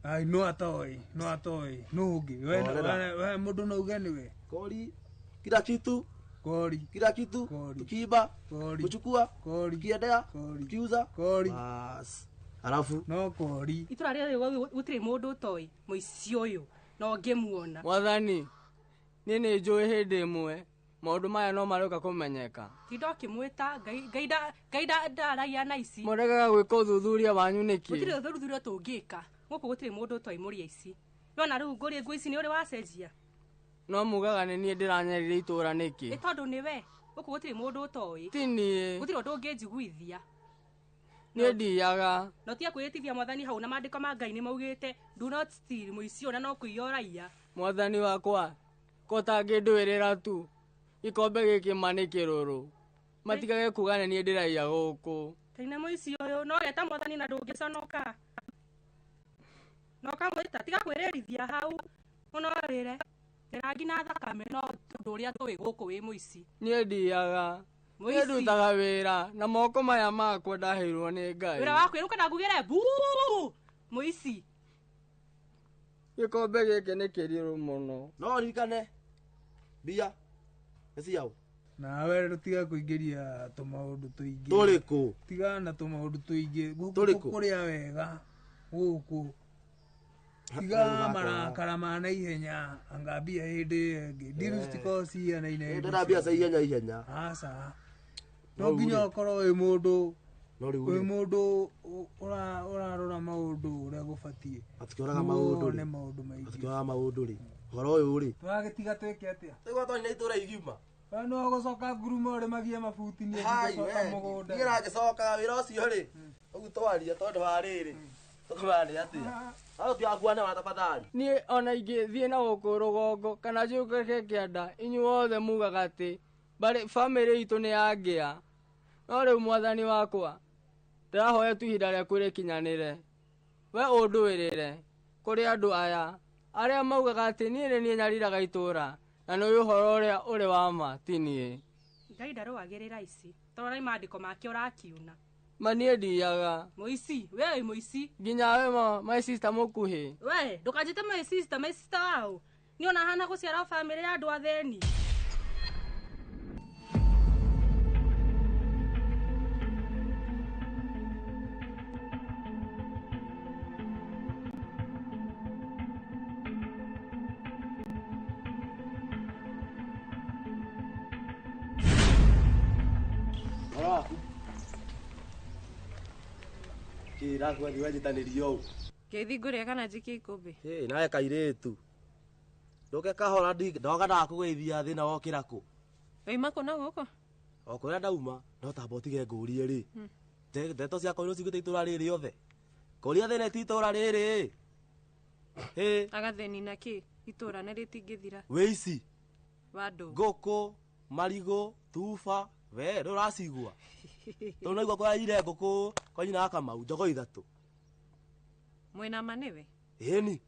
Ai no atoĩ, no atoĩ. No ũngĩ. We mũndũ no uge nĩwe. Kori. Kila kitu. Kori. Kila kitu. Kori. Tukiiba. Kori. Kuchukua. Kori. Tukiendea. Kori. Tukiuza. Kori. Bas. Alafu no kori. Itũra rĩrĩ gũtirĩ mũndũ ũtoĩ mũici ũyũ no ngĩmuona. Mwathani, niĩ nĩ njũĩ hĩndĩ ĩmwe maũndũ maya no marĩũka kũmenyeka. Tinda ũkĩmwĩta Ngai Ngai ndaragia na ici. Mũregaga gwĩka ũthuthuria wanyu nĩkĩ? Gũtirĩ ũthuthuria tũngĩka. Gũkũ gũtirĩ mũndũ ũtoĩ mũrĩ aici. Nĩwona rĩu ngũri nguo ici nĩ ũrĩ wacenjia. No mugaga nĩ niĩ ndĩranyarire itũra nĩkĩ? Nĩ tondũ nĩwe. Gũkũ gũtirĩ mũndũ ũtoĩ. Ti niĩ. Gũtirĩ ũndũ ũngĩnjiguithia. Niĩ ndiyaga. No tiga kwĩhĩtithia mwathani hau na maandĩko ma Ngai nĩ maugĩte do not steal mũici ona no kũiya ũraiya. Mwathani wakwa, ko tangĩndũĩrĩra tu. Gĩkombe gĩkĩ ma nĩ kĩrũrũ. Matigage kuga nĩ niĩ ndĩraiya gũkũ. Taina mũici ũyũ no geta mwathani na ndũngĩconoka. No kamwĩta tiga kwĩrĩrithia hau ũnorĩre. Rangi na thakame no ũndũ ũrĩa tũĩ gũkũ wĩ mũici. Niĩ ndiyaga. Niĩ ndutaga wĩra na moko maya makwa ndaheirwo nĩ Ngai. Wĩra wa kwĩruka na ngugĩre buu mũici. Gĩkombe gĩkĩ nĩ kĩrirũ mũno. No ririkane mbia nĩ ciaũ. Nawe rĩu kũingĩria tũmaũndũ tũingĩ. Tũrĩkũ? Tigana na tũmaũndũ tũingĩ. Tũrĩkũ? Kũrĩa wega gũkũ. Tiga marakara ma naihenya anga mbia hĩndĩ ĩyo ĩngĩ. Ndiru citikoragwo cihanaine. Ndĩrenda mbia cia ihenya ihenya. Aca. No nginya ũkorwo wĩ mũndũ wĩ mũndũ ũrarora maũndũ ũrĩa gũbatiĩ. Atikĩoraga maũndũ rĩ. Maũndũ maingĩ. Atikĩoraga maũndũ rĩ. Ũhoro ũyũ rĩ. Tũragĩtiga twĩke atĩa? Tũigua twanyina itũra igima. We no gũcoka ngurumo ũrĩmagie mabuti niĩ ngũcoka mũgũnda. Niĩ ragĩcokaga wĩra ũcio rĩ. Ũguo twaria tondũ wa rĩrĩ. Tũkamenya nĩ atĩa. Hau tigakuane wa tafadhali. Niĩ ona ingĩthiĩ na gũkũ rũgongo kana njũke kĩanda inyuothe mugaga atĩ barĩ bamĩrĩ itũ nĩ yangĩa. No rĩu mwathani wakwa ndĩrahoya tu ihinda rĩaku rĩkinyanĩre. We ũndũĩrĩre kũrĩ andũ aya arĩa maugaga atĩ niĩ nĩ niĩ nyariraga itũra na nĩ ũhoro ũrĩa ũrĩ wa ma ti niĩ. Ngai ndarũagĩrĩra ici. Tororai maandĩko make ũrakiuna. Ma niĩ ndiyaga. Mũici, we wĩ mũici. Nginya we ma my sister mũkuhĩ. We, ndũkanjĩte my sister, my sister waũ. Niĩ ona hana gũciara bamĩrĩ ya andũ athĩni. Kĩ rakwathiĩ wanyitanĩrio ũũ. Ngeithi ngũrĩa kana njikie ikũmbĩ? Ĩ nawe kairĩtu. Ndũke kahora ndoga ndakũgeithia thĩna wokĩra kũ? Wauma kũ na gũkũ? O kũrĩa ndauma no tamba ũtige ngũrie rĩ. Ndeto ciakwa nĩ ciguĩte itũra rĩrĩ othe. Kũria thĩna ti itũra rĩrĩ. Ĩ. Agathĩni na kĩ? Itũra nĩ rĩtingĩthira. Wĩici. Wa ndũ. Ngũkũ, marigũ, tuba, we rĩu ũracigua. Tondũ naigua kũraiyire ngũkũ kwa nyina wa Kamau njogo ithatũ. Mwĩna ma nĩwe? Ĩni.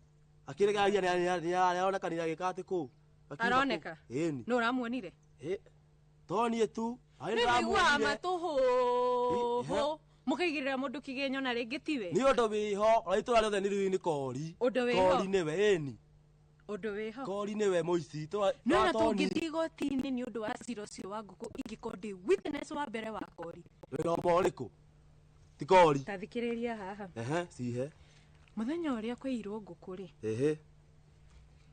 Akĩrekereria nĩaronekanire agĩka atĩ kũu. Aroneka? Ĩni. Nũ ũramuonire? Ĩ. To niĩ tu. Nĩ ũiguaga matũhũhũ mũkaigĩrĩra mũndũ kĩgenyo na rĩngĩ tiwe? Nĩ ũndũ wĩho, ona itũra rĩothe nĩ kori. Ũndũ wĩho? Kori nĩwe, ĩni. Ũndũ wĩho? Kori nĩwe mũici. No na tũngĩthiĩ igoti-inĩ nĩ ũndũ wa cira ũcio wa ngũkũ ingĩkorwo ndĩ witness wa mbere wa kori. Wĩna ũma ũrĩkũ? Ti kori. Ta thikĩrĩria haha. Ehe, cihe. Mũthenya ũrĩa kwaiyirwo ngũkũ rĩ. Ehe.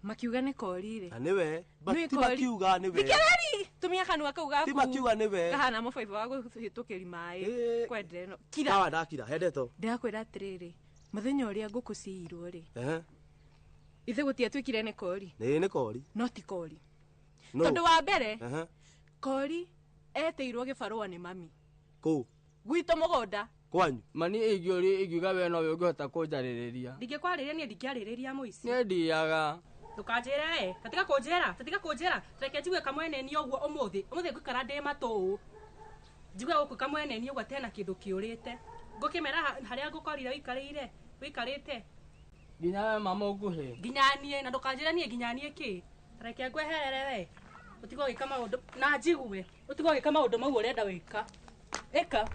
Makiuga nĩ kori rĩ. Na nĩwe. Ti makiuga nĩwe. Thikĩrĩria! Tumia kanua kau gaku. Ti makiuga nĩwe. Kahana mũbaibũ wa gũhĩtũkĩri maĩ. Kwendere no. Kira. Sawa ndakira, he ndeto. Ndĩrakwĩra atĩrĩrĩ, mũthenya ũrĩa ngũkũ ciiyirwo rĩ. Ehe. Ithe gũtiatuĩkire nĩ kori. Nĩ nĩ kori. No ti kori. Tondũ wa mbere, kori etĩirwo gĩbarũa nĩ mami. Kũ? Gwitũ mũgũnda. Kwanyu. Mani ingĩũria ingiuga we nowe ũngĩhota kũnjarĩrĩria. Ndingĩkwarĩrĩria niĩ ndingĩarĩrĩria mũici. Niĩ ndiaga. Ndũkanjĩre, tatiga kũnjĩra, tatiga kũnjĩra. Reke njigue kamweneni ũguo ũmũthĩ. Ũmũthĩ ngũikara ndĩ matũ. Njigue gũkũ kamweneni ũguo atĩ hena kĩndũ kĩũrĩte. Ngũkĩmera harĩa ngũkorire ũikarĩire, ũikarĩte. Nginya we mama ũkuhĩ. Nginya niĩ, na ndũkanjĩre niĩ nginya niĩ kĩ. Reke ngweherere we. Ũtige ũgĩka maũndũ na njigue. Ũtige ũgĩka maũndũ mau ũrenda gwĩka. Ĩka.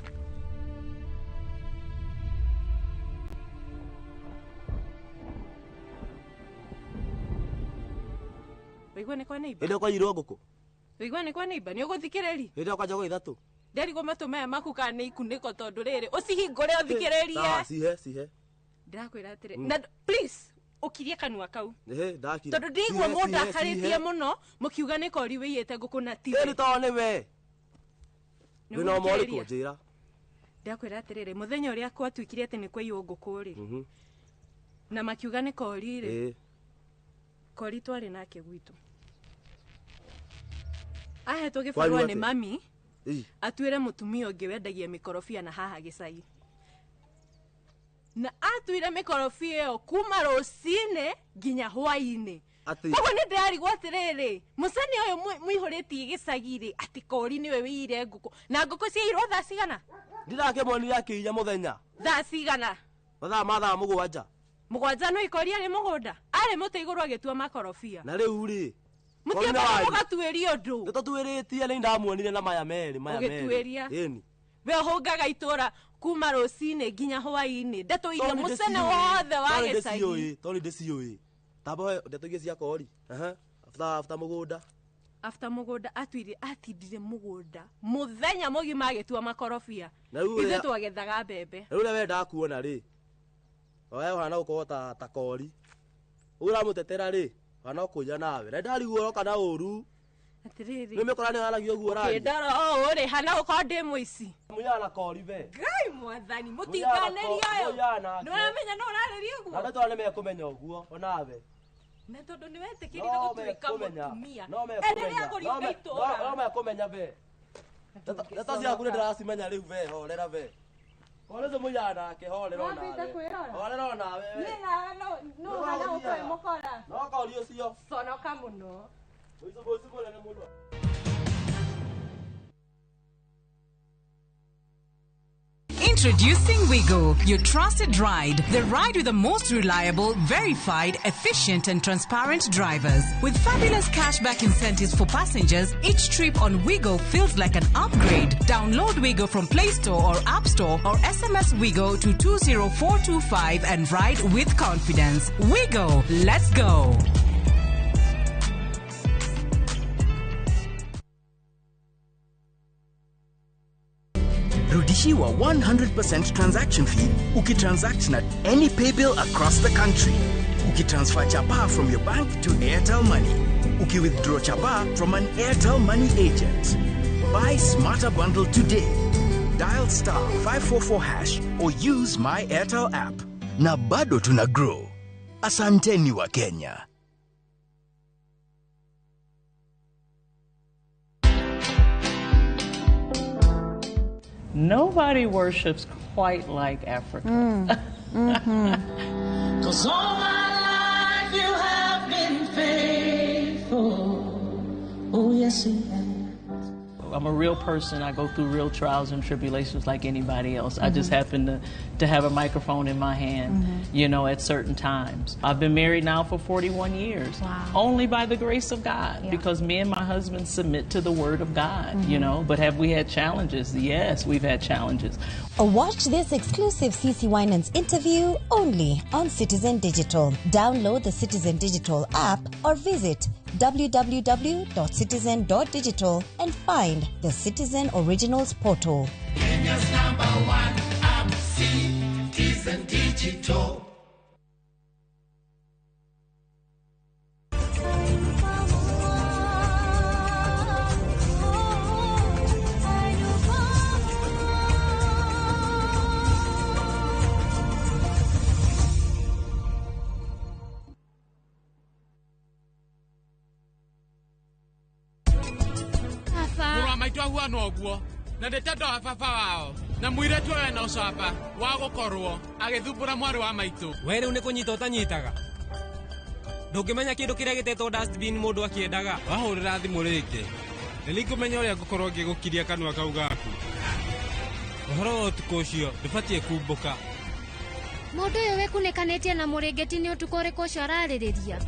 Waigua nĩ kwa neighbor? Hĩndĩ ĩyo kwaiyirwo ngũkũ. Waigua nĩ kwa neighbor? Nĩ ũgũthikĩrĩria? Hĩndĩ ĩyo kwa njogo ithatũ. Nderigwo matũ maya maku kana nĩ ikunĩko tondũ rĩrĩ ũcihingũre ũthikĩrĩrie. Sawa, cihe, cihe. Ndĩrakwĩra atĩrĩ, na please ũkirie kanua kau. Ehe, ndakira. Tondũ ndĩigua mũndũ akarĩtie mũno mũkiuga nĩ kori wĩiyĩte ngũkũ na tiwe. Ĩni to nĩwe. Wĩna ũma ũrĩkũ njĩra? Ndĩrakwĩra atĩrĩrĩ, mũthenya ũrĩa gwatuĩkire atĩ nĩ kwaiywo ngũkũ rĩ. Na makiuga nĩ kori rĩ. Kori twarĩ nake gwitũ. Ahetwo gĩbarũa nĩ mami atuĩre mũtumia ũngĩ wendagia mĩkorobia na haha gĩcagi. Na atuire mĩkorobia ĩyo kuma rũcinĩ nginya hwaĩ-inĩ. Koguo nĩ ndĩrarigwo atĩrĩrĩ, mũcene ũyũ mũihũrĩtie gĩcagi rĩ, atĩ kori nĩwe wĩiyire ngũkũ. Na ngũkũ ciaiyirwo thaa cigana? Ndirakĩmuonire akĩiya mũthenya. Thaa cigana? Mathaa ma thaa mũgwanja. Mũgwanja no ikori arĩ mũgũnda. Arĩ mũtĩ igũrũ agĩtua makorobia. Na rĩu rĩ, mũtiambaga mũgatuĩria ũndũ. Nĩ tũtuĩrĩtie nĩ ndamuonire na maya merĩ, maya merĩ. Ũgĩtuĩria. Ĩni. We ũhũngaga itũra kuma rũcinĩ nginya hwaĩ-inĩ. Ndeto iria mũcene wothe wa gĩcagi. Tondũ ndĩciũĩ. Tamba ndeto iria cia kori. Aha. After mũgũnda. After mũgũnda atuire atindire mũgũnda. Mũthenya mũgima agĩtua makorobia. Ithuĩ twagethaga mbembe. Rĩu ũrĩa we ndakuona rĩ. Oe ũhana gũkorwo ta kori. Ũramũtetera rĩ, ũhana kũiya nawe. Na ndarigwo ũroka na ũru. Atĩrĩrĩ. Nĩ mĩkora nĩ waragia ũguo ũraria. Ũkĩndora ũũ rĩ, hana gũkorwo ndĩ mũici. Mũiyaga na kori we. Ngai mwathani, mũtinganĩrie ũyũ. Nĩ ũramenya no ũrarĩria ũguo? Na ndeto nĩ mekũmenya ũguo, onawe. Na tondũ nĩ wetĩkĩrire gũtuĩka mũtumia. Enderea kũringa itũũra. No mekũmenya we. Ndeto ciaku nĩ ndĩracimenya rĩu we, horera we. Kore ũcio mũiyaga nake, horera onawe. Horera onawe. Niĩ nawe no ũhana gũkorwo wĩ mũkora. No kori ũcio. Conoka mũno. Introducing Wigo, your trusted ride. The ride with the most reliable, verified, efficient and transparent drivers. With fabulous cashback incentives for passengers, each trip on Wigo feels like an upgrade. Download Wigo from Play Store or App Store or SMS Wigo to 20425 and ride with confidence. Wigo, let's go. Rudishiwa 100% transaction fee ukitransact na any paybill across the country. Ukitransfer chapa from your bank to Airtel Money. Ukiwithdraw chapa from an Airtel Money agent. Buy Smarter Bundle today. Dial star 544 hash or use my Airtel app. Na bado tuna grow. Asanteni wa Kenya. Nobody worships quite like Africa. Cause all my life you have been faithful. Oh, yes, you have. I'm a real person. I go through real trials and tribulations like anybody else. I just happen to have a microphone in my hand, you know, at certain times. I've been married now for 41 years. Wow. Only by the grace of God, because me and my husband submit to the word of God, you know. But have we had challenges? Yes, we've had challenges. Watch this exclusive CC Winans interview only on Citizen Digital. Download the Citizen Digital app or visit www.citizen.digital and find the Citizen Originals portal. Kenya's number one app, Citizen Digital. Maitũ ahuana ũguo na ndĩtendo wa baba wao na mũirĩtu ũyũ ena ũcamba wa gũkorwo agĩthumbũra mwarĩ wa maitũ. We rĩu nĩ kũnyita ũtanyitaga ndũngĩmenya kĩndũ kĩrĩa gĩtetwo dustbin mũndũ akĩendaga. Wahũrĩra thimũ rĩngĩ nĩ nĩngũmenya ũrĩa ngũkorwo ngĩgũkiria kanua kau gaku. Ũhoro wa ũtukũ ũcio ndũbatiĩ kumbũka. Mũndũ ũyũ wĩkunĩkanĩtie na mũrĩngĩti nĩ ũtukũ ũrĩkũ ũcio ararĩrĩria?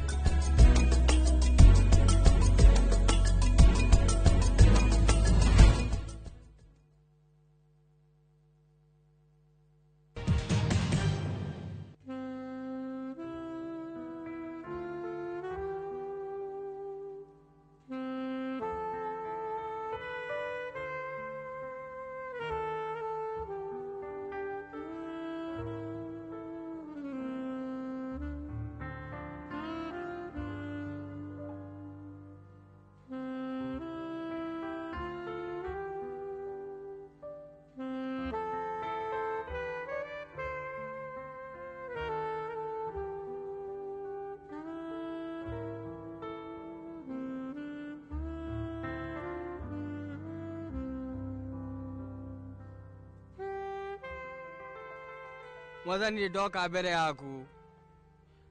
Mwathani nĩ ndoka mbere yaku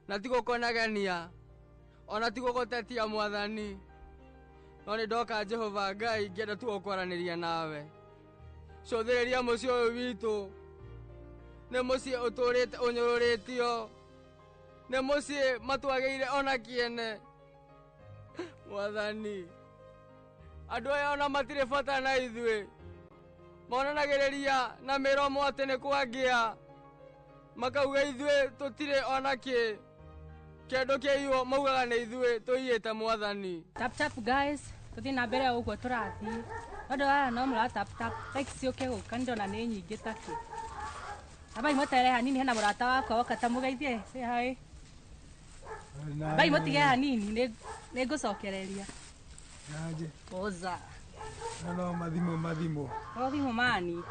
na ti gũkũnegenia ona ti gũgũtetia Mwathani, no nĩ ndoka Jehova Ngai ngĩenda tu gũkwaranĩria nawe. Cũthĩrĩria mũciĩ ũyũ witũ, nĩ mũciĩ ũtũrĩte ũnyũrũrĩtio, nĩ mũciĩ matwagĩire ona kĩene. Mwathani, andũ aya ona matirĩ bata na ithuĩ, monanagĩrĩria na mĩromo atĩ nĩ kwangĩa, makauga ithuĩ tũtirĩ ona kĩ, kĩndũ kĩiywo maugaga nĩ ithuĩ tũiyĩte Mwathani. Tap tap guys, tũthiĩ na mbere ũguo tũrathiĩ. Andũ aya no mũra tap tap, like ciũke gũka nĩndona nĩ nyingĩ ta kĩ. Ambai mweterere hanini hena mũrata wakwa woka ta mũgeithie, say hi. Ambai mũtige hanini nĩ ngũcokereria. Naje. Oza. No mathimũ mathimũ. Mathimũ mani.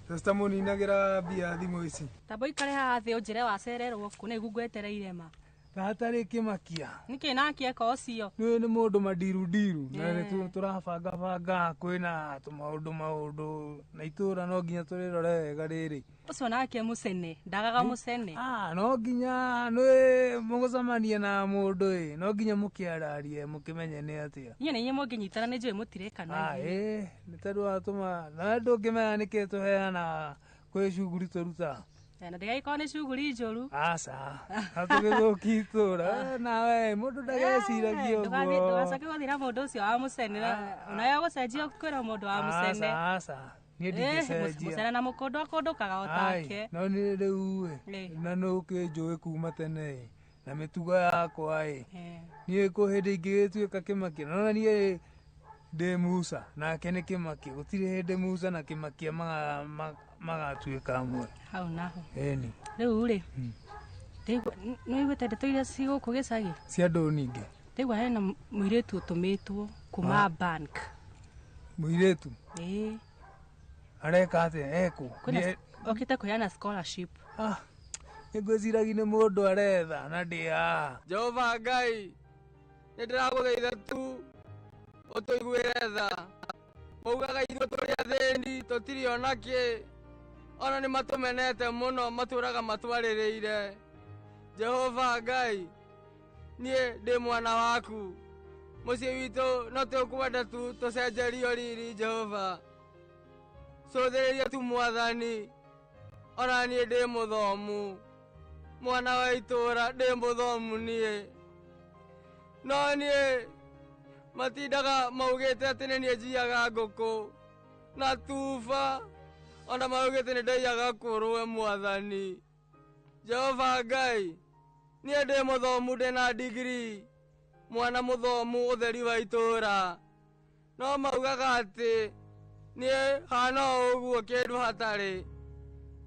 Sasa mũninagira mbia thimũ ici. Tamba ũikare haha thĩ ũnjĩre wacererwo kũ nĩ ngwetereire ma. Hatarĩ kĩmakia. Nĩkĩ nake eka ũcio? Nĩ nĩ mũndũ mandiru na nĩ tũrabanga banga kwĩna tũmaũndũ maũndũ na itũra no nginya tũrĩrore wega rĩrĩ. Ũcio nake mũcene, ndagaga mũcene. No nginya nĩ mũgũcemania na mũndũ ĩ, no nginya mũkĩararie mũkĩmenye nĩ atĩa. Inyuĩ nĩ inyuĩ mũngĩnyitana nĩ njũĩ mũtirĩkanagia. Nĩ tondũ watũma na ndũngĩmenya nĩkĩ tũheanaga kwĩ cuguri tũrutaga. Na ndĩgagĩkorwo nĩ cuguri njũru. Aca, atũgĩthũkia itũra nawe mũndũ ndageciragia ũguo. Ndũgacoke gũthiĩ na mũndũ ũcio wa mũcene, onawe ũgũcenjia kwĩra mũndũ wa mũcene. Aca, niĩ ndingĩcenjia. Mũcene na mũkũndũ akũndũkaga o take. No nĩ rĩu ĩ, na nĩ ũkĩnjũĩ kuma tene ĩ, na mĩtugo yakwa ĩ, niĩ kũ hĩndĩ ingĩgĩtuĩka Kĩmakia, nona niĩ ndĩ Musa nake nĩ Kĩmakia, gũtirĩ hĩndĩ Musa na Kĩmakia magatuĩka amwe. Hau naho. Ĩni. Rĩu rĩ, nĩ ũiguĩte ndeto iria ci gũkũ gĩcagi? Cia ndũ nyingĩ. Ndaigua hena mũirĩtu ũtũmĩtwo kuma bank. Mũirĩtu? Ĩĩ. Areka atia eku? Okite kuheana scholarship. Ah. Nĩngwĩciragia nĩ mũndũ aretha na ndĩ haha. Jehova Ngai, nĩ ndĩragũthaitha tu ũtũiguĩre tha. Maugaga ithuĩ tũrĩ athĩni tũtirĩ ona kĩ, ona nĩ matũmenete mũno matũraga matwarĩrĩire. Jehova Ngai, niĩ ndĩ mwana waku, mũciĩ witũ no tũkwenda tu tũcenjerio riri. Jehova, cũthĩrĩria tu mwathani, ona niĩ ndĩ mũthomu, mwana wa itũra ndĩ mũthomu niĩ, no niĩ matindaga maugĩte atĩ nĩ niĩ njiyaga ngũkũ na tuba, ona maugĩte nĩ ndaiyaga kũrũwe mwathani. Jehova Ngai, niĩ ndĩ mũthomu, ndĩ na degree, mwana mũthomu ũtheri wa itũra, no maugaga atĩ niĩ hana o ũguo kĩndũ hatarĩ.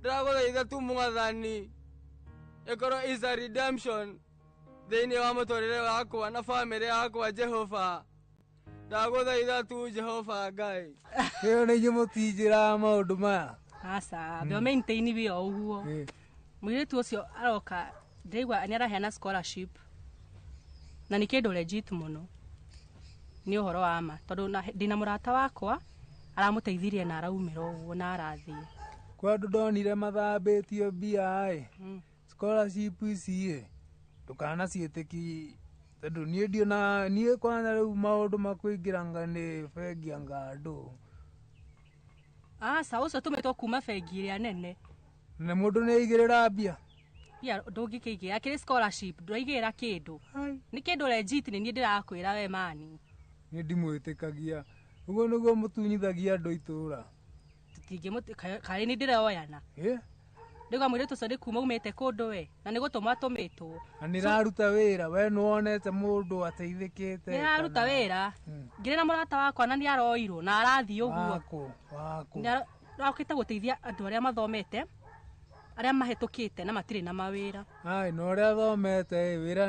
Ndĩragũthaitha tu mwathani, ĩkorwo is a redemption thĩinĩ wa mũtũrĩre wakwa na bamĩrĩ yakwa. Jehova, ndagũthaitha tu Jehova Ngai. Ĩyo nĩ inyuĩ mũtinjĩraga maũndũ maya. Aca, mbeo maintain wĩ o ũguo. Mũirĩtu ũcio aroka, ndĩraigua nĩ araheana scholarship na nĩ kĩndũ legit mũno, nĩ ũhoro wa ma, tondũ ndĩna mũrata wakwa aramũteithirie na araumĩra ũguo na arathiĩ. Kwa andũ ndonire mathambĩtio mbia ĩ, scholarship ici ĩ, ndũkanaciĩtĩki, tondũ niĩ ndiona, niĩ kwanza rĩu maũndũ ma kũingĩranga nĩ bengi anga andũ. Aca, ũcio tũmĩtwo kuma bengi ĩrĩa nene. Na mũndũ nĩ aigĩrĩra mbia? Mbia ndũngĩkĩigĩra, kĩrĩ scholarship ndũraigĩrĩra kĩndũ. Nĩ kĩndũ legit, nĩ niĩ ndĩrakwĩra we mani. Niĩ ndimwĩtĩkagia. Ũguo nĩguo mũtunyithagia andũ itũra. Tũtingĩmũ karĩ nĩ ndĩroyana. Ndĩgwa mũirĩtu ũcio nĩ kuma umĩte kũndũ we, na nĩ gũtũmwo atũmĩtwo. Na nĩ raruta wĩra, we nĩwonete mũndũ ateithĩkĩte. Nĩ raruta wĩra. Ngĩrĩ na mũrata wakwa na nĩ aroirwo na arathiĩ ũguo. Waku, waku. Nĩ arokĩte gũteithia andũ arĩa mathomete, arĩa mahĩtũkĩte na matirĩ na mawĩra. Ai, no ũrĩa athomete wĩra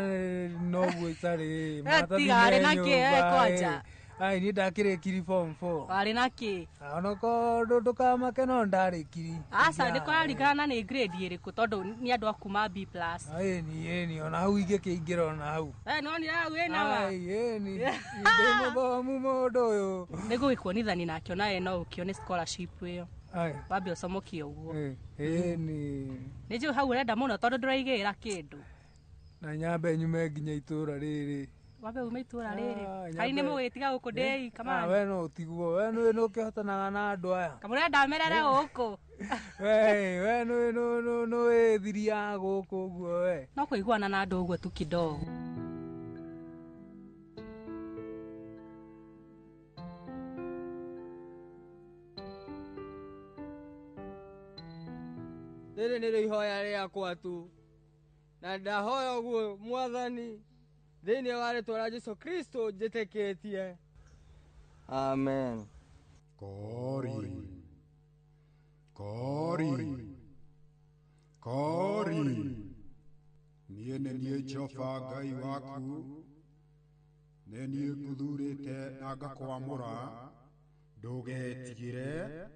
noguo itarĩ. Tiga arĩ na kĩ kwanja. Ai, niĩ ndakĩrĩkiri form 4. Warĩ na kĩ? Onokorwo ndũkamake no ndarĩkiri. Aca, nĩ kũraringana na nĩ grade ĩrĩkũ, tondũ nĩ andũ a kuma B plus. Ĩni, ĩni, ona hau ingĩkĩingĩra ona hau. Nĩwonire hau ĩna wa? Ai, ĩni, ndĩ mũthomu mũndũ ũyũ. Nĩ ngũgĩkuonithania nake onawe no ũkĩone scholarship ĩyo. Wambe ũcomokie ũguo. Ĩni. Nĩ njũĩ hau ũrenda mũno tondũ ndũraigĩrĩra kĩndũ. Na nyambe nyume nginya itũra rĩrĩ. Wambe ume itũra rĩrĩ. Kaĩ nĩ mũgĩtiga gũkũ ndĩi kamani. We no ũtigwo, we nĩ ũkĩhotanaga na andũ aya. Kamũrenda merere gũkũ. We, we nĩ wĩthiria gũkũ ũguo we. No kũiguana na andũ ũguo tu kidogo. Rĩrĩ nĩrĩo ihoya rĩakwa tu, na ndahoya ũguo mwathani thĩinĩ wa rĩtwa rĩa Jesũ Kristo njĩtĩkĩtie. Amen. Kori, kori, kori, niĩ nĩ niĩ Jehova Ngai waku, nĩ niĩ ngũthurĩte na ngakwamũra, ndũgetigĩre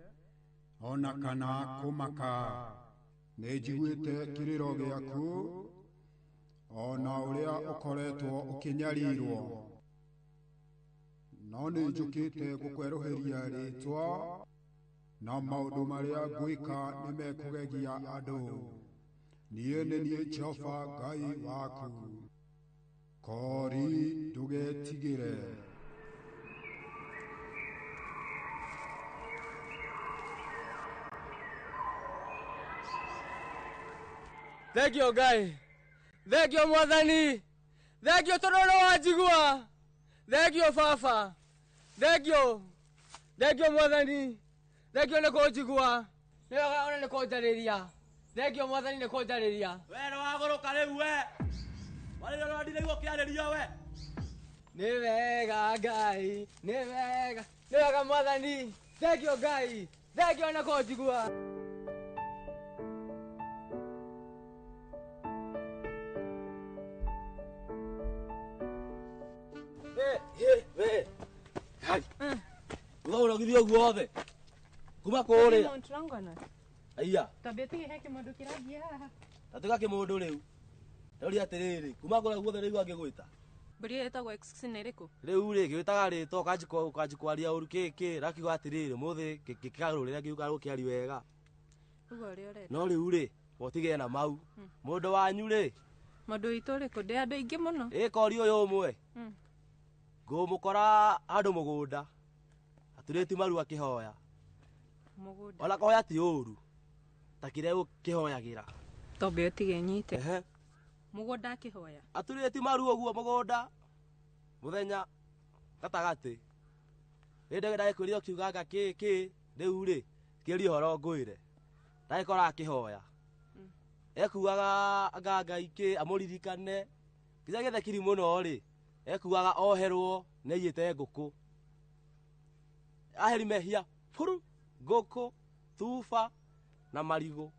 ona kana kũmaka. Nĩ njiguĩte kĩrĩro gĩaku, ona ũrĩa ũkoretwo ũkĩnyarirwo, no nĩ njũkĩte gũkwerũhĩria rĩtwa, na maũndũ marĩa ngwĩka nĩmekũgegia andũ. Niĩ nĩ niĩ Jehova Ngai waku. Kori, ndũgetigĩre. Thank you Ngai. Thank you mwathani. Thank you tondũ nĩ wanjigua. Thank you baba. Thank you. Thank you mwathani. Thank you nĩ kũnjigua. Nĩ wega ona nĩ kũnjarĩria. Thank you mwathani nĩ kũnjarĩria. We nĩ wagũrũka rĩu we. Warĩrio nĩ ndiraigua ũkĩarĩrio we. Nĩ wega Ngai, nĩ wega. Nĩ wega mwathani. Thank you Ngai. Thank you nĩ kũnjigua. We. Hai. Ũrogithio guothe. Kuma kũrĩa. Mount Longonot. Aiya. Twambie tige he kĩmũndũ kĩrathiĩ haha. Ta tiga kĩmũndũ rĩu. Ndauria atĩrĩrĩ, kuma kũrĩa guothe rĩu angĩgwĩta. Mbũri ĩyo ĩtagwo X nĩ ĩrĩkũ? Rĩu rĩ, ngĩgwĩtaga rĩtwa ũkanji kwaria ũru kĩ rakiuga atĩrĩrĩ, mũthĩ ngĩkarũrĩra ngiuga gũkĩari wega. Uga ũrĩa ũrenda. No rĩu rĩ, wotige na mau. Mũndũ wanyu rĩ, Mũndũ witũ ũrĩkũ? Ndĩ andũ aingĩ mũno. ĩ kori ũyũ ũmwe. Ngũmũkora handũ mũgũnda. Aturĩti maru akĩhoya. Mũgũnda. Ona kũhoya ti ũru. Ta kĩrĩa ũkĩhoyagĩra. Tombe ũtige nyite. Ehe. Mũgũnda akĩhoya. Aturĩti maru ũguo mũgũnda. Mũthenya gatagatĩ. Rĩndĩ ndagĩkwĩrire ũkiuganga kĩ kĩ rĩu rĩ, kĩrie ũhoro ngwĩre. Ndagĩkora akĩhoya. Ekuaga anga Ngai kĩ amũririkane. Kĩrĩa gĩthekiri mũno rĩ, ekuaga oherwo nĩ aiyĩte ngũkũ. Aheri mehia buru ngũkũ, tuba na marigũ.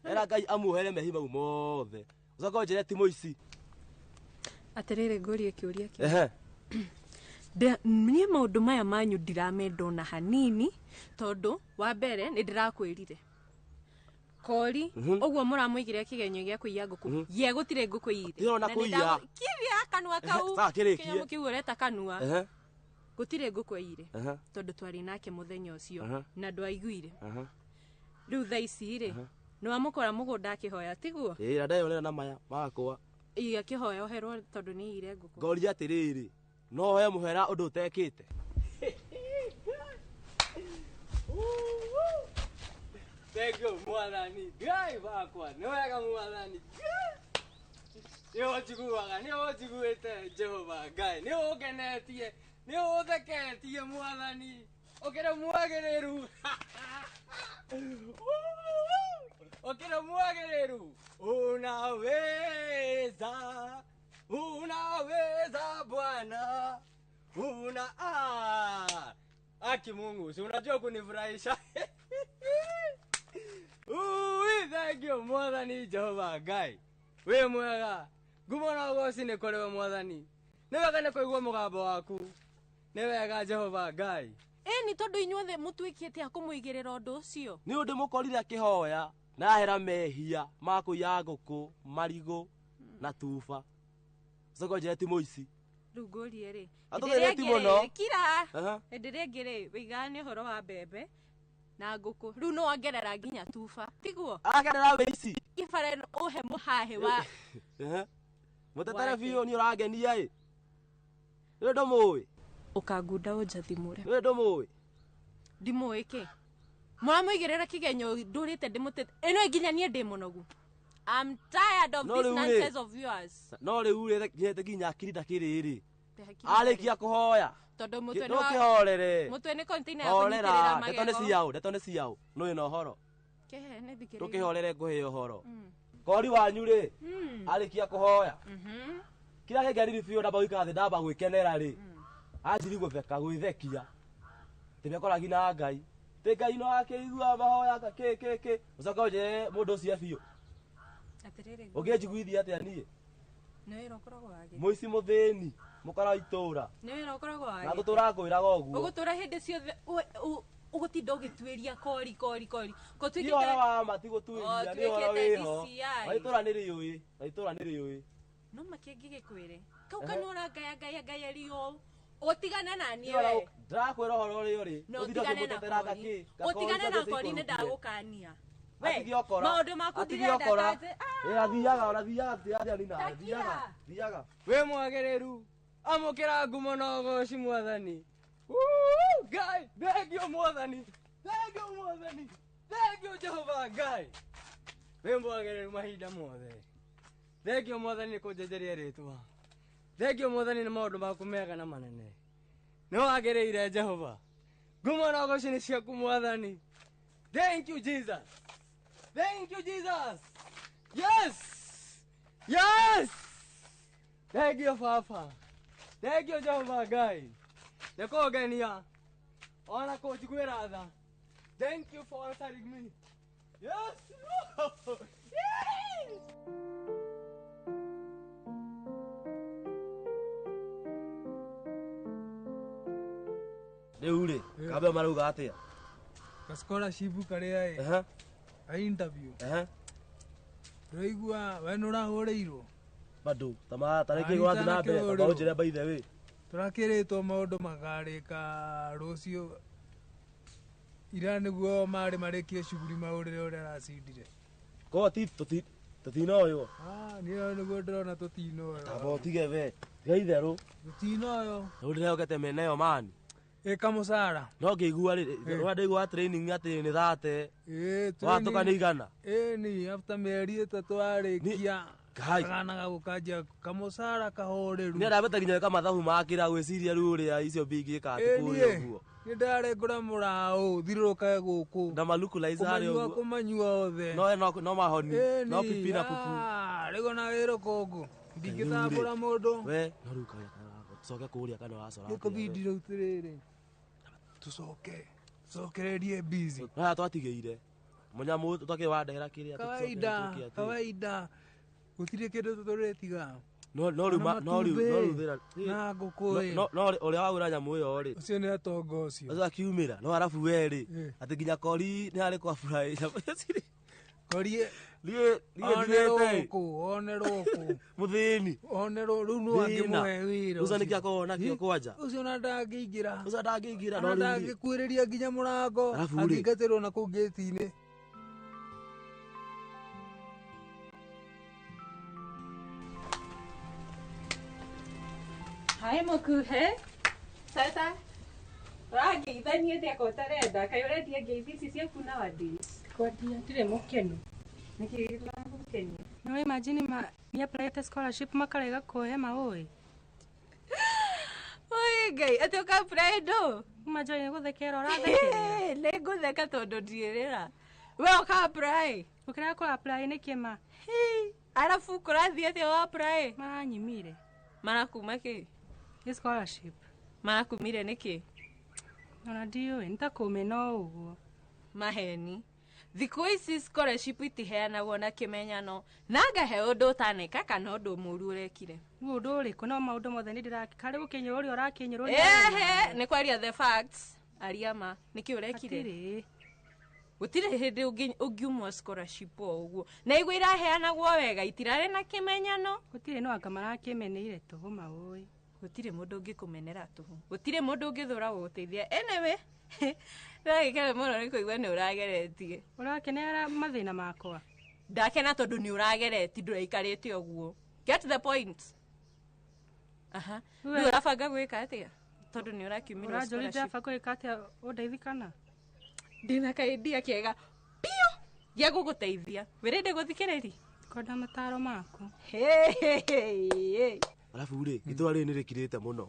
Era Ngai amuohere mehia mau mothe. Ũcoke ũnjĩre ti mũici. Atĩrĩrĩ ngũrie kĩũria kĩu. Ehe. Niĩ maũndũ maya manyu ndiramenda ona hanini tondũ wa mbere nĩ ndĩrakwĩrire. Kori ũguo mũramũigĩre kĩgenyo gĩa kũiya ngũkũ. Ye gũtirĩ ngũkũ iyire. Ndirona kũiya. Kiria kanua kau. Sawa, kĩrĩkie. Kĩnyamũ kĩu ũreta kanua. Ehe. Gũtirĩ ngũkũ iyire. Ehe. Tondũ twarĩ nake mũthenya ũcio Ehe. na ndwaiguire. Ehe. Rĩu thaa ici rĩ, Ehe. nĩ wamũkora mũgũnda akĩhoya tiguo? Ĩĩ na ndeyonera na maya makwa. Ĩ akĩhoya oherwo tondũ nĩ iyire ngũkũ. Ngoria atĩrĩrĩ, no hoe mũhera ũndũ ũtekĩte. Thank you mwathani. Ngai wakwa, nĩ wega mwathani. Nĩ ũnjiguaga, nĩ ũnjiguĩte Jehova Ngai, nĩ ũngenetie, nĩ ũtheketie mwathani. Ũkĩrĩ mwagĩrĩru. Ũkĩrĩ mwagĩrĩru. Unaweza, unaweza Bwana. Una Aki Mungu, si unajua kunifurahisha. Ui, thank you mwathani Jehova Ngai. Wĩ mwega. Ngumo na ũgoci nĩ kũrĩ we mwathani. Nĩ wega nĩ kũigua mũgambo waku. Nĩ wega Jehova Ngai. Ĩ nĩ tondũ inyuothe mũtuĩkĩte a kũmũigĩrĩra ũndũ ũcio. Nĩ ũndũ mũkorire akĩhoya na ahera mehia ma kũiya ngũkũ, marigũ na tuba. Ũcoke ũnjĩre ti mũici. Rĩu ngũrie rĩ. Atũthĩrĩti mũno. Kira. Aha. Hĩndĩ ĩrĩa ĩngĩ rĩ, wĩigaga nĩ ũhoro wa mbembe na ngũkũ. Rĩu no wongerera nginya tuba. Tiguo? Akerera wĩici. Kĩbara ĩno ũhe mũhahĩ wa Ehe. Mũtetere Wake. biũ nĩ ũrangenia ĩ. Nĩ ndũmũĩ. Ũkangunda ũnjathimũre. Nĩ ndũmũĩ. Ndimũĩ kĩ? Mũramũigĩrĩra kĩgenyo ndũrĩte ndĩmũtete. Ĩno nginya niĩ ndĩ mũnogu. I'm tired of No this rĩu rĩ. nonsense of yours. No rĩu rĩ nginyĩte nginya akiri ndakĩrĩ rĩ. Te hakiri Arĩkia kũhoya. Tondũ mũtwe No nĩ wa kĩhorere. mũtwe nĩ container ya kũnyitĩrĩra Horera, ndeto nĩ magego. ciaũ, ndeto nĩ ciaũ. Nũĩ na ũhoro. Kĩhe nĩ thikĩrĩria. Ndũkĩhorere ngũhe ũhoro. Kori wanyu rĩ, arĩkia kũhoya. Kĩrĩa kĩngenire biũ ndamba gũikara thĩ ndamba gwĩkenera rĩ. Anjiri gũtheka gwĩthekia. Atĩ nĩakoragi na Ngai. Tĩ Ngai no akĩigua mahoya ka kĩ kĩ kĩ. Ũcoke ũnjĩre mũndũ ũcio biũ. Atĩrĩrĩ. Ũngĩnjiguithia atĩa niĩ? Nĩ wĩra ũkoragwo wagĩte. Mũici mũthĩni, mũkora wa itũũra. Nĩ wĩra ũkoragwo Na wagĩte. ngũtũra ngwĩraga ũguo. Ũgũtũra hĩndĩ ciothe ũgũtinda ũgĩtuĩria kori kori kori. Ko Ti ũhoro wa ma ti gũtuĩria, nĩ ũhoro tuĩkĩte wĩho. DCI. Na itũũra nĩ rĩũĩ, na itũũra nĩ rĩũĩ. No makĩngĩgĩkwĩre. Kau Ehe. kanua ũrangaya ngaya ngaya rio. Ũtigane na niĩ Ti ũhoro we. Ndĩrakwĩra ũhoro ũrĩa ũrĩ. No Ũtinde ũtigane na ũkĩmũtetera kori. kĩ? Ũtigane na kori nĩ ndagũkania. We, Atige ũkora. maũndũ maku Atige ndirenda ũkora. ta atĩ- Ĩ athiaga, ona thiaga, thiaga nina, thiaga, thiaga. Wĩ mwagĩrĩru. Amũkĩra ngumo na ũgoci mwathani. Woo, Ngai, thank you mwathani. Thank you mwathani. Thank you Jehova Ngai. Wĩ mwagĩrĩru mahinda mothe. Thank you mwathani nĩ kũnjenjeria rĩtwa. Thank you mwathani nĩ maũndũ maku mega na manene. Nĩ wagĩrĩire Jehova. Ngumo na ũgoci nĩ ciaku mwathani. Thank you Jesus. Thank you Jesus. Yes. Yes. Thank you Papa. Thank you Jehova Ngai. Nĩ kũngenia. Ona kũnjiguĩra tha. Thank you for answering me. Yes. Yes. Rĩu rĩ, kambe marauga atĩa? Ka scholarship karĩa ĩ. A interview. Ndĩraigua we nĩ ũrahũrĩirwo. Bado tama tarĩki gwathi na mbere tamba ũnjĩre by the way. Tũrakĩrĩtwo maũndũ makarĩka rũciũ. Ira nĩguo marĩ marĩkie shughuli maũrĩre ũrĩa aracindire. Ko ti tũtinoywo. Ah, niĩ nĩguo ndĩrona tũtinoywo. Tamba ũtige we. Tiga itherũ. Tũtinoywo. Rĩu ndĩrehokete mena ĩyo mani. Ĩka mũcara. No ngĩigua rĩ, ndaigua training atĩ nĩ 30. Watũka nĩ 100. Ĩni after mĩeri 3 warĩkia. Kana gagũkanjia kamũcara kahũrĩru. Nĩ ndambĩte nginya gwĩka mathabu makĩra gwĩciria rĩu ũrĩa icio mbingĩka atĩ kũrĩa ũguo. Nĩ ndarengũra mũraũ thirũrũkage gũkũ. Na maluku laiza harĩa ũguo. Kũmanyua othe. No mahoni. No pipi na pupu. Rĩu ona wĩra kũngũ. Ndingĩtambũra mũndũ. We, no rĩu tũcoke kũrĩa kana ũracora. Nĩkũbindi rĩu tĩrĩrĩ. Tũcoke. Tũcokererie busy. Haha twatigĩire. Mũnyamũ twakĩ wandehera kĩrĩa Kawaida, kawaida. Gũtirĩ kĩndũ tũtũrĩtiga. No rĩu no rĩu thĩna. Na ngũkũ ĩ. No ũrĩa wagũra nyamũ ĩyo rĩ. Ũcio nĩ atonga ũcio. Ũcio akiumĩra. No arabu we rĩ. Atĩ nginya kori nĩ harĩ kwa fry. Kori niĩ ndirĩte. One rũkũ. Mũthĩni. One rũkũ rĩu no angĩmũhe wĩra. Ũcio nĩkĩ akoragwo nakĩo kwanja. Ũcio ona ndangĩingĩra. Ũcio ndangĩingĩra. Ona ndangĩkuĩrĩria nginya mũrango. Angĩingatĩrwo na kũu ngĩti-inĩ. Hi Mukuhe. Tata. Ũrangeithania atĩa ko ũtarenda? Kaĩ ũrendia ngeithi ici ciaku nowadays? Kwendia ndirĩ mũkenu. Nĩkĩ kĩragũkenia? No imagine ma ni apply scholarship makarega kũhe maũĩ. Oi Ngai, atĩ ũka apply ndũ? Uma Joy nĩ gũthekera ũrathekera. Nĩ ngũtheka tondũ ndiĩrĩra. We ũka apply? Ũkĩrega kũ apply nĩkĩ ma? Arabu kũrathiĩ atĩa wa apply? Maranyimire. Marakuma kĩ? Nĩ scholarship. Marakumire nĩkĩ? Ona ndiũĩ, nĩtakũmena o ũguo. Maheni. Thikũ ici scholarship itiheanagwo na kĩmenyano. Na ngahe ũndũ ũtaneka kana ũndũ mũũru ũrekire. Rĩu ũndũ ũrĩkũ? No maũndũ mothe nĩ ndĩreka. Rĩu ũkĩnyũrũria ũrakĩnyũrũria. Ehe, nĩ kwaria the facts. Aria ma. Nĩkĩ ũrekire? Hatirĩ. Gũtirĩ hĩndĩ ũngiumwo scholarship o ũguo. Na igua iraheanagwo wega itirarĩ na kĩmenyano. Gũtirĩ no anga marakĩmeneire tũhũ maũĩ. Gũtirĩ mũndũ ũngĩkũmenera tũhũ. Gũtirĩ mũndũ ũngĩthũra gũgũteithia. Anyway, ndĩragĩkena mũno nĩ kũigua nĩ ũrageretie. Ũrakenera mathĩna makwa? Ndakena tondũ nĩ ũrageretie ndũraikarĩte ũguo. Get the point. Aha. Rĩu ũrabanga gwĩka atĩa? Tondũ nĩ ũrakiumĩrwo Ũranjũria scholarship. ndĩrabanga gwĩka atĩa ũndeithie kana? Ndĩna kaidea kega biũ gĩa gũgũteithia. Wĩrĩndĩ gũthikĩrĩria? Kwenda mataro maku. Arabu rĩ, itũra rĩrĩ nĩ rĩkirĩte mũno.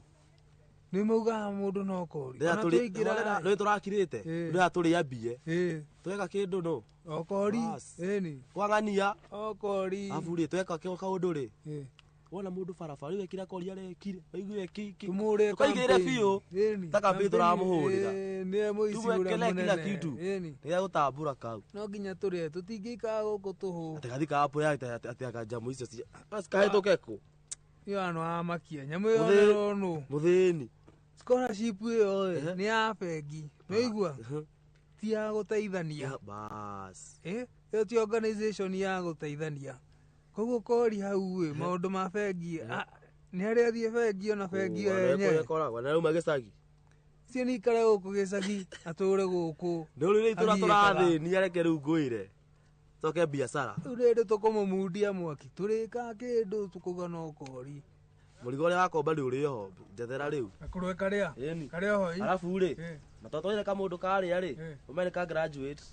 Nĩ maugaga mũndũ no kori. Rĩrĩa tũrĩ tũrakirĩte, rĩrĩa tũrĩ ambie. Tweka kĩndũ no. Okori. Ĩni. Kwang'ania. Okori. Arabu rĩ, tweka kaũndũ rĩ. Wona mũndũ barabara rĩu ekira kori arekire. Waiguire kiki. Tũmũhũrĩre Tũkaigĩrĩre biũ. Ta campaign tũramũhũrĩra. Nĩ mũici ũrĩa Tumwekele kila mũnene. kitu. Nĩ gũtambũra kau. No nginya tũrĩe tũtingĩikara gũkũ tũhũ. Atĩ gathi ka ya atĩ aka icio cikahĩtũke kũ. Iyo ano amakia. Nyamũ ĩyo onerwo nũ. Mũthĩni. Scholarship ĩyo ĩ nĩ ya bengi. Nĩwaigua? Ti ya gũteithania. Bas. Ĩyo ti organization ya gũteithania. Koguo kori hau ĩ maũndũ ma bengi nĩ harĩa athiĩ bengi ona bengi ĩyo yenyewe. Ĩkoragwo na rauma gĩcagi. Cio nĩ ikare gũkũ gĩcagi atũre gũkũ. Nĩ rĩu itũra Athiĩkaga. tũrathĩnia reke rĩu ngwĩre. Coke biacara. Rĩu rĩrĩ tũkũmũmundia mwaki tũrĩka kĩndũ tũkauga no kori. Mũrigo ũrĩa wakomba rĩu ũrĩ oho njethera rĩu. Gakũrwe karĩa? Ĩni. Karĩa oho ĩ? Arabu rĩ, na twatwarire kamũndũ karĩa rĩ, ũmenye ka graduate.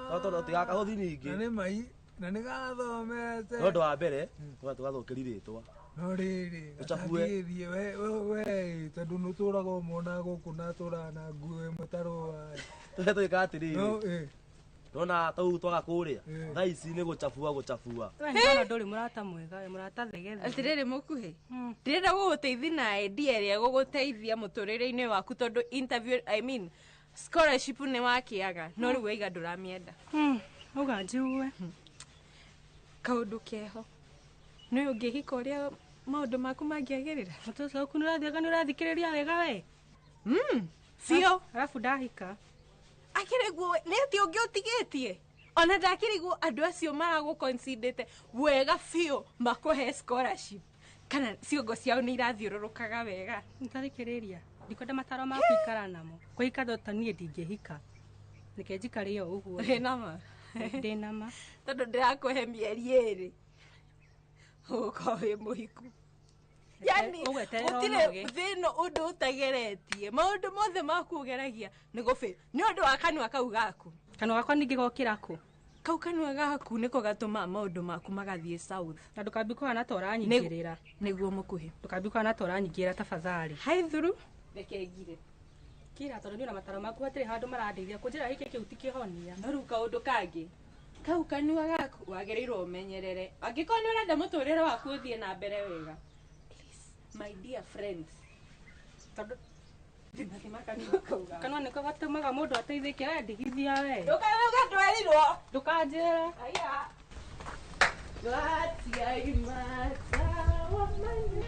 Tondũ tigakahũthi ningĩ. Na nĩ mai na nĩ gathomete. No ũndũ wa mbere, tũgathũkĩri rĩtwa. No rĩrĩ, Tũcabue. gatangĩthiĩ we tondũ nĩ ũtũraga ũmona gũkũ na atũraga na nguo ĩmwe ta rũa. Tũrĩa twĩka atĩrĩrĩ. No, ĩ. Nona tau twaga kũrĩa. Thaa ici nĩ gũcabua gũcabua. We ndona ndũrĩ mũrata mwega, we mũrata thegethe. Atĩrĩrĩ Mũkuhĩ, ndĩrenda gũgũteithia na idea ĩrĩa ĩgũgũteithia mũtũrĩre-inĩ waku tondũ interview, I mean, scholarship nĩ wakĩaga no rĩu waiga ndũramĩenda. Uga njigue. Kaũndũ keho. Nĩ ũngĩhika ũrĩa maũndũ maku mangĩagĩrĩra. Mũtwe ũcio waku nĩ ũrathiaga nĩ ũrathikĩrĩria wega we. Biũ. Arabu ndahika. Akĩrĩguo nĩ atĩ ũngĩ ũtigĩtie ona ndakĩrĩguo andũ acio maragũconsiderete wega biũ makũhe scholarship kana ciongo ciao nĩ irathiũrũrũkaga wega. Ntarĩkĩrĩria ndikwenda mataro ma kũikara namo kũhika ta niĩ ndingĩhika reke njikare o ũguo. Wĩ nama? Ndĩ nama. Tondũ ndĩrakũhe mĩeri 2 ũgũkorwo wĩ mũhiku. Yani Ũgweterera gũtirĩ ũnoge. thĩna ũndũ ũtageretie maũndũ mothe maku ũgeragia nĩ gũbĩ nĩ ũndũ wa kanua kau gaku. Kanua gakwa ningĩ gokĩra kũ? Kau kanua gaku nĩko gatũmaga maũndũ maku magathiĩ south. Na ndũkambi kũhana ta ũranyingĩrĩra. Nĩguo mũkuhĩ. Ndũkambi kũhana ta ũranyingĩrĩra tafadhali. Hai thuru reke ngire. Kira tondũ niĩ ona mataro maku hatirĩ handũ marandeithia kũnjĩra gĩkĩ kĩu ti kĩhonia. No rĩu kaũndũ kangĩ kau kanua gaku wagĩrĩirwo ũmenyerere angĩkorwo nĩ ũrenda mũtũrĩre waku ũthiĩ na mbere wega. Please, my dear friends, tondũ thima kanua kau gaku. Kanua nĩko gatũmaga mũndũ ateithĩke we ndigithia we. Ndũkauge ndwerirwo. Ndũkanjĩre. Aya. Gwatia imata wa mani.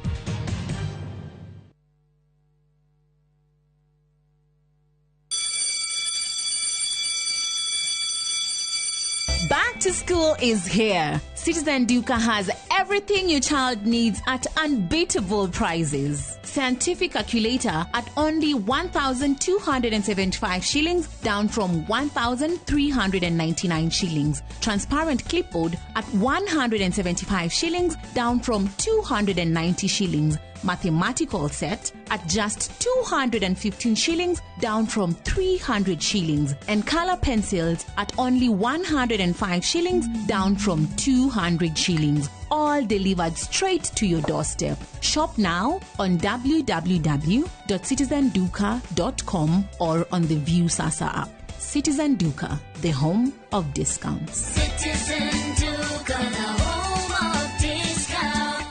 Back to school is here. Citizen Duka has everything your child needs at unbeatable prices. Scientific calculator at only 1,275 shillings, down from 1,399 shillings. Transparent clipboard at 175 shillings, down from 290 shillings. Mathematical set at just 215 shillings, down from 300 shillings. And color pencils at only 105 shillings, down from 200 shillings. All delivered straight to your doorstep. Shop now on www.citizenduka.com or on the View Sasa app. Citizen Duka, the home of discounts. Citizen Duka, the home of discount.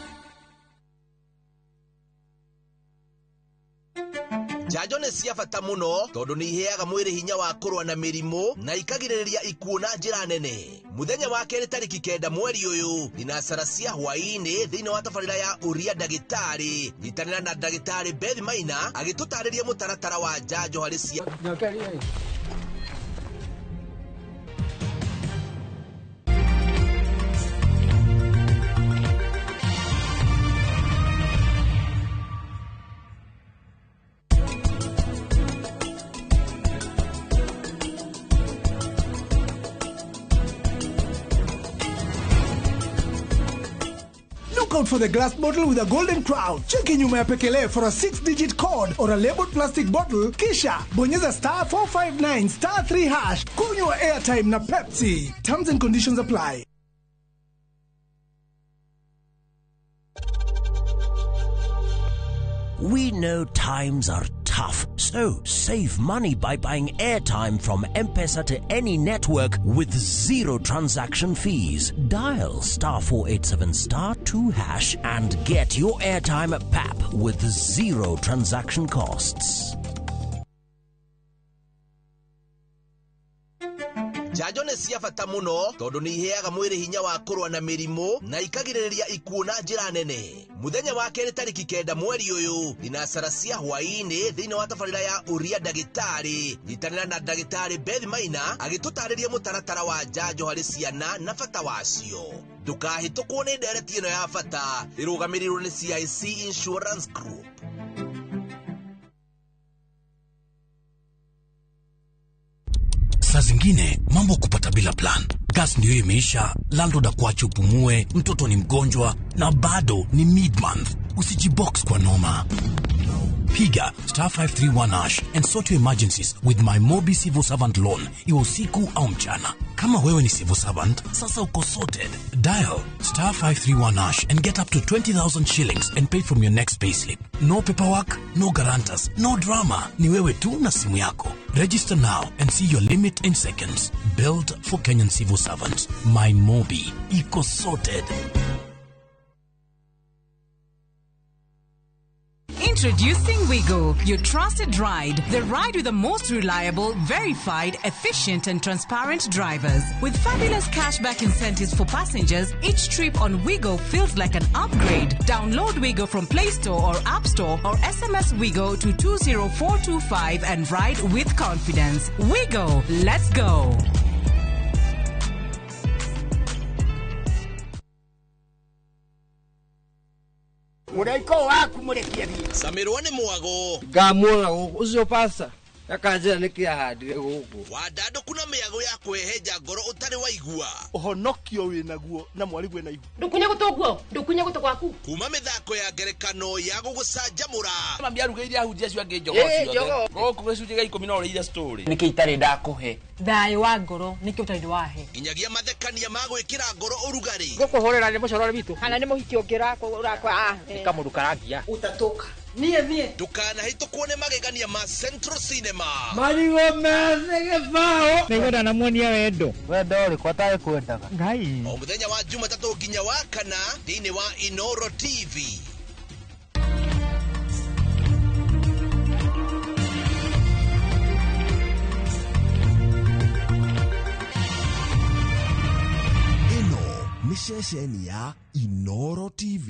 Njanjo nĩ cia bata mũno tondũ nĩ iheaga mwĩrĩ hinya wa kũrũa na mĩrimũ na ikagirĩrĩria ikuũ na njĩra nene. Mũthenya wa kerĩ tarĩki 9 mweri ũyũ thinacara cia hwaĩ-inĩ thĩinĩ wa tabarĩra ya ũria ndagĩtarĩ nyitanĩra na ndagĩtarĩ Beth Maina agĩtũtarĩria mũtaratara wa njanjo harĩ cia. Look out for the glass bottle with a golden crown. Cheki nyuma ya pekele for a 6-digit code or a labeled plastic bottle. Kisha bonyeza star 459 star 3 hash. Kunywa airtime na Pepsi. Terms and conditions apply. We know times are tough, so save money by buying airtime from M-Pesa to any network with zero transaction fees. Dial star 487 star 2 hash and get your airtime at PAP with zero transaction costs. Njanjo nĩ cia bata mũno tondũ nĩ iheaga mwĩrĩ hinya wa kũrũa na mĩrimũ na ikagirĩrĩria ikuũ na njĩra nene. Mũthenya wa kerĩ tarĩki 9 mweri ũyũ thinacara cia hwaĩ-inĩ thĩinĩ wa tabarĩra ya ũria ndagĩtarĩ nyitanĩra na ndagĩtarĩ Beth Maina agĩtũtarĩria mũtaratara wa njanjo harĩ ciana na bata wacio. Ndũkahĩtũkwo nĩ ndereti ĩno ya bata ĩrũgamĩrĩirwo nĩ CIC Insurance Group. Saa zingine mambo kupata bila plan. Gas ndio imeisha, landlord akuache upumue, mtoto ni mgonjwa na bado ni mid-month. Usijibox kwa noma. Piga star 531 hash and sort your emergencies with my Mobi Civil Servant Loan, iwe usiku au mchana. Kama wewe ni civil servant, sasa uko sorted. Dial star 531 hash and get up to 20,000 shillings and pay from your next payslip. No paperwork, no guarantors, no drama. Ni wewe tu na simu yako. Register now and see your limit in seconds. Built for Kenyan civil servants. My Mobi. Iko sorted. Introducing Wigo, your trusted ride. The ride with the most reliable, verified, efficient, and transparent drivers. With fabulous cashback incentives for passengers, each trip on Wigo feels like an upgrade. Download Wigo from Play Store or App Store or SMS Wigo to 20425 and ride with confidence. Wigo, let's go. Mũraika waku mũrekie thiĩ. Camirwo nĩ mwago. Ngamuona gũkũ ũcio pasta akanjĩra nĩkĩ ahandire gũkũ. Wandandũku na mĩago ya kwĩhenja ngoro ũtarĩ waigua. Ũhonokio wĩnaguo na mwarigwe na ihu. Ndukunye gũtũ guo, ndukunye gũtũ gwaku. Kuma mĩthako ya ngerekano ya gũgũcanjamũra. Mami arugĩire ahunjia acio angĩ njogoo Ĩ, ciothe. njogoo. Gũkũ gĩcunjĩ gĩa ikũmi no ũrĩire story. Nĩkĩ itarĩ ndakũhe? Thayũ wa ngoro nĩkĩo ũtarĩ wahe. Nginyagia mathekania ma gwĩkĩra ngoro ũrugarĩ. Ngũkũhũrĩra nĩ mũcorore witũ. Kana nĩ mũhiki ũngĩ ũrakwa. Nĩ kamũndũ karangia. Utatoka. Niĩ niĩ. Ndũkanahĩtũkwo nĩ magegania ma Central Cinema. Marigũ methĩ gĩbaũ. Nĩngwenda namuonia wendo. Wendo ũrĩkũ atarĩ kwendaga? Ngai. O mũthenya wa Jumatatũ nginya wa kana thĩinĩ wa Inoro TV. Ĩno nĩ ceceni ya Inoro TV.